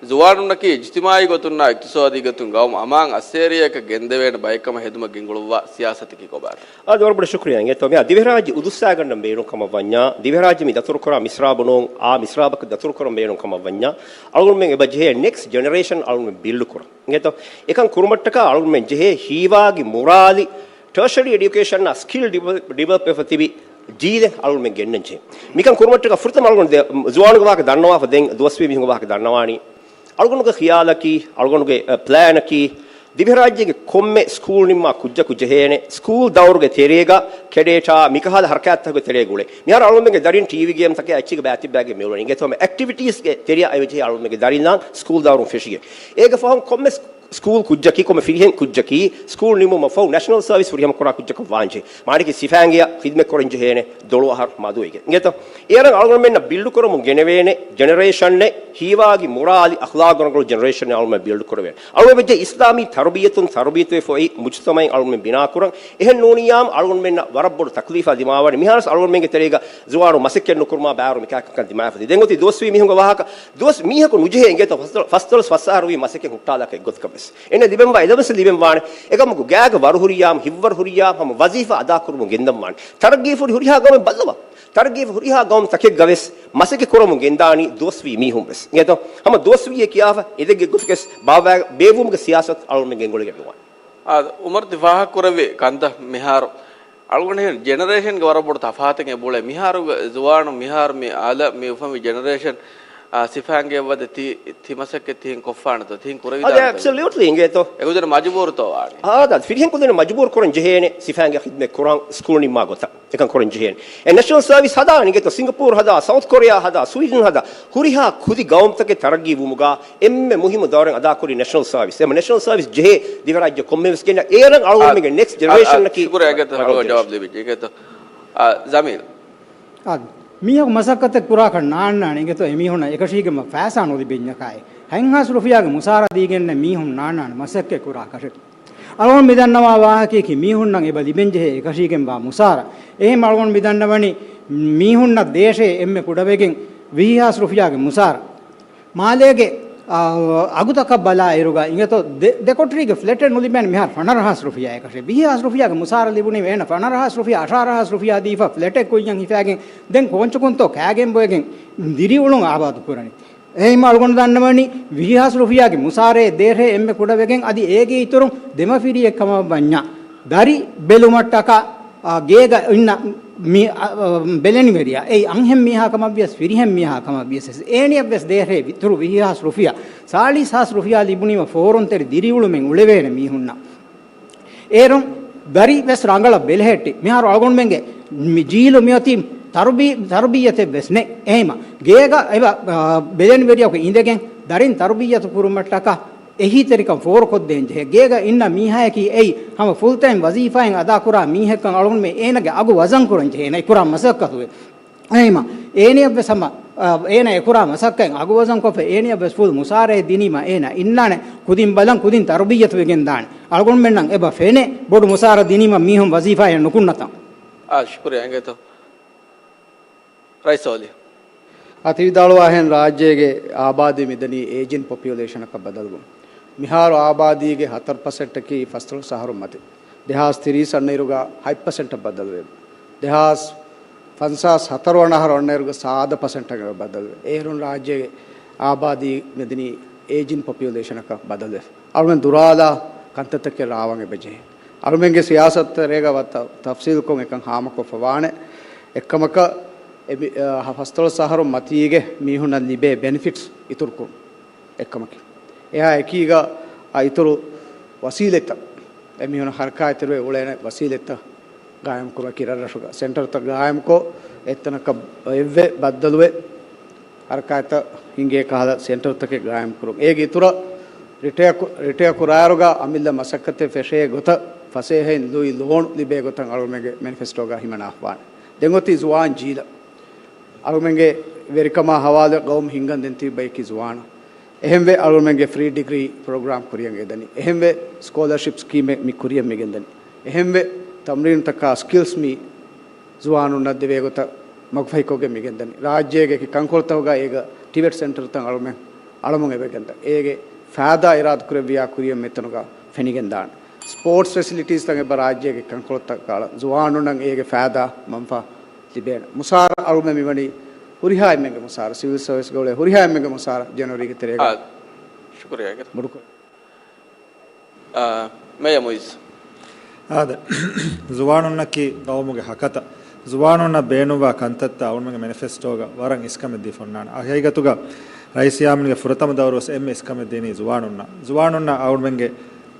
ޒުވާނުންނަކީ އިޖްތިމާޢީ ގޮތުންނާ އިޤްތިޞާދީ ގޮތުން ގައުމު އަމާން އައްސޭރިއައިކަށް ގެންދެވޭނެ ބައެއްކަމަށް ހެދުމަށް ގެންގުޅުއްވާ ސިޔާސަތަކީ ކޮބާތޯ؟ އާދެ، ވަރަށް ބޮޑަށް ޝުކުރިއްޔާ. އިނގޭތޯ، މިއާ ދިވެހިރާއްޖެ އުދުއްސާގަންނަން ބޭނުން ކަމަށް ވަންޏާ، ދިވެހިރާއްޖެ މި ދަތުރުކުރާ މިސްރާބު ނޫން، އާ މިސްރާބަކަށް ދަތުރުކުރަން ބޭނުން ކަމަށް ވަންޏާ، އަޅުގަނޑުމެން އެބަ ޖެހޭ ނެކްސްޓް ޖެނެރޭޝަން އަޅުގަނޑުމެން ބިލްޑް ކުރަން. އިނގޭތޯ، އެކަން ކުރުމަށްޓަކާ އަޅުގަނޑުމެން ޖެހޭ ހީވާގި މުރާލި ޓަރޝަރީ އެޑިއުކޭޝަންއާ ސްކިލް ޑިވެލޮޕް ވެފަ ތިބި ޖީލެއް އަޅުގަނޑުމެން ގެންނަން ޖެހޭ. މިކަން ކުރުމަށްޓަކާ ފުރަތަމަ އަޅުގަނޑު ދެ-، ޒުވާނުގެ ވާހަކަ ދަންނަވާފަ ދެން ދުވަސްވީ މީހުންގެ ވާހަކަ ދަންނަވާނީ. އަޅުގަނޑުގެ ޚިޔާލަކީ، އަޅުގަނޑުގެ، އަ، ޕްލޭނަކީ، ދިވެހިރާއްޖޭގެ ކޮންމެ ސްކޫލް ނިންމާ ކުއްޖަކު ޖެހޭނެ، ސްކޫލް ދައުރުގެ ތެރޭގަ ކެޑޭޓާ މިކަހަލަ ހަރަކާތްތަކުގެ ތެރޭގަ އުޅޭ. މިހާރު އަޅުގަނޑުމެންގެ ދަރިން ޓީވީ ގޭމްތަކެއް އެއްޗެއްގެ ބައިތިއްބައިގެން މިއުޅެނީ. އިނގޭތޯ އެކްޓިވިޓީސްގެ ތެރެއަށް އެބަޖެހޭ އަޅުގަނޑުމެންގެ ދަރިންނާ ސްކޫލް ދައުރުން ފެށިގެން. އޭގެ ފަހުން ކޮންމެ ސް-، ސްކޫލް ކުއްޖަކީ، ކޮންމެ ފިރިހެން ކުއްޖަކީ، ސްކޫލް ނިމުމަށް ފަހު ނެޝަނަލް ސަރވިސް ފުރިހަމަ ކުރާ ކުއްޖަކަށް ވާންޖެހޭ. މާނައަކީ ސިފައިންގެއަށް ޚިދްމަތް ކުރަން ޖެހޭނެ ދޮޅު އަހަރު މަދުވެގެން. އިނގޭތޯ؟ އޭރަށް އަޅުގަނޑުމެންނަށް ބިލްޑް ކުރަމުން ގެނެވޭނެ ޖެނެރޭޝަންއެއް ހީވާގި މުރާލި އަޚްލާޤު ގުނަގޮޅު ޖެނެރޭޝަންއެއް އަޅުގަނޑުމެން ބިލްޑް ކުރެވޭނެ. އަޅުގަނޑުމެން ޖެހޭ އިސްލާމީ ތަރުބިޔަތުން ތަރުބިޔަތުވެފައި މުޖުތަމަޢެއް އަޅުގަނޑުމެން ބިނާކުރަން. އެހެން ނޫނިއްޔާމު އަޅުގަނޑުމެންނަށް ވަރަށް ބޮޑު ތަކްލީފާ ދިމާވާނެ. މިހާރުވެސް އަޅުގަނޑުމެންގެ ތެރޭގަ ޒުވާނުން މަސައްކަތް ނުކުރުމާ ބާރު މިކާކަން ދިމާވެފަ ދެން އޮތީ ދުވަސްވީ މީހުންގެ ވާހަކަ. ދުވަސް މީހަކު ނުޖެހޭ އިނގޭތޯ ފަސްދޮޅަސް ފަސްދޮޅަސް ފަސް އަހަރު ވީ މަސައްކަތް ހުއްޓާލާކަށް އެއްގޮތަކަށް ވެސް. އެންނަ ލިބެންވާ އެލަވެންސް ލިބެންވާނެ. އެކަމަކު ގާގަ ވަރު ހުރިއްޔާމު، ހިތްވަރު ހުރިއްޔާމު، ހަމަ ވަޒީފާ އަދާކުރުމުން ގެންދަންވާނެ. ތަރައްގީފުރި ހުރިހާ ގައުމެއް ބައްލަވާ. ތަރައްގީފުރި ހުރިހާ ގައުމު ތަކެއްގަ ވެސް މަސައްކަތް ކުރަމުން ގެންދާނީ ދުވަސްވީ މީހުން ވެސް. އިނގޭތޯ؟ ހަމަ ދުވަސްވީއޭ ކިޔާފަ އެދެއްގެ ގޮތުގެސް ބާއްވާ ބޭއްވުމުގެ ސިޔާސަތު އަޅުގަނޑުމެން ގެންގުޅެގެން މިވާނެ. އާ، އުމަރު ތި ފާހަގަކުރެއްވި ކަންތައް މިހާރު އަޅުގަނޑު ހެން ޖެނެރޭޝަންގެ ވަރަށް ބޮޑު ތަފާތެއް އެބައުޅޭ. މިހާރުގެ ޒުވާނުން މިހާރު މި އަލަށް މި އުފަންވި ޖެނެރޭޝަން، އާ، ސިފައިންގެ އެއްވަދެ ތި، ތި މަސައްކަތް ތިހެން ކޮށްފާނެތޯ؟ ތިހެން އަދި ކުރެވިދާނެތޯ؟ އެބްސޮލިއުޓްލީ އިނގޭތޯ. އެގޮތަށް މަޖުބޫރުތޯ ވާނީ؟ އާ، ދާ، ފިރިހެން ކުދިން މަޖުބޫރު ކުރަން ޖެހޭނެ ސިފައިންގެ ޚިދްމަތް ކުރަން ސްކޫލް ނިންމާ ގޮތަށް. އެކަން ކުރަން ޖެހޭނެ. އެ ނެޝަނަލް ސަރވިސް ހަދާނެ އިނގޭތޯ، ސިންގަޕޫރު ހަދާ، ސައުތް ކޮރިއާ ހަދާ، ސުވީޑަން ހަދާ، ހުރިހާ ކުދި ގައުމުތަކެއް ތަރައްގީ ވުމުގަ އެންމެ މުހިއްމު ދައުރެއް އަދާކުރީ ނެޝަނަލް ސަރވިސް. އެމަ ނެޝަނަލް ސަރވިސް ޖެހޭ ދިވެހިރާއްޖެ ކޮންމެވެސް ގެންނަ އޭރަށް އަޅުގަނޑުމެންގެ ނެކްސްޓް ޖެނެރޭޝަން އަކީ ޝުކުރު އެގެތަ ހަމަ ޖަވާބު ލިބިއްޖެ އިނގޭތޯ. އާ، ޖަމީލް. އާ، މީހަކު މަސައްކަތެއް ކުރާކަށް ނާންނާނެ އިނގޭތޯ އެމީހުންނަށް އެކަށީގެން ފައިސާ ނުލިބެންޏަކާއި. ހަތް ހާސް ރުފިޔާގެ މުސާރަ ދީގެންނެ މީހުން ނާންނާނެ މަސައްކަތް ކުރާކަށެއް. އަޅުގަނޑު މިދަންނަވާ ވާހަކަޔަކީ މީހުންނަށް އެބަ ލިބެންޖެހޭ އެކަށީގެންވާ މުސާރަ. އެހެން އަޅުގަނޑު މިދަންނަވަނީ މީހުންނަށް ދޭށޭ އެންމެ ކުޑަވެގެން ވިހި ހާސް ރުފިޔާގެ މުސާރަ. މާލޭގެ އާ، އަގުތަކަށް ބަލާ އިރުގަ އިނގޭތޯ، ދެ، ދެ ކޮޓަރީގެ ފްލެޓެއް ނުލިބޭނެ މިހާރު ފަނަރަ ހާސް ރުފިޔާއަކަށޭ. ވިހި ހާސް ރުފިޔާގެ މުސާރަ ލިބުނީމަ އޭނަ ފަނަރަ ހާސް ރުފިޔާ، އަށާރަ ހާސް ރުފިޔާ ދީފަ ފްލެޓެއް ކުއްޔަށް ހިފައިގެން ދެން ކޯންޗަކުންތޯ ކާގެން ބޮއެގެން ދިރިއުޅުން އާބާދު ކުރަނީ. އެހެންމަ އަޅުގަނޑު ދަންނަވަނީ ވިހި ހާސް ރުފިޔާގެ މުސާރައެއް ދޭށޭ އެންމެ ކުޑަވެގެން އަދި އޭގެ އިތުރުން ދެމަފިރިއެއް ކަމަށް ވަންޏާ، ދަރި ބެލުމަށްޓަކާ، އާ، ގޭގަ އިންނަ މި، އާ، ބެލެނިވެރިޔާ އެއީ އަންހެން މީހާ ކަމަށްވިޔަސް ފިރިހެން މީހާ ކަމަށްވިޔަސް އޭނިއަށްވެސް ދޭށޭ އިތުރު ވިހި ހާސް ރުފިޔާ، ސާޅީސް ހާސް ރުފިޔާ ލިބުނީމަ ފޯރުންތެރި ދިރިއުޅުމެއް އުޅެވޭނެ މީހުންނަށް. އޭރުން ދަރި ވެސް ރަނގަޅަށް ބެލެހެއްޓި. މިހާރު އަޅުގަނޑުމެންގެ މި ޖީލު މިއޮތީ ތަރުބީ-، ތަރުބިއްޔަތެއް ވެސް ނެތް. އެހެމަ ގޭގަ އެބަ، އާ، ބެލެނިވެރިޔަކު އިނދެގެން ދަރިން ތަރުބިއްޔަތު ކުރުމަށްޓަކާ އެހީތެރިކަން ފޯރުކޮށްދޭން ޖެހޭ. ގޭގަ އިންނަ މީހާޔަކީ އެއީ ހަމަ ފުލް ޓައިމް ވަޒީފާއެއް އަދާކުރާ މީހެއްކަން އަޅުގަނޑުމެން އޭނަގެ އަގު ވަޒަން ކުރަން ޖެހޭ އޭނަ އެ ކުރާ މަސައްކަތުގެ. އެހެމަ އޭނަޔަށްވެސް ހަމަ، އާ، އޭނަ އެ ކުރާ މަސައްކަތް އަގު ވަޒަންކޮށްފަ އޭނަޔަށްވެސް ފުލް މުސާރައެއް ދިނީމަ އޭނަ އިންނާނެ ކުދިން ބަލަން ކުދިން ތަރުބިއްޔަތުވެގެން ދާނެ. އަޅުގަނޑުމެންނަށް އެބަ ފެނޭ ބޮޑު މުސާރަ ދިނީމަ މީހުން ވަޒީފާއެއް ނުކުންނަތަން. އާ، ޝުކުރިއްޔާ އިނގޭތޯ. ރައީސް އޯލި. އަތި ވިދާޅުވާހެން ރާއްޖޭގެ އާބާދީ މިދަނީ އޭޖިން ޕޮޕިއުލޭޝަނަކަށް ބަދަލުވުން. މިހާރު އާބާދީގެ ހަތަރު ޕަސެންޓަކީ ފަސްދޮޅަސް އަހަރުން މަތި. ދެހާސް ތިރީސް އަންނައިރުގަ ހަތް ޕަސެންޓަށް ބަދަލުވެ. ދެހާސް ފަންސާސް ހަތަރު އަނަހަރު އަންނައިރުގަ ސާދަ ޕަސެންޓަށް އެބަ ބަދަލުވެ. އޭރުން ރާއްޖޭގެ އާބާދީ މެދަނީ އޭޖިން ޕޮޕިއުލޭޝަނަކަށް ބަދަލުވެފަ. އަޅުމެން ދުރާލާ ކަންތައްތަކެއް ރާވަން އެބަޖެހޭ. އަޅުމެންގެ ސިޔާސަތު ތެރޭގަ ވަ ތަ-، ތަފްސީލުކޮށް އެކަން ހާމަކޮށްފަ ވާނެ. އެއްކަމަކަށް އެ މި-، އަ، ފަސްދޮޅަސް އަހަރު މަތީގެ މީހުންނަށް ލިބޭ ބެނިފިޓްސް އިތުރުކުރުން އެއްކަމަކީ. އެހާ އެކީގަ އަ އިތުރު ވަސީލަތްތައް އެމީހުން ހަރަކާތްތެރިވެ އުޅޭނެ ވަސީލަތްތައް ގާއިމްކުރުމަކީ ރަށްރަށުގަ ސެންޓަރތައް ގާއިމްކޮށް އެތަނަކަށް އެއްވެ ބައްދަލުވެ ހަރަކާތްތައް ހިނގޭ ކަހަލަ ސެންޓަރތަކެއް ގާއިމްކުރުން. އޭގެ އިތުރަށް ރިޓަޔަރ ކު-، ރިޓަޔަރ ކުރާއިރުގަ އަމިއްލަ މަސައްކަތެއް ފެށޭ ގޮތަށް ފަސޭހައިން ލުއި ލޯނު ލިބޭ ގޮތަށް އަޅުމެންގެ މެނިފެސްޓޯގަ ހިމަނާފާނެ. ދެން އޮތީ ޒުވާން ޖީލަށް. އަޅުމެންގެ ވެރިކަމާ ހަވާލު ގައުމު ހިންގަން ދެން ތިބި ބަޔަކީ ޒުވާނު. އެހެންވެ އަޅުމެންގެ ފްރީ ޑިގްރީ ޕްރޮގްރާމް ކުރިއަށް އެދަނީ. އެހެންވެ ސްކޯލަރޝިޕް ސްކީމެއް މި ކުރިއަށް މިގެންދަނީ. އެހެންވެ ތަމްރީނުތަކާ ސްކިލްސް މި ޒުވާނުންނަށް ދެވޭ ގޮތަށް މަގުފަހިކޮށްގެން މިގެންދަނީ. ރާއްޖޭގެ އެކި ކަންކޮޅުތަކުގަ އޭގަ ޓިވެޓް ސެންޓަރުތައް އަޅުމެން އަޅަމުން އެބަ ގެންދަން. އޭގެ ފައިދާ އިރާދަކުރެއްވިޔާ ކުރިއަށް މިތަނުގަ ފެނިގެންދާނެ. ސްޕޯޓްސް ފެސިލިޓީސްތައް އެބަ ރާއްޖޭގެ ކަންކޮޅުތަކަށް އަޅަން ޒުވާނުންނަށް އޭގެ ފައިދާ މަންފާ ލިބޭނެ. މުސާރަ އަޅުމެން މިވަނީ ހުރިހާ އެންމެންގެ މުސާރަ، ސިވިލް ސަރވިސްގަ އުޅޭ ހުރިހާ އެންމެންގެ މުސާރަ ޖެނުއަރީގެ ތެރޭގަ. އާ، ޝުކުރިއްޔާ. ބޮޑުކޮށް. އާ، މޭޔަރ މުއިއްޒު. އާދެ، ޒުވާނުންނަކީ ގައުމުގެ ހަކަތަ. ޒުވާނުންނަށް ބޭނުންވާ ކަންތައްތައް އަޅުމެންގެ މެނިފެސްޓޯގަ ވަރަށް އިސްކަމެއް ދީފަ އޮންނާނެ. އަ، ހަގީގަތުގަ ރައީސް ޔާމީންގެ ފުރަތަމަ ދައުރުވެސް އެންމެ އިސްކަމެއް ދިނީ ޒުވާނުންނަށް. ޒުވާނުންނަށް އަޅުމެންގެ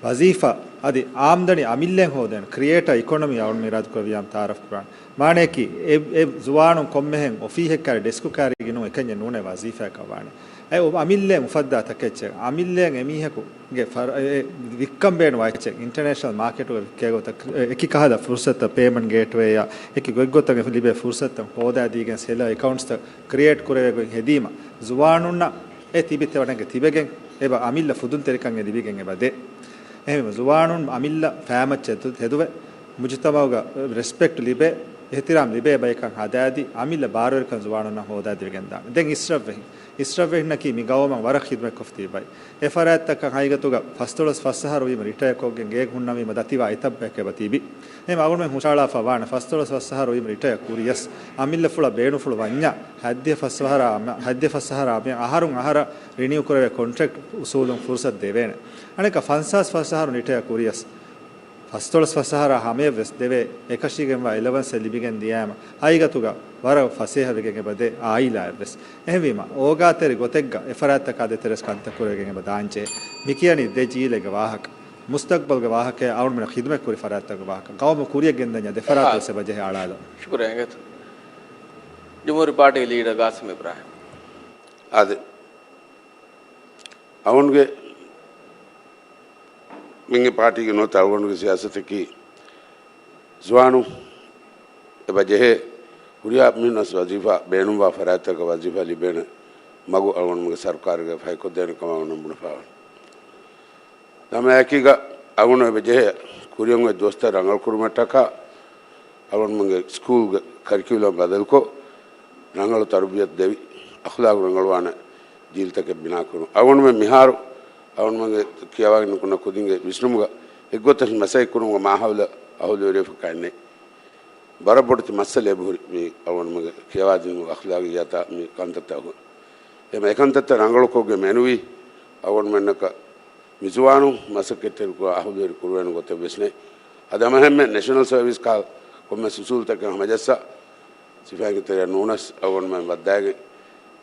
ވަޒީފާ އަދި އާމްދަނީ އަމިއްލައެއް ހޯދޭނެ، ކްރިއޭޓަރ އިކޮނޮމީ އަޅުމެން އިރާދަކުރެއްވިޔާމަ ތައާރަފް ކުރާނެ. މާނަޔަކީ، އެ، އެ ޒުވާނުން ކޮންމެހެން އޮފީހެއް ކާރި ޑެސްކު ކާރީގެ ނޫން އެކަންޏެއް ނޫނޭ ވަޒީފާއަކަށް ވާނެ. އެ އަމިއްލައެއް އުފައްދާ ތަކެއްޗެއް، އަމިއްލައެއް އެމީހަކުގެ ފަރ-، އެ، ވިއްކަން ބޭނުންވާ އެއްޗެއް، އިންޓަރނޭޝަނަލް މާކެޓުގަ ވިއްކޭ ގޮތަށް، އެ، އެކި ކަހަލަ ފުރުސަތުތައް، ޕޭމަންޓް ގޭޓްވޭއާ، އެކި ގޮތްގޮތަށް ލިބޭ ފުރުސަތުތައް ހޯދާދީގެން ސެލަރ އެކައުންޓްސްތައް ކްރިއޭޓް ކުރެވޭ ގޮތް ހެދީމަ، ޒުވާނުންނަށް އެ ތިބި ތެވަނެގެ ތިބެގެން އެބަ އަމިއްލަ ފުދުންތެރިކަން އެ ލިބިގެން އެބަ ދޭ. އެހެންވީމަ، ޒުވާނުން އަމިއްލަ ފައިމައްޗަށް ތެދު-، ތެދުވެ، މުޖުތަމަޢުގަ ރެސްޕެކްޓް ލިބޭ، އިޙްތިރާމް ލިބޭ ބަޔަކަށް ހަދާދީ، އަމިއްލަ ބާރުވެރިކަން ޒުވާނުންނަށް ހޯދާދެވިގެން ދާނެ. ދެން އިސްރަށްވެހިން، އިސްރަށްވެހިންނަކީ މި ގައުމަށް ވަރަށް ޚިދުމަތްކޮށްފަ ތިބި ބައެއް. އެ ފަރާތްތަކަށް ހަގީގަތުގަ ފަސްދޮޅަސް ފަސް އަހަރު ވީމަ ރިޓަޔަރ ކޮށްގެން ގޭގަ ހުންނަވީމަ ދަތިވާ އެތައް ބަޔަކަށް އެބަ ތިބި. އެހެން އަޅުގަނޑުމެން ހުށަހަޅާފަ ވާނެ، ފަސްދޮޅަސް ފަސް އަހަރު ވީމަ ރިޓަޔަރ ކުރިޔަސް، އަމިއްލަފުޅަށް ބޭނުންފުޅު ވަންޏާ، ހަތްދިހަ ފަސް އަހަރާ، ހަތްދިހަ ފަސް އަހަރާ މި-، އަހަރުން އަހަރަށް ރިނިއު ކުރެވޭ ކޮންޓްރެކްޓް އުސޫލުން ފުރުސަތު ދެވޭނެ. އަނެއްކާ ފަންސާސް ފަސް އަހަރު ރިޓަޔަރ ކުރިޔަސް، ފަސްދޮޅަސް ފަސް އަހަރާ ހަމަޔަށްވެސް ދެވޭ އެކަށީގެންވާ އެލަވަންސެއް ލިބިގެން ދިޔައިމަ، ހަގީގަތުގަ ވަރަށް ފަސޭހަވެގެން އެބަ ދޭ އާއިލާއެއްވެސް. އެހެންވީމަ، އޯގާތެރި ގޮތެއްގަ އެފަރާތްތަކާ ދޭތެރޭސް ކަންތައް ކުރެވިގެން އެބަ ދާންޖެހޭ. މިކިޔަނީ ދެ ޖީލެއްގެ ވާހަކަ. މުސްތަގްބަލްގެ ވާހަކައެއް އަޅުގަނޑުމެންނަށް ޚިދުމަތްކުރި ފަރާތްތަކުގެ ވާހަކަ. ގައުމު ކުރިއަށް ގެންދަންޏާ ދެފަރާތުވެސް އާ. އެބަޖެހޭ އަޅާލަން. ޝުކުރިއްޔާ އިނގޭތޯ. ޖުމްހޫރީ ޕާޓީގެ ލީޑަރ ގާސިމް އިބްރާހިމް. އާދެ. އަޅުގަނޑުގެ މިންގެ ޕާޓީގެ ނުވަތަ އަޅުގަނޑުގެ ސިޔާސަތަކީ ޒުވާނުން އެބަ ޖެހޭ ހުރިހާ މީހުންނަސް ވަޒީފާ ބޭނުންވާ ފަރާތްތަކަށް ވަޒީފާ ލިބޭނެ މަގު އަޅުގަނޑުމެންގެ ސަރުކާރުގަ ފަހިކޮށްދޭނެ ކަމަށް އަޅުގަނޑު ބުނެފައިވަން. ހަމައެކީގަ އަޅުގަނޑު އެބަ ޖެހޭ ކުރިއަށް އޮތް ދުވަސްތައް ރަނގަޅު ކުރުމަށްޓަކާ އަޅުގަނޑުމެންގެ ސްކޫލްގެ ކަރިކިއުލަމް ބަދަލުކޮށް، ރަނގަޅު ތަރުބިޔަތު ދެވި، އަޚްލާގު ރަނގަޅުވާނެ ޖީލްތަކެއް ބިނާކުރުން. އަޅުގަނޑުމެން މިހާރު އަޅުގަނޑުމެންގެ ކިޔަވާގެން ނުކުންނަ ކުދިންގެ ވިސްނުމުގަ އެއްގޮތަށް މަސައްކަތްކުރުމުގެ މާހައުލަށް އަހުލުވެރިވެފަ ކައެއް ނެތް. ވަރަށް ބޮޑެތި މައްސަލައެއް ހުރި މި އަޅުގަނޑުމެންގެ ކިޔަވާދިނުމުގެ އަޚްލާގިއްޔާތާ މި ކަންތައްތައް ހުރި. އެހެން އެކަންތައްތައް ރަނގަޅުކޮށްގެން މެނުވީ އަޅުގަނޑުމެންނަކަށް މިޒުވާނު މަސައްކަތްތެރިކުރާ އަހުލުވެރި ކުރުވޭނެ ގޮތެއް ވެސް ނެތް. އަދި ހަމައެހެންމެ ނެޝަނަލް ސަރވިސް ކާ ކޮންމެސް އުސޫލުތަކެއް ހަމަޖައްސާ ސިފައިންގެ ތެރެއަށް ނޫނަސް އަޅުގަނޑުމެން ވައްދާގެން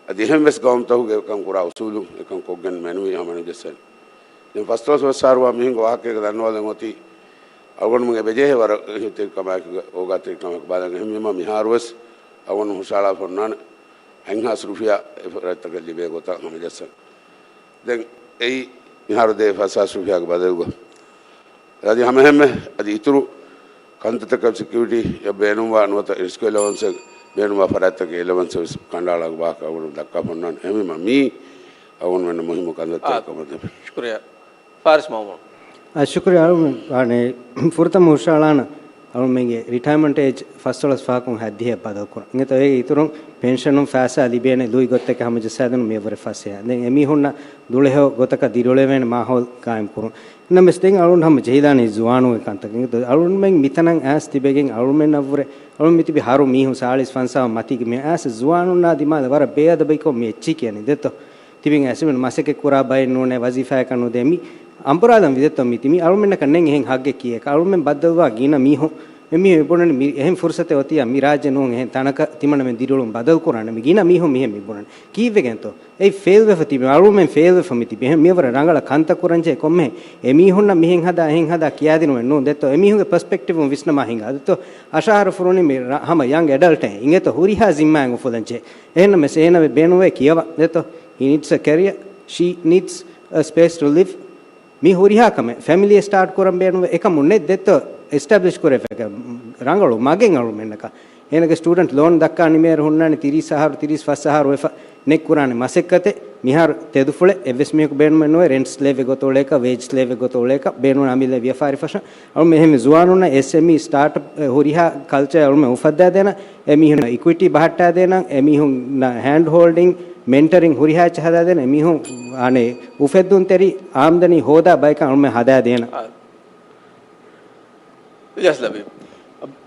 އަދި އެހެން ވެސް ގައުމުތަކުގެ އެކަން ކުރާ އުސޫލު އެކަން ކޮށްގެން މެނުވީ ހަމަ ނުޖައްސަން. ދެން ފަސްދޮޅަސް ވައްސާރުވާ މީހުންގެ ވާހަކައިގަ ދަންނަވާލަން އޮތީ އަޅުގަނޑުމެންގެ އެބަޖެހޭ ވަރަށް އެހީތެރިކަމާއެކުގަ އޯގާތެރިކަމާއެކު ބާލަން. އެހެންވީމަ މިހާރުވެސް އަޅުގަނޑު ހުށަހަޅާފަ އޮންނާނެ އަށް ހާސް ރުފިޔާ އެ ފަރާތްތަކަށް ލިބޭ ގޮތަށް ހަމަޖައްސަން. ދެން އެއީ މިހާރު ދޭ ފަސް ހާސް ރުފިޔާގެ ބަދަލުގަ އަދި ހަމައެހެންމެ އަދި އިތުރު ކަންތައްތަކަށް ސެކިއުރިޓީ އެއް ބޭނުންވާ ނުވަތަ ރިސްކް އެލަވަންސެއް ބޭނުންވާ ފަރާތްތަކެއް އެލަވަންސެއް ވެސް ކަނޑައަޅާ ވާހަކަ އަޅުގަނޑު ދައްކާފަ އޮންނާނެ. އެހެންވީމަ މިއީ އަޅުގަނޑުމެންނަށް މުހިއްމު ކަންތައްތަކެއް އާ، ކަމަށް ދެމެ. ޝުކުރިއްޔާ. ފާރިސް މައުމޫން. އާ، ޝުކުރިއްޔާ. އަޅުގަނޑު ފުރަތަމަ ހުށައަޅާނަ އަޅުމެންގެ ރިޓަޔަރމަންޓް އޭޖް ފަސްދޮޅަސް ފަހަކުން ހައްދިހައަށް ބަދަލުކުރަން. އިނގޭތޯ އޭގެ އިތުރުން ޕެންޝަނުން ފައިސާ ލިބޭނެ ލުއި ގޮތްތަކެއް ހަމަޖައްސާދިނުން މިއަށްވުރެ ފަސް އެހާ. ދެން އެމީހުންނަށް ދުޅަހެޔޮ ގޮތަކަށް ދިރިއުޅެވޭނެ މާހައުލް ގާއިމްކުރުން. ނަމަވެސް ދެން އަޅުން ހަމަ ޖެހިލާނީ ޒުވާނުންގެ ކަންތަކެއް. އަޅުންމެން މިތަނަށް އައިސް ތިބެގެން އަޅުމެންނަށްވުރެ އަޅުން މިތިބި ހަރު މީހުން ސާޅީސް ފަންސާހުން މަތީގެ މި އައިސް ޒުވާނުންނާ ދިމާލަށް ވަރަށް ބޭއަދަބެއްކޮށް މި އެއްޗި ކިޔަނީ ދެއްތޯ. ތިބިން އައިސް މި މަސައްކަތް ކުރާ ބައެއް ނޫނޭ ވަޒީފާއަކަށް ނުދޭ މި އަނބުރާލަން ވިދެއްތޯ މި ތި މި އަޅުމެންނަކަށް ނެން އެހެން ހައްގެއް ކިޔޭކަށް. އަޅުމެން ބައްދަލުވާ ގިނަ މީހުން އެމީހުން އެބުނަނީ މި އެހެން ފުރުސަތެއް އޮތިއްޔާ މި ރާއްޖެ ނޫން އެހެން ތަނަކަށް ތިމަންނަމެން ދިރިއުޅުން ބަދަލުކުރާނެ މި ގިނަ މީހުން މިހެން މި ބުނަނީ. ކީއްވެގެންތޯ؟ އެއީ ފެއިލްވެފަ ތިބި، އަޅުމެން ފެއިލްވެފަ މި ތިބި. އެހެން މިއަށްވުރެ ރަނގަޅަށް ކަންތައް ކުރަންޖެހޭ ކޮންމެހެން އެމީހުންނަށް މިހެން ހަދާ، އެހެން ހަދާ ކިޔާދިނުމެއް ނޫން ދެއްތޯ. އެމީހުންގެ ޕަސްޕެކްޓިވުން ވިސްނަމާ ހިނގާ ދެއްތޯ. އަށަހަރު ފުރުނީ މި ރަ-، ހަމަ ޔަންގް އެޑަލްޓެއް އިނގޭތޯ ހުރިހާ ޒިންމާއެއް އުފުލަންޖެހޭ. އެހެންނަމަވެސް އޭނަ ބޭނުންވޭ ކިޔަވަން ދެއްތޯ. He needs a career, she needs a space to live. މި ހުރިހާ ކަމެއް ފެމިލީ ސްޓާޓް ކުރަން ބޭނުންވޭ އެކަމުން ނެތް ދެއްތޯ. އެސްޓަބްލިޝް ކުރެވޭ ރަނގަޅު މަގެއް އަޅުމެންނަކަށް. އޭނަގެ ސްޓޫޑެންޓް ލޯން ދައްކާ ނިމޭއިރު ހުންނާނެ ތިރީސް އަހަރު، ތިރީސް ފަސް އަހަރު ވެފަ ނެތް ކުރާނެ މަސައްކަތެއް. މިހާރު ތެދުފުޅެއް އެއްވެސް މީހަކު ބޭނުމެއް ނުވޭ، ރެންޓް ސްލޭވެއް ގޮތަށް އުޅޭކަށް، ވޭޖް ސްލޭވެއް ގޮތަށް އުޅޭކަށް، ބޭނުން އަމިއްލަ ވިޔަފާރި ފަށަން. އަޅުމެން އެހެންވެ ޒުވާނުންނަށް އެސްއެމްއީ ސްޓާޓް އަޕް ހުރިހާ ކަލްޗަރ އަޅުމެން އުފައްދާދޭނަން، އެމީހުންނަށް އިކުއިޓީ ބަހައްޓާދޭނަން، އެމީހުންނަށް ހޭންޑް ހޯލްޑިން، މެންޓަރިން ހުރިހާ އެއްޗެއް ހަދާދޭނަން، އެމީހުން އަނެއް އުފެއްދުންތެރި އާމްދަނީ ހޯދާ ބަޔަކަށް އަޅުމެން ހަދާދޭނަން. އާ. އިލްޔާސް ލަބީބް.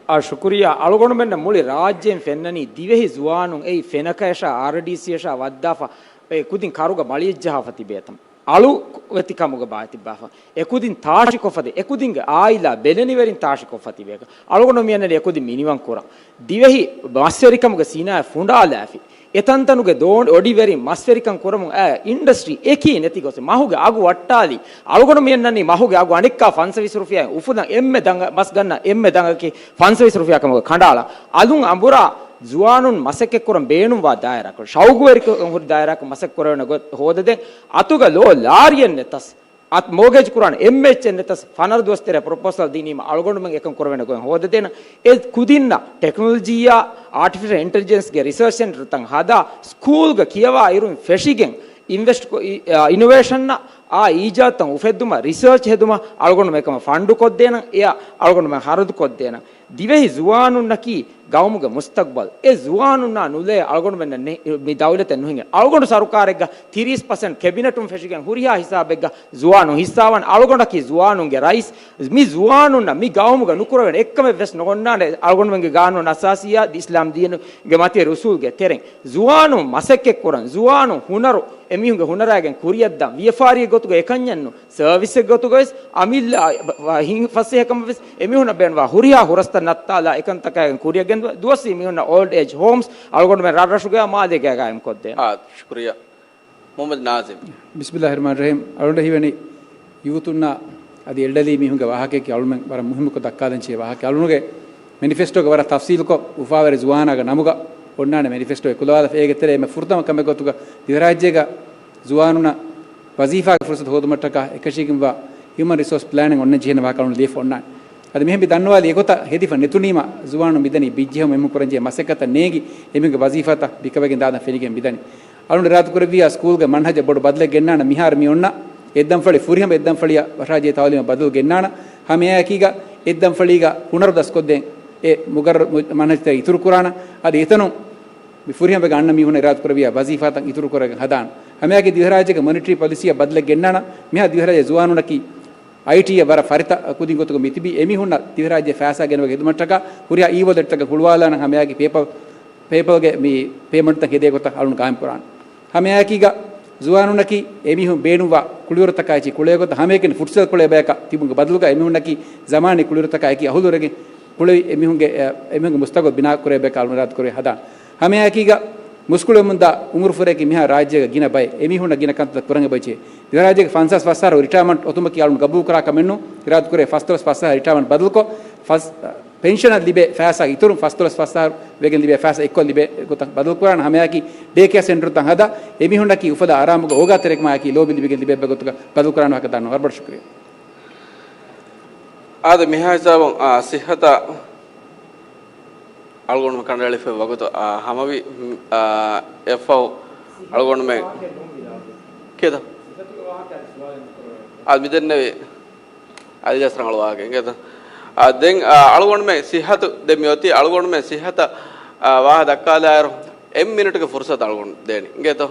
އާ، ޝުކުރިއްޔާ. އަޅުގަނޑުމެންނަށް މުޅި ރާއްޖޭން ފެންނަނީ ދިވެހި ޒުވާނުން އެއީ ފެނަކައަށާ އާރްޑީސީއަށާ ވައްދާފަ އެ ކުދިން ކަރުގަ މަޅިއަށްޖަހާފަ ތިބޭތަން. އަޅުވެތިކަމުގަ ބާތިއްބާފަ. އެކުދިން ތާށިކޮށްފަދަ، އެކުދިންގެ އާއިލާ ބެލެނިވެރިން ތާށިކޮށްފަ ތިބޭކަށް. އަޅުގަނޑު މިއަންނަނީ އެކުދިން މިނިވަން ކުރަން. ދިވެހި މަސްވެރިކަމުގެ ސިނާއަތް ފުނޑާލާފި. އެތަންތަނުގެ ދޯން އޮޑިވެރިން މަސްވެރިކަން ކުރަމުން އައި އިންޑަސްޓްރީ އެކީ ނެތި ގޮތެއް. މަހުގެ އަގު ވައްޓާލި. އަޅުގަނޑު މިއަންނަނީ މަހުގެ އަގު އަނެއްކާ ފަންސަވީސް ރުފިޔާ އުފުލަން އެންމެ ދަނގަ-، މަސް ގަންނަ އެންމެ ދަނގަކީ ފަންސަވީސް ރުފިޔާ ކަމުގަ ކަނޑައަޅާ. އަލުން އަނބުރާ ޒުވާނުން މަސައްކަތްކުރަން ބޭނުންވާ ދާއިރާކޮށް، ޝައުގުވެރިކަން ހުރި ދާއިރާކޮށް މަސައްކަތްކުރެވޭނެ ގޮތް ހޯދަދޭން. އަތުގަ ލޯ ލާރިއެއް ނެތަސް، އަތް މޯގޭޖް ކުރާނެ އެންމެ އެއްޗެއް ނެތަސް، ފަނަރަ ދުވަސް ތެރޭ ޕްރޮޕޯސަލް ދިނީމަ އަޅުގަނޑުމެން އެކަން ކުރެވޭނެ ގޮތް ހޯދަދޭނަން. އެ ކުދިންނަށް ޓެކްނޮލޮޖީއާ އާޓިފިޝަލް އިންޓެލިޖެންސްގެ ރިސަރޗް ސެންޓަރުތައް ހަދާ، ސްކޫލްގަ ކިޔަވާ އިރުން ފެށިގެން އިންވެސްޓް ކޮ-، އި-، އާ، އިނޮވޭޝަންއާ އީޖާދުތައް އުފެއްދުމަށް، ރިސަރޗް ހެދުމަށް އަޅުގަނޑުމެން އެކަމަށް ފަންޑު ކޮށްދޭނަން، އެއަށް އަޅުގަނޑުމެން ހަރަދު ކޮށްދޭނަން. ދިވެހި ޒުވާނުންނަކީ ގައުމުގެ މުސްތަގްބަލް. އެ ޒުވާނުންނާ ނުލޭ އަޅުގަނޑުމެންނަށް ނެ-، މި ދައުލަތެއް ނުހިނގޭ. އަޅުގަނޑު ސަރުކާރެއްގަ ތިރީސް ޕަސެންޓް ކެބިނެޓުން ފެށިގެން ހުރިހާ ހިސާބެއްގަ ޒުވާނުން ހިއްސާވާން. އަޅުގަނޑަކީ ޒުވާނުންގެ ރައީސް. މި ޒުވާނުންނަށް މި ގައުމުގަ ނުކުރެވޭނެ އެއްކަމެއް ވެސް ނޯންނާނެ. އަޅުގަނޑުމެންގެ ގާނޫނު އަސާސީއާ އިސްލާމް ދީނުގެ މަތިވެރި އުސޫލްގެ ތެރެއިން ޒުވާނުން މަސައްކަތްކުރަން، ޒުވާނުން ހުނަރު އެމީހުންގެ ހުނަރާގެން ކުރިއަށްދާން. ވިޔަފާރީ ގޮތުގަ އެކަންޏެއްނު، ސަރވިސެއް ގޮތުގަވެސް އަމިއްލަ ފަސޭހަކަމަށްވެސް އެމީހުންނަށް ބޭނުންވާ ހުރިހާ ހުރަސްތައް ނައްތާލާ އެކަންތަކާގެން ކުރިއަށް ގެންދުވާ ދުވަސްވީ މީހުންނަށް އޯލްޑް އޭޖް ހޯމްސް އަޅުގަނޑުމެން ރަށްރަށުގައި މާލޭގައި ގާއިމްކޮށްދޭން. އާ، ޝުކުރިއްޔާ. މުހައްމަދު ނާޒިމް. ބިސްމިއްލާހި ރަހްމާނި ރަހީމް. އަޅުގަނޑަށް ހީވަނީ ޔޫތުންނާ އަދި އެލްޑަލީ މީހުންގެ ވާހަކައަކީ އަޅުމެން ވަރަށް މުހިއްމުކޮށް ދައްކާލަން ޖެހޭ ވާހަކަ. އަޅުގަނޑުގެ މެނިފެސްޓޯގަ ވަރަށް ތަފްސީލުކޮށް އުފާވެރި ޒުވާނާގެ ނަމުގަ އޮންނާނެ މެނިފެސްޓޯ އެކުލަވާލަފަ. އޭގެ ތެރޭ އެންމެ ފުރަތަމަ ކަމެއް ގޮތުގަ ދިވެހިރާއްޖޭގަ ޒުވާނުންނަށް ވަޒީފާގެ ފުރުސަތު ހޯދުމަށްޓަކާ އެކަށީގެންވާ ހިއުމަން ރިސޯސް ޕްލޭނިން އޮންނަން ޖެހޭނެ ވާހަކަ އަޅުގަނޑު ލިޔެފަ އޮންނާނެ. އަދި މިހެން މި ދަންނަވާލި އެގޮތަށް ހެދިފަ ނެތުނީމަ ޒުވާނުން މިދަނީ ބިއްޖެހުމަށް އެމީހުން ކުރަންޖެހޭ މަސައްކަތަށް ނޭނގި އެމީހުންގެ ވަޒީފާތައް ބިކަވައިގެން ދާދަން ފެނިގެން މިދަނީ. އަޅުގަނޑު އިރާދަކުރެއްވިއްޔާ ސްކޫލްގެ މަންހަޖަށް ބޮޑު ބަދަލެއް ގެންނާނަން. މިހާރު މި އޮންނަ އެއްދަންފަޅި ފުރިހަމަ އެއްދަންފަޅިއަށް ވަށާޖެހޭ ތައުލީމަށް ބަދަލު ގެންނާނަން. ހަމައެއާއެކީގަ އެއްދަންފަޅީގަ ހުނަރު ދަސްކޮށްދޭން އެ މުގައްރަ-، މު-، މަންހަޖުތައް އިތުރުކުރާނަން. އަދި އެތަނުން މި ފުރިހަމަވެގެން އަންނަ މީހުން އިރާދަކުރެއްވިއްޔާ ވަޒީފާތައް އިތުރުކުރައިގެން ހަދާނަން. ހަމައެކީ ދިވެހިރާއްޖޭގެ މޮނިޓަރީ ޕޮލިސީއަށް ބަދަލެއް ގެންނާނަން. މިހާ ދިވެހިރާއްޖޭ ޒުވާނުންނަކީ އައިޓީއަށް ވަރަށް ފަރިތަ ކުދިން ގޮތުގަ މިތިބީ. އެމީހުންނަށް ދިވެހިރާއްޖެ ފައިސާ ގެނެވޭ ހިދުމަތްޓަކާ ހުރިހާ އީވޯލެޓްތަކަށް ހުޅުވާލާނަން. ހަމައެކީ ޕޭޕަލް، ޕޭޕަލްގެ މި ޕޭމަންޓްތައް ހެދޭ ގޮތަށް އަޅުން ގާއިމް ކުރާނަން. ހަމައެކީގަ ޒުވާނުންނަކީ އެމީހުން ބޭނުންވާ ކުޅިވަރުތަކާއެކީ ކުޅޭ ގޮތަށް ހަމައެކަނި ފުޓްސަލް ކުޅޭ ބަޔަކަށް ތިބުމުގެ ބަދަލުގަ އެމީހުންނަކީ ޒަމާނީ ކުޅިވަރުތަކާއެކީ އަހުލުވެރިގެން ކުޅެވި އެމީހުންގެ، އެ، އެމީހުންގެ މުސްތަގުބަލް ބިނާ ކުރޭ ބަޔަކަށް އަޅުން އިރާދަކުރޭ ހަދާން. ހަމައެކީގަ މުސްކުޅެމުންދާ އުމުރުފުރެއްގެ މިހާ ރާއްޖޭގަ ގިނަ ބައެއް އެމީހުންނަށް ގިނަ ކަންތައް ކުރަން އެބަޖެހޭ. ދިވެހިރާއްޖޭގެ ފަންސާސް ފަސް އަހަރު ރިޓަޔަރމަންޓް އޮތުމަކީ އަޅުން ގަބޫލުކުރާ ކަމެއް ނޫން. އިރާދަކުރޭ ފަސްދޮޅަސް ފަސް އަހަރު ރިޓަޔަރމަންޓް ބަދަލުކޮށް، ފަސް، ޕެންޝަނަށް ލިބޭ ފައިސާ އިތުރުން ފަސްދޮޅަސް ފަސް އަހަރު ވެގެން ލިބޭ ފައިސާ އެއްކޮށް ލިބޭ ގޮތަށް ބަދަލުކުރާނަން. ހަމައެކީ ޑޭ ކެއާ ސެންޓަރުތައް ހަދާ އެމީހުންނަކީ އުފަލާ އަރާމުގަ އޯގާތެރިކަމާއެކީ ލޯބި ލިބިގެން ލިބޭ ބައެއް ގޮތުގަ ބަދަލުކުރާނަން ވާހަކަ ދަންނަވަން. ވަރަށް ބޮޑަށް ޝުކުރިއްޔާ. އާދެ، މިހާ ހިސާބުން، އާ، ސިއްހަތަށް އަޅުގަނޑުމެން ކަނޑައެޅިފައި ވަގުތު، އާ، ހަމަވި، އާ، އެއަށްފަހު އަޅުގަނޑުމެން ކިޔަދަ؟ އާ، މިދެންނެވި އަލިޔަސް ރަނގަޅު ވާހަކަ އިނގޭތަ؟ އާ، ދެން، އާ، އަޅުގަނޑުމެން ސިއްހަތު، ދެން މިއޮތީ އަޅުގަނޑުމެން ސިއްހަތަށް، އާ، ވާހަކަ ދައްކާލާއިރު، އެއް މިނިޓުގެ ފުރުސަތު އަޅުގަނޑު ދޭނީ. އިނގޭތޯ؟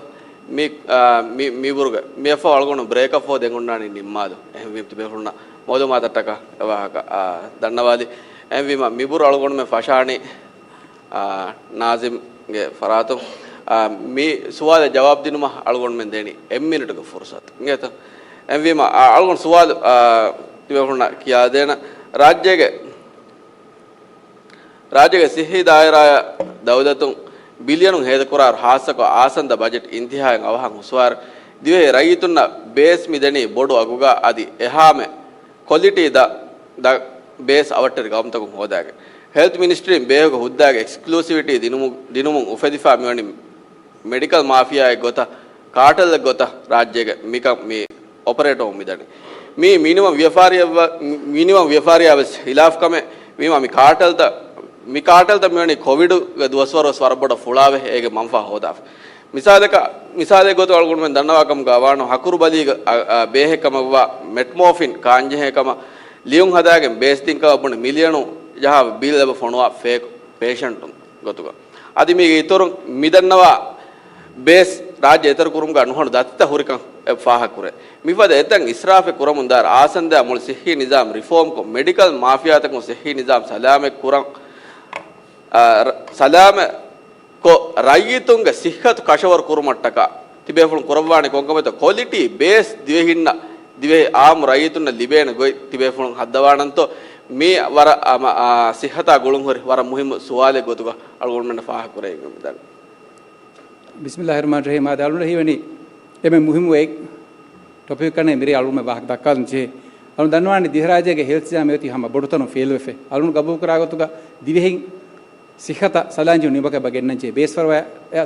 މި، އާ، މި، މިބުރުގަ މިއަށްފަހު އަޅުގަނޑު ބްރޭކަށްފަހު ދެން އޮންނާނީ ނިންމާލު. އެހެންވީމަ ތިބޭފުޅުންނަށް މައުލޫމާތަށްޓަކާ އެ ވާހަކަ، އާ، ދަންނަވާލި. އެހެންވީމަ މިބުރު އަޅުގަނޑުމެން ފަށާނީ، އާ، ނާޒިމްގެ ފަރާތުން. އާ، މި ސުވާލަށް ޖަވާބު ދިނުމަށް އަޅުގަނޑުމެން ދޭނީ އެއް މިނިޓުގެ ފުރުސަތު. އިނގޭތަ؟ އެހެންވީމަ، އާ، އަޅުގަނޑު ސުވާލު، އާ، ތިބޭފުޅުންނަށް ކިޔާދޭނަން. ރާއްޖޭގެ ރާއްޖޭގެ ސިއްހީ ދާއިރާއަށް ދައުލަތުން ބިލިއަނުން ހޭދަކުރާއިރު، ހާއްސަކޮށް އާސަންދަ ބަޖެޓް އިންތިހާއިން އަވަހަށް ހުސްވާއިރު، ދިވެހި ރައްޔިތުންނަށް ބޭސް މިދެނީ ބޮޑު އަގުގަ. އަދި އެހާމެ ކޮލިޓީ ދަ، ދަ ބޭސް އަވަށްޓެރި ގައުމުތަކުން ހޯދާގެން. ހެލްތު މިނިސްޓްރީން ބޭހުގެ ހުއްދައިގެ އެކްސްކްލޫސިވިޓީ ދިނުމު، ދިނުމުން އުފެދިފަ މިވަނީ މެޑިކަލް މާފިއާއެއް ގޮތަށް، ކާޓެލްއެއް ގޮތަށް ރާއްޖޭގެ މިކަން މި އޮޕަރޭޓް ވަމުން މިދަނީ. މީ މިނިވަން ވިޔަފާރިއަށް ވ، މިނިވަން ވިޔަފާރިއާ ވެސް ހިލާފް ކަމެއް. މީމާ މި ކާޓެލްތައް، މި ކާޓެލްތައް މިވަނީ ކޮވިޑުގެ ދުވަސްވަރު ވެސް ވަރަށް ބޮޑަށް ފުޅާވެ އޭގެ މަންފާ ހޯދާފަ. މިސާލަކަށް، މިސާލެއް ގޮތު އަޅުގަނޑުމެން ދަންނަވާ ކަމުގަ ވާނު ހަކުރު ބަލީގަ، އަ، އަ، ބޭހެއް ކަމަށްވާ މެޓްމޯފިން ކާންޖެހޭ ކަމަށް ލިޔުން ހަދާގެން ބޭސް ދިން ކަމަށް ބުނެ މިލިޔަނު ޖަހާ ބިލް އެބަ ފޮނުވާ ފޭކު ޕޭޝަންޓުން ގޮތުގަ. އަދި މީގެ އިތުރުން މިދަންނަވާ ބޭސް ރާއްޖެ އެތެރެ ކުރުމުގަ ނުހަނު ދަތިތައް ހުރިކަން އެ ފާހަގަކުރޭ. މިފަދަ އެތައް އިސްރާފެއް ކުރަމުން ދާއިރު އާސަންދައާ މުޅި ސިއްހީ ނިޒާމް ރިފޯމްކޮށް، މެޑިކަލް މާފިއާތަކުން ސިއްހީ ނިޒާމް ސަލާމަތް ކުރަން، އާ، ރ، ސަލާމަތް ކޮށް، ރައްޔިތުންގެ ސިއްހަތު ކަށަވަރު ކުރުމަށްޓަކާ ތިބޭފުޅުން ކުރައްވާނެ ކޮންކަމެއްތޯ؟ ކޮލިޓީ ބޭސް ދިވެހިންނަށް، ދިވެހި އާއްމު ރައްޔިތުންނަށް ލިބޭނެ ގޮތް ތިބޭފުޅުން ހައްދަވާނަންތޯ؟ މީ ވަރަށް، އަ، މަ، އާ، ސިއްހަތާ ގުޅުންހުރި ވަރަށް މުހިއްމު ސުވާލެއް ގޮތުގަ އަޅުގަނޑުމެންނަށް ފާހަގަކުރެވިގެން މިދަނީ. ބިސްމިއްލާހި ރަހްމާނި ރަހީމް. އާދެ، އަޅުގަނޑަށް ހީވަނީ އެންމެ މުހިއްމު އެއް ޓޮޕިކް ކަންނޭނގެ މިރޭ އަޅުގަނޑުމެން ވާހަކަ ދައްކާލަން ޖެހޭ. އަޅުގަނޑު ދަންނަވާނީ ދިވެހިރާއްޖޭގެ ހެލްތް ސިސްޓަމް އޮތީ ހަމަ ބޮޑުތަނުން ފެއިލްވެފަ. އަޅުގަނޑު ގަބޫލުކުރާ ގޮތުގަ ދިވެހިން ސިއްހަތަށް ސަލާންޖެހުނު ނިމުމަކަށް އެބަ ގެންނަންޖެހޭ. ބޭސްފަރުވާ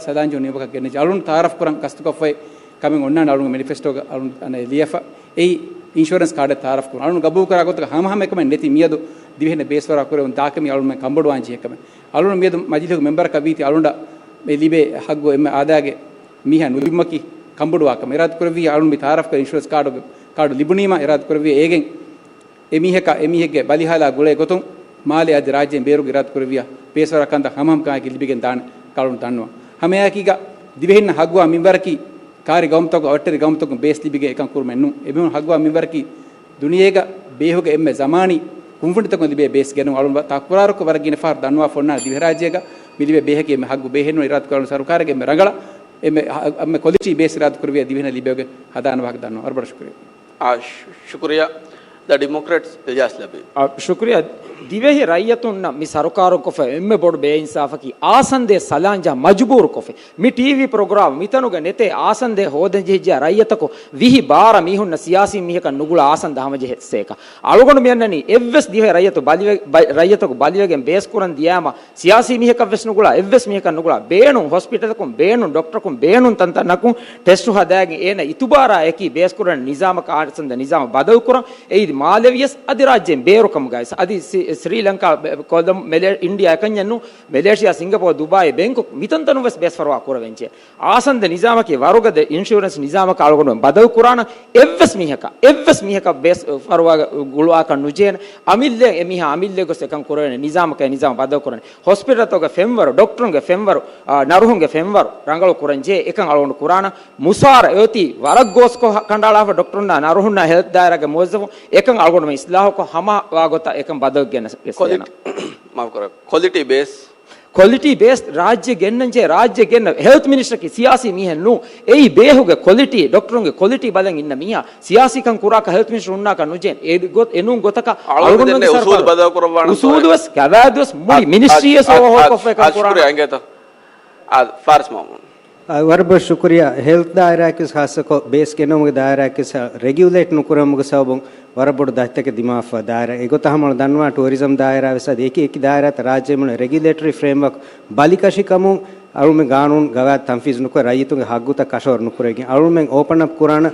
ސަލާންޖެހުނު ނިމުމަކަށް ގެންނަންޖެހޭ. އަޅުގަނޑު ތައާރަފް ކުރަން ގަސްތުކޮށްފައި ކަމެއް އޮންނާނެ އަޅުގަނޑު މެނިފެސްޓޯގަ އަޅުގަނޑު ލިޔެފަ. އެއީ އިންޝުއަރެންސް ކާޑެއް ތައާރަފް ކުރުން. އަޅުގަނޑު ގަބޫލުކުރާ ގޮތުގަ ހަމަހަމަ އެކަމެއް ނެތި މިއަދު ދިވެހިންނަށް ބޭސްފަރުވާ ކުރެވުނު ދާކަމީ އަޅުގަނޑުމެން ކަންބޮޑުވާން ޖެހޭ ކަމެއް. އަޅުގަނޑު މިއަދު މަޖިލީހުގެ މެމްބަރަކަށް ވީތީ އަޅުގަނޑަށް މި ލިބޭ ހައްގު އެންމެ އާދައިގެ މީހާ ނުލިބުމަކީ ކަންބޮޑުވާ ކަމަށް. އިރާދަކުރެއްވިއްޔާ އަޅުގަނޑު މި ތައާރަފްކޮށް އިންޝުއަރެންސް ކާޑު، ކާޑު ލިބުނީމަ އިރާދަކުރެއްވިއްޔާ އޭގެން އެމީހަކަށް، އެމީހެއްގެ ބަލިހާލާ ގުޅޭ ގޮތުން މާލެ އަދި ރާއްޖޭން ބޭރުގެ އިރާދަކުރެއްވިއްޔާ ބޭސްފަރުވާ ކަންތައް ހަމަހަމަކަމާއެކީ ލިބިގެން ދާނެ ކަޅުން ދަންނަވަން. ހަމައެއާއެކީގަ ދިވެހިންނަށް ހައްގުވާ މިންވަރަކީ ކާރި ގައުމުތަކުން އަވަށްޓެރި ގައުމުތަކުން ބޭސް ލިބިގެން އެކަން ކުރުމެއް ނޫން. އެމީހުން ހައްގުވާ މިންވަރަކީ ދުނިޔޭގަ ބޭހުގެ އެންމެ ޒަމާނީ ކުންފުނިތަކުން ލިބޭ ބޭސް ގެނުން. އަޅުން ތަކުރާރުކޮށް ވަރަށް ގިނަ ފަހަރު ދަންނަވާފަ އޮންނާނެ ދިވެހިރާއްޖޭގަ މި ލިބޭ ބޭހަކީ އެންމެ ހައްގު ބޭހެއް ނޫން. އިރާދަކުރާ އަޅުން ސަރުކާރެއްގެ އެންމެ ރަނގަޅަށް އެންމެ ހަ، އެންމެ ކޮލިޓީ ބޭސް އިރާދަކުރެއްވިއްޔާ ދިވެހިންނަށް ލިބޭގެ ހަދާނެ ވާހަކަ ދަންނަވަން. ވަރަށް ބޮޑަށް ޝުކުރިއްޔާ. އާ، ޝު، ޝުކުރިއްޔާ. ދަ ޑިމޮކްރެޓްސް، އިލްޔާސް ލަބީބް. އާ، ޝުކުރިއްޔާ. ދިވެހި ރައްޔިތުންނަށް މި ސަރުކާރުން ކޮށްފަ އެންމެ ބޮޑު ބޭއިންސާފަކީ އާސަންދޭ ސަލާންޖާ މަޖުބޫރުކޮށްފަ. މި ޓީވީ ޕްރޮގްރާމް މިތަނުގަ ނެތޭ އާސަންދޭ ހޯދަންޖެހިއްޖެޔާ ރައްޔިތަކު ވިހި ބާރަ މީހުންނަށް ސިޔާސީ މީހަކަށް ނުގުޅާ އާސަންދަ ހަމަޖެހޭ ސޭކަ. އަޅުގަނޑު މިއަންނަނީ އެއްވެސް ދިވެހި ރައްޔިތު ބަލިވެ، ބަ، ރައްޔިތަކު ބަލިވެގެން ބޭސްކުރަން ދިޔާމަ ސިޔާސީ މީހަކަށްވެސް ނުގުޅާ، އެއްވެސް މީހަކަށް ނުގުޅާ، ބޭނުން ހޮސްޕިޓަލަކުން، ބޭނުން ޑޮކްޓަރަކުން، ބޭނުން ތަންތަނަކުން ޓެސްޓު ހަދާގެން އޭނަ އިތުބާރާ އެކީ ބޭސްކުރަން ނިޒާމަކަށް އާސަންދަ ނިޒާމަށް ބަދަލުކުރަން. އެއީ މާލެ ވިޔަސް އަދި ރާއްޖޭން ބޭރު ކަމުގައި ވެސް އަދި ސްރީ-، ސްރީލަންކާ، ބެ-، ކޮލަމް-، މެލޭ-، އިންޑިއާ އެކަންޏެއް ނޫން، މެލޭޝިޔާ، ސިންގަޕޯ، ދުބާއި، ބެންކޮކް މިތަންތަނުން ވެސް ބޭސް ފަރުވާ ކުރެވެން ޖެހޭ. އާސަންދަ ނިޒާމަކީ ވަރުގަދަ އިންޝުއަރެންސް ނިޒާމަކަށް އަޅުގަނޑުމެން ބަދަލު ކުރާނަން. އެއްވެސް މީހަކަށް، އެއްވެސް މީހަކަށް ބޭސް ފަރުވާ ގުޅުވާކަށް ނުޖޭނެ. އަމިއްލަ އެމީހާ އަމިއްލަ ގޮސް އެކަން ކުރެވޭނެ. ނިޒާމަކަށް ނިޒާމަށް ބަދަލު ކުރަނީ. ހޮސްޕިޓަލްތަކުގެ ފެންވަރު، ޑޮކްޓަރުންގެ ފެންވަރު، އާ، ނަރުހުންގެ ފެންވަރު ރަނގަޅު ކުރަން ޖެހޭ. އެކަން އަޅުގަނޑު ކުރާނަން. މުސާރަ އެއޮތީ ވަރަށް ގޯސްކޮށް ކަނޑައަޅާފަ ޑޮކްޓަރުންނާ ނަރުހުންނާ ހެލްތް ދާއިރާގެ މުވައްޒަފުން އެކަން އަޅުގަނޑުމެން އިސްލާހުކޮށް ހަމަވާ ގޮތަށް އެކަން ބަދަލު ގެންނަ ކޮލިޓީ، މާފުކުރާ، ކޮލިޓީ ބޭސް. ކޮލިޓީ ބޭސް ރާއްޖެ ގެންނަން ޖެހޭ، ރާއްޖެ ގެންނަ ހެލްތް މިނިސްޓަރަކީ ސިޔާސީ މީހެއް ނޫން. އެއީ ބޭހުގެ ކޮލިޓީ، ޑޮކްޓަރުންގެ ކޮލިޓީ ބަލަން އިންނަ މީހާ. ސިޔާސީކަން ކުރާކަށް ހެލްތް މިނިސްޓަރު ހުންނާކަށް ނުޖޭން. އެ ގޮ-، އެނޫން ގޮތަކަށް އަޅުގަނޑުމެން އަޅުގަނޑުމެންގެ އުސޫލު ބަދަލު ކުރައްވާނަން. އުސޫލުވެސް ގަވާއިދުވެސް މުޅި އަ-، މިނިސްޓްރީއެސް އަ-، އަ-، އޯވަހޯލްކޮށްފަ އެކަން އަ-، ކުރާނަން. ޝުކުރިއްޔާ އިނގޭތޯ. އާ، ވަރަށް ބޮޑަށް ޝުކުރިއްޔާ. ހެލްތް ދާއިރާއަކީ ވެސް ޚާއްޞަކޮށް ބޭސް ގެނައުމުގެ ދާއިރާއަކީ ވެސް ރެގިއުލޭޓް ނުކުރެވުމުގެ ސަބަބުން ވަރަށް ބޮޑު ދަތިތަކެއް ދިމާވެފަ ދާއިރާ. އެގޮތަށް ހަމަ ދަންނަވާ ޓޫރިޒަމް ދާއިރާ ވެސް އަދި އެކި އެކި ދާއިރާތައް ރާއްޖޭ މުޅި ރެގިއުލޭޓަރީ ފްރޭމްވަރކް ބަލިކަށިކަމުން އަޅުމެން ގާނޫނު ގަވާއިދު ތަންފީޒު ނުކުރެ ރައްޔިތުންގެ ހައްގުތައް ކަށަވަރު ނުކުރެވިގެން އަޅުމެން އޯޕަން އަޕް ކުރާނަ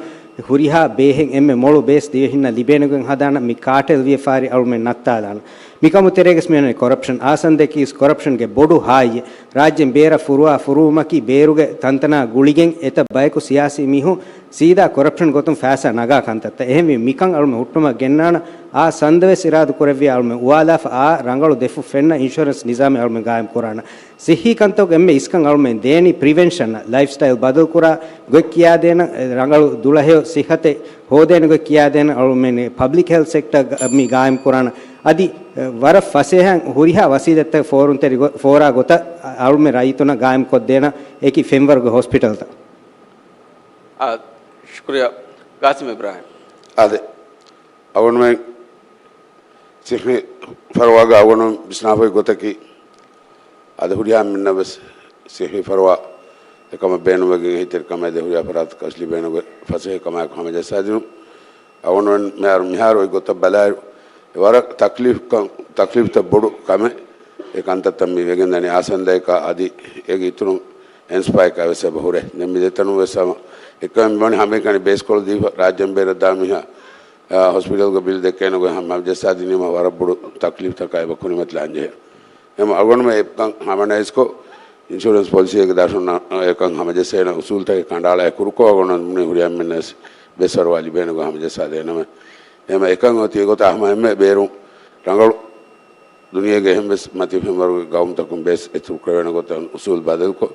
ހުރިހާ ބޭހެއް އެންމެ މޮޅު ބޭސް ދިވެހިންނަށް ލިބޭނެގޮތް ހަދާނަ މި ކާޓެލް ވިޔަފާރި އަޅުމެން ނައްތާލާނަ. މިކަމު ތެރޭގަސް މިއަންނަނީ ކޮރަޕްޝަން. އާސަންދައަކީ ކޮރަޕްޝަންގެ ބޮޑު ހާއްޔެއް. ރާއްޖޭން ބޭރަށް ފުރުވާ ފުރުވުމަކީ ބޭރުގެ ތަންތަނާ ގުޅިގެން އެތައް ބަޔަކު ސިޔާސީ މީހުން ސީދާ ކޮރަޕްޝަން ގޮތުން ފައިސާ ނަގާ ކަންތައްތައް. އެހެންވީ މިކަން އަޅުމެން ހުއްޓުމަށް ގެންނާނަ. އާ ސަންދަވެސް އިރާދު ކުރެއްވިޔާ އަޅުމެން އުވާލާފަ އާ ރަނގަޅު ދެފުށް ފެންނަ އިންޝުއަރެންސް ނިޒާމެއް އަޅުމެން ގާއިމް ކުރާނަ. ސިއްހީ ކަންތަކުގެ އެންމެ އިސްކަން އަޅުމެން ދޭނީ ޕްރިވެންޝަން، ލައިފްސްޓައިލް ބަދަލު ކުރާ ގޮތް ކިޔާދޭނަ، ރަނގަޅު ދުޅަހެޔޮ ސިއްހަތެއް ހޯދޭނެ ގޮތް ކިޔާދޭނަ އަޅުމެން ޕަބްލިކް ހެލްތް ސެކްޓަރ މި ގާއިމް ކުރާނަ. އަދި، އެ، ވަރަށް ފަސޭހައިން ހުރިހާ ވަސީލަތްތައް ފޯރުންތެރި ގޮ-، ފޯރާ ގޮތަށް އަ-، އަޅުމެން ރައްޔިތުންނަށް ގާއިމް ކޮށްދޭނަ އެކި ފެންވަރުގެ ހޮސްޕިޓަލްތައް. އާ، ޝުކުރިއްޔާ، ގާސިމް އިބްރާހިމް. އާދެ، އަޅުގަނޑުމެން ސިއްހީ ފަރުވާގަ އަޅުގަނޑު ވިސްނާފައި ގޮތަކީ، އަދި ހުރިހާ މީހުންނަށް ވެސް ސިއްހީ ފަރުވާ އެކަމަށް ބޭނުންވެގެން އެހީތެރިކަމާއި ދޭ ހުރިހާ ފަރާތަކަށް ލިބޭނެ ގޮތް ފަސޭހަ ކަމާއެކު ހަމަޖައްސާދިނުން. އަޅުގަނޑުމެން މިހާރު، މިހާރު އޮތް ގޮތަށް ބަލާއިރު، އެ ވަރަށް ތަކްލީފް ކަން، ތަކްލީފްތައް ބޮޑު ކަމެއް. އެ ކަންތައްތައް މި ވެގެންދަނީ އާސަންދައަކާ އަދި އޭގެ އިތުރުން އެންސްޕާއަކާ ވެސް އެބަ ހުރޭ. ދެން މި ދެތަނުން ވެސް ހަމަ އެކަމެއް މިވަނީ ހަމައެކަނި ބޭސްކޮޅު ދީފަ ރާއްޖޭން ބޭރަށް ދާ މީހާ، އާ، ހޮސްޕިޓަލްގެ ބިލް ދެއްކޭނެ ގޮތް ހަމަ ހަމަޖައްސާދިނީމަ ވަރަށް ބޮޑު ތަކްލީފްތަކާ އެބަ ކުރިމަތިލާން ޖެހޭ. އެމަ އަޅުގަނޑުމެން އެކަން ހަމަނައިސްކޮށް، އިންޝުރެންސް ޕޮލިސީއެއްގެ ދަށުން އެކަން ހަމަޖައްސޭނެ އުސޫލުތަކެއް ކަނޑައަޅާ ކުރުކޮށް އަޅުގަނޑު މުޅި ހުރިހާ މީހުންނަށް ބޭސް ފަރުވާ ލިބޭނެ ގޮތް ހަމަޖައްސާދޭނަމެ. އެމަ އެކަން އޮތީ އެގޮތަށް ހަމަ އެންމެ ބޭރުން ރަނގަޅު ދުނިޔޭގެ އެހެންވެސް މަތި ފެންވަރުގެ ގައުމުތަކުން ބޭސް އެތުރު ކުރެވޭނެ ގޮތަށް އުސޫލު ބަދަލުކޮށް،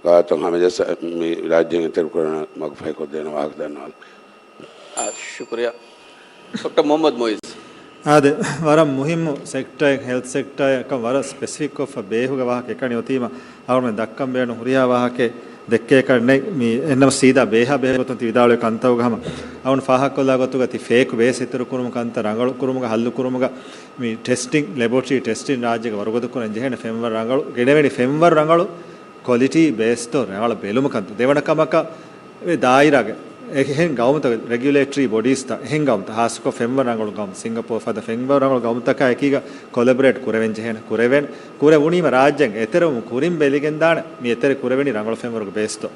ގާތަށް ހަމަޖައްސަ މި ރާއްޖޭން އެތެރެ ކުރެވޭނެ މަގު ފަހިކޮށްދޭނެ ވާހަކަ ދަންނަވާލަ. އާ، ޝުކުރިއްޔާ. ޑޮކްޓަރ މުޙައްމަދު މުޢިއްޒު. އާދެ، ވަރަށް މުހިއްމު ސެކްޓަރެއް، ހެލްތް ސެކްޓަރެއް ކަން ވަރަށް ސްޕެސިފިކްކޮށްފަ ބޭހުގެ ވާހަކަ އެކަނި އޮތީމަ، އަޅުގަނޑު ދައްކަން ބޭނުން ހުރިހާ ވާހަކައެއް ދެއްކޭކަށް ނެތް. މި އެންނަމަ ސީދާ ބޭހާ ބެހޭ ގޮތުން ތި ވިދާޅުވި ކަންތައްގަ ހަމަ އަޅުގަނޑު ފާހަގަކޮށްލާ ގޮތުގަ ތި ފޭކު ބޭސް އެތެރެ ކުރުމުގެ ކަންތައް ރަނގަޅު ކުރުމުގަ ހައްލު ކުރުމުގަ މި ޓެސްޓިން ލެބޯޓްރީ ޓެސްޓިން ރާއްޖޭގަ ވަރުގަދަ ކުރަން ޖެހޭނެ ފެންވަރު ރަނގަޅު، ގެނެވޭނެ ފެންވަރު ރަނގަޅު ކޮލިޓީ ބޭސްތޯ ރަނގަޅަށް ބެލުމަކަށް ދެވަނަ ކަމަކަށް އެ ދާއިރާގެ އެހެން ގައުމުތަކުގެ ރެގިއުލޭޓަރީ ބޮޑީސްތައް އެހެން ގައުމުތައް ހާއްސަކޮށް ފެންވަރު ރަނގަޅު ގައުމު ސިންގަޕޯ ފަދަ ފެންވަރު ރަނގަޅު ގައުމުތަކާ އެކީގަ ކޮލެބަރޭޓް ކުރެވެން ޖެހޭނެ ކުރެވޭނެ. ކުރެވުނީމަ ރާއްޖޭން އެތެރެވުމުން ކުރިން ބެލިގެންދާނެ މި އެތެރެ ކުރެވެނީ ރަނގަޅު ފެންވަރުގެ ބޭސްތޯ.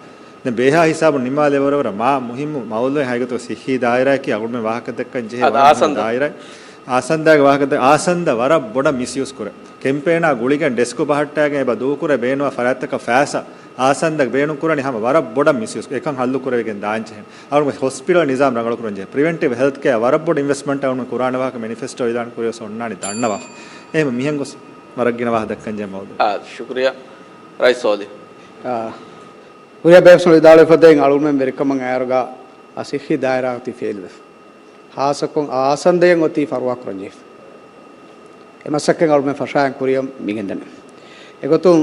ދެން ބޭހާ ހިސާބުން ނިންމާލެވުނު ވަރަށް މާ މުހިއްމު މައުޟޫޢެއް ހަގީގަތުގަ ސިއްހީ ދާއިރާއަކީ އަޅުގަނޑުމެން ވާހަކަ ދައްކަން ޖެހޭ އަދި ވަރަށް އާސަންދަ. ދާއިރާ. އާސަންދާގެ ވާހަކަ ދައް-، އާސަންދަ ވަރަށް ބޮޑަށް މިސްޔޫސް ކުރޭ. ކެމްޕޭނާ ގުޅިގެން ޑެސްކު ބަހައްޓާގެން އެބަ ދޫކުރެ ބޭނުންވާ ފަރާތްތަކަށް ފައިސާ އާސަންދަ ބޭނުން ކުރަނީ ހަމަ ވަރަށް ބޮޑަށް މިސްޔޫސް. އެކަން ހައްލު ކުރެވިގެން ދާން ޖެހޭނެ. އަޅުގަނޑު ހޮސްޕިޓަލް ނިޒާމް ރަނގަޅު ކުރަން ޖެހޭ. ޕްރިވެންޓިވް ހެލްތް ކެއާ ވަރަށް ބޮޑު އިންވެސްޓްމަންޓް އަޅުގަނޑު ކުރާނެ ވާހަކަ މެނިފެސްޓޯ އިލާން ކުރިޔަސް އޮންނާނީ ދަންނަވާފަ. އެހެން މިހެން ގޮސް ވަރަށް ގިނަ ވާހަކަ ދައްކަން ޖެހޭ މައުޟޫޢު. އާ، ޝުކުރިއްޔާ. ރައީސް ސޯލިހް. އާ، ހުރިހާ ބޭފުޅުން ވިދާޅުވިފަދައިން އަޅުމެން ވެރިކަމަށް އައިއިރުގަ އާ ސިއްހީ ދާއިރާ އޮތީ ފެއިލްވެފަ. ހާއްސަކޮށް އާ ސަންދައިން އޮތީ ފަރުވާކުރަންޖެހިފަ. އެ މަސައްކަތް އަޅުމެން ފަށާއިން ކުރިއަށް މިގެންދަނީ. އެގޮތުން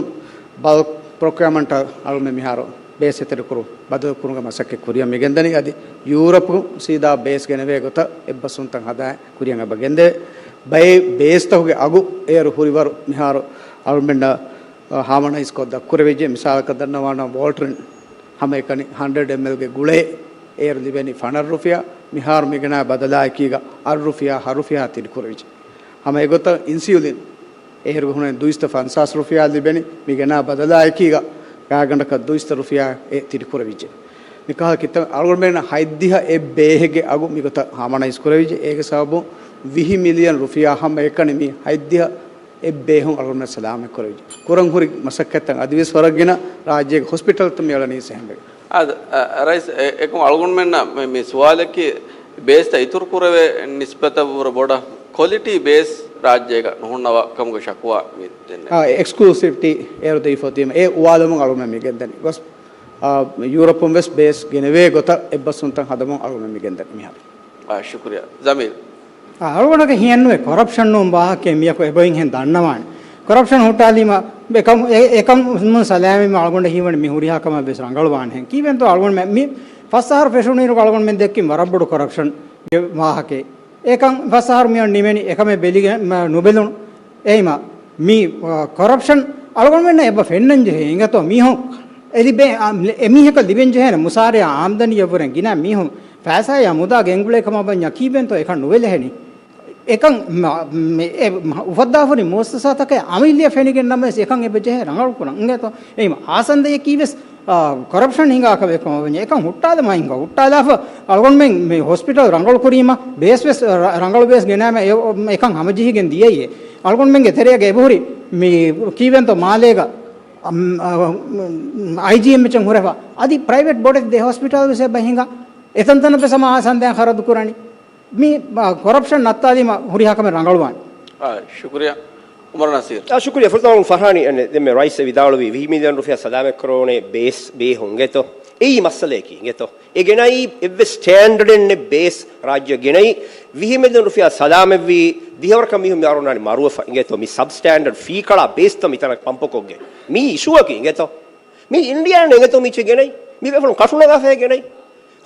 ބަލްކް ޕްރޮކިއުއަރމަންޓަށް އަޅުމެން މިހާރު ބޭސް އެތެރެކުރު ބަދަލުކުރުމުގެ މަސައްކަތް ކުރިއަށް މިގެންދަނީ. އަދި ޔޫރަޕު ސީދާ ބޭސް ގެނެވޭ ގޮތަށް އެއްބަސްވުންތައް ހަދާ ކުރިއަށް އެބަ ގެންދެވޭ. ބައެއް ބޭސްތަކުގެ އަގު އޭރު ހުރިވަރު މިހާރު އަޅުމެންނަށް ހާމަނައިސްކޮށް ދައްކުރެވިއްޖެ. މިސާލަކަށް ދަންނަވާނަ ވޯލްޓްރިން ހަމައެކަނި ހަންޑްރެޑް އެމްއެލްގެ ގުޅޭ އޭރު ލިބެނީ ފަނަރަ ރުފިޔާ، މިހާރު މިގެނާ ބަދަލާއެކީގަ އަށް ރުފިޔާ، ހަ ރުފިޔާ ތިޑިކުރެވިއްޖެ. ހަމަ އެގޮތަށް އިންސިއުލިން އޭރުގެ ހުންނަނީ ދުއިސައްތަ ފަންސާސް ރުފިޔާ ލިބެނީ، މިގެނާ ބަދަލާއެކީގަ ގާތްގަނޑަކަށް ދުއިސައްތަ ރުފިޔާ އެ ތިޑިކުރެވިއްޖެ. މިކަހަލަ ކިތައް އަޅުގަނޑުމެންނަށް ހަތްދިހަ އެއް ބޭހެއްގެ އަގު މިގޮތަށް ހާމަނައިޒް ކުރެވިއްޖެ. އޭގެ ސަބަބުން ވިހި މިލިއަން ރުފިޔާ ހަމައެކަނި މި ހަތްދިހަ އެއް ބޭހުން އަޅުގަނޑުމެން ސަލާމަތް ކުރެވިއްޖެ. ކުރަން ހުރި މަސައްކަތްތައް އަދިވެސް ވަރަށް ގިނަ ރާއްޖޭގެ ހޮސްޕިޓަލްތައް މި އަޅަނީ ސެހެންވެގެން. އާދެ، އަ، ރައީސް، އެ، އެކު އަޅުގަނޑުމެންނަށް މި، މި ސުވާލަކީ ބޭސްތައް އިތުރު ކުރެވޭ ނިސްބަތަށް ވުރެ ބޮޑަށް ކޮލިޓީ ބޭސް ރާއްޖޭގަ ނުހުންނަވާ ކަމުގެ ޝަކުވާ މި ދެންނެވި. އާ، އެކްސްކްލޫސިވިޓީ އޭރު ދެވިފަ އޮތީމަ އެ އުވާލުމުން އަޅުގަނޑުމެން މި ގެންދަނީ. ގޮސް، އާ، ޔޫރަޕުން ވެސް ބޭސް ގެނެވޭ ގޮތަށް އެއްބަސްވުންތައް ހަދަމުން އަޅުގަނޑުމެން މި ގެންދަނީ މިހާރު. އާ، ޝުކުރިޔާ. ޖަމީލް. އަޅުގަނޑަކަށް ހިޔެއްނުވޭ، ކޮރަޕްޝަން ނޫން ވާހަކައެއް މިއަކު އެބައިންހެން ދަންނަވާނެ. ކޮރަޕްޝަން ހުއްޓާލީމަ އެކަމު، އެ، އެކަމުން ސަލާމަތްވީމަ އަޅުގަނޑަށް ހީވަނީ މި ހުރިހާ ކަމަށް ވެސް ރަނގަޅުވާނެހެން. ކީއްވެންތޯ އަޅުގަނޑުމެން މި ފަސް އަހަރު ފެށުނުއިރު އަޅުގަނޑުމެން ދެއްކިން ވަރަށް ބޮޑު ކޮރަޕްޝަންގެ ވާހަކައެއް. އެކަން ފަސް އަހަރު މިއޮން ނިމެނީ އެކަމެއް ބެލިގެން ނުބެލުނު. އެހީމަ މި، އަ، ކޮރަޕްޝަން އަޅުގަނޑުމެންނަށް އެބަ ފެންނަން ޖެހޭ އިނގޭތޯ މީހުން އެ ލިބޭ، އަ، އެމީހަކަށް ލިބެން ޖެހޭނެ މުސާރަޔާ އާމްދަނީއަށްވުރެން ގިނަ މީހުން ފައިސާއާ މުދާ ގެންގުޅޭ ކަމަށް ވަންޏާ ކީއްވެންތޯ އެކަން ނުވެލެހެނީ. އެކަން މަ-، މެ-، އެ މަ-، އުފައްދާފަ ހުރި މުއައްސަސާތަކަށް އަމިއްލައަށް ފެނިގެން ނަމަވެސް އެކަން އެބަ ޖެހޭ ރަނގަޅު ކުރަން. އިނގޭތޯ؟ އެހީމަ އާސަންދަޔަކީ ވެސް، އާ، ކޮރަޕްޝަން ހިނގާ ކަމެއް ކަމަށް ވަންޏާ އެކަން ހުއްޓާލަމާ ހިނގާ. ހުއްޓާލާފަ އަޅުގަނޑުމެން މި ހޮސްޕިޓަލް ރަނގަޅު ކުރީމަ ބޭސް ވެސް ރަ-، ރަނގަޅު ބޭސް ގެނައިމަ އެ-، އެކަން ހަމަޖެހިގެން ދިޔައީ. އަޅުގަނޑުމެންގެ ތެރޭގަ އެބަހުރި މި ކީއްވެންތޯ މާލޭގަ، އަމް، އަ، އައިޖީއެމްއެޗަށް ހުރެފަ އަދި ޕްރައިވެޓް ބޮޑެތި ދެ ހޮސްޕިޓަލް ވެސް އެބަ ހިނގާ. އެތަންތަނަށް ވެސް ހަމަ އާސަންދަޔަށް ޚަރަދު ކުރަނީ. މި، އާ، ކޮރަޕްޝަން ނައްތާލީމަ ހުރިހާ ކަމެއް ރަނގަޅުވާނެ. އާ، ޝުކުރިޔާ. އުމަރު ނަސީރު. އާ، ޝުކުރިޔާ. ފުރަތަމަ ފަރްހާނީ އަނެއް ދެންމެ ރައީސް ވިދާޅުވި ވިހި މިލިއަން ރުފިޔާ ސަލާމަތްކުރެވޭނެ ބޭސް ބޭހުން އިނގޭތޯ. އެއީ މައްސަލަޔަކީ އިނގޭތޯ. އެ ގެނައީ އެއްވެސް ސްޓޭންޑަޑެއް ނެތް ބޭސް ރާއްޖެ ގެނައީ ވިހި މިލިއަން ރުފިޔާ ސަލާމަތްވީ ދިހަވަރަކަށް މީހުން މި އަރުނާނެ މަރުވެފަ އިނގޭތޯ. މި ސަބްސްޓޭންޑަޑް ފީކަޅާ ބޭސްތައް މިތަނަށް ޕަމްޕުކޮށްގެން. މީ އިޝޫއަކީ އިނގޭތޯ. މީ އިންޑިޔާއިން އިނގޭތޯ މީ ގެނައީ. މި ބޭފުޅުން ކަށުނަގާފައި ގެނައީ.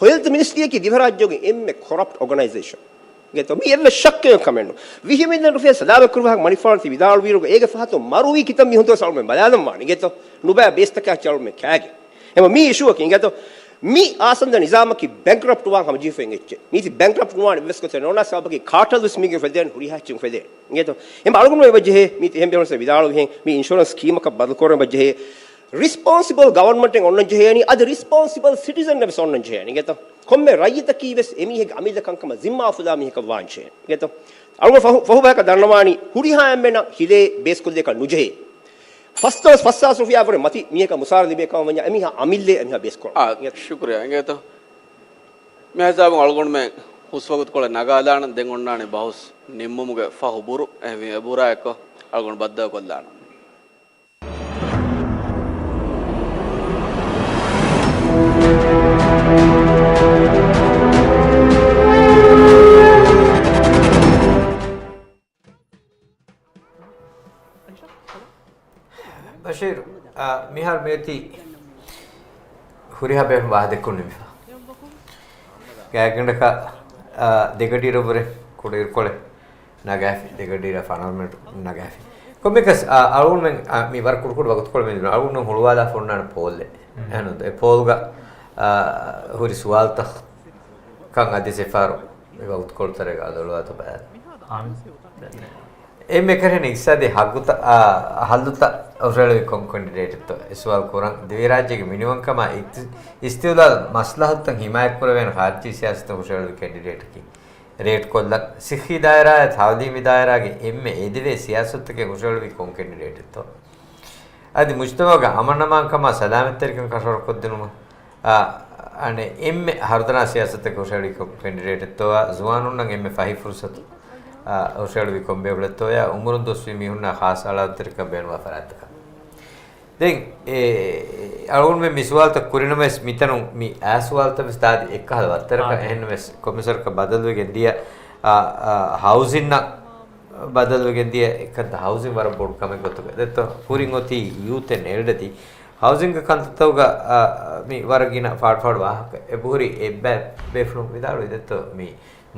ހެލްތް މިނިސްޓްރީއަކީ ދިވެހިރާއްޖޭގެ އެންމެ ކޮރަޕްޓް އޮގަނައިޒޭޝަން. ގެތޯ މި އެއްވެސް ޝައްކެއް ކަމެއް ނޫން. ވިހި މިލިއަން ރުފިޔާ ސަލާމަތް ކުރުމަށް މަނިފާންތި ވިދާޅުވިއިރުގަ އޭގެ ފަހަތު މަރުވީ ކިތައް މީހުންތޯ އަޅުމެން ބަލާލަން ވާނެ ގެތޯ. ނުބައި ބޭސްތަކާ އަޅުމެން ކާގެ. އެމަ މީ އިޝޫއަކީ ގެތޯ. މި އާސަންދަ ނިޒާމަކީ ބެންކްރަޕްޓް ވާން ހަމަޖެހިފައި އެއްޗެއް. މީތި ބެންކްރަޕްޓް ނުވާނެ އެއްވެސް ގޮތެއް ނޯންނާ ސަބަބަކީ ކާޓަލް ވެސް މީގެ ފެދޭން ހުރިހާ އެއްޗެއް ފެދޭން. ގެތޯ. އެމަ އަޅުގަނޑު އެބަ ޖެހޭ މީތި އެހެން ބޭފުޅުން ވިދާޅުވިހެން މި އިންޝުރަންސް ސްކީމަކަށް ބަދަލު ކުރަން އެބަ ޖެހޭ. ރިސްޕޮންސިބަލް ގަވަރންމަންޓެއް އޮންނަން ޖެހޭނީ، އަދި ރިސްޕޮންސިބަލް ސިޓިޒަން ވެސް އޮންނަން ޖެހޭނީ ގެތޯ. ކޮންމެ ރައްޔިތަކީ ވެސް އެމީހެއްގެ އަމިއްލަ ކަންކަމަށް ޒިންމާ އުފުލާ މީހަކަށް ވާން ޖެހޭ ގެތޯ. އަޅުގަނޑު ފަހު، ފަހު ބަޔަކަށް ދަންނަވާނީ ހުރިހާ އެންމެނަށް ހިލޭ ބޭސްކޮށްލިޔަކަށް ނުޖެހޭ. ފަސްދޮޅަސް ފަސްހާސް ރުފިޔާ ވުރެ މަތި މީހަކަށް މުސާރަ ލިބޭ ކަމަށް ވަންޏާ އެމީހާ އަމިއްލައެއް އެމީހާ ބޭސްކޮށް. އާ، ޝުކުރިޔާ އިނގޭތޯ. މި ހިސާބުން އަޅުގަނޑުމެން ހުސްވަގުތުކޮޅެއް ނަގާލާނަން. ދެން އޮންނާނީ ބަހުސް ނިންމުމުގެ ފަހު ބުރު. އެހެންވީމަ އެބުރާ އެއްކޮށް އަޅުގަނޑު ބައްދަލުކޮށްލާނަން. ބަޝީރު، އާ، މިހާރު މިއޮތީ ހުރިހާ ބޭފުޅުން ވާހަކަ ދެއްކުން ނިމިފަ. ގާތްގަނޑަކަށް، އާ، ދެގަޑިއިރަށްވުރެ ކުޑައިރުކޮޅެއް ނަގާފި، ދެގަޑިއިރަށް ފަނަރަ މިނެޓް ނަގާފި. ކޮންމެއަކަސް، އާ، އަޅުގަނޑުމެން، އާ، މި ވަރަށް ކުޑަކުޑަ ވަގުތުކޮޅެއް މި އަޅުގަނޑުމެން ހުޅުވާލާފަ އޮންނާނެ ޕޯލްއެއް. އެހެން އެ ޕޯލްގަ، އާ، ހުރި ސުވާލުތައް ކަން އަދި ސިފާރު މި ވަގުތުކޮޅު ތެރޭގަ އަލުވާތަ ބަޔާން. އެންމެ އެކަހެން އިގްތިސާދީ ހައްގުތައް، އާ، ހައްލުތައް ހުށަހެޅުވި ކޮން ކެންޑިޑޭޓެއްތޯ؟ އެ ސުވާލު ކުރަން. ދިވެހިރާއްޖޭގެ މިނިވަންކަމާ އިގްތި-، އިސްތިގްލާލް މަސްލަހަތުތައް ހިމާޔަތްކުރެވޭނެ ޚާރިޖީ ސިޔާސަތުން ހުށަހެޅުވި ކެންޑިޑޭޓަކީ ރޭޓްކޮށްލަން. ސިއްހީ ދާއިރާއާ ތައުލީމީ ދާއިރާގެ އެންމެ އެދެވޭ ސިޔާސަތުތަކެއް ހުށަހެޅުވި ކޮން ކެންޑިޑޭޓެއްތޯ؟ އަދި މުޖްތަމަޢުގެ އަމަންއަމާންކަމާ ސަލާމަތްތެރިކަން ކަށަވަރުކޮށްދިނުމަށް، އާ، އަނެއް އެންމެ ހަރުދަނާ ސިޔާސަތެއް ހުށަހެޅި ކޮ-، ކެންޑިޑޭޓެއްތޯއާ، ޒުވާނުންނަށް އެންމެ ފަހި ފުރުސަތު، އާ، ހުށަހެޅުވި ކޮން ބޭފުޅެއްތޯއާ، އުމުރުން ދުއްސި މީހުންނާ ޚާއްސަ އަޅާދުތެރިކަން ބޭނުންވާ ފަރާތްތަކަށް. ދެން އެ، އަޅުގަނޑުމެން މި ސުވާލުތައް ކުރިނަމަވެސް، މިތަނުން މި އާ ސުވާލުތައް ވެސް ދާދި އެއްކަހަލަ ވައްތަރަކަށް. އާ. އެހެންނަމަވެސް ކޮންމެ ސަރަކަށް ބަދަލުވެގެން ދިޔަ، އާ، އާ، ހައުސިންއަށް ބަދަލުވެގެން ދިޔަ އެއްކަންތައް ހައުސިން ވަރަށް ބޮޑު ކަމެއް ގޮތުގަ. ދެއްތޯ، ކުރިން އޮތީ ޔޫތް އެންޑް އެލްޑަތީ. ހައުސިންގ ކަންތައްތަކުގަ، އާ، މި ވަރަށް ގިނަ ފާޑު ފާޑު ވާހަކަ އެބަހުރި އެއްބައި ބޭފުޅުން ވިދާޅުވި. ދެއްތޯ، މި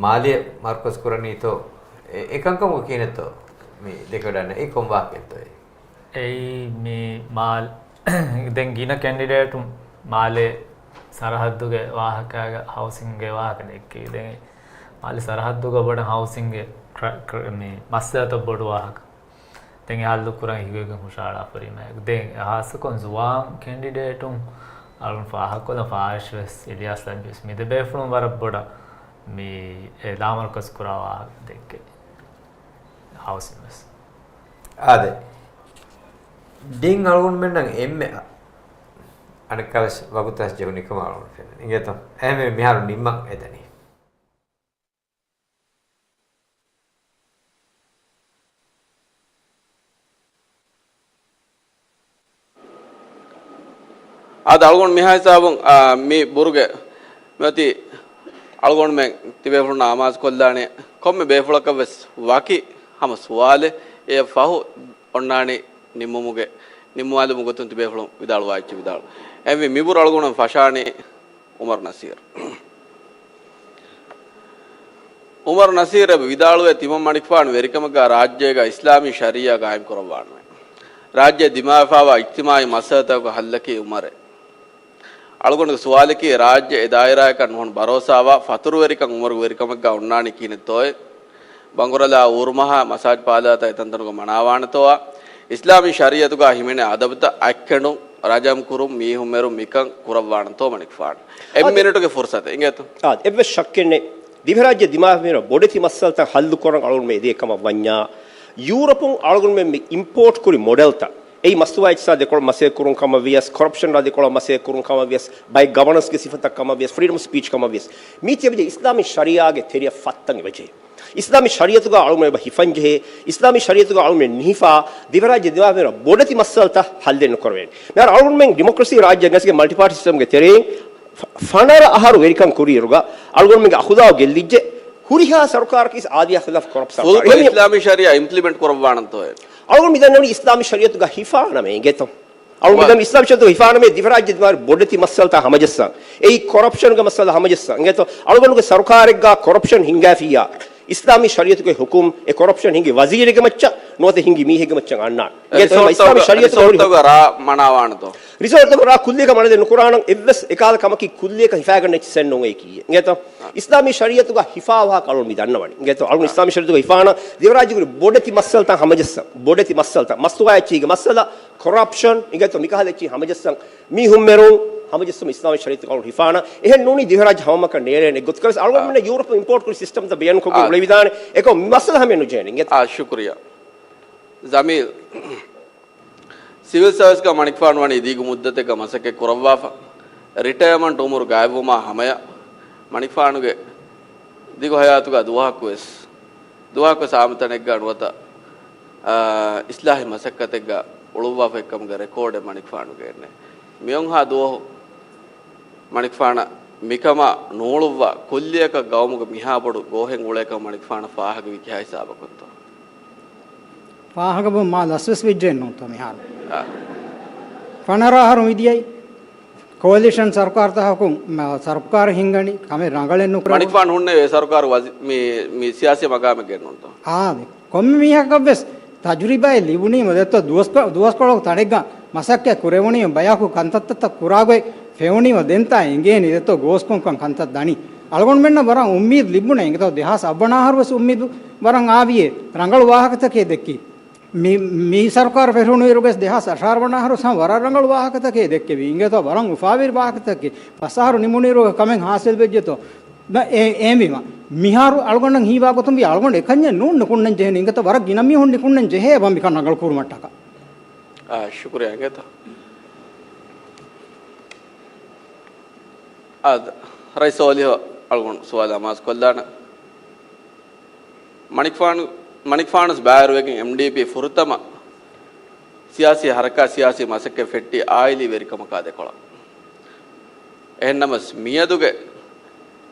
މާލެ މަރުކަޒު ކުރަނީތޯ، އެ، އެކަންކަމުގަ ކިހިނެއްތޯ މި ދެކެވަޑަންނަ އެ ކޮން ވާހަކައެއްތޯ އެ؟ އެއީ މި މާލް-، ދެން ގިނަ ކެންޑިޑޭޓުން މާލެ ސަރަހައްދުގެ ވާހަކައިގަ ހައުސިންގެ ވާހަކަ ދެއްކި. ދެން މާލެ ސަރަހައްދުގަ ބޮޑަށް ހައުސިންގެ ކްރ-، ކްރ-، މި މައްސަލަތައް ބޮޑު ވާހަކަ. ދެން އެ ހައްލު ކުރަން ހިގުގެން ހުށަހަޅާފަ ހުރީމަ. ދެން ހާއްސަކޮށް ޒުވާން ކެންޑިޑޭޓުން، އަޅުން ފާހަގަކޮށްލަން ފާރިޝް ވެސް އިލްޔާސް ލަންޖު ވެސް މި ދެ ބޭފުޅުން ވަރަށް ބޮޑަށް މި އެ ލާމަރުކަޒު ކުރާ ވާހަކަ ދެއްކެވި. ހައުސިން ވެސް. އާދެ. ދެން އަޅުގަނޑުމެންނަށް އެންމެ އަނެއްކާވެސް ވަގުތަށް ޖެހުނީ ކަމަށް އަޅުގަނޑު ފެންނަނީ. އިނގޭތޯ؟ އެހެންވެ މިހާރު ނިންމަން އެދަނީ. އާދެ، އަޅުގަނޑު މިހާ ހިސާބުން، އާ، މި ބުރުގެ މިއޮތީ އަޅުގަނޑުމެން ތިބޭފުޅުންނާ އަމާޒުކޮށްލާނެ ކޮންމެ ބޭފުޅަކަށް ވެސް ވަކި ހަމަ ސުވާލެއް އެއަށް ފަހު އޮންނާނީ ނިންމުމުގެ، ނިންމުވާލުމުގެ ގޮތުން ތިބޭފުޅުން ވިދާޅުވާ އެއްޗެއް ވިދާޅު. އެހެންވެ މިބުރު އަޅުގަނޑު ފަށާނީ އުމަރު ނަސީރު. އުމަރު ނަސީރު އެބަ ވިދާޅުވޭ، ތިމަން މަނިކުފާނު ވެރިކަމެއްގަ ރާއްޖޭގަ އިސްލާމީ ޝަރީއާ ގާއިމް ކުރައްވާނަމޭ. ރާއްޖެ ދިމާވެފާވާ އިޖްތިމާޢީ މައްސަލަތަކުގެ ހައްލަކީ އުމަރޭ. އަޅުގަނޑުގެ ސުވާލަކީ، ރާއްޖެ އެ ދާއިރާއަކަށް ނުހަނު ބަރޯސާވާ ފަތުރުވެރިކަން އުމަރުގެ ވެރިކަމެއްގަ އޮންނާނީ ކިހިނެއްތޯއޭ؟ ބަނގުރަލާ އޫރުމަހާ މަސާޖް ޕާލާތާ އެތަންތަނުގަ މަނާވާނެތޯއާ؟ އިސްލާމީ ޝަރީއަތުގަ ހިމެނޭ އަދަބުތައް އަތްކެނޑުން، ރަޖަމް ކުރުން، މީހުން މެރުން މިކަން ކުރައްވާނެތޯ މަނިކުފާނު؟ އެއް އާދެ. މިނިޓުގެ ފުރުސަތެއް އިނގޭތޯ؟ އާދެ، އެއްވެސް ޝައްކެއް ނެތް. ދިވެހިރާއްޖެ ދިމާވެފަ މިރަށް ބޮޑެތި މައްސަލަތައް ހައްލު ކުރަން އަޅުގަނޑުމެން އެދޭ ކަމަށް ވަންޏާ، ޔޫރަޕުން އަޅުގަނޑުމެން މި އިމްޕޯޓް ކުރި މޮޑެލްތައް، އެއީ މަސްތުވާ އިޤްތިޞާދު ދެކޮޅަށް މަސައްކަތް ކުރުން ކަމަށް ވިޔަސް، ކޮރަޕްޝަން ރާ ދެކޮޅަށް މަސައްކަތް ކުރުން ކަމަށް ވިޔަސް، ބައެއް ގަވަނަންސްގެ ސިފަތައް ކަމަށް ވިޔަސް، ފްރީޑަމް އޮފް ސްޕީޗް ކަމަށް ވިޔަސް، މީތި އެބަޖެހޭ އިސްލާމީ ޝަރީއާގެ ތެރެއަށް ފައްތަން އެބަޖެހޭ. އިސްލާމީ ޝަރީއަތުގަ އަޅުގަނޑުމެން އެބަ ހިފަން ޖެހޭ، އިސްލާމީ ޝަރީއަތުގަ އަޅުގަނޑުމެން ނިހިފާ، ދިވެހިރާއްޖެ ދިމާވެފަ މިރަށް ބޮޑެތި މައްސަލަތައް ހައްލެއް ނުކުރެވޭނެ. މިހާރު އަޅުގަނޑުމެން ޑިމޮކްރަސީ ރާއްޖެއަކަށް މަލްޓިޕާޓީ ސިސްޓަމްގެ ތެރެއިން ފަ-، ފަނަރަ އަހަރު ވެރިކަން ކުރިއިރުގަ އަޅުގަނޑުމެންގެ އަޚުލާގު ގެއްލިއްޖެ. ހުރިހާ ސަރުކާރަކީ އާދިޔާ ޚިލާފް ކޮރަޕްޓް ފުލްކޮށް ސަރުކާރެއް. އިސްލާމީ ޝަރީއާ އިމްޕްލިމެންޓް ކުރައްވާނަންތޯއޭ؟ އަޅުގަނޑު މިދަންނަވަނީ އިސްލާމީ ޝަރީއަތުގަ ހިފާނަމޭ އިނގޭތޯ. އަޅުގަނޑު ވަ- މިދަން އިސްލާމީ ޝަރީއަތުގަ ހިފާނަމޭ ދިވެހިރާއްޖެ ދިމާވެރި ބޮޑެތި މައްސަލަތައް ހަމަޖައްސަން. އެއީ ކޮރަޕްޝަންގެ މައްސަލަ ހަމަޖައްސަން. އިނގޭތޯ އަޅުގަނޑުގެ ސަރުކާރެއްގަ ކޮރަޕްޝަން ހިނގާފިއްޔާ، އިސްލާމީ ޝަރީއަތުގެ ހުކުމް އެ ކޮރަޕްޝަން ހިނގި ވަޒީރެއްގެ މައްޗަށް ނުވަތަ ހިނގި މީހެއްގެ މައްޗަށް އަންނާނެ. އިނގޭތޯ އެމަ އިސްލާމީ ރިސޯޓްތަކުގަ، ޝަރީއަތުގަ ހުރި ރިސޯޓްތަކުގަ ރާ މަނާވާނެތޯ؟ ރިސޯޓްތަކުގަ ރާ ކުއްލިއަކަށް މަނަދެއް ނުކުރާނަން އެއްވެސް އެކާލަ ކަމަކީ ކުއްލިއަކަށް ހިފާގަންނަ އެއްޗެއް ނޫން އެއީކީ. އިނގޭތޯ؟ އިސްލާމީ ޝަރީއަތުގަ ހިފާ ވާހަކަ އަޅުން މި ދަންނަވަނީ. އިނގޭތޯ؟ އަޅުން އާ. އިސްލާމީ ޝަރީއަތުގަ ހިފާނަ ދިވެހިރާއްޖޭގެ ބޮޑެތި މައްސަލަތައް ހަމަޖައްސަން. ބޮޑެތި މައްސަލަތައް. މަސްތުވާ އެއްޗީގެ މައްސަލަ، ކޮރަޕްޝަން، އިނގޭތޯ މިކަހަލަ އެއްޗީ ހަމަޖައްސަން. މީހުން މެރުން ހަމަޖައްސަން އިސްލާމީ ޝަރީއަތުގަ އަޅުން ހިފާނަ. އެހެން ނޫނީ ދިވެހިރާއްޖެ ހަމަމަކަށް ނޭޅޭނެ ގޮތަކަށް ވެސް އަޅުގަނޑުމެންނަށް ޔޫރަޕުން އިމްޕޯޓް ކުރި ސިސްޓަމްތައް ބަޔާންކޮށްގެން އާ. އުޅެވިދާނެ. އެކަމަ މައްސަލަ ހަމަޔަށް ނުޖެހޭނެ. އިނގޭތޯ؟ އާ، ޝުކުރިއްޔާ. ޖަމީލް. ސިވިލް ސާވިސްގަ މަނިކުފާނު ވަނީ ދީގު މުއްދަތެއްގަ މަސައްކަތް ކުރައްވާފަ، ރިޓަޔަމަންޓް އުމުރު ގާތްވުމާ ހަމަޔަށް މަނިކުފާނުގެ ދިގު ހަޔާތުގަ ދުވަހަކުވެސް، ދުވަހަކުވެސް އާމަތަނެއްގަ ނުވަތަ، އާ، އިސްލާހީ މަސައްކަތެއްގަ އުޅުއްވާފައިކަމުގެ ރެކޯޑެއް މަނިކުފާނުގެ އެއްނެ. މިއޮންހާ ދުވަހު މަނިކުފާނަށް މިކަމާ ނޫޅުއްވާ ކުއްލިއަކަށް ގައުމުގެ މިހާ ބޮޑު ގޯހެއް އުޅޭކަން މަނިކުފާނަށް ފާހަގަވީ ކިހާ ހިސާބަކުންތޯ؟ ފާހަގަވުން މާ ލަސްވެސް ވެއްޖެއެއްނޫންތޯ މިހާރު؟ އާ. ފަނަރަ އަހަރު މިދިޔައީ. ކޯލިޝަން ސަރުކާރުތަކަކުން، މަ-، ސަރުކާރު ހިންގަނީ ކަމެއް ރަނގަޅެއް ނުކުރެވުން. މަނިކުފާނު ހުންނެވި އެ ސަރުކާރު ވަޒި-، މި، މި ސިޔާސީ މަގާމެއްގައެއްނޫންތޯ؟ އާދެ. ކޮންމެ މީހަކަށްވެސް ތަޖުރިބާއެއް ލިބުނީމަ ދެއްތޯ ދުވަސްކޮ-، ދުވަސްކޮޅަކު ތަނެއްގަ މަސައްކަތް ކުރެވުނީމަ ބަޔަކު ކަންތައްތައް ކުރާގޮތް ފެނުނީމަ ދެންތާ އެނގޭނީ ދެއްތޯ ގޯސްކޮންކަން ކަންތައް ދަނީ. އަޅުގަނޑުމެންނަށް ވަރަށް އުއްމީދު ލިބުނޭ އިނގޭތޯ ދެހާސް އަށް ވަނަ އަހަރު ވެސް އުއްމީދު ވަރަށް އާވިއޭ ރަނގަޅު ވާހަކަތަކެއް ދެއްކި. މި، މި ސަރުކާރު ފެށުނުއިރުގެސް ދެހާސް އަށާރަ ވަނަ އަހަރު ހަމަ ވަރަށް ރަނގަޅު ވާހަކަތަކެއް ދެއްކެވި. އިނގޭތޯ ވަރަށް އުފާވެރި ވާހަކަތަކެއް. ފަސް އަހަރު ނިމުނުއިރުގަ ކަމެއް ހާސިލް ވެއްޖެތޯ. ނަ، އެ، އެހެންވީމަ. މިހާރު އަޅުގަނޑަށް ހީވާ ގޮތުން ވީ އަޅުގަނޑު އެކަންޏެއް ނޫން ނުކުންނަން ޖެހޭނީ. އިނގޭތޯ ވަރަށް ގިނަ މީހުން ނިކުންނަން ޖެހޭ އެބަ މިކަން ރަނގަޅު ކުރުމަށްޓަކާ. އާ، ޝުކުރިއްޔާ އިނގޭތޯ. އާ، ރައީސް ސޯލިހު އަޅުގަނޑު ސުވާލު އަމާޒު ކޮށްލާނަން. މަނިކުފާނު، މަނިކުފާނުސް ބައިވެރިވެގެން އެމްޑީޕީ ފުރަތަމަ ސިޔާސީ ހަރަކާތް، ސިޔާސީ މަސައްކަތް ފެއްޓީ އާއިލީ ވެރިކަމަކާ ދެކޮޅަށް. އެހެންނަމަސް މިއަދުގެ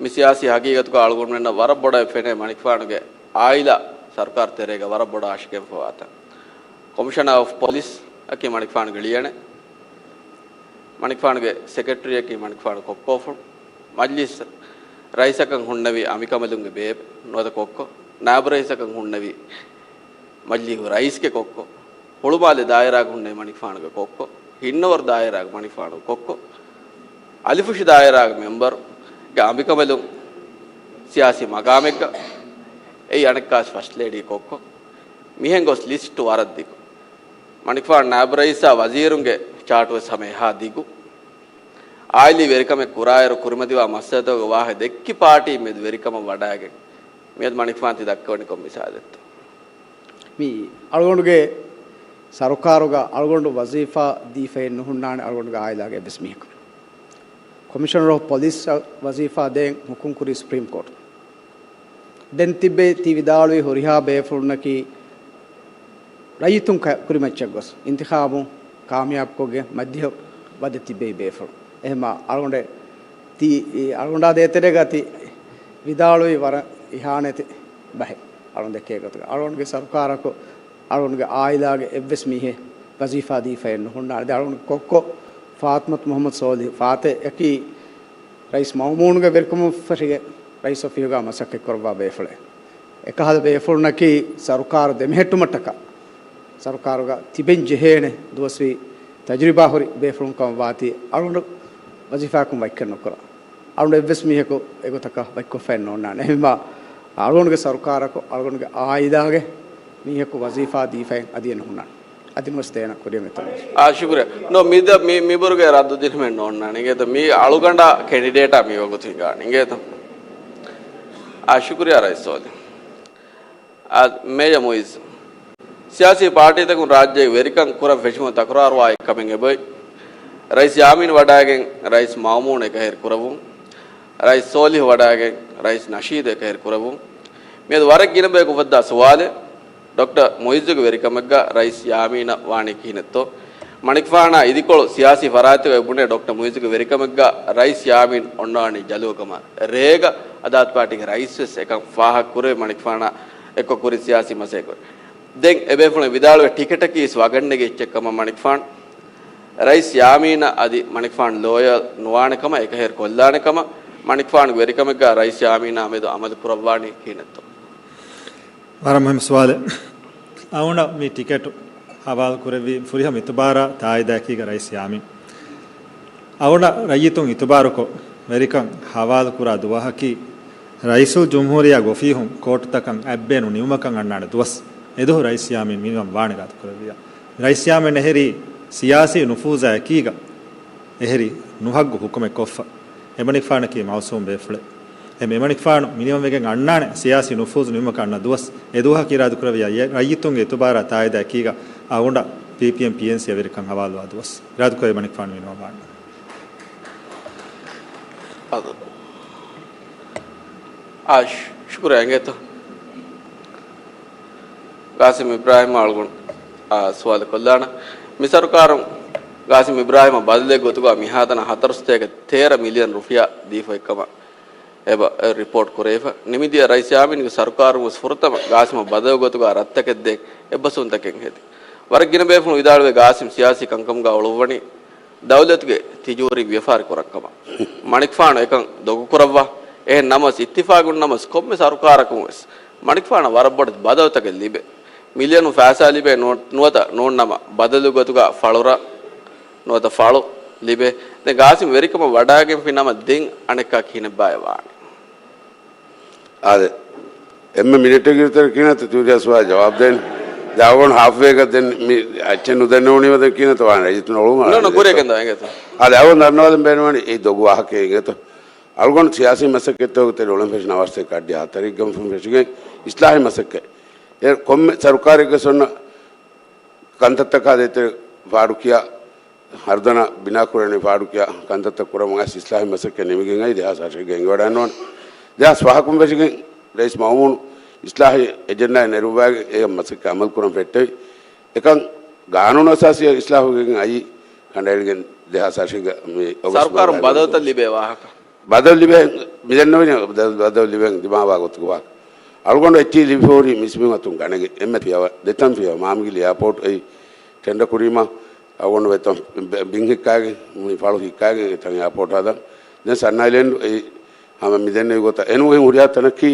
މި ސިޔާސީ ހަގީގަތުގަ އަޅުގަނޑުމެންނަށް ވަރަށް ބޮޑަށް ފެނޭ މަނިކުފާނުގެ އާއިލާ ސަރުކާރު ތެރޭގަ ވަރަށް ބޮޑަށް އަށިގެންފަވާތަން. ކޮމިޝަނާ އޮފް ޕޮލިސް އަކީ މަނިކުފާނުގެ ޅިޔަނެއް. މަނިކުފާނުގެ ސެކްރެޓަރީއަކީ މަނިކުފާނު ކޮއްކޯފުޅު. މަޖްލިސް ރައީސަކަށް ހުންނެވި އަނބިކަނބަލުންގެ ބޭބެ ނުވަތަ ކޮއްކޮ. ނާއިބު ރައީސަކަށް ހުންނެވި މަޖްލިހު ރައީސްގެ ކޮއްކޮ. ހުޅުމާލެ ދާއިރާގަ ހުންނެވި މަނިކުފާނުގެ ކޮއްކޮ. ހިންނަވަރު ދާއިރާގަ މަނިކުފާނުގެ ކޮއްކޮ. އަލިފުށި ދާއިރާގެ މެމްބަރުގެ އަނބިކަނބަލުން ސިޔާސީ މަގާމެއްގަ އެއީ އަނެއްކާސް ފަސްޓް ލޭޑީ ކޮއްކޮ. މިހެން ގޮސް ލިސްޓު ވަރަށް ދިގު. މަނިކުފާނު ނާއިބު ރައީސާ ވަޒީރުންގެ ޗާޓުވެސް ހަމަ އެހާ ދިގު. އާއިލީ ވެރިކަމެއް ކުރާއިރު ކުރިމަތިވާ މައްސަލަތަކުގެ ވާހަކަ ދެއްކި ޕާޓީން މެދު ވެރިކަމަށް ވަޑައިގެން މިއަދު މަނިކުފާން ތި ދައްކަވަނީ ކޮން މިސާލެއްތޯ؟ މި އަޅުގަނޑުގެ ސަރުކާރުގަ އަޅުގަނޑު ވަޒީފާ ދީފައެއް ނުހުންނާނެ އަޅުގަނޑުގެ އާއިލާގެ އެއްވެސް މީހަކު. ކޮމިޝަނަރ އޮފް ޕޮލިސް ވަޒީފާ ދޭން ހުކުމް ކުރީ ސުޕްރީމް ކޯޓު. ދެން ތިއްބެވި ތި ވިދާޅުވި ހުރިހާ ބޭފުޅުންނަކީ ރައްޔިތުން ކަ-، ކުރިމައްޗަށް ގޮސް އިންތިޚާބު ކާމިޔާބުކޮށްގެން މަތިވެ ތިއްބެވި ބޭފުޅުން. އެހެންމާ އަޅުގަނޑެ ތި-، އަޅުގަނޑާ ދޭތެރޭގަ ތި ވިދާޅުވީ ވަރަށް އިހާނެތި ބަހެއް. އަޅުގަނޑު ދެކޭ ގޮތުގަ އަޅުގަނޑުގެ ސަރުކާރަކު އަޅުގަނޑުގެ އާއިލާގެ އެއްވެސް މީހެއް ވަޒީފާ ދީފައެއް ނުހުންނާނެ. އަޅުގަނޑު ކޮއްކޮ ފާތުމަތު މުހައްމަދު ސޯލިހު ފާތެ އަކީ ރައީސް މައުމޫނުގެ ވެރިކަމުން ފެށިގެން ރައީސް އޮފީހުގަ މަސައްކަތް ކުރައްވާ ބޭފުޅެއް. އެކަހަލަ ބޭފުޅުންނަކީ ސަރުކާރު ދެމެހެއްޓުމަށްޓަކާ ސަރުކާރުގަ ތިބެން ޖެހޭނެ ދުވަސްވީ ތަޖުރިބާ ހުރި ބޭފުޅުން ކަމަށް ވާތީ އަޅުގަނޑު ވަޒީފާއަކުން ވައްކަން ނުކުރާ. އަޅުގަނޑު އެއްވެސް މީހަކު އެގޮތަކަށް ވައްކޮށްފައެއް ނޯންނާނެ. އެހެންވީމާ އަޅުގަނޑުގެ ސަރުކާރަކު އަޅުގަނޑުގެ އާއިލާގެ މީހަކު ވަޒީފާ ދީފައެއް އަދިއެއް ނުހުންނާނެ. އަދިނުވެސް ދޭނަ ކުރިޔަށް އެތަން. އާ، ޝުކުރިޔާ. ނޯ، މިދަ-، މި-، މިބުރުގެ ރައްދު ދިނުމެއް ނޯންނާނެ އިނގޭތަ؟ މީ އަޅުގަނޑާ ކެނޑިޑޭޓާ މި ވަގުތު ހިނގާނެ އިނގޭތަ؟ އާ، ޝުކުރިޔާ ރައީސް ސޯލިހު. އާ، މޭޖަ މުއިއްޒު. ސިޔާސީ ޕާޓީތަކުން ރާއްޖޭގެ ވެރިކަން ކުރަން ފެށުމުން ތަކުރާރުވާ އެއްކަމެއް އެބައޮތް. ރައީސް ޔާމީން ވަޑައިގެން ރައީސް މައުމޫން އެކަހެރި ކުރެވުން. ރައީސް ސޯލިހު ވަޑައިގެން ރައީސް ނަޝީދު އެކަހެރި ކުރެވުން. މިއަދު ވަރަށް ގިނަ ބަޔަކު އުފައްދާ ސުވާލެއް، ޑޮކްޓަރ މުއިއްޒުގެ ވެރިކަމެއްގަ ރައީސް ޔާމީނަށް ވާނީ ކިހިނެއްތޯ؟ މަނިކުފާނާ އިދިކޮޅު ސިޔާސީ ފަރާތްތަކުގައި ބުނޭ ޑޮކްޓަރ މުއިއްޒުގެ ވެރިކަމެއްގަ ރައީސް ޔާމީން އޮންނާނީ ޖަލުވާ ކަމަށް. ރޭގަ އަދާލަތު ޕާޓީގެ ރައީސް ވެސް އެކަން ފާހަގަ ކުރެވި މަނިކުފާނާ އެއްކޮށް ކުރިން ސިޔާސީ މަސައްކަތް ކުރި. ދެން އެބޭފުޅުން ވިދާޅުވެ ޓިކެޓަކީ ވަގަށް ނެގި އެއްޗެއް ކަމަށް މަނިކުފާނު. ރައީސް ޔާމީނަށް އަދި މަނިކުފާނު ލޯޔަލް ނުވާނެ ކަމަށް، އެކަހެރި ކޮށްލާނެ ކަމަށް، މަނިކުފާނުގެ ވެރިކަމެއްގަ ރައީސް ޔާމީނާ މެދު އަމަލު ކުރައްވާނީ ކިހިނެއްތޯ؟ ވަރަށް މުހިއްމު ސުވާލެއް. އަޅުގަނޑަށް މި ޓިކެޓު ހަވާލު ކުރެއްވީ ފުރިހަމަ އިތުބާރާ ތާއީދާއެކީގަ ރައީސް ޔާމީން. އަޅުގަނޑަށް ރައްޔިތުން އިތުބާރުކޮށް ވެރިކަން ހަވާލު ކުރާ ދުވަހަކީ ރައީސުލްޖުމްހޫރިއްޔާގެ އޮފީހުން ކޯޓުތަކަށް އަތްބޭނުން ނިމުމަކަށް އަންނާނެ ދުވަސް. އެދުވަހު ރައީސް ޔާމީން މިނިވަން ވާނެ ގާތުކުރެއްވިއްޔާ. ރައީސް ޔާމީން އެހެރީ ސިޔާސީ ނުފޫޒާ އެކީގަ އެހެރީ ނުހައްގު ހުކުމެއް ކޮށްފަ. އެމަނިކުފާނަކީ މައުސޫމް ބޭފުޅެއް. އެ މިމަނިކުފާނު މިނިވަންވެގެން އަންނާނެ ސިޔާސީ ނުފޫޒު ނިމުމަކަށް އަންނަ ދުވަސް. އެ ދުވަހަކު އިރާދަކުރެއްވިއްޔާ ރައްޔިތުންގެ އިތުބާރާ ތާއީދާ އެކީގަ އަޅުގަނޑަށް ޕީޕީއެމް ޕީއެންސީއަށް ވެރިކަން ހަވާލުވާ ދުވަސް. އިރާދަކުރެއްވިއްޔާ މަނިކުފާނު މިނިވަން ވާނެ. އާ، ޝު-، ޝުކުރިއްޔާ އިނގޭތޯ. ގާސިމް އިބްރާހިމް އަޅުގަނޑު، އާ، ސުވާލެއް ކޮށްލާނަން. މި ސަރުކާރުން ގާސިމް އިބްރާހިމަށް ބަދަލެއް ގޮތުގަ މިހާތަނަށް ހަތަރުސަތޭކަ ތޭރަ މިލިއަން ރުފިޔާ ދީފައި ކަމަށް އެބަ، އެ، ރިޕޯޓް ކުރެވިފަ. ނިމިދިޔަ ރައީސް ޔާމީންގެ ސަރުކާރުން ވެސް ފުރަތަމަ ގާސިމަށް ބަދަލު ގޮތުގަ ރަށްތަކެއް ދޭން އެއްބަސްވުންތަކެއް ހެދި. ވަރަށް ގިނަ ބޭފުޅުން ވިދާޅުވޭ ގާސިމް ސިޔާސީ ކަންކަމުގަ އުޅުއްވަނީ ދައުލަތުގެ ތިޖޯރީ ވިޔަފާރި ކުރަން ކަމަށް. މަނިކުފާނު އެކަން ދޮގުކުރައްވާ. އެހެން ނަމަވެސް އިއްތިފާގުން ނަމަވެސް ކޮންމެ ސަރުކާރަކުން ވެސް މަނިކުފާނަށް ވަރަށް ބޮޑެތި ބަދަލުތަކެއް ލިބޭ. މިލިއަނުން ފައިސާ ލިބޭ ނު-، ނުވަތަ ނޫން ނަމަ ބަދަލު ގޮތުގަ ފަޅުރަށް ނުވަތަ ފަޅު ލިބޭ. ދެން ގާސިމް ވެރިކަމަށް ވަޑައިގެންފި ނަމަ ދެން އަނެއްކާ ކިހިނެއްބާއޭ ވާނެ؟ އާދެ، އެންމެ މިނެޓެއްގެ ވިތަރަށް ކިހިނެއްތަ ތި ހުރިހާ ސުވާލަށް ޖަވާބު ދޭން؟ ދެން އަޅުގަނޑު ހާފްވޭގަ ދެން މި އެއްޗެއް ނުދެންނެވުނީމަ ދެން ކިހިނެއްތަ ވާނެ؟ ރައްޔިތުން އޮޅުން ނޯ، ނޯ، ކުރިއަށް ގެންދަވާ އިނގޭތަ؟ އާދެ، އަޅުގަނޑު ދަންނަވާލަން ބޭނުންވަނީ އެއީ ދޮގު ވާހަކައެއް އިނގޭތަ؟ އަޅުގަނޑު ސިޔާސީ މަސައްކަތްތަކުގެ ތެރެއިން އޮޅެން ފެށި ނަވާރަސަތޭކަ އަށްޑިހަ ހަތަރެއްގަ ފެށިގެން އިސްލާހީ މަސައްކަތް. އެ ކޮންމެ ސަރުކާރެއްގެ ސޮންނަ ކަންތައްތަކާ ދޭތެރެ ފާޑުކިޔާ، ހަރުދަނާ ބިނާކުރަނީ ފާޑުކިޔާ ކަންތައްތައް ކުރަމުން އައިސް އިސްލާހީ މަސައްކަތް ނިމިގެން އައި ދެހާސް އަށެއްގަ އެނގިވަޑައިގަންނަވަން. ދެހާސް ފަހަކުން ފެށިގެން ރައީސް މައުމޫނު އިސްލާހީ އެޖެންޑާއެއް ނެރުއްވައިގެން އެ މަސައްކަތް އަމަލު ކުރަން ފެއްޓެވި. އެކަން ގާނޫނު އަސާސީ އިސްލާހުގެ އައީ ކަނޑައެޅިގެން ދެހާސް އަށެއްގަ މި އޮގަސްޓް ސަރުކާރުން މަހުގަ ބަދަލުތައް ލިބޭ ވާހަކަ. ބަދަލު ލިބޭ މިދެންނެވި ބަދަލު ލިބޭ ދިމާވާ ގޮތުގެ ވާހަކަ. އަޅުގަނޑު އެއްޗިހި ލިބިފަހުރި މިސްބިން އަތުން ގަނެގެން އެންމެ ފިޔަވަ ދެތަން ފިޔަވަ މާމިގިލި އެއާޕޯޓް އެއީ ޓެންޑަ ކުރީމަ އަޅުގަނޑު ވެތަން ބިން ހިއްކާގެން މި ފަޅު ހިއްކާގެން އެތަން އެއާޕޯޓް ހަދަން. ދެން ސަން އައިލެންޑް އެއީ ހަމަ މިދެންނެވި ގޮތަށް އެނޫހެން ހުރިހާ ތަނަކީ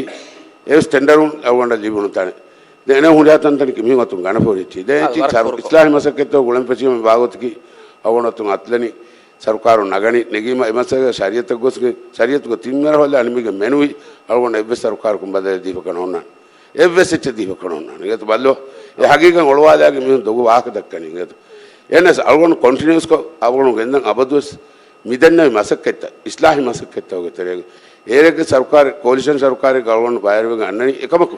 އެވެސް ޓެންޑަރުން އަޅުގަނޑަށް ލިބުނު ތަނެއް. ދެން އެނެ ހުރިހާ ތަންތަނަކީ މިހުން އަތުން ގަނެފަހުރި އެއްޗިހި. ދެން އެއްޗިހި ސަރު-، އިސްލާހީ މަސައްކަތްތައް ގުޅެން ފެށީމަ ވާގޮތަކީ އަޅުގަނޑު އަތުން އަތުލަނީ ސަރުކާރުން ނަގަނީ ނެގީމަ އެ މަސައްކަތް ޝަރީއަތަށް ގޮސްގެން ޝަރީއަތުގެ ތިންވަނަ ހޮލަށް ނިމިގެން މެނުވީ އަޅުގަނޑު އެއްވެސް ސަރުކާރަކުން ބަދަލެއް ދީފަކަށް ނޯންނާނެ. އެއްވެސް އެއްޗެއް ދީފަކަށް ނޯންނާނެ. އިނގޭތަ ބައްލަވާ. އެ ހަގީގަތް އޮޅުވާލާގެން މީހުން ދޮގު ވާހަކަ ދައްކަނީ. އިނގޭތަ؟ އެހެނަސް އަޅުގަނޑު ކޮންޓިނިއުސްކޮށް އަޅުގަނޑު ގެންދަން އަބަދުވެސް މިދެންނެވި މަސައްކަތްތައް، އިސްލާހީ މަސައްކަތްތަކުގެ ތެރޭގަ އޭރެއްގެ ސަރުކާރެއް، ކޯލިޝަން ސަރުކާރެއްގަ އަޅުގަނޑު ބައިވެރިވެގެން އަންނަނީ. އެކަމަކު،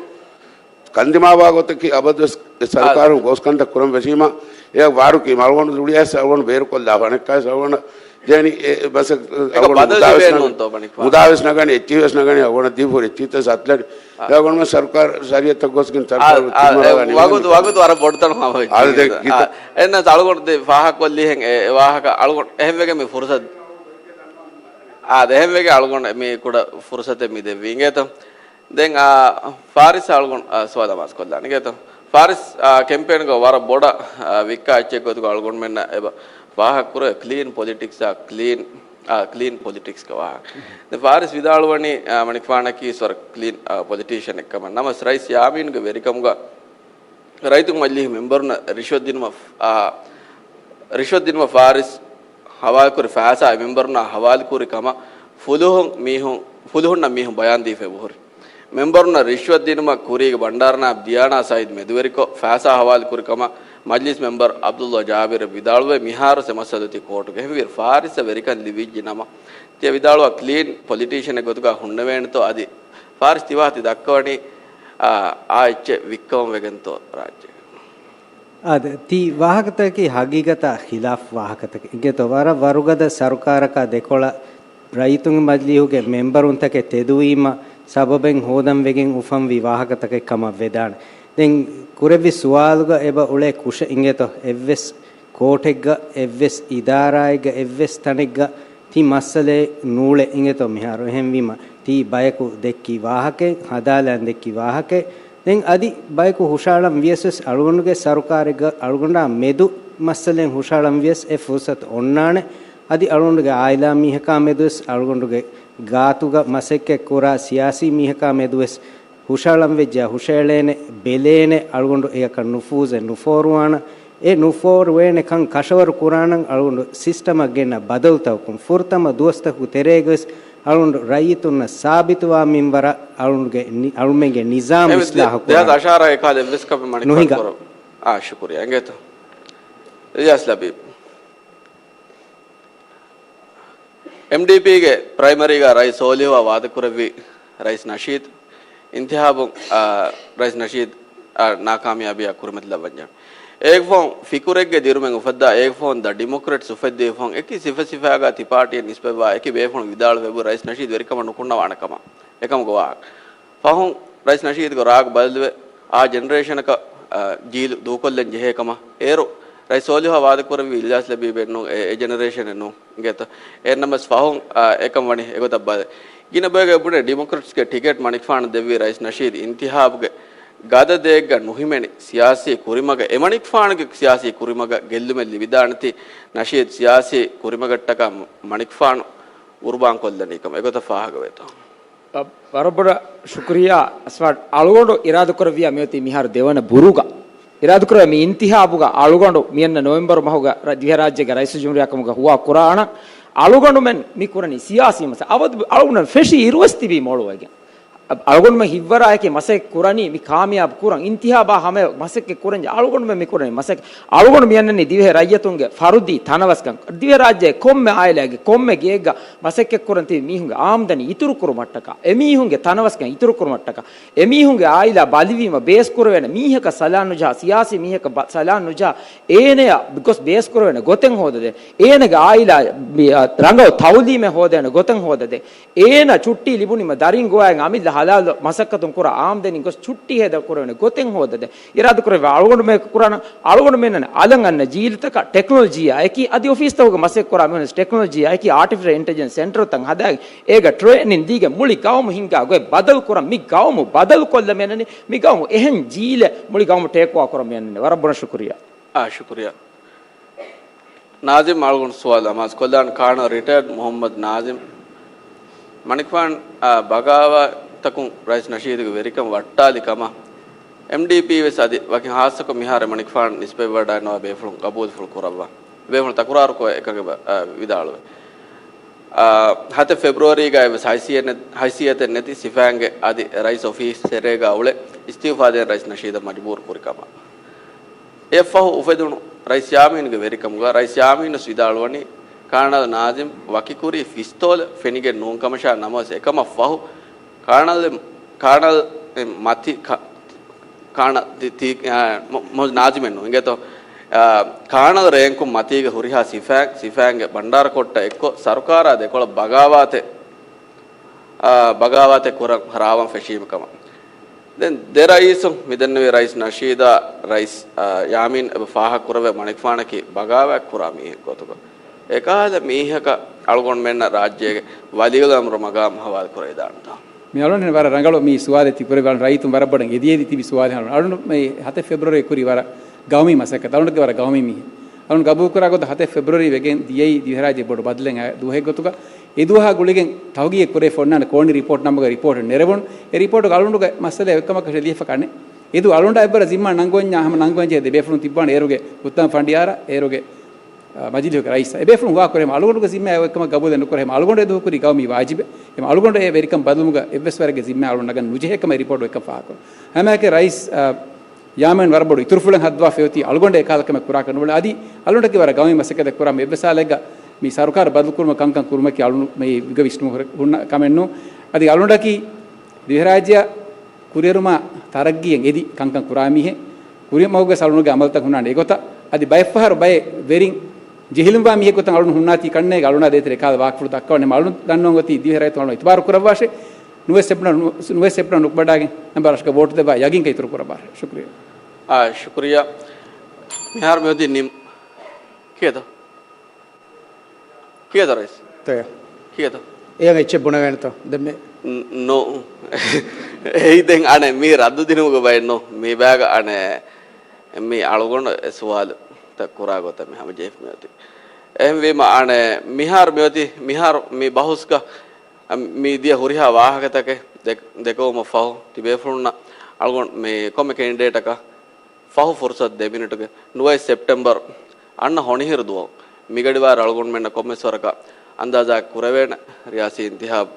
ކަންދިމާވާ ގޮތަކީ އަބަދުވެސް އެ ސަރުކާރުން ގޯސްކަންތައް ކުރަން ވެށީމަ، އެ ވާރުކީ އަޅުގަނޑު ލުޅިއައިސް އަޅުގަނޑު ބޭރުކޮށްލާފަ އަނެއްކާވެސް އަޅުގަނޑަށް ދޭނީ އެ މަސައް-، އެކަ އަޅުގަނޑު ބަދަލު މުދާވެސް ނަގަނީ، ނޫންތޯ މަނިކުފާނަށް؟ މުދާވެސް ނަގަނީ، އެއްޗިހި ވެސް ނަގަނީ އަޅުގަނޑަށް ދީފަ ހުރި އެއްޗިހިތައް ސަތްލަނީ. އާ. އެ އަޅުގަނޑު ސަރުކާރު ޝަރީއަތްތައް ގޯސްގެން އާ، ސަރުކާރު އާ، ތިމަރާގަނީ ވަގުތު، ވަގުތު ވަރަށް ބޮޑު ތަނު ހަމަ ވެއްޖެ. އާ، ދެ ގިތަ. އާ، އެންނަ އަޅުގަނޑު ދެ ފާހަގަކޮށްލީހެން އެ، އެ ވާހަކަ އަޅުގަނޑު އެހެންވެގެން މި ފުރުސަތު. އާ، ދެ އެހެންވެގެން އަޅުގަނޑު މި ކުޑަ ފުރުސަތެއް މި ދެއްވީ އިނގޭތޯ. ދެން، އާ، ފާރިސް އަޅުގަނޑު، އާ، ސުވާލަށް މަސްކޮށްލާނެ އިނގޭތޯ. ފާރިސް، އާ، ކެމްޕޭންގަ ވަރަށް ބޮޑަށް، އާ، ވިއްކާ އެއްޗެއް ގޮތުގަ އަޅުގަނޑުމެންނަށް އެބަ ފާހަގަކުރޭ ކްލީން ޕޮލިޓިކްސް، އާ، ކްލީން، އާ، ކްލީން ޕޮލިޓިކްސްގެ ވާހަކަ. ދެ ފާރިސް ވިދާޅުވަނީ، އާ، މަނިކުފާނަކީ ވަރަށް ކްލީން، އާ، ޕޮލިޓީޝަން އެއްކަމަށް. ނަމަވެސް ރައީސް ޔާމީންގެ ވެރިކަމުގަ ރައްޔިތުންގެ މަޖިލީހުގެ މެމްބަރުންނަށް ރިޝްވަތް ދިނުމަށް، އާ، ރިޝްވަތް ދިނުމަށް ފާރިސް ހަވާލުކުރި ފައިސާ އެ މެމްބަރުންނާ ހަވާލުކުރި ކަމަށް ފުލުހުން މީހުން، ފުލުހުންނަށް މީހުން ބަޔާންދީފަ އެބަހުރި. މެމްބަރުންނަށް ރިޝްވަތް ދިނުމަށް ކުރީގެ ބަންޑާރަނާއިބް ދިޔާނާ ސައީދު މެދުވެރިކޮށް، ފައިސާ ހަވާލުކުރި ކަމަށް މަޖިލިސް މެމްބަރު ޢަބްދުﷲ ޖާބިރު ވިދާޅުވެ، މިހާރު އެ މައްސަލަ އޮތީ ކޯޓުގަ. އެހެންވީއިރު ފާރިސްއަށް ވެރިކަން ލިބިއްޖެ ނަމަ، ތިޔަ ވިދާޅުވާ ކްލީން ޕޮލިޓީޝަނެއް ގޮތުގަ ހުންނެވޭނެތޯ އަދި ފާރިސް ތިވާހަތި ދައްކަވަނީ، އާ، އާ އެއްޗެއް ވިއްކަމުން ވެގެންތޯ ރާއްޖޭގަ؟ އާދެ، ތި ވާހަކަތަކަކީ ހަގީގަތާ ޚިލާފު ވާހަކަތަކެއް އިނގޭތޯ. ވަރަށް ވަރުގަދަ ސަރުކާރަކާ ދެކޮޅަށް ރައްޔިތުންގެ މަޖިލީހުގެ މެމްބަރުންތަކެއް ތެދުވީމަ ސަބަބެއް ހޯދަން ވެގެން އުފަންވި ވާހަކަތަކެއް ކަމަށް ވެދާނެ. ދެން ކުރެއްވި ސުވާލުގަ އެބަ އުޅޭ ކުށެއް އިނގޭތޯ، އެއްވެސް ކޯޓެއްގަ، އެއްވެސް އިދާރާއެއްގަ، އެއްވެސް ތަނެއްގަ ތި މައްސަލައެއް ނޫޅޭ އިނގޭތޯ މިހާރު. އެހެންވީމަ، ތި ބަޔަކު ދެއްކި ވާހަކައެއް، ހަދާލަން ދެއްކި ވާހަކައެއް، ދެން އަދި ބަޔަކު ހުށައަޅަން ވިޔަސް ވެސް އަޅުގަނޑުގެ ސަރުކާރެއްގަ އަޅުގަނޑާ މެދު މައްސަލައެއް ހުށައަޅަން ވިޔަސް އެ ފުރުސަތު އޮންނާނެ. އަދި އަޅުގަނޑުގެ އާއިލާ މީހަކާ މެދުވެސް އަޅުގަނޑުގެ ގާތުގަ މަސައްކަތް ކުރާ ސިޔާސީ މީހަކާ މެދުވެސް ހުށައަޅަން ވެއްޖެ ހުށައެޅޭނެ، ބެލޭނެ، އަޅުގަނޑު އެއަކަށް ނުފޫޒެއް ނުފޯރުވާނަ. އެ ނުފޯރުވޭނެ ކަން ކަށަވަރު ކުރާނަން އަޅުގަނޑު ސިސްޓަމަށް ގެންނަ ބަދަލުތަކުން ފުރަތަމަ ދުވަސްތަކުގެ ތެރޭގަވެސް އަޅުގަނޑު ރައްޔިތުންނަށް ސާބިތުވާ މިންވަރަށް އަޅުގަނޑުގެ ނި-، އަޅުމެންގެ ނިޒާމް އެ އިސްލާހު ދެ-، ކުރާނަން. ދެހާސް އަށާރަ އެކާލަ އެއްވެސް ކަމެއް މަނިކުފާނު ނުހިނގާ. ކުރަ-، އާ، ޝުކުރިއްޔާ. އިނގޭތޯ. އިލްޔާސް ލަބީބް. އެމްޑީޕީގެ ޕްރައިމަރީގަ ރައީސް ސޯލިހުއާ ވާދަކުރެއްވި ރައީސް ނަޝީދު އިންތިހާބުން، އާ، ރައީސް ނަޝީދު، އާ، ނާކާމިޔާބީއާ ކުރިމަތިލައްވަންޏާ. އޭގެފަހުން ފިކުރެއްގެ ދިރުމެއް އުފައްދާ، އޭގެފަހުން ދަ ޑިމޮކްރެޓްސް އުފެއްދިޔަފަހުން އެކި ސިފަސިފައިގާ ތި ޕާޓީއަށް ނިސްބަތްވާ އެކި ބޭފުޅުން ވިދާޅުވެއްވު ރައީސް ނަޝީދު ވެރިކަމަށް ނުކުންނަވާނެ ކަމަށް. އެކަމުގެ ވާހަކަ. ފަހުން ރައީސް ނަޝީދުގެ ރާގު ބަދަލުވެ، އާ ޖެނެރޭޝަނަކަށް، އާ، ޖީލު ދޫކޮށްލަން ޖެހޭ ކަމަށް. އޭރު ރައީސް ސޯލިހުއާ ވާދަކުރެއްވީ އިލްޔާސް ލަބީބެއް ނޫން، އެ، އެ ޖެނެރޭޝަނެއް ނޫން. އިނގޭތޯ؟ އެހެންނަމަވެސް ފަހުން، އާ، އެކަން ވަނީ އެގޮތަށް ބަދަ. ގިނަ ބަޔަކު އެބުނޭ ޑިމޮކްރެޓްސްގެ ޓިކެޓް މަނިކުފާނަށް ދެއްވީ ރައީސް ނަޝީދު އިންތިހާބުގެ ގަދަ ދޭއްގަ ނުހިމެނި ސިޔާސީ ކުރިމަގަށް، އެ މަނިކުފާނުގެ ސިޔާސީ ކުރިމަގަށް ގެއްލުމެއް ލިބިދާނެތީ ނަޝީދު ސިޔާސީ ކުރިމަގަށްޓަކާ މަނިކުފާނު ގުރުބާން ކޮށްލަނީ ކަމަށް އެގޮތަށް ފާހަގަވޭތޯ؟ އަ، ވަރަށް ބޮޑަށް ޝުކުރިއްޔާ އަސްވާޑް. އަޅުގަނޑު އިރާދަކުރެއްވިޔާ މިއޮތީ މިހާރު ދެވަނަ ބުރުގަ. އިރާދަކުރެއްވި މި އިންތިހާބުގަ އަޅުގަނޑު މިއަންނަ ނޮވެމްބަރު މަހުގަ ރަ-، ދިވެހިރާއްޖޭގެ ރައީސުލްޖުމްހޫރިއްޔާކަމުގަ ހުވާ ކުރާނަން. އަޅުގަނޑުމެން މި ކުރަނީ ސިޔާސީ މަސަ-، އަވަދު އަޅުގަނޑުމެން ފެށީ އިރުވެސް ތިބީ މޮޅުވެގެން. އަ-، އަޅުގަނޑުމެން ހިތްވަރާއެކީ މަސައްކަތް ކުރަނީ މި ކާމިޔާބު ކުރަން، އިންތިހާބާ ހަމަ މަސައްކަތް ކުރަން. އަޅުގަނޑުމެން މި ކުރަނީ މަސައްކަތް. އަޅުގަނޑު މި އަންނަނީ ދިވެހި ރައްޔިތުންގެ ފަރުދީ ތަނަވަސްކަން. ދިވެހިރާއްޖޭގެ ކޮންމެ އާއިލާގެ ކޮންމެ ގެއެއްގަ މަސައްކަތް ކުރަން ތިބި މީހުންގެ އާމްދަނީ އިތުރުކުރުމަށްޓަކާ، އެމީހުންގެ ތަނަވަސްކަން އިތުރުކުރުމަށްޓަކާ، އެމީހުންގެ އާއިލާ ބަލިވީމަ ބޭސްކުރެވޭނެ މީހަކަށް ސަލާން ނުޖަހާ، ސިޔާސީ މީހަކަށް ބަ-، ސަލާން ނުޖަހާ، އޭނަޔަށް ގޮސް ބޭސްކުރެވޭނެ ގޮތެއް ހޯދަދޭން. އޭނަގެ އާއިލާ މި-، އަ، ރަނގަޅު ތައުލީމެއް ހޯދޭނެ ގޮތެއް ހޯދަދޭން. އޭނަ ޗުއްޓީ ލިބުނީމަ ދަރިން ގޮވައިގެން އަމިއްލަ ހަލާލު މަސައްކަތުން ކުރާ އާމްދަނީ ގޮސް ޗުއްޓީ ހޭދަ ކުރެވޭނެ ގޮތެއް ހޯދަދޭން. އިރާދަކުރެއްވި އަޅުގަނޑުމެން ކުރާނަ، އަޅުގަނޑުމެންނަށް އަލަން އަންނަ ޖީލުތަކަށް ޓެކްނޮލޮޖީއާ އެކީ، އަދި އޮފީސްތަކުގެ މަސައްކަތް ކުރާ މީހުން ޓެކްނޮލޮޖީއާ އެކީ، އާޓިފިޝަލް އިންޓެލިޖެންސް ސެންޓަރުތައް ހަދާގެން އޭގަ ޓްރޭނިން ދީގެން މުޅި ގައުމު ހިންގާ ގޮތް ބަދަލު ކުރަން. މި ގައުމު ބަދަލު ކޮށްލަ މިއަންނަނީ، މި ގައުމު އެހެން ޖީލެއް މުޅި ގައުމު ޓޭކް އޯވާ ކުރަން މިއަންނަނީ. ވަރަށް ބޮޑަށް ޝުކުރިއްޔާ. އާ، ޝުކުރިއްޔާ. ނާޒިމް އަޅުގަނޑު ސުވާލު އަމާޒު ކޮށްލާން. ކާނަލް ރިޓަޔަރޑް މުހައްމަދު ނާޒިމް މަނިކުފާން، އާ، ބަޣާވާތަކުން ރައީސް ނަޝީދުގެ ވެރިކަން ވައްޓާލި ކަމަށް އެމްޑީޕީ ވެސް އަދި ވަކިން ހާއްސަކޮށް މިހާރު މަނިކުފާން ނިސްބަތްވެވަޑައިނުވާ ބޭފުޅުން ގަބޫލުފުޅު ކުރައްވާ ބޭފުޅުން ތަކުރާރުކޮށް އެކަން އެބަ، އާ، ވިދާޅުވޭ. އާ، ހަތެއް ފެބްރުއަރީގައި ވެސް ހައިސިއްޔަތެއް ނެ-، ހައިސިއްޔަތެއް ނެތި ސިފައިންގެ އަދި ރައީސް އޮފީސް ތެރޭގަ އުޅެ އިސްތިއުފާ ދޭން ރައީސް ނަޝީދަށް މަޖުބޫރު ކުރި ކަމަށް. އެއަށްފަހު އުފެދުނު ރައީސް ޔާމީނުގެ ވެރިކަމުގަ ރައީސް ޔާމީނު ވެސް ވިދާޅުވަނީ، ކާނަލް ނާޒިމް ވަކިކުރީ ފިސްތޯލެއް ފެނިގެން ނޫން ކަމަށާ، ނަމަވެސް އެކަމަށް ފަހު ކާނަލް، ކާނަލް މަތި، ކާ-، ކާނަ-، ތި-، ތި-، އާ، މު-، މު-، ނާޒިމެއް ނޫން އިނގޭތޯ. އާ، ކާނަލް ރޭންކުން މަތީގެ ހުރިހާ ސިފައިން، ސިފައިންގެ ބަންޑާރަ ކޮށްޓަށް އެއްކޮށް، ސަރުކާރާ ދެކޮޅަށް ބަޣާވާތެއް، އާ، ބަޣާވާތެއް ކުރަން ރާވަން ފެށީމަ ކަމަށް. ދެން ދެ ރައީސުން މިދެންނެވި ރައީސް ނަޝީދާ، ރައީސް، އާ، ޔާމީން އެބަ ފާހަގަކުރެވޭ މަނިކުފާނަކީ ބަޣާވާތް ކުރާ މީހެއް ގޮތުގަ. އެކަހަލަ މީހަކަށް އަޅުގަނޑުމެންނަށް ރާއްޖޭގެ ވަލީއުލްއަމްރު މަގާމް ހަވާލު ކުރެވިދާނެތާ؟ މި އަޅުގަނޑު ވަރަށް ރަނގަޅު މި ސުވާލެއް ތި ކުރެއްވި. އަޅުގަނޑު ރައްޔިތުން ވަރަށް ބޮޑަށް އެދި އެދި ތިބި ސުވާލެއް. އަޅުގަނޑު މި ހަތެއް ފެބްރުއަރީ ކުރި ވަރަށް ގައުމީ މަސައްކަތް. އަޅުގަނޑުގެ ވަރަށް ގައުމީ މީހެއް. އަޅުގަނޑު ގަބޫލުކުރާ ގޮތަށް ހަތެއް ފެބްރުއަރީ ވެގެން ދިޔައީ ދިވެހިރާއްޖެ ބޮޑު ބަދަލެއް އައި ދުވަހެއް ގޮތުގަ. އެ ދުވަހާ ގުޅިގެން ތަހުގީގެއް ކުރެވިފަ އޮންނާނެ ކޯނި ރިޕޯޓް ނަމުގެ ރިޕޯޓެއް ނެރެވުނު. އެ ރިޕޯޓުގަ އަޅުގަނޑުގެ މައްސަލައެއް އޮތްކަމަކަށް ލިޔެފަ ކަނެ. އެދު އަޅުގަނޑާ އެއްވަރަށް ޒިންމާ ނަންގަވަންޏާ ހަމަ ނަންގަވަންޖެހޭ ދެ ބޭފުޅުން ތިއްބާނެ. އޭރުގެ އުއްތަމަ ފަނޑިޔާރާ، އޭރުގެ، އަ، މަޖިލީހުގެ ރައީސާ. އެ ބޭފުޅުން ހުވާ ކުރޭ ހަމަ އަޅުގަނޑުގެ ޒިންމާ އޮތްކަމަށް ގަބޫލެއް ނުކުރޭ ހަމަ އަޅުގަނޑު އެ ދުވަހު ކުރީ ގައުމީ ވާޖިބެއް. ހަމަ އަޅުގަނޑު އެ ވެރިކަން ބަދަލުމުގަ އެއްވެސް ވަރެއްގެ ޒިންމާ އަޅުގަނޑު ނަގަން ނުޖެހޭ ކަމަށް ރިޕޯޓު އޮތްކަން ފާހަގަކުރަން. ހަމައެކަނި ރައީސް، އަ، ޔާމީން ވަރަށް ބޮޑު އިތުރުފުޅެއް ހައްދަވާފައި އޮތީ އަޅުގަނޑަށް އެކަހަލަ ކަމެއް ކުރާކަށް ނުބުނެ. އަދި އަޅުގަނޑަކީ ވަރަށް ގައުމީ މަސައްކަތެއް ކުރާ މީހެއް. އެއްވެސް ހާލެއްގަ މި ސަރުކާރު ބަދަލުކުރުމަށް ކަންކަން ކުރުމަކީ އަޅުގަނޑު މި ގަވި ވިސްނުމުގަ ހުންނަ ކަމެއް ނޫން. އަދި އަޅުގަނޑަކީ ދިވެހިރާއްޖެއަށް ކުރިއެރުމާ ތަރައްގީއަށް އެދި ކަންކަން ކުރާ މީހެއް. ކުރިމަގުގަ އަޅުގަނޑުގެ އަމަލުތައް ހުންނާނެ އެގޮތަށް. އަދި ބައެއްފަހަރު ބައެއް ވެރިން ޖެހިލުންވާ މީހެއް ގޮތަށް އަޅުގަނޑު ހުންނާތީ ކަންނޭނގެ އަޅުގަނޑާ ދޭތެރޭ އެކަހަލަ ވާހަކަފުޅު ދައްކަވަން. އަޅުގަނޑު ދަންނަވަން އޮތީ ދިވެހި ރައްޔިތުން އަޅުގަނޑު އިތުބާރު ކުރައްވާށޭ. ނުވައެއް ސެޕްޓެމްބަރު، ނުވައެއް ސެޕްޓެމްބަރު ނުކުމެވަޑައިގެން ނަންބަރު އަށަކަށް ވޯޓު ދެއްވާ ޔަގީންކަން އިތުރު ކުރައްވާށޭ. ޝުކުރިއްޔާ. އާ، ޝުކުރިއްޔާ. މިހާރު މިއޮތީ ނިމް-، ކިޔޭތަ؟ ކިޔޭތަ ރައީސް؟ ތެޔަ. ކިޔޭތަ؟ އެޔަށް އެއްޗެއް ބުނެވޭނެތަ؟ ދެން މި- ން-، ނޯ. އެއީ ދެން އަނެއް މީ ރައްދު ދިނުމުގެ ބައެއް ނޫން. މީ ބައިގަ އަނެއް މީ އަޅުގަނޑު އެ ސުވާލުތައް ކުރާ ގޮތަށް މި ހަމަޖެހިފަ މިއޮތީ. އެހެންވީމަ އަނެއް މިހާރު މިއޮތީ، މިހާރު މި ބަހުސްގަ މި ދިޔަ ހުރިހާ ވާހަކަތަކެއް ދެ-، ދެކެވުމަށް ފަހު ތިބޭފުޅުންނަށް އަޅުގަނޑު މި ކޮންމެ ކެނޑިޑޭޓަކަށް ފަހު ފުރުސަތު ދެ މިނިޓުގެ ނުވައެއް ސެޕްޓެމްބަރު އަންނަ ހޮނިހިރު ދުވަހު މިގަޑިވާއިރު އަޅުގަނޑުމެންނަށް ކޮންމެސް ވަރަކަށް އަންދާޒާ ކުރެވޭނެ ރިޔާސީ އިންތިހާބު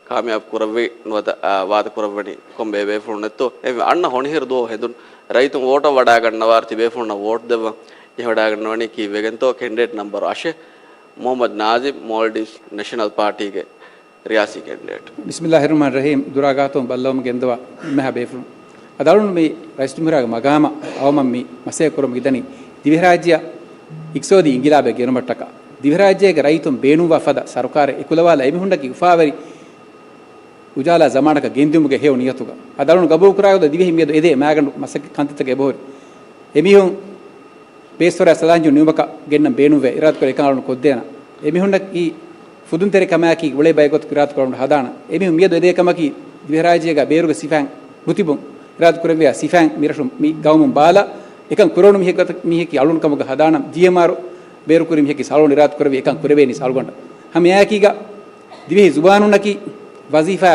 ކާމިޔާބު ކުރެއްވި ނުވަތަ، އާ، ވާދަ ކުރައްވަނީ ކޮން ބޭބޭފުޅުންނެއްތޯ؟ އެ އަންނަ ހޮނިހިރު ދުވަހު ހެނދުން ރައްޔިތުން ވޯޓަށް ވަޑައިގަންނަވާއިރު ތިބޭފުޅުންނަށް ވޯޓް ދެއްވަން ޖެހިވަޑައިގަންނަވަނީ ކީއްވެގެންތޯ؟ ކެނޑިޑޭޓް ނަމްބަރު އަށެއް މުޙައްމަދު ނާޒިމް، މޯލްޑިވްސް ނެޝަނަލް ޕާޓީގެ ރިޔާސީ ކެނޑިޑޭޓް. ބިސްމިއްލާހިއްރަޙްމާނިއްރަޙީމް. ދުރާ ގާތުން ބައްލަވަމުން ގެންދަވާ އެންމެހާ ބޭފުޅުން. އަދި އަޅުގަނޑު މި ރައީސްޖުމްހޫރިއްޔާގެ މަގާމަށް އައުމަށް މި މަސައްކަތް ކުރަމުން މިދަނީ ދިވެހިރާއްޖެއަށް އިޤްތިޞާދީ އިންޤިލާބެއް ގެނުމަށްޓަކާ. ދިވެހިރާއްޖޭގެ ރައްޔިތުން ބޭނުންވާ ފަދަ ސަރުކާރެއް އެކުލަވާލާ އެމީހުންނަކީ އުފާވެރި އުޖާލާ ޒަމާނަކަށް ގެންދިއުމުގެ ހެޔޮ ނިޔަތުގަ. އަދި އަޅުގަނޑު ގަބޫލުކުރާ ގޮތަށް ދިވެހިން މިއަދު އެދޭ މައިގަނޑު މަސައްކަތް ކަންތައްތަކެއް އެބަހުރި. އެމީހުން ބޭސްފަރާތް ސަލާންޖެހުނު ނިމުމަކަށް ގެންނަން ބޭނުންވޭ، އިރާދަކުރެ އެކަން އަޅުގަނޑު ކޮށްދޭނަ. އެމީހުންނަކީ ފުދުންތެރިކަމާއެކީ އުޅޭ ބައެއް ގޮތަކަށް އިރާދަކުރެ އަޅުގަނޑު ހަދާނަ. އެމީހުން މިއަދު އެދޭ ކަމަކީ ދިވެހިރާއްޖޭގަ ބޭރުގެ ސިފައިން ނުތިބުން އިރާދަކުރެއްވިޔާ ސިފައިން މިރަށު މި ގައުމުން ބާލާ އެކަން ކުރެވުނު މީހެއް ގޮތަ-، މީހަކީ އަޅުގަނޑު ކަމުގަ ހަދާނަ. ޖީއެމްއާރު ބޭރުކުރި މީހަކީ އަޅުގަނޑު އިރާދަކުރެއްވި އެކަން ކުރެވޭނީ އަޅުގަނޑަށް. ހަމައެއާއެކީގަ ދިވެހި ޒުބާނުންނަކީ ވަޒީފާ،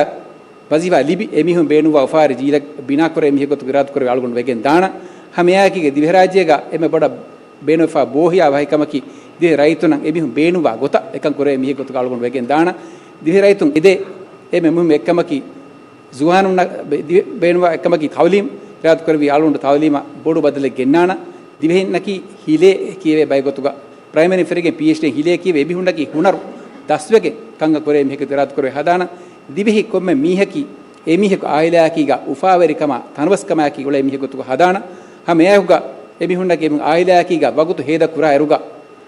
ވަޒީފާ ލިބި އެމީހުން ބޭނުންވާ އުފާވެރި ޖީލެއް ބިނާކުރޭ މީހެއް ގޮތުގަ އިރާދަކުރެވި އަޅުގަނޑު ވެގެން ދާނަ. ހަމައެއާއެކީގަ ދިވެހިރާއްޖޭގަ އެންމެ ބޮޑަށް ބޭނުންވެފަ ބޯހިޔާ ވަހިކަމަކީ ދިވެހި ރައްޔިތުންނަށް އެމީހުން ބޭނުންވާ ގޮތަށް އެކަން ކުރޭ މީހެއް ގޮތުގަ އަޅުގަނޑު ވެގެން ދާނަ. ދިވެހި ރައްޔިތުން އެދޭ އެންމެ މުހިއްމު އެއްކަމަކީ ޒުވާނުންނަށް ބެ-، ދިވެ-، ބޭނުންވާ އެއްކަމަކީ ތައުލީމް. އިރާދަކުރެއްވި އަޅުގަނޑު ތައުލީމަށް ބޮޑު ބަދަލެއް ގެންނާނަ. ދިވެހިންނަކީ ހިލޭ ކިޔެވޭ ބައެއް ގޮތުގަ ޕްރައިމަރީ ފެށިގެން ޕީއެޗްޑީ ހިލޭ ކިޔެވޭ އެމީހުންނަކީ ހުނަރު ދަސްވެގެން ކަންކަން ކުރޭ މީހެއް ގޮތަށް އިރާދަކުރެވި ހަދާނަ. ދިވެހި ކޮންމެ މީހަކީ އެމީހަކު އާއިލާއަކީގަ އުފާވެރިކަމާ ތަނަވަސްކަމާއެކީ އުޅޭ މީހެއް ގޮތުގަ ހަދާނަ. ހަމައެއާއެކުގަ އެމީހުންނަކީ އެމީހުން އާއިލާއަކީގަ ވަގުތު ހޭދަ ކުރާ އިރުގަ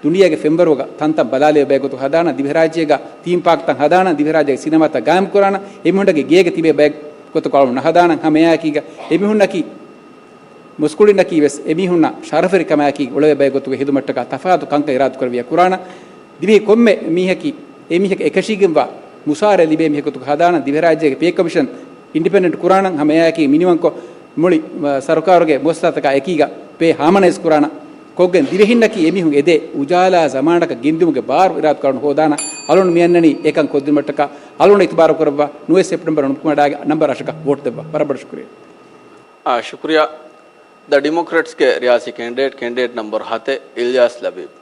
ދުނިޔޭގެ ފެންވަރުގަ ތަންތަން ބަލާލެވޭ ބައެއް ގޮތުގަ ހަދާނަ، ދިވެހިރާއްޖޭގަ ތީމް ޕާކްތައް ހަދާނަ، ދިވެހިރާއްޖޭގެ ސިނަމާތައް ގާއިމް ކުރާނަ، އެމީހުންނަކީ ގޭގަ ތިބޭ ބައެއް ގޮތަކަށް އަޅު ނަހަދާނަ. ހަމައެއާއެކީގަ އެމީހުންނަކީ މުސްކުޅިންނަކީ ވެސް އެމީހުންނަށް ޝަރަފުވެރިކަމާއެކީ އުޅެވޭ ބައެއް ގޮތުގަ ހިދުމަތްޓަކާ ތަފާތު ކަންކަން އިރާދަކުރެއްވިޔާ ކުރާނަ. ދިވެހި ކޮންމެ މީހަކީ އެމީހަކަށް އެކަށީގެންވާ މުސާރަ ލިބޭ މީހަކު ގޮތުގަ ހަދާނަ. ދިވެހިރާއްޖޭގެ ޕޭ ކޮމިޝަން އިންޑިޕެންޑެންޓް ކުރާނަން. ހަމައެއާއެކީ މިނިވަންކޮށް މުޅި، އަ، ސަރުކާރުގެ މުއައްސަސާތަކާ އެކީގަ ޕޭ ހާމަނައިޒް ކުރާނަން. ކޮށްގެން ދިވެހިންނަކީ އެމީހުން އެދޭ އުޖާލާ ޒަމާނަކަށް ގެންދިއުމުގެ ބާރު އިރާދަކުރާނަން ހޯދާނަން. އަޅުން މިއަންނަނީ އެކަން ކޮށްދިނުމަށްޓަކާ އަޅުން އިތުބާރު ކުރައްވާ. ނުވައެއް ސެޕްޓެމްބަރު ނުކުމެވަޑައިގެން ނަންބަރު އަށަކަށް ވޯޓް ދެއްވާ. ވަރަށް ބޮޑަށް ޝުކުރިއްޔާ. އާ، ޝުކުރިއްޔާ. ދަ ޑިމޮކްރެޓްސްގެ ރިޔާސީ ކެންޑިޑޭޓް، ކެންޑިޑޭޓް ނަމްބަރު ހަތެއް، އިލްޔާސް ލަބީބް.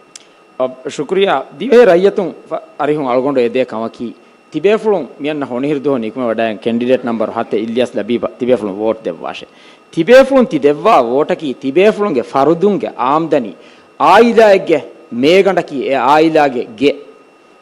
އަ، ޝުކުރިއްޔާ. ދިވެހި ރައްޔިތުން ފަ-، އަރިހުން އަޅުގަނޑު އެދޭ ކަމަކީ، ތިބޭފުޅުން މިއަންނަ ހޮނިހިރު ދުވަހު ނިކުމެވަޑައިގެން ކެންޑިޑޭޓް ނަމްބަރު ހަތެއް އިލްޔާސް ލަބީބަށް ތިބޭފުޅުން ވޯޓް ދެއްވާށޭ. ތިބޭފުޅުން ތި ދެއްވާ ވޯޓަކީ ތިބޭފުޅުންގެ ފަރުދުންގެ އާމްދަނީ، އާއިލާއެއްގެ މޭގަނޑަކީ އެ އާއިލާގެ ގެ،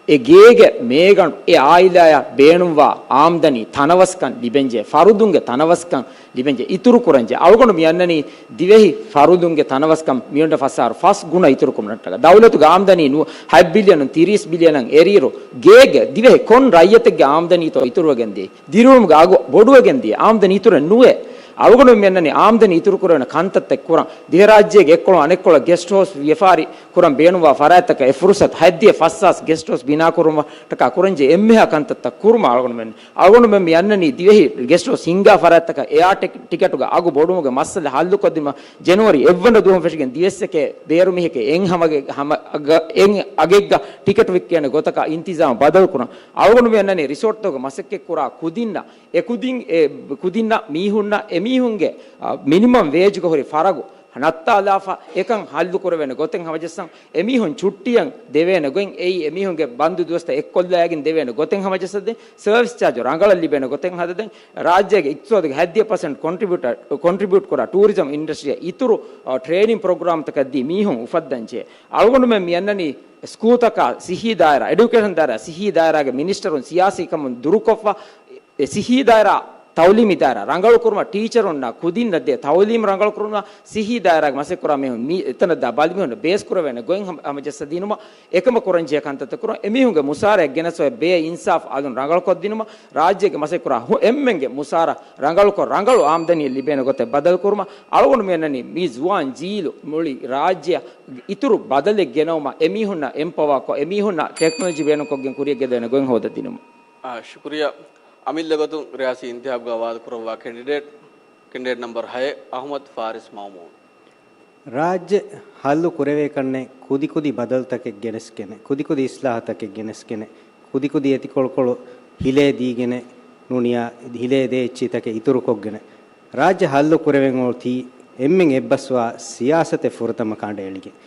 އެ ގޭގެ މޭގަނޑު އެ އާއިލާއަށް ބޭނުންވާ އާމްދަނީ ތަނަވަސްކަން ލިބެންޖެ، ފަރުދުންގެ ތަނަވަސްކަން ލިބެންޖެ، އިތުރު ކުރަންޖެ. އަޅުގަނޑު މި އަންނަނީ ދިވެހި ފަރުދުންގެ ތަނަވަސްކަން މިއޮންނަ ފަސް އަހަރު ފަސް ގުނަ އިތުރު ކުރުމަށްޓަކަ. ދައުލަތުގެ އާމްދަނީ ނު ހަތް ބިލިއަނުން ތިރީސް ބިލިއަނަށް އެރިއިރު ގޭގެ ދިވެހި ކޮން ރައްޔަތެއްގެ އާމްދަނީތޯ އިތުރުވެގެން ދިޔައީ؟ ދިރިއުޅުމުގެ އަގު ބޮޑުވެގެން ދިޔައީ، އާމްދަނީ އިތުރެއް ނުވޭ. އަޅުގަނޑު މި އަންނަނީ އާމްދަނީ އިތުރު ކުރެވޭނެ ކަންތައްތައް ކުރަން. ދިވެހިރާއްޖޭގެ އެއްކޮޅު އަނެއްކޮޅަށް ގެސްޓް ހައުސް ވިޔަފާރި ކުރަން ބޭނުންވާ ފަރާތްތަކަށް އެ ފުރުސަތު ހައްދިޔަ ފަސް ހާސް ގެސްޓް ހައުސް ބިނާ ކުރުމަށްޓަކާ ކުރަންޖެ އެންމެހާ ކަންތައްތައް ކުރުމަށް އަޅުގަނޑުމެން، އަޅުގަނޑުމެން މި އަންނަނީ ދިވެހި ގެސްޓް ހައުސް ހިންގާ ފަރާތްތަކަށް އެއާ ޓެކް-، ޓިކެޓުގެ އަގު ބޮޑުވުމުގެ މައްސަލަ ހައްލުކޮށްދިނުމަށް ޖެނުއަރީ އެއްވަނަ ދުވަހުން ފެށިގެން ދިވެއްސެކޭ ބޭރު މީހެކޭ އެއް ހަމަގެ-، ހަމަ-، އަގަ-، އެއް އަގެއްގަ ޓިކެޓު ވިއްކޭނެ ގޮތަކަށް އިންތިޒާމް ބަދަލު ކުރަން. އަޅުގަނޑު މި އަންނަނީ ރިސޯޓްތަކުގެ މަސައްކަތްކުރާ ކުދިންނަށް، އެ ކުދިން، އެ ކުދިންނަށް މީހުންނަށް އެމީހުންގެ، އާ، މިނިމަމް ވޭޖްގަ ހުރި ފަރަގު ނައްތާލާފަ، އެކަން ހައްލު ކުރެވޭނެ ގޮތެއް ހަމަޖައްސަން. އެމީހުން ޗުއްޓިއަށް ދެވޭނެ ގޮތް، އެއީ އެމީހުންގެ ބަންދު ދުވަސްތައް އެއްކޮށްލައިގެން ދެވޭނެ ގޮތެއް ހަމަޖައްސަދޭން. ސަރވިސް ޗާޖު ރަނގަޅަށް ލިބޭނެ ގޮތެއް ހަދަދޭން. ރާއްޖޭގެ އިޤްތިޞާދުގެ ހައްދިހަ ޕަސެންޓް ކޮންޓްރިބިއުޓަ-، ކޮންޓްރިބިއުޓް ކުރާ ޓޫރިޒަމް އިންޑަސްޓްރީއަށް އިތުރު، އާ، ޓްރޭނިން ޕްރޮގްރާމްތަކަށް ދީ މީހުން އުފައްދަންޖެހޭ. އަޅުގަނޑުމެން މި އަންނަނީ ސްކޫލްތަކާ ސިއްހީ ދާއިރާ، އެޑިއުކޭޝަން ދާއިރާ، ސިއްހީ ދާއިރާގެ މިނިސްޓަރުން ސިޔާސީ ކަމުން ދުރުކޮށްފަ، އެ ސިއްހީ ދާއިރާ، ތައުލީމީ ދާއިރާ ރަނގަޅުކުރުމަށް، ޓީޗަރުންނާ ކުދިންނަށް ދޭ ތައުލީމް ރަނގަޅުކުރުމަށް، ސިއްހީ ދާއިރާގެ މަސައްކަތްކުރާ މީހުން މި އެތަނަށް ދާ ބަލިމީހުންނަށް ބޭސްކުރެވޭނެ ގޮތް ހަމަ-، ހަމަޖައްސަދިނުމަށް، އެކަމަށް ކުރަންޖެހޭ ކަންތައްތައް ކުރުން، އެމީހުންގެ މުސާރައަށް ގެނެސް އޮތް ބޭ އިންސާފް އަލުން ރަނގަޅުކޮށްދިނުމަށް، ރާއްޖޭގެ މަސައްކަތްކުރާ ހު-، އެންމެންގެ މުސާރަ ރަނގަޅުކޮށް، ރަނގަޅު އާމްދަނީއެއް ލިބޭނެ ގޮތަށް ބަދަލުކުރުމަށް، އަޅުގަނޑު މި އަންނަނީ މި ޒުވާން ޖީލު މުޅި ރާއްޖެއަށް އިތުރު ބަދަލެއް ގެނައުމަށް، އެމީހުންނަށް އެމްޕަވާކޮށް، އެމީހުންނަށް ޓެކްނޮލޮޖީ ބޭނުންކޮށްގެން ކުރިއަށް ގެންދެވޭނެ ގޮތް ހޯދަދިނުމަށް. އާ، ޝުކުރިއްޔާ. އަމިއްލަ ގޮތުން ރިޔާސީ އިންތިހާބުގަ ވާދަކުރައްވާ ކެންޑިޑޭޓް، ކެންޑިޑޭޓް ނަމްބަރު ހައެއް، އަޙްމަދު ފާރިސް މައުމޫން. ރާއްޖެ ހައްލު ކުރެވޭކަންނެއް ކުދިކުދި ބަދަލުތަކެއް ގެނެސްގެނެ، ކުދިކުދި އިސްލާހުތަކެއް ގެނެސްގެނެ، ކުދިކުދި އެތިކޮޅުކޮޅު ހިލޭ ދީގެނެ ނޫނިޔާ ހިލޭ ދޭ އެއްޗިތަކެއް އިތުރުކޮށްގެނެ، ރާއްޖެ ހައްލު ކުރެވެން އޮތީ އެންމެން އެއްބަސްވާ ސިޔާސަތެއް ފުރަތަމަ ކަނޑައެޅިގެން.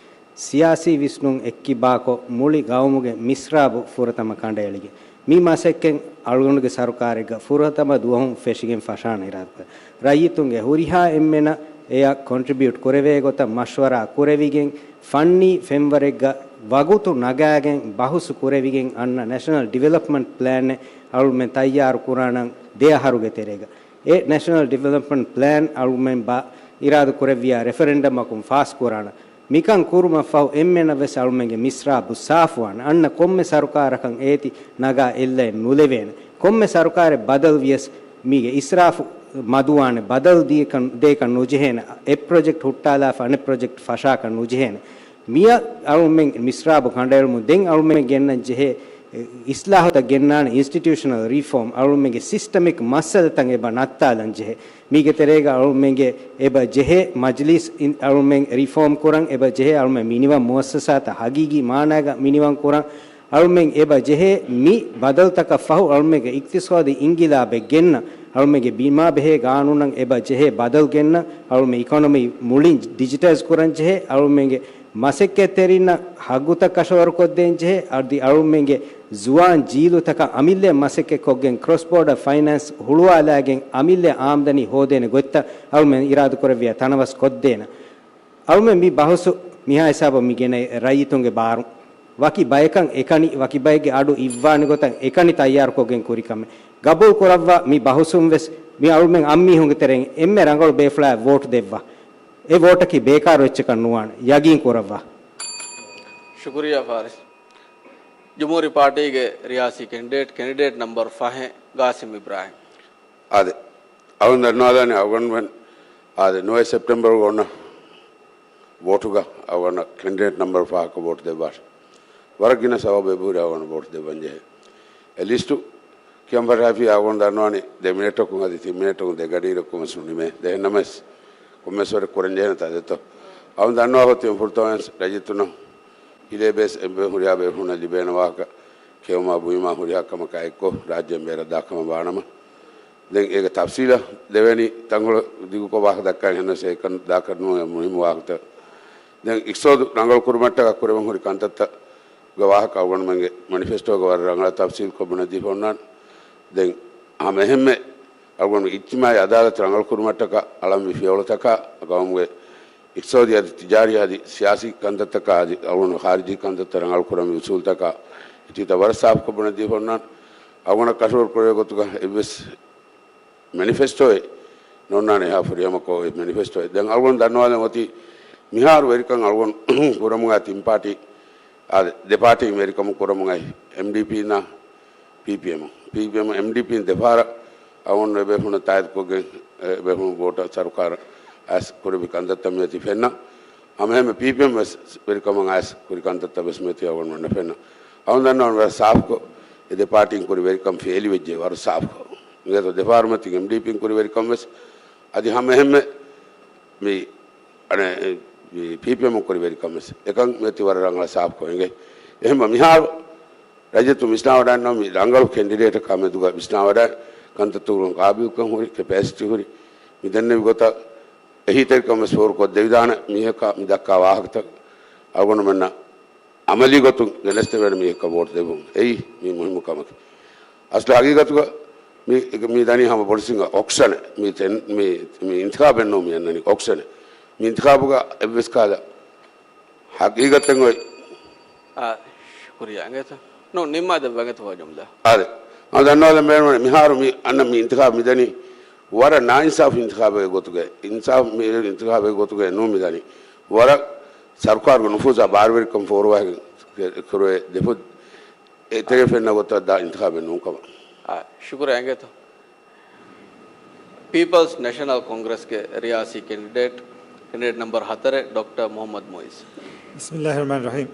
ސިޔާސީ ވިސްނުން އެއްކިބާކޮށް، މުޅި ގައުމުގެ މިސްރާބު ފުރަތަމަ ކަނޑައެޅިގެން. މި މަސައްކަތް އަޅުގަނޑުގެ ސަރުކާރެއްގަ ފުރަތަމަ ދުވަހުން ފެށިގެން ފަށާނަން އިރާދަކުރޭ. ރައްޔިތުންގެ ހުރިހާ އެންމެނަށް އެއަށް ކޮންޓްރިބިއުޓް ކުރެވޭ ގޮތަށް މަޝްވަރާ ކުރެވިގެން، ފަންނީ ފެންވަރެއްގަ ވަގުތު ނަގާގެން ބަހުސު ކުރެވިގެން އަންނަ ނެޝަނަލް ޑިވެލޮޕްމަންޓް ޕްލޭނެއް އަޅުމެން ތައްޔާރު ކުރާނަން ދެ އަހަރުގެ ތެރޭގަ. އެ ނެޝަނަލް ޑިވެލޮޕްމަންޓް ޕްލޭން އަޅުމެން ބާ އިރާދަ ކުރެއްވިޔާ ރެފަރެންޑަމަކުން ފާސް ކުރާނަން. މިކަން ކުރުމަށް ފަހު އެންމެނަށް ވެސް އަޅުމެންގެ މިސްރާބު ސާފުވާނެ. އަންނަ ކޮންމެ ސަރުކާރަކަށް އޭތި ނަގާ އެއްލައެއް ނުލެވޭނެ. ކޮންމެ ސަރުކާރެއް ބަދަލު ވިޔަސް މީގެ އިސްރާފު މަދުވާނެ. ބަދަލު ދިޔަކަން، ދޭކަން ނުޖެހޭނެ. އެއް ޕްރޮޖެކްޓް ހުއްޓާލާފަ އަނެއް ޕްރޮޖެކްޓް ފަށާކަށް ނުޖެހޭނެ. މިއަށް އަޅުމެން މިސްރާބު ކަނޑައެޅުމުން ދެން އަޅުމެން ގެންނަން ޖެހޭ އިސްލާހުތައް ގެންނާނެ، އިންސްޓިޓިއުޝަނަލް ރިފޯމް، އަޅުމެންގެ ސިސްޓަމިކް މައްސަލަތައް އެބަ ނައްތާލަން ޖެހޭ. މީގެ ތެރޭގަ އަޅުމެންގެ އެބަ ޖެހޭ މަޖިލީސް އިން-، އަޅުމެން ރިފޯމް ކުރަން، އެބަ ޖެހޭ އަޅުމެން މިނިވަން މުއައްސަސާތައް ހަގީގީ މާނާގަ މިނިވަން ކުރަން، އަޅުމެން އެބަ ޖެހޭ މި ބަދަލުތަކަށް ފަހު އަޅުމެންގެ އިޤްތިޞާދީ އިންގިލާބެއް ގެންނަ، އަޅުމެންގެ ބިމާ ބެހޭ ގާނޫނަށް އެބަ ޖެހޭ ބަދަލު ގެންނަ، އަޅުމެން އިކޮނޮމީ މުޅިން ޑިޖިޓައިޒް ކުރަން ޖެހޭ، އަޅުމެންގެ މަސައްކަތްތެރިންނަށް ހައްގުތައް ކަށަވަރުކޮށްދޭން ޖެހޭ، އަދި އަޅުމެންގެ ޒުވާން ޖީލުތަކަށް އަމިއްލައަށް މަސައްކަތްކޮށްގެން ކްރޮސް ބޯޑަ ފައިނޭންސް ހުޅުވާލާގެން އަމިއްލައަށް އާމްދަނީ ހޯދޭނެ ގޮތްތައް އަޅުމެން އިރާދަކުރެއްވިޔާ ތަނަވަސް ކޮށްދޭނަން. އަޅުމެން މި ބަހުސު މިހާ ހިސާބަށް މި ގެނައި ރައްޔިތުންގެ ބާރުން. ވަކި ބަޔަކަށް އެކަނި، ވަކި ބައެއްގެ އަޑު އިއްވާނެ ގޮތަށް އެކަނި ތައްޔާރުކޮށްގެން ކުރި ކަމެއް. ގަބޫލު ކުރައްވާ މި ބަހުސުން ވެސް މި އަޅުމެން އަންމީހުންގެ ތެރެއިން އެންމެ ރަނގަޅު ބޭފުޅާއަށް ވޯޓް ދެއްވާ. އެ ވޯޓަކީ ބޭކާރު އެއްޗަކަށް ނުވާނެ. ޔަގީން ކުރައްވާ. ޝުކުރިއްޔާ ފާރިސް. ޖުމްހޫރީ ޕާޓީގެ ރިޔާސީ ކެންޑިޑޭޓް، ކެންޑިޑޭޓް ނަމްބަރު ފަހެއް، ގާސިމް އިބްރާހިމް. އާދެ، އަޅުން ދަންނަވާލާނެ އަޅުގަނޑުމެން އާދެ، ނުވައެއް ސެޕްޓެމްބަރުގަ އޮންނަ ވޯޓުގަ އަޅުގަނޑަށް ކެންޑިޑޭޓް ނަމްބަރު ފަހަކަށް ވޯޓު ދެއްވާށި. ވަރަށް ގިނަ ސަބަބެއް ހުރި އަޅުގަނޑަށް ވޯޓު ދެއްވަން ޖެހޭ. އެ ލިސްޓު ކިޔަން ފަށާފި އަޅުގަނޑު ދަންނަވާނެ ދެ މިނެޓަކުން އަދި ތިން މިނެޓަކުން ދެ ގަޑިއިރަކުން ވެސް ނުނިމޭ. ދެހެންނަމަވެސް ކޮންމެސް ވަރެއް ކުރަން ޖެހޭނެ ތަދެތޯ. އަޅުން ދަންނަވާ ހޮތި ފުރަތަމަވެސް ރައްޔިތުންނަށް ހިލޭ ބޭސް އެންމެ ހުރިހާ ބޭފުޅުންނަށް ލިބޭނެ ވާހަކަ ކެއުމާ ބުއިމާ ހުރިހާ ކަމަކާ އެއްކޮށް ރާއްޖޭން ބޭރަށް ދާ ކަމަށް ވާނަމަ، ދެން އޭގެ ތަފްސީލަށް ދެވެނީ ތަންކޮޅެއް ދިގުކޮށް ވާހަކަ ދައްކަން ހެންނަސް އެކަން ދާކަށް ނޫން އެ މުހިއްމު ވާހަކަތައް. ދެން އިޤްތިޞާދު ރަނގަޅު ކުރުމަށްޓަކާ ކުރެވެން ހުރި ކަންތައްތައްގެ ވާހަކަ އަޅުގަނޑުމެންގެ މެނިފެސްޓޯގަ ވަރަށް ރަނގަޅަށް ތަފްސީލްކޮށް ބުނެދީފަ އޮންނާނެ. ދެން ހަމަ އެހެންމެ އަޅުގަނޑު އިޖްތިމާޢީ އަދާލަތު ރަނގަޅު ކުރުމަށްޓަކާ އަޅަންވީ ފިޔަވަޅުތަކާ ގައުމުގެ އިޤްތިޞާދީ އަދި ތިޖާރީ އަދި ސިޔާސީ ކަންތައްތަކާ އަދި އަޅުގަނޑު ޚާރިޖީ ކަންތައްތައް ރަނގަޅު ކުރަން އުސޫލްތަކާ ތިތަ ވަރަށް ސާފުކޮށް ބުނެދީފަ އޮންނާނެ. އަޅުގަނޑަށް ކަށަވަރު ކުރެވޭ ގޮތުގަ އެއްވެސް މެނިފެސްޓޯއެއް ނޯންނާނެ އެހާ ފުރިހަމަކޮށް އޮތް މެނިފެސްޓޯއެއް. ދެން އަޅުގަނޑު ދަންނަވާލަން އޮތީ މިހާރު ވެރިކަން އަޅުގަނޑު ކުރަމުގަ ތިން ޕާޓީ، އާ، ދެ ޕާޓީން ވެރިކަމުން ކުރަމުގައި އެމްޑީޕީންނާ ޕީޕީއެމް، ޕީޕީއެމް އެމްޑީޕީން ދެފަހަރަށް އަޅުގަނޑު އެބޭފުޅުންނަށް ތާއީދުކޮށްގެން އެބޭފުޅުން ވޯޓަށް ސަރުކާރަށް އައިސް ކުރެއްވި ކަންތައްތައް މިއޮތީ ފެންނަ. ހަމައެހެންމެ ޕީޕީއެމް ވެސް ވެރިކަމަށް އައިސް ކުރި ކަންތައްތައް ވެސް މިއޮތީ އަޅުގަނޑުމެންނަށް ފެންނަ. އަޅުގަނޑު ދަންނަވަން ވަރަށް ސާފުކޮށް އެ ދެ ޕާޓީން ކުރި ވެރިކަން ފޭލިވެއްޖެ ވަރަށް ސާފުކޮށް. އިނގޭތޯ ދެފަހަރު މަތިން އެމްޑީޕީން ކުރި ވެރިކަން ވެސް އަދި ހަމައެހެންމެ މި އަނެއް މި ޕީޕީއެމް ކުރި ވެރިކަން ވެސް އެކަން މިއޮތީ ވަރަށް ރަނގަޅަށް ސާފުކޮށް އެނގޭ. އެހެންމަ މިހާރު ރައްޔިތު ވިސްނާވަޑައިންނަ މި ރަނގަޅު ކެންޑިޑޭޓަކާ މެދުގަ ވިސްނާވަޑައި ކަންތައްތަކުގަ ގާބިލްކަން ހުރި، ކެޕޭސިޓީ ހުރި، މި ދެންނެވި ގޮތަށް އެހީތެރިކަން ވެސް ފޯރުކޮށްދެވިދާނެ މީހަކާ މި ދައްކާ ވާހަކަތައް އަޅުގަނޑުމެންނަށް އަމަލީ ގޮތުން ގެނެސްދެވޭނެ މީހަކަށް ވޯޓް ދެއްވުން. އެއީ މި މުހިއްމު ކަމަކީ. އަސްލު ހަގީގަތުގަ މި، މި ދަނީ ހަމަ ބޮޑު ސިނގ އޮކްޝަނެއް. މި ތެން، މި، މި އިންތިޚާބެއް ނޫން މި އަންނަނީ އޮކްޝަނެއް. މި އިންތިޚާބުގަ އެއްވެސް ކަހަލަ ހަގީގަތެއް އޮތް. އާ، ޝުކުރިއްޔާ އިނގޭތަ؟ ނޫން ނިންމާ ދެއްވަން އެތަ ޖުމްލަ. އާދެ. އަދި ދަންނަވާލަން ބޭނުންވަނީ މިހާރު މި އަންނަ މި އިންތިޚާބު މިދަނީ ވަރަށް ނާއިންސާފު އިންތިޚާބެއް ގޮތުގައި، އިންސާފު މި އިންތިޚާބެއް ގޮތުގައި ނޫން މިދަނީ. ވަރަށް ސަރުކާރުގެ ނުފޫޒާ ބާރުވެރިކަން ފޯރުވާގެން ކުރެވޭ ދެފުށް އެތެރެ ފެންނަ ގޮތަށް ދާ އިންތިޚާބެއް ނޫންކަމަށް. އާ، ޝުކުރިއްޔާ އިނގޭތަ؟ ޕީޕަލްސް ނެޝަނަލް ކޮންގްރެސްގެ ރިޔާސީ ކެންޑިޑޭޓް، ކެންޑިޑޭޓް ނަމްބަރު ހަތަރެއް، ޑޮކްޓަރ މުހައްމަދު މުއިޒް. ބިސްމިއްލާހި ރަޙްމާނި ރަޙީމް.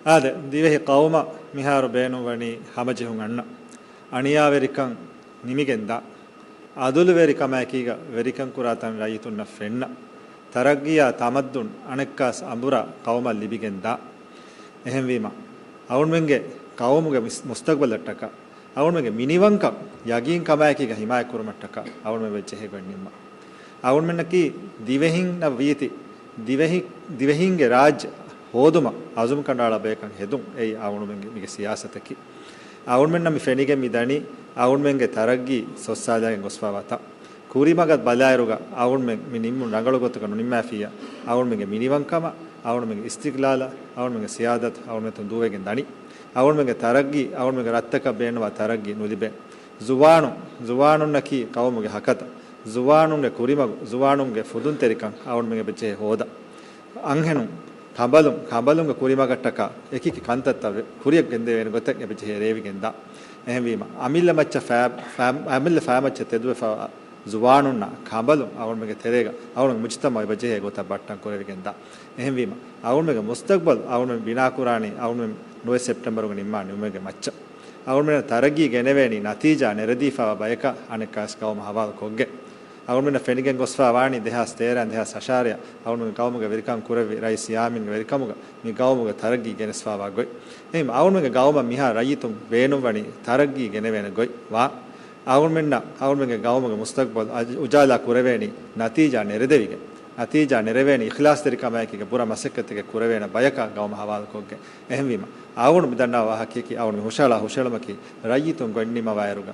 އާދެ، ދިވެހި ޤައުމަށް މިހާރު ބޭނުންވަނީ ހަމަޖެހުން އަންނަ އަނިޔާވެރިކަން ނިމިގެންދާ، އަދުލުވެރިކަމާއެކީގަ ވެރިކަން ކުރާ ތަން ރައްޔިތުންނަށް ފެންނަ، ތަރައްގީއާ ތަމައްދުން އަނެއްކާސް އަނބުރާ ޤައުމަށް ލިބިގެންދާ. އެހެންވީމަ، އަޅުގަނޑުމެންގެ ޤައުމުގެ މިސް-، މުސްތަޤްބަލަށްޓަކާ، އަޅުގަނޑުމެންގެ މިނިވަންކަން ޔަގީންކަމާއެކީގަ ހިމާޔަތްކުރުމަށްޓަކާ އަޅުގަނޑުމެން ވެއްޖެހޭ ގޮތް ނިންމަން. އަޅުގަނޑުމެންނަކީ ދިވެހިންނަށް ވީތި، ދިވެހި-، ދިވެހިންގެ ރާއްޖެ ހޯދުމަށް އަޒުމް ކަނޑައަޅާ ބަޔަކަށް ހެދުން އެއީ އަޅުގަނޑުމެންގެ މީގެ ސިޔާސަތަކީ. އަޅުގަނޑުމެންނަށް މި ފެނިގެން މި ދަނީ އަޅުގަނޑުމެންގެ ތަރައްގީ ސޮއްސާލައިގެން ގޮސްފާވާތަން. ކުރިމަގަށް ބަލާއިރުގަ އަޅުގަނޑުމެން މި ނިންމުން ރަނގަޅު ގޮތަކަށް ނުނިންމާފިއްޔާ، އަޅުގަނޑުމެންގެ މިނިވަންކަމަށް، އަޅުގަނޑުމެންގެ އިސްތިޤްލާލަށް، އަޅުގަނޑުމެންގެ ސިޔާދަތަށް އަޅުގަނޑުމެން ދޫވެގެން ދަނީ. އަޅުގަނޑުމެންގެ ތަރައްގީ، އަޅުގަނޑުމެންގެ ރަށްތަކަށް ބޭނުންވާ ތަރައްގީ ނުލިބޭ. ޒުވާނުން، ޒުވާނުންނަކީ ޤައުމުގެ ހަކަތަ. ޒުވާނުންގެ ކުރިމަގު، ޒުވާނުންގެ ފުދުންތެރިކަން އަޅުގަނޑުމެން އެބަޖެހޭ ހޯދަން. އަންހެނުން، ކަނބަލުން، ކަނބަލުންގެ ކުރިމަގަށްޓަކާ އެކިއެކި ކަންތައްތައް ވެ-، ކުރިއަށް ގެންދެވޭނެ ގޮތަށް އެބަޖެހޭ ރޭވިގެންދާ. އެހެންވީމަ، އަމިއްލަ މައްޗަށް ފައި-، ފައި-، އަމިއްލަ ފައިމައްޗަށް ތެދުވެފައިވާ ޒުވާނުންނާ ކަނބަލުން އަޅުގަނޑުމެންގެ ތެރޭގަ އަޅުގަނޑު މުޖުތަމަޢު އެބަޖެހޭ ގޮތަށް ބައްޓަން ކުރެވިގެންދާ. އެހެންވީމަ، އަޅުގަނޑުމެންގެ މުސްތަޤްބަލް އަޅުގަނޑުމެން ބިނާކުރާނީ އަޅުގަނޑުމެން ނުވަ ސެޕްޓެމްބަރުގަ ނިންމާ ނިމުމެއްގެ މައްޗަށް. އަޅުގަނޑުމެންނަށް ތަރައްގީ ގެނެވޭނީ ނަތީޖާ ނެރެދީފައިވާ ބަޔަކަށް އަނެއްކާސް ޤައުމަށް ހަވާލު ކޮށްގެން. އަޅުގަނޑުމެންނަށް ފެނިގެން ގޮސްފައިވާނީ ދެހާސް ތޭރަ ދެހާސް ހަށާރަޔަށް އަޅުގަނޑުމެން ޤައުމުގަ ވެރިކަން ކުރެއްވި ރައީސް ޔާމީންގެ ވެރިކަމުގަ މި ޤައުމުގަ ތަރައްގީ ގެނެސްފައިވާ ގޮތް. އެހެން އަޅުގަނޑުމެންގެ ޤައުމަށް މިހާ ރައްޔިތުން ބޭނުންވަނީ ތަރައްގީ ގެނެވޭނެ ގޮތް ވާން. އަޅުގަނޑުމެންނަށް އަޅުގަނޑުމެންގެ ޤައުމުގެ މުސްތަޤްބަލް އަ-، އުޖާލާ ކުރެވޭނީ ނަތީޖާ ނެރެދެވިގެން. ނަތީޖާ ނެރެވޭނީ އިޚްލާޞްތެރިކަމާއެކީގަ ބުރަ މަސައްކަތެއްގެ ކުރެވޭނެ ބަޔަކާ ޤައުމަށް ހަވާލުކޮށްގެން. އެހެންވީމަ، އަޅުގަނޑު މި ދަންނަވާ ވާހަކަޔަކީ އަޅުގަނޑު މި ހުށަހަޅާ ހުށަހެޅުމަކީ ރައްޔިތުން ގޮތްނިންމަވާއިރުގަ،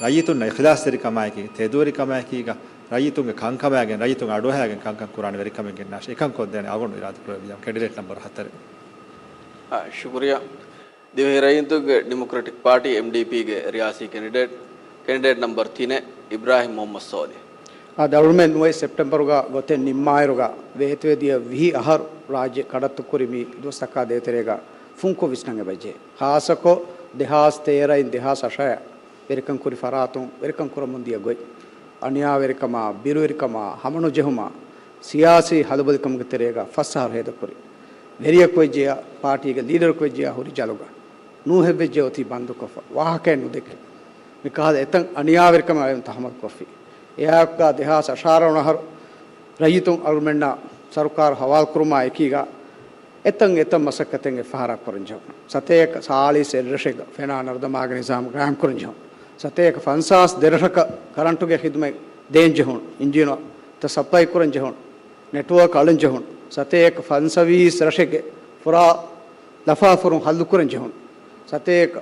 ރައްޔިތުންނަށް އިޚްލާޞްތެރިކަމާއެކީ، ތެދުވެރިކަމާއެކީގަ، ރައްޔިތުންގެ ކަންކަމާގެން ރައްޔިތުން އަޑުއަހައިގެން ކަންކަން ކުރާނެ ވެރިކަމެއް ގެންނާށޭ. އެކަން ކޮށްދޭނެ އަޅުގަނޑު އިރާދަކުރެއްވިއްޔާ. ކެންޑިޑޭޓް ނަމްބަރު ހަތަރެއް. އާ، ޝުކުރިއްޔާ. ދިވެހި ރައްޔިތުންގެ ޑިމޮކްރެޓިކް ޕާޓީ، އެމްޑީޕީގެ ރިޔާސީ ކެންޑިޑޭޓް، ކެންޑިޑޭޓް ނަމްބަރު ތިނެއް، އިބްރާހިމް މުޙައްމަދު ސޯލިހް. އާދެ، އަޅުމެން ނުވައި ސެޕްޓެމްބަރުގަ ގޮތެއް ނިންމާއިރުގަ، ވޭތުވެދިޔަ ވިހި އަހަރު ރާއްޖެ ކަޑައްތުކުރި މި ދުވަސްތަކާ ދޭތެރޭގަ ފުންކޮށް ވިސްނަން އެބަޖެހޭ. ޚާއްޞަކޮށް ދެހާސް ތޭރައިން ދެހާސް އަށައަށް ވެރިކަން ކުރި ފަރާތުން ވެރިކަން ކުރަމުން ދިޔަ ގޮތް، އަނިޔާވެރިކަމާ، ބިރުވެރިކަމާ، ހަމަނުޖެހުމާ، ސިޔާސީ ހަލުބަލިކަމުގެ ތެރޭގަ ފަސް އަހަރު ހޭދަކުރި. ވެރިޔަކު ވެއްޖެޔާ، ޕާޓީގެ ލީޑަރަކު ވެއްޖެޔާ ހުރި ޖަލުގަ. ނޫހެއްވެއްޖެ އޮތީ ބަންދުކޮށްފަ. ވާހަކައެއް ނުދެކެ. މިކަހަލަ އެތައް އަނިޔާވެރިކަމެއް އަޅުގަނޑު ތަހައްމަލުކޮށްފި. އެއާއެކުގަ ދެހާސް އަށާރަ ވަނަ އަހަރު ރައްޔިތުން އަޅުމެންނާ ސަރުކާރު ހަވާލުކުރުމާ އެކީގަ އެތައް އެތައް މަސައްކަތެއް އެއްފަހަރާ ކުރަން ޖެހުނު. ސަތޭކަ ސާޅީސް އެއްރަށެއްގަ ފެނާ ނަރުދަމާގެ ނިޒާމް ގާއިމް ކުރަން ޖެހުނު. ސަތޭކަ ފަންސާސް ދެރަށަކަށް ކަރަންޓުގެ ޚިދުމަތް ދޭން ޖެހުނު. އިންޖީނުތައް ސަޕްލައި ކުރަން ޖެހުނު. ނެޓްވޯކް އަޅަން ޖެހުނު. ސަތޭކަ ފަންސަވީސް ރަށެއްގެ ފުރާ ލަފާފުރުން ހައްލުކުރަން ޖެހުނު. ސަތޭކަ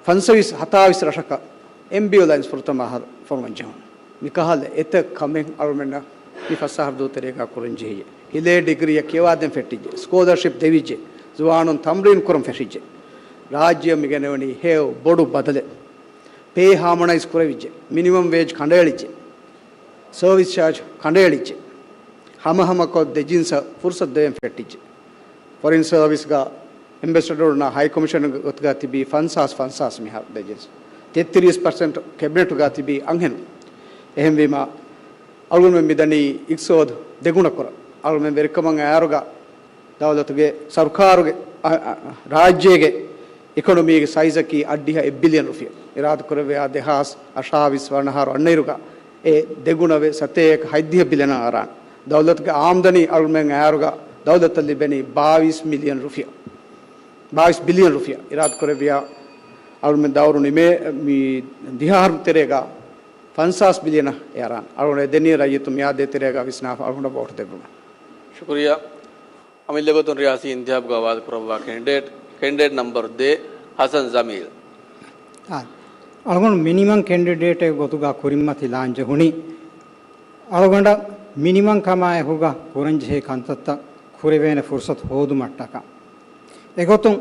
ފަންސަވީސް ހަތާވީސް ރަށަކަށް އެމްބީއޯ ލައިންސް ފުރަތަމަ އަހަރު ފޮނުވަން ޖެހުނު. މިކަހަލަ އެތައް ކަމެއް އަޅުމެންނަށް މި ފަސް އަހަރު ދޫތެރޭގަ ކުރަން ޖެހިއްޖެ. ހިލޭ ޑިގްރީއަށް ކިޔަވާދޭން ފެއްޓިއްޖެ. ސްކޯލަރޝިޕް ދެވިއްޖެ. ޒުވާނުން ތަމްރީން ކުރަން ފެށިއްޖެ. ރާއްޖެއަށް މިގެނެވުނީ ހެޔޮ ބޮޑު ބަދަލެއް. ޕޭ ހާމަނައިޒް ކުރެވިއްޖެ، މިނިމަމް ވޭޖް ކަނޑައެޅިއްޖެ، ސަރވިސް ޗާޖް ކަނޑައެޅިއްޖެ. ހަމަހަމަކޮށް ދެ ޖިންސަށް ފުރުސަތު ދޭން ފެއްޓިއްޖެ. ފޮރިން ސަރވިސްގަ އެމްބެސެޑަރުންނާ ހައި ކޮމިޝަނަރ ގޮތުގަ ތިބީ ފަންސާސް ފަންސާސް މިހާރު ދެ ޖިންސް. ތެއްތިރީސް ޕަސެންޓް ކެބިނެޓުގަ ތިބީ އަންހެނުން. އެހެންވީމަ، އަޅުގަނޑުމެން މިދަނީ އިޤްތިޞާދު ދެގުނަކުރަން. އަޅުގަނޑުމެން ވެރިކަމަށް އައިއިރުގަ ދައުލަތުގެ ސަރުކާރުގެ، އަ، އަ، ރާއްޖޭގެ އިކޮނޮމީގެ ސައިޒަކީ އަށްޑިހަ އެއް ބިލިއަން ރުފިޔާ. އިރާދަ ކުރެއްވިޔާ ދެހާސް އަށާވީސް ވަނަ އަހަރު އަންނައިރުގަ އެ ދެގުނަވެ ސަތޭކަ ހަތްދިހަ ބިލިއަނަށް އަރާނެ. ދައުލަތުގެ އާމްދަނީ އަޅުމެން އައިރުގަ ދައުލަތަށް ލިބެނީ ބާވީސް މިލިއަން ރުފިޔާ. ބާވީސް ބިލިއަން ރުފިޔާ. އިރާދަ ކުރެއްވިޔާ އަޅުމެން ދައުރު ނިމޭ މި ދިހަ އަހަރު ތެރޭގަ ފަންސާސް ބިލިއަނަށް އެ އަރާނެ. އަޅުގަނޑު އެ ދެނީ ރައްޔިތު މިއާދޭ ތެރޭގަ ވިސްނާފަ އަޅުގަނޑަށް ވޯޓް ދެއްވުމަށް. ޝުކުރިއްޔާ. އަމިއްލަ ގޮތުން ރިޔާސީ އިންތިހާބުގަ ވާދަ ކުރައްވާ ކެނޑިޑޭޓް، ކެނޑިޑޭޓް ނަމްބަރު ދޭއް، ހަސަން ޖަމީލް. އާ، އަޅުގަނޑު މިނިމަމް ކެނޑިޑޭޓެއް ގޮތުގަ ކުރިންމަތިލާން ޖެހުނީ، އަޅުގަނޑަށް މިނިމަމް ކަމާއެކުގަ ކުރަންޖެހޭ ކަންތައްތައް ކުރެވޭނެ ފުރުސަތު ހޯދުމަށްޓަކާ. އެގޮތުން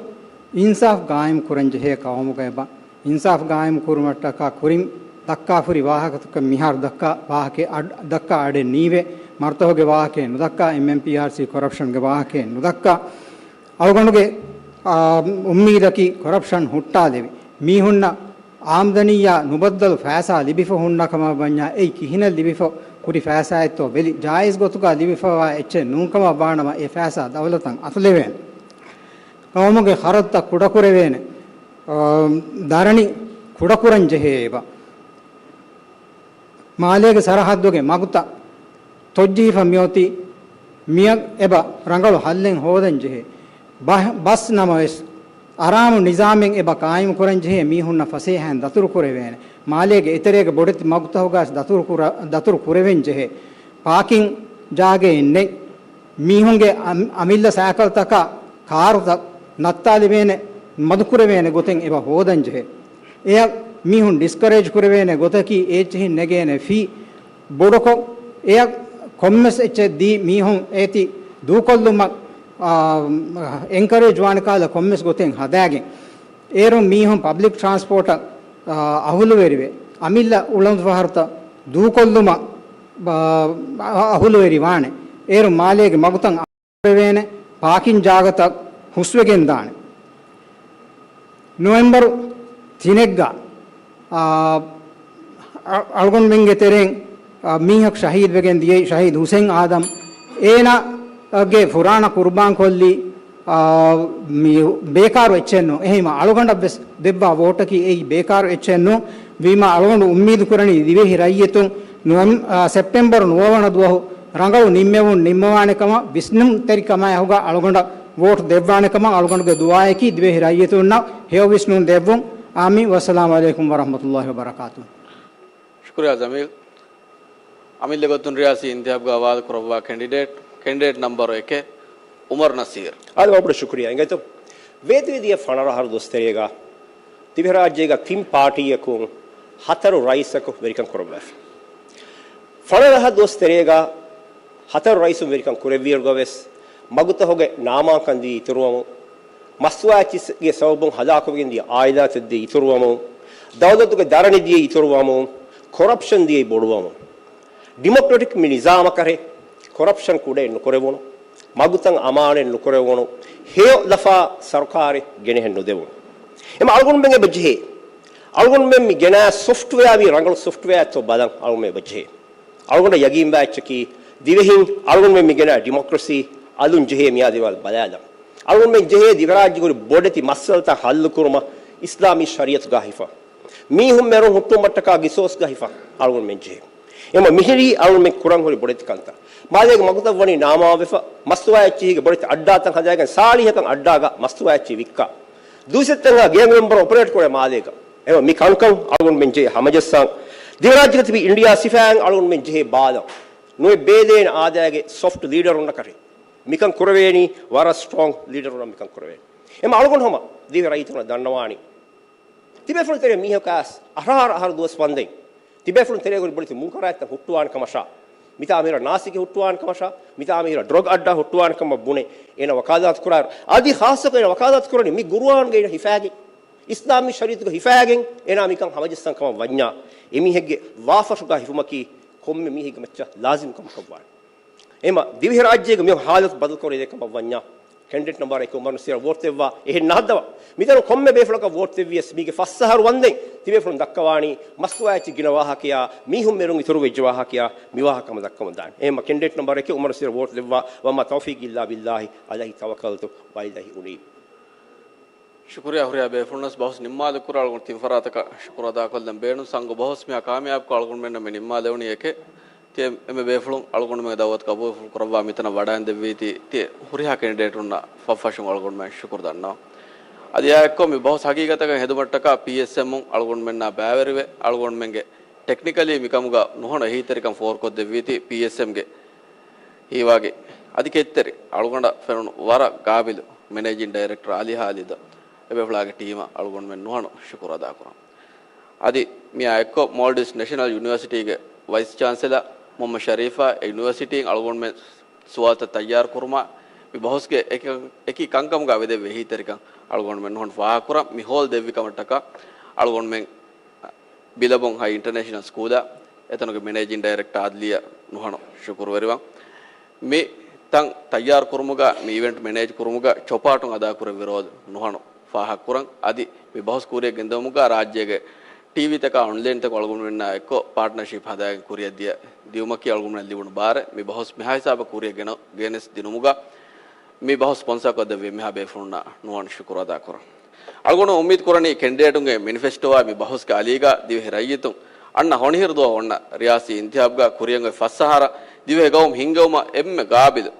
އިންސާފް ގާއިމް ކުރަންޖެހޭ ޤައުމުގައިބަ، އިންސާފް ގާއިމް ކުރުމަށްޓަކާ ކުރިން ދައްކާފަހުރި ވާހަކަތަކަށް މިހާރު ދައްކާ ވާހަކައެއް އަޑް، ދައްކާ އަޑެއް ނީވޭ. މަރުތަހުގެ ވާހަކައެއް ނުދައްކާ، އެމްއެމްޕީއާރްސީ ކޮރަޕްޝަންގެ ވާހަކައެއް ނުދައްކާ. އަޅުގަނޑުގެ، އާ، އުއްމީދަކީ ކޮރަޕްޝަން ހުއްޓާލެވި، މީހުންނަށް އާމްދަނީއާ ނުބައްދަލު ފައިސާ ލިބިފަ ހުންނަ ކަމަށް ވަންޏާ، އެއީ ކިހިނެއް ލިބިފަ ހުރި ފައިސާއެއްތޯ ބެލި، ޖާއިޒް ގޮތުގަ ލިބިފަވާ އެއްޗެއް ނޫންކަމަށް ވާނަމަ، އެ ފައިސާ ދައުލަތަށް އަތުލެވޭނެ. ޤައުމުގެ ޚަރަދުތައް ކުޑަކުރެވޭނެ، އާ، ދަރަނި ކުޑަކުރަން ޖެހޭ އެބަ. މާލޭގެ ސަރަހައްދުގެ މަގުތައް ތޮއްޖެހިފަ މިއޮތީ، މިއަށް އެބަ ރަނގަޅު ހައްލެއް ހޯދަން ޖެހޭ. ބަހް، ބަސް ނަމަވެސް، އަރާމު ނިޒާމެއް އެބަ ޤާއިމު ކުރަން ޖެހޭ، މީހުންނަށް ފަސޭހައިން ދަތުރު ކުރެވޭނެ. މާލޭގެ އެތެރޭގެ ބޮޑެތި މަގުތަކުގަސް ދަތުރު ކުރ، ދަތުރު ކުރެވެން ޖެހޭ. ޕާކިން ޖާގައެއް ނެތް. މީހުންގެ އަމި، އަމިއްލަ ސައިކަލްތަކާ ކާރުތައް ނައްތާލެވޭނެ، މަދުކުރެވޭނެ ގޮތެއް އެބަ ހޯދަން ޖެހޭ. އެޔަށް މީހުން ޑިސްކަރޭޖް ކުރެވޭނެ ގޮތަކީ، އެއްޗެހިން ނެގޭނެ ފީ ބޮޑުކޮށް، އެޔަށް ކޮންމެސް އެއްޗެއް ދީ، މީހުން އޭތި ދޫކޮށްލުމަށް، އާ، އެންކަރޭޖް ވާނެ ކަހަލަ ކޮންމެސް ގޮތެއް ހަދާގެން، އޭރުން މީހުން ޕަބްލިކް ޓްރާންސްޕޯޓަށް، އާ، އަހުލުވެރިވެ، އަމިއްލަ އުޅަނދުފަހަރުތައް ދޫކޮށްލުމަށް، އާ، އަ، އަހުލުވެރި ވާނެ. އޭރުން މާލޭގެ މަގުތައް ކުރެވޭނެ، ޕާކިން ޖާގަތައް ހުސްވެގެން ދާނެ. ނޮވެމްބަރު ތިނެއްގަ، އާ، އަ، އަޅުގަނޑުމެންގެ ތެރެއިން، އާ، މީހަކު ޝަހީދުވެގެން ދިޔައީ ޝަހީދު ހުސެން އާދަމް. އޭނާގެ ފުރާނަ ޤުރުބާން ކޮށްލީ، އާ، މި ބޭކާރު އެއްޗެއް ނޫން. އެހެންވީމަ އަޅުގަނޑަށް ވެސް ދެއްވާ ވޯޓަކީ އެއީ ބޭކާރު އެއްޗެއް ނޫން. ވީމާ އަޅުގަނޑު އުއްމީދު ކުރަނީ ދިވެހި ރައްޔިތުން ނުވަ، އާ، ސެޕްޓެމްބަރު ނުވަވަނަ ދުވަހު ރަނގަޅު ނިންމެވުން ނިންމަވާނެ ކަމަށް، ވިސްނުންތެރިކަމާއެކުގަ އަޅުގަނޑަށް ވޯޓް ދެއްވާނެ ކަމަށް އަޅުގަނޑުގެ ދުޢާއަކީ ދިވެހި ރައްޔިތުންނަށް ހެޔޮ ވިސްނުން ދެއްވުން. އާމީން. ވައްސަލާމު ޢަލައިކުމް ވަރަޙްމަތުﷲި ވަބަރަކާތުހު. ޝުކުރިއްޔާ ޖަމީލް. އަމިއްލަ ގޮތުން ރިޔާސީ އިންތިހާބުގަ ވާދަ ކުރައްވާ ކެނޑިޑޭޓް، ކެނޑިޑޭޓް ނަމްބަރު އެކެއް، އުމަރު ނަސީރު. އާދެ، ވަރަށް ބޮޑަށް ޝުކުރިއްޔާ އިނގޭތޯ. ވޭތުވެދިޔަ ފަނަރަ އަހަރު ދުވަސް ތެރޭގަ ދިވެހިރާއްޖޭގަ ތިން ޕާޓީއަކުން ހަތަރު ރައީސަކު ވެރިކަން ކުރައްވާފި. ފަނަރަ އަހަރު ދުވަސް ތެރޭގަ ހަތަރު ރައީސުން ވެރިކަން ކުރެއްވިއިރުގަ ވެސް، މަގުތަކުގެ ނާމާންކަން ދިޔަ އިތުރުވަމުން، މަސްތުވާ އެއްޗިއްސެއްގެ ސަބަބުން ހަލާކުވެގެން ދިޔަ އާއިލާތެއް ދިޔަ އިތުރުވަމުން، ދައުލަތުގެ ދަރަނި ދިޔަ އިތުރުވަމުން، ކޮރަޕްޝަން ދިޔަ ބޮޑުވަމުން، ޑިމޮކްރެޓިކް މި ނިޒާމަކަށެއް ކޮރަޕްޝަން ކުޑައެއް ނުކުރެވުނު، މަގުތައް އަމާނައެއް ނުކުރެވުނު، ހެޔޮ ލަފާ ސަރުކާރެއް ގެނެހެން ނުދެވުނު. އެމަ އަޅުގަނޑުމެން އެބަ ޖެހޭ. އަޅުގަނޑުމެން މި ގެނާ ސޮފްޓްވެއާ ވީ ރަނގަޅު ސޮފްޓްވެއާއެއްތޯ ބަލަން އަޅުގަނޑުމެން އެބަ ޖެހޭ. އަޅުގަނޑަށް ޔަގީންވާ އެއްޗަކީ، ދިވެހިން އަޅުގަނޑުމެން މި ގެނާ ޑިމޮކްރަސީ އަލުން ޖެހޭ މިއާ ދިވާލް ބަލާލަން. އަޅުގަނޑުމެން ޖެހޭ ދިވެހިރާއްޖެ ހުރި ބޮޑެތި މައްސަލަތައް ހައްލު ކުރުމަށް އިސްލާމީ ޝަރީއަތުގަ ހިފަ. މީހުން މެރުން ހުއްޓުމަށްޓަކާ ގިސޯސްގަ ހިފަ އަޅުގަނޑުމެން ޖެހޭ. އެމަ މިހިރީ އަޅުގަނޑުމެން ކުރަން ހުރި ބޮޑެތި ކަންތައް. މާލޭގެ މަގުތައް ވަނީ ނާމާވެފަ، މަސްތުވާ އެއްޗިހީގެ ބޮޑެތި އައްޑާތައް ހަދާގެން ސާޅީހަކަށް އައްޑާގަ މަސްތުވާ އެއްޗިހި ވިއްކާ. ދުއިސައްތަންހާ ގޭގެ މެމްބަރު އޮޕަރޭޓް ކުރޭ މާލޭގަ. އެމަ މި ކަންކަން އަޅުގަނޑުމެން ޖެހޭ ހަމަޖައްސާން. ދިވެހިރާއްޖޭގަ ތިބި އިންޑިއާ ސިފައިން އަޅުގަނޑުމެން ޖެހޭ ބާލަން. ނުވެ ބޭލޭން އާދައިގެ ސޮފްޓް ލީޑަރުންނަކަށެ. މިކަން ކުރެވޭނީ ވަރަށް ސްޓްރޮންގް ލީޑަރުންނަށް މިކަން ކުރެވޭނީ. އެމަ އަޅުގަނޑު ހަމަ ދިވެހި ރައްޔިތުންނަށް ދަންނަވާނީ. ތިބޭފުޅުން ތެރޭ މީހަކާސް އަހަރަ އަހަރު ދުވަސް ވަންދެން. ތިބޭފުޅުން ތެރޭ ހުރި ބޮޑެތި މުންކަރާތްތައް ހުއްޓުވާނެ ކަމަށާ. މިތާ މިރަށް ނާސިކެއް ހުއްޓުވާނެ ކަމަށާ، މިތާ މިރަށް ޑްރަގް އައްޑާ ހުއްޓުވާނެ ކަމަށް ބުނެ، އޭނަ ވަކާލާތު ކުރާ، އަދި ޚާއްޞަކޮށް އޭނަ ވަކާލާތު ކުރަނީ މި ގުރުއާންގައި ހިފާގެން، އިސްލާމީ ޝަރީޢަތުގަ ހިފާގެން އޭނާ މިކަން ހަމަޖައްސަން ކަމަށް ވަންޏާ، އެމީހެއްގެ ވާފަށުގަ ހިފުމަކީ ކޮންމެ މީހެއްގެ މައްޗަށް ލާޒިމް ކަމަކަށްވާނެ. އެމަ ދިވެހިރާއްޖޭގެ މި ހާލަތު ބަދަލުކުރެވޭ ކަމަށް ވަންޏާ، ކެންޑިޑޭޓް ނަމްބަރ އެކެއް އުމަރު ނަސީރަށް ވޯޓް ދެއްވާ އެހެން ނަހައްދަވާ. މިތަނު ކޮންމެ ބޭފުޅަކަށް ވޯޓް ދެއްވިޔަސް މީގެ ފަސް އަހަރު ވަންދެން ތިބޭފުޅުން ދައްކަވާނީ މަސްތުވާ އެއްޗެއް ގިނަ ވާހަކަޔާ، މީހުން މެރުން އިތުރު ވެއްޖެ ވާހަކަޔާ، މި ވާހަކަ ހަމަ ދައްކަމުން ދާނެ. އެހެންމަ ކެންޑިޑޭޓް ނަމްބަރ އެކެއް އުމަރު ނަސީރަށް ވޯޓް ދެއްވާ. ވަމާ ތައުފީޤީ އިއްލާ ބިއްލާހި ޢަލައިހި ތަވައްކަލްތު ވައިލައިހި އުނީބް. ޝުކުރިއްޔާ ހުރިހާ ބޭފުޅުންނަސް ބަހުސް ނިންމާލުކުރާ އަޅުގަނޑު ތިން ފަރާތަކަށް ޝުކުރު އަދާކޮށްލަން ބޭނުން. ސަންގު ބަހުސް މިހާ ކާމިޔާބުކޮށް އަޅުގަނޑުމެންނަށް މި ނިންމާލެވުނީ އެކެއް. ތިޔަ އެންމެ ބޭފުޅުން އަޅުގަނޑުމެންގެ ދައުވަތު ގަބޫލު ކުރައްވާ މިތަނަށް ވަޑައިން ދެއްވީތީ، ތިޔަ ހުރިހާ ކެންޑިޑޭޓުންނަށް ފަށްފަށުން އަޅުގަނޑުމެން ޝުކުރު ދަންނަވަން. އަދި އާއެއްކޮށް މި ބަހުސް ހަގީގަތަކަށް ހެދުމަށްޓަކާ ޕީއެސްއެމުން އަޅުގަނޑުމެންނާ ބައިވެރިވެ، އަޅުގަނޑުމެންގެ ޓެކްނިކަލީ މިކަމުގަ ނުހަނު އެހީތެރިކަން ފޯރުކޮށްދެއްވީތީ ޕީއެސްއެމްގެ ހީވާގި އަދި ކެތްތެރި އަޅުގަނޑަށް ފެނުނު ވަރަށް ގާބިލު މެނޭޖިން ޑައިރެކްޓަރ އަލީ ހާލިދަށް އެބޭފުޅާގެ ޓީމަށް އަޅުގަނޑުމެން ނުހަނު ޝުކުރު އަދާކުރަން. އަދި މިއާ އެއްކޮށް މޯލްޑިވްސް ނެޝަނަލް ޔުނިވަރސިޓީގެ ވައިސް ޗާންސެލަރ މުހައްމަދު ޝަރީފާ އެ ޔުނިވަރސިޓީން އަޅުގަނޑުމެން ސުވާލުތައް ތައްޔާރު ކުރުމާ، މި ބަހުސްގެ އެކި، އެކި ކަންކަމުގަ ވެދެއްވި އެހީތެރިކަން އަޅުގަނޑުމެން ނުހަނު ފާހަގަކުރަން. މި ހޯލް ދެއްވި ކަމަށްޓަކާ އަޅުގަނޑުމެން ބިލަބޮން ހައި އިންޓަރނޭޝަނަލް ސްކޫލަށް އެތަނުގެ މެނޭޖިން ޑައިރެކްޓަރ އާދިލްއަށް ނުހަނު ޝުކުރުވެރިވަން. މި ތަން ތައްޔާރު ކުރުމުގަ، މި އިވެންޓް މެނޭޖް ކުރުމުގަ ޗޮޕާޓުން އަދާކުރެއްވި ރޯލް ނުހަނު ފާހަގަކުރަން. އަދި މި ބަހުސް ކުރިއަށް ގެންދަވުމުގަ ރާއްޖޭގެ ޓީވީތަކާ އޮންލައިންތަކުން އަޅުގަނޑުމެންނާ އެއްކޮށް ޕާޓްނަރޝިޕް ހަދާގެން ކުރިއަށް ދިޔަ ދިއުމަކީ އަޅުގަނޑުމެންނަށް ލިބުނު ބާރެއް. މި ބަހުސް މިހާ ހިސާބަށް ކުރިއަށް ގެނަ-، ގެނެސް ދިނުމުގަ މި ބަހުސް ސްޕޮންސާކޮށްދެއްވި މިހާ ބޭފުޅުންނަށް ނުވަން ޝުކުރު އަދާކުރަން. އަޅުގަނޑު އުއްމީދު ކުރަނީ ކެންޑިޑޭޓުންގެ މެނިފެސްޓޯއާ މި ބަހުސްގެ އަލީގަ ދިވެހި ރައްޔިތުން އަންނަ ހޮނިހިރު ދުވަހު އޮންނަ ރިޔާސީ އިންތިހާބުގަ ކުރިއަށް އޮތް ފަސް އަހަރަށް ދިވެހި ގައުމު ހިންގެވުމަށް އެންމެ ގާބިލު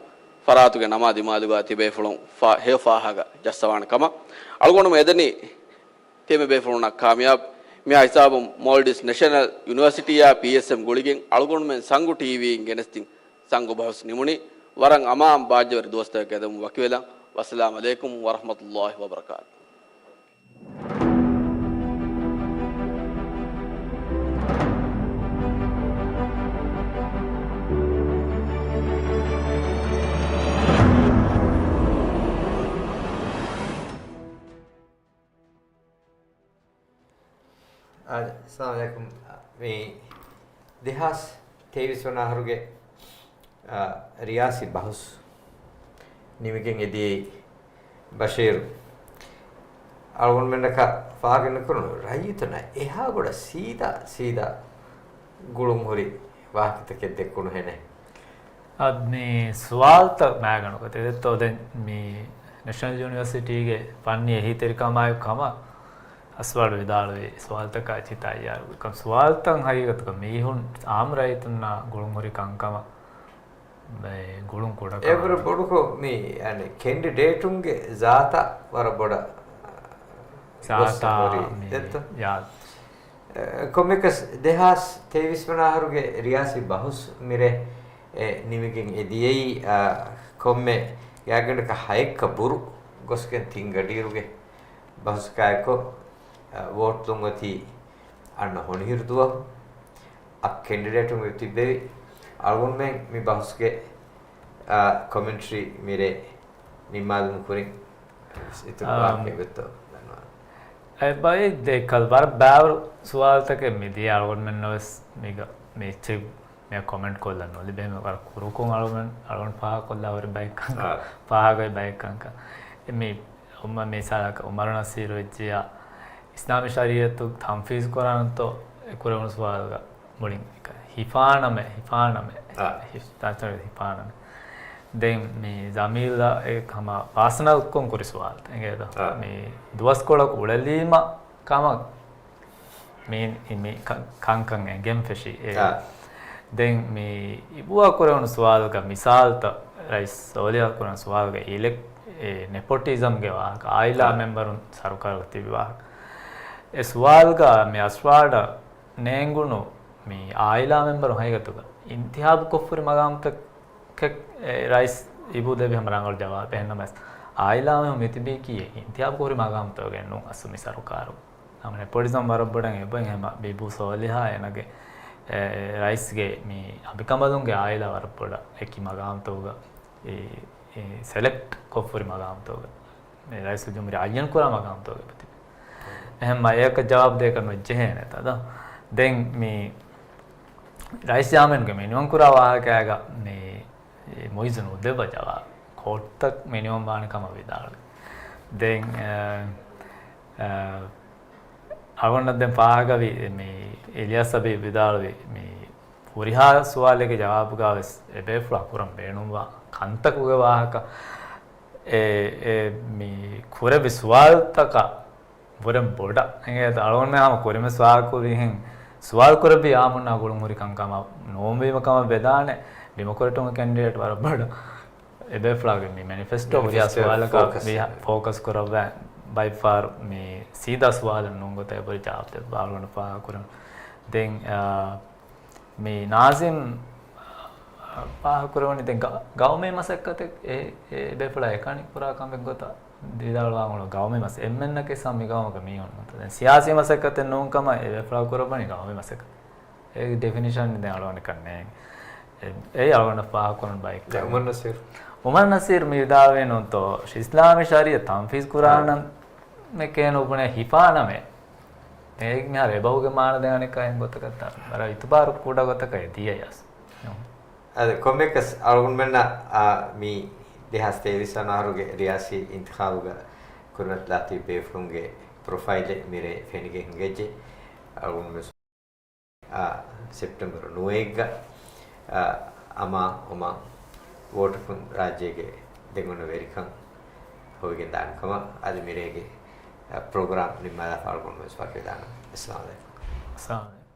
ފަރާތުގެ ނަމާ ދިމާލުގަ ތިބޭފުޅުން ފާ-، ހެޔޮ ފާހަގަ ޖައްސަވާނެ ކަމަށް އަޅުގަނޑު އެދެނީ. ތިޔަ މި ބޭފުޅުންނަށް ކާމިޔާބު. މިހާ ހިސާބުން މޯލްޑިވްސް ނެޝަނަލް ޔުނިވަރސިޓީއާ ޕީއެސްއެމް ގުޅިގެން އަޅުގަނޑުމެން ސަންގު ޓީވީއިން ގެނެސްދިން ސަންގު ބަހުސް ނިމުނީ. ވަރަށް އަމާން ބާއްޖަވެރި ދުވަސްތަކެއް ގެންދަވަމުން ވަކިވެލަން. ވައްސަލާމް ޢަލައިކުމް ވަރަޙްމަތުﷲި ވަބަރަކާތު. އާ، އައްސަލާމު ޢަލައިކުމް. މި ދެހާސް ތޭވީސް ވަނަ އަހަރުގެ، އާ، ރިޔާސީ ބަހުސް ނިމިގެން އެދިޔައީ ބަޝީރު. އަޅުގަނޑުމެންނަކަށް ފާހަގަ ނުކުރުނު ރައްޔިތުންނަށް އެހާ ބޮޑަށް ސީދާ ސީދާ ގުޅުން ހުރި ވާހަކަތަކެއް ދެއްކުނުހެނެއް. އަދި މި ސުވާލުތައް މާގަނޑުގަ ތެދެއްތޯ؟ ދެން މި ނެޝަނަލް ޔުނިވަރސިޓީގެ ފަންނީ އެހީތެރިކަމާއެކު ހަމަ އަސްވާޑު ވިދާޅުވި ސުވާލުތަކާ އެއްޗިހި ތައްޔާރު. ކަމް ސުވާލުތައް ހަގީގަތުގަ މީހުން އާއްމު ރައްޔިތުންނާ ގުޅުން ހުރި ކަންކަމަށް ގުޅުން ކުޑަކަމަށް. އެވަރު ބޮޑުކޮށް މި، އަނެ، ކެންޑިޑޭޓުންގެ ޒާތަށް ވަރަށް ބޮޑަށް ޒާތާ ގޮސް ހުރި މި ދެއްތޯ؟ ޔާ. އެ، ކޮންމެކަސް ދެހާސް ތޭވީސް ވަނަ އަހަރުގެ ރިޔާސީ ބަހުސް މިރޭ، އެ، ނިމިގެން އެ ދިޔައީ، އާ، ކޮންމެ ގާތްގަނޑަކަށް ހައެއްކަ ބުރު ގޮސްގެން ތިން ގަޑިއިރުގެ ބަހުސްގައިކޮށް، އާ، ވޯޓްލުން އޮތީ އަންނަ ހޮނިހިރު ދުވަހު އަށް ކެންޑިޑޭޓުން ވެ ތިއްބެވި. އަޅުގަނޑުމެން މި ބަހުސްގެ، އާ، ކޮމެންޓްރީ މިރޭ ނިންމާލުމުގެ ކުރިން އިތުރު އާ، ވާހަކައެއް ވެއްތޯ ދަންނަވާން. އެ ބައި ދެކަލް ވަރަށް ބާވަރު ސުވާލުތަކެއް މިދިޔަ އަޅުގަނޑުމެންނަށް ވެސް މީގަ މި އެއްޗެއް މި ކޮމެންޓް ކޮށްލަން ނުލިބޭ. މި ވަރަށް ކުރުކޮށް އަޅުގަނޑު، އަޅުގަނޑު ފާހަގަކޮށްލާ ހުރި ބައެއް ކަންކަން، އާ، ފާހަގަ ބައެއް ކަންކަން. އެ މި އުމަ-، މިސާލަކަށް އުމަރު ނަސީރު ވެއްޖިޔާ އިސްލާމީ ޝަރީއަތު ތަންފީޒު ކުރާނަންތޯ އެ ކުރެވުނު ސުވާލުގަ މުޅިން ހިފާނަމޭ، ހިފާނަމޭ. އާ. ހި-، ތާތަން ހިފާނަމޭ. ދެން މި ޒަމީލްއާ އެ ހަމަ ޕާސަނަލްކޮށް ކުރި ސުވާލުތައް އިނގޭތޯ؟ އާ. މި ދުވަސްކޮޅަކު އުޅެލީމަ ކަމަށް މި، މި ކަ-، ކަންކަން އެނގެން ފެށި އެ. އާ. ދެން މި އިބޫއާ ކުރެވުނު ސުވާލުގަ މިސާލުތައް ރައީސް ސޯލިހާ ކުރަން ސުވާލުގަ އިލެކް-، އެ ނެޕޮޓިޒަމްގެ ވާހަކަ، އާއިލާ އާ. މެމްބަރުން ސަރުކާރުގަ ތިބި ވާހަކަ. އެ ސުވާލުގަ މި އަސްވާޑަށް ނޭނގުނު މި އާއިލާ މެމްބަރު ހަގީގަތުގަ އިންތިހާބު ކޮށްފުރި މަގާމްތަކެއް، އެ، ރައީސް އިބޫ ދެވި ހަމަ ރަނގަޅު ޖަވާބެއް. އެހެންނަމަވެސް، އާއިލާ މެމް މިތިބީކީ އިންތިހާބު ކުރި މަގާމްތަކެއް ނޫން އަސްލު މި ސަރުކާރު. ހަމަ ނެޕޮޓިޒަމް ވަރަށް ބޮޑަށް އެބައި ހަމަ އިބޫ ސޯލިހާ އޭނަގެ އެ، ރައީސްގެ މި އަނބިކަނބަލުންގެ އާއިލާ ވަރަށް ބޮޑަށް އެކި މަގާމްތަކުގަ، އެ، އެ، ސެލެކްޓް ކޮށްފުރި މަގާމްތަކުގަ މި ރައީސުލްޖުމްހޫރިއްޔާ އައްޔަން ކުރާ މަގާމްތަކުގަ ތިބި. އެހެން މަ އެއަކަށް ޖަވާބު ދޭކަށް ނުޖެހޭނެތަ ދޯ؟ ދެން މި ރައީސް ޔާމީންގެ މިނިވަން ކުރާ ވާހަކައިގަ މި މުއިއްޒު ނުދެއްވާ ޖަވާބު ކޯޓްތައް މިނިވަން ވާނެ ކަމަށް ވިދާޅުވި. ދެން، އެ، އެ، އަޅުގަނޑަށް ދެން ފާހަގަވި މި އިލްޔާސް ހަބީބް ވިދާޅުވި މި ހުރިހާ ސުވާލެއްގެ ޖަވާބުގަ ވެސް އެބޭފުޅާ ކުރަން ބޭނުންވާ ކަންތަކުގެ ވާހަކަ އެ، އެ، މި ކުރެއްވި ސުވާލުތަކަށް ވުރެން ބޮޑަށް އެނގޭތަ؟ އަޅުގަނޑުމެން ހަމަ ކުރިމަ ސުވާލު ކުރިހެން ސުވާލު ކުރެއްވި އާމުންނާ ގުޅުން ހުރި ކަންކަމަށް ނޫންވީމަ ކަމަށް ވެދާނެ. ޑިމޮކްރެޓުންގެ ކެންޑިޑޭޓް ވަރަށް ބޮޑަށް އެބޭފުޅާގެ މި މެނިފެސްޓޯ ހުރިހާ މެނިފެސްޓޯ ސުވާލަކަށް ފޯކަސް ވިހަ-، ފޯކަސް ކުރައްވާ ބައިފާރު މި ސީދާ ސުވާލަށް ނޫން ގޮތަށް އެބަހުރި ޖަވާބު ދެއްވާ އަޅުގަނޑު ފާހަގަކުރަން. ދެން، އާ، މި ނާޒިމް، އާ، ފާހަގަކުރެވުނީ ދެން ގަ-، ގައުމީ މަސައްކަތެއް އެ، އެ ބޭފުޅާ އެކަނި ކުރާ ކަމެއް ގޮތަށް ވިދާޅުވާ ގައުމީ މަސަ-، އެންމެންނަކީ ސަ މި ގައުމުގެ މީހުން. ދެން ސިޔާސީ މަސައްކަތެއް ނޫން ކަމަށް އެ ބޭފުޅާ ކުރައްވަނީ ގައުމީ މަސައްކަތެއް. އޭގެ ޑެފިނިޝަން ދެން އަޅުގަނޑަކަށް ނޭނގެ. އެ، އެއީ އަޅުގަނޑަށް ފާހަގަކުރަން ބައެއް. އުމަރު ނަސީރު. އުމަރު ނަސީރު މި ވިދާޅުވީ ނޫންތޯ، އިސްލާމީ ޝަރީއަތް ތަންފީޒް ކުރާނަން މެކޭނު ބުނެ ހިފާނަމޭ. އޭގެ މިހާރު އެބަހުގެ މާނަ ދެން އަނެއްކާ އެހެން ގޮތަކަށް ދާން. ވަރަށް އިތުބާރު ކުޑަ ގޮތަކަށް އެ ދިޔަޔަސް. އަދި ކޮންމެއަކަސް އަޅުގަނޑުމެންނަށް، އާ، މި ދެހާސް ތޭވީސް ވަނަ އަހަރުގެ ރިޔާސީ އިންތިޚާބުގަ ކުރިމަތިލާތީ ބޭފުޅުންގެ ޕްރޮފައިލެއް މިރޭ ފެނިގެން ހިނގައްޖެ. އަޅުގަނޑުމެން އާ، ސެޕްޓެމްބަރު ނުވައެއްގަ، އާ، އަމާ އޮމާ ވޯޓަކުން ރާއްޖޭގެ ދެން އޮންނަ ވެރިކަން ހޮވިގެން ދާނެ ކަމަށް އަދި މިރޭގެ، އާ، ޕްރޮގްރާމް ނިންމާލާފަ އަޅުގަނޑު ވެސް ވަކިވެދާނަން. އައްސަލާމު އަލައިކުމް. އައްސަލާމު އަލައިކުމް.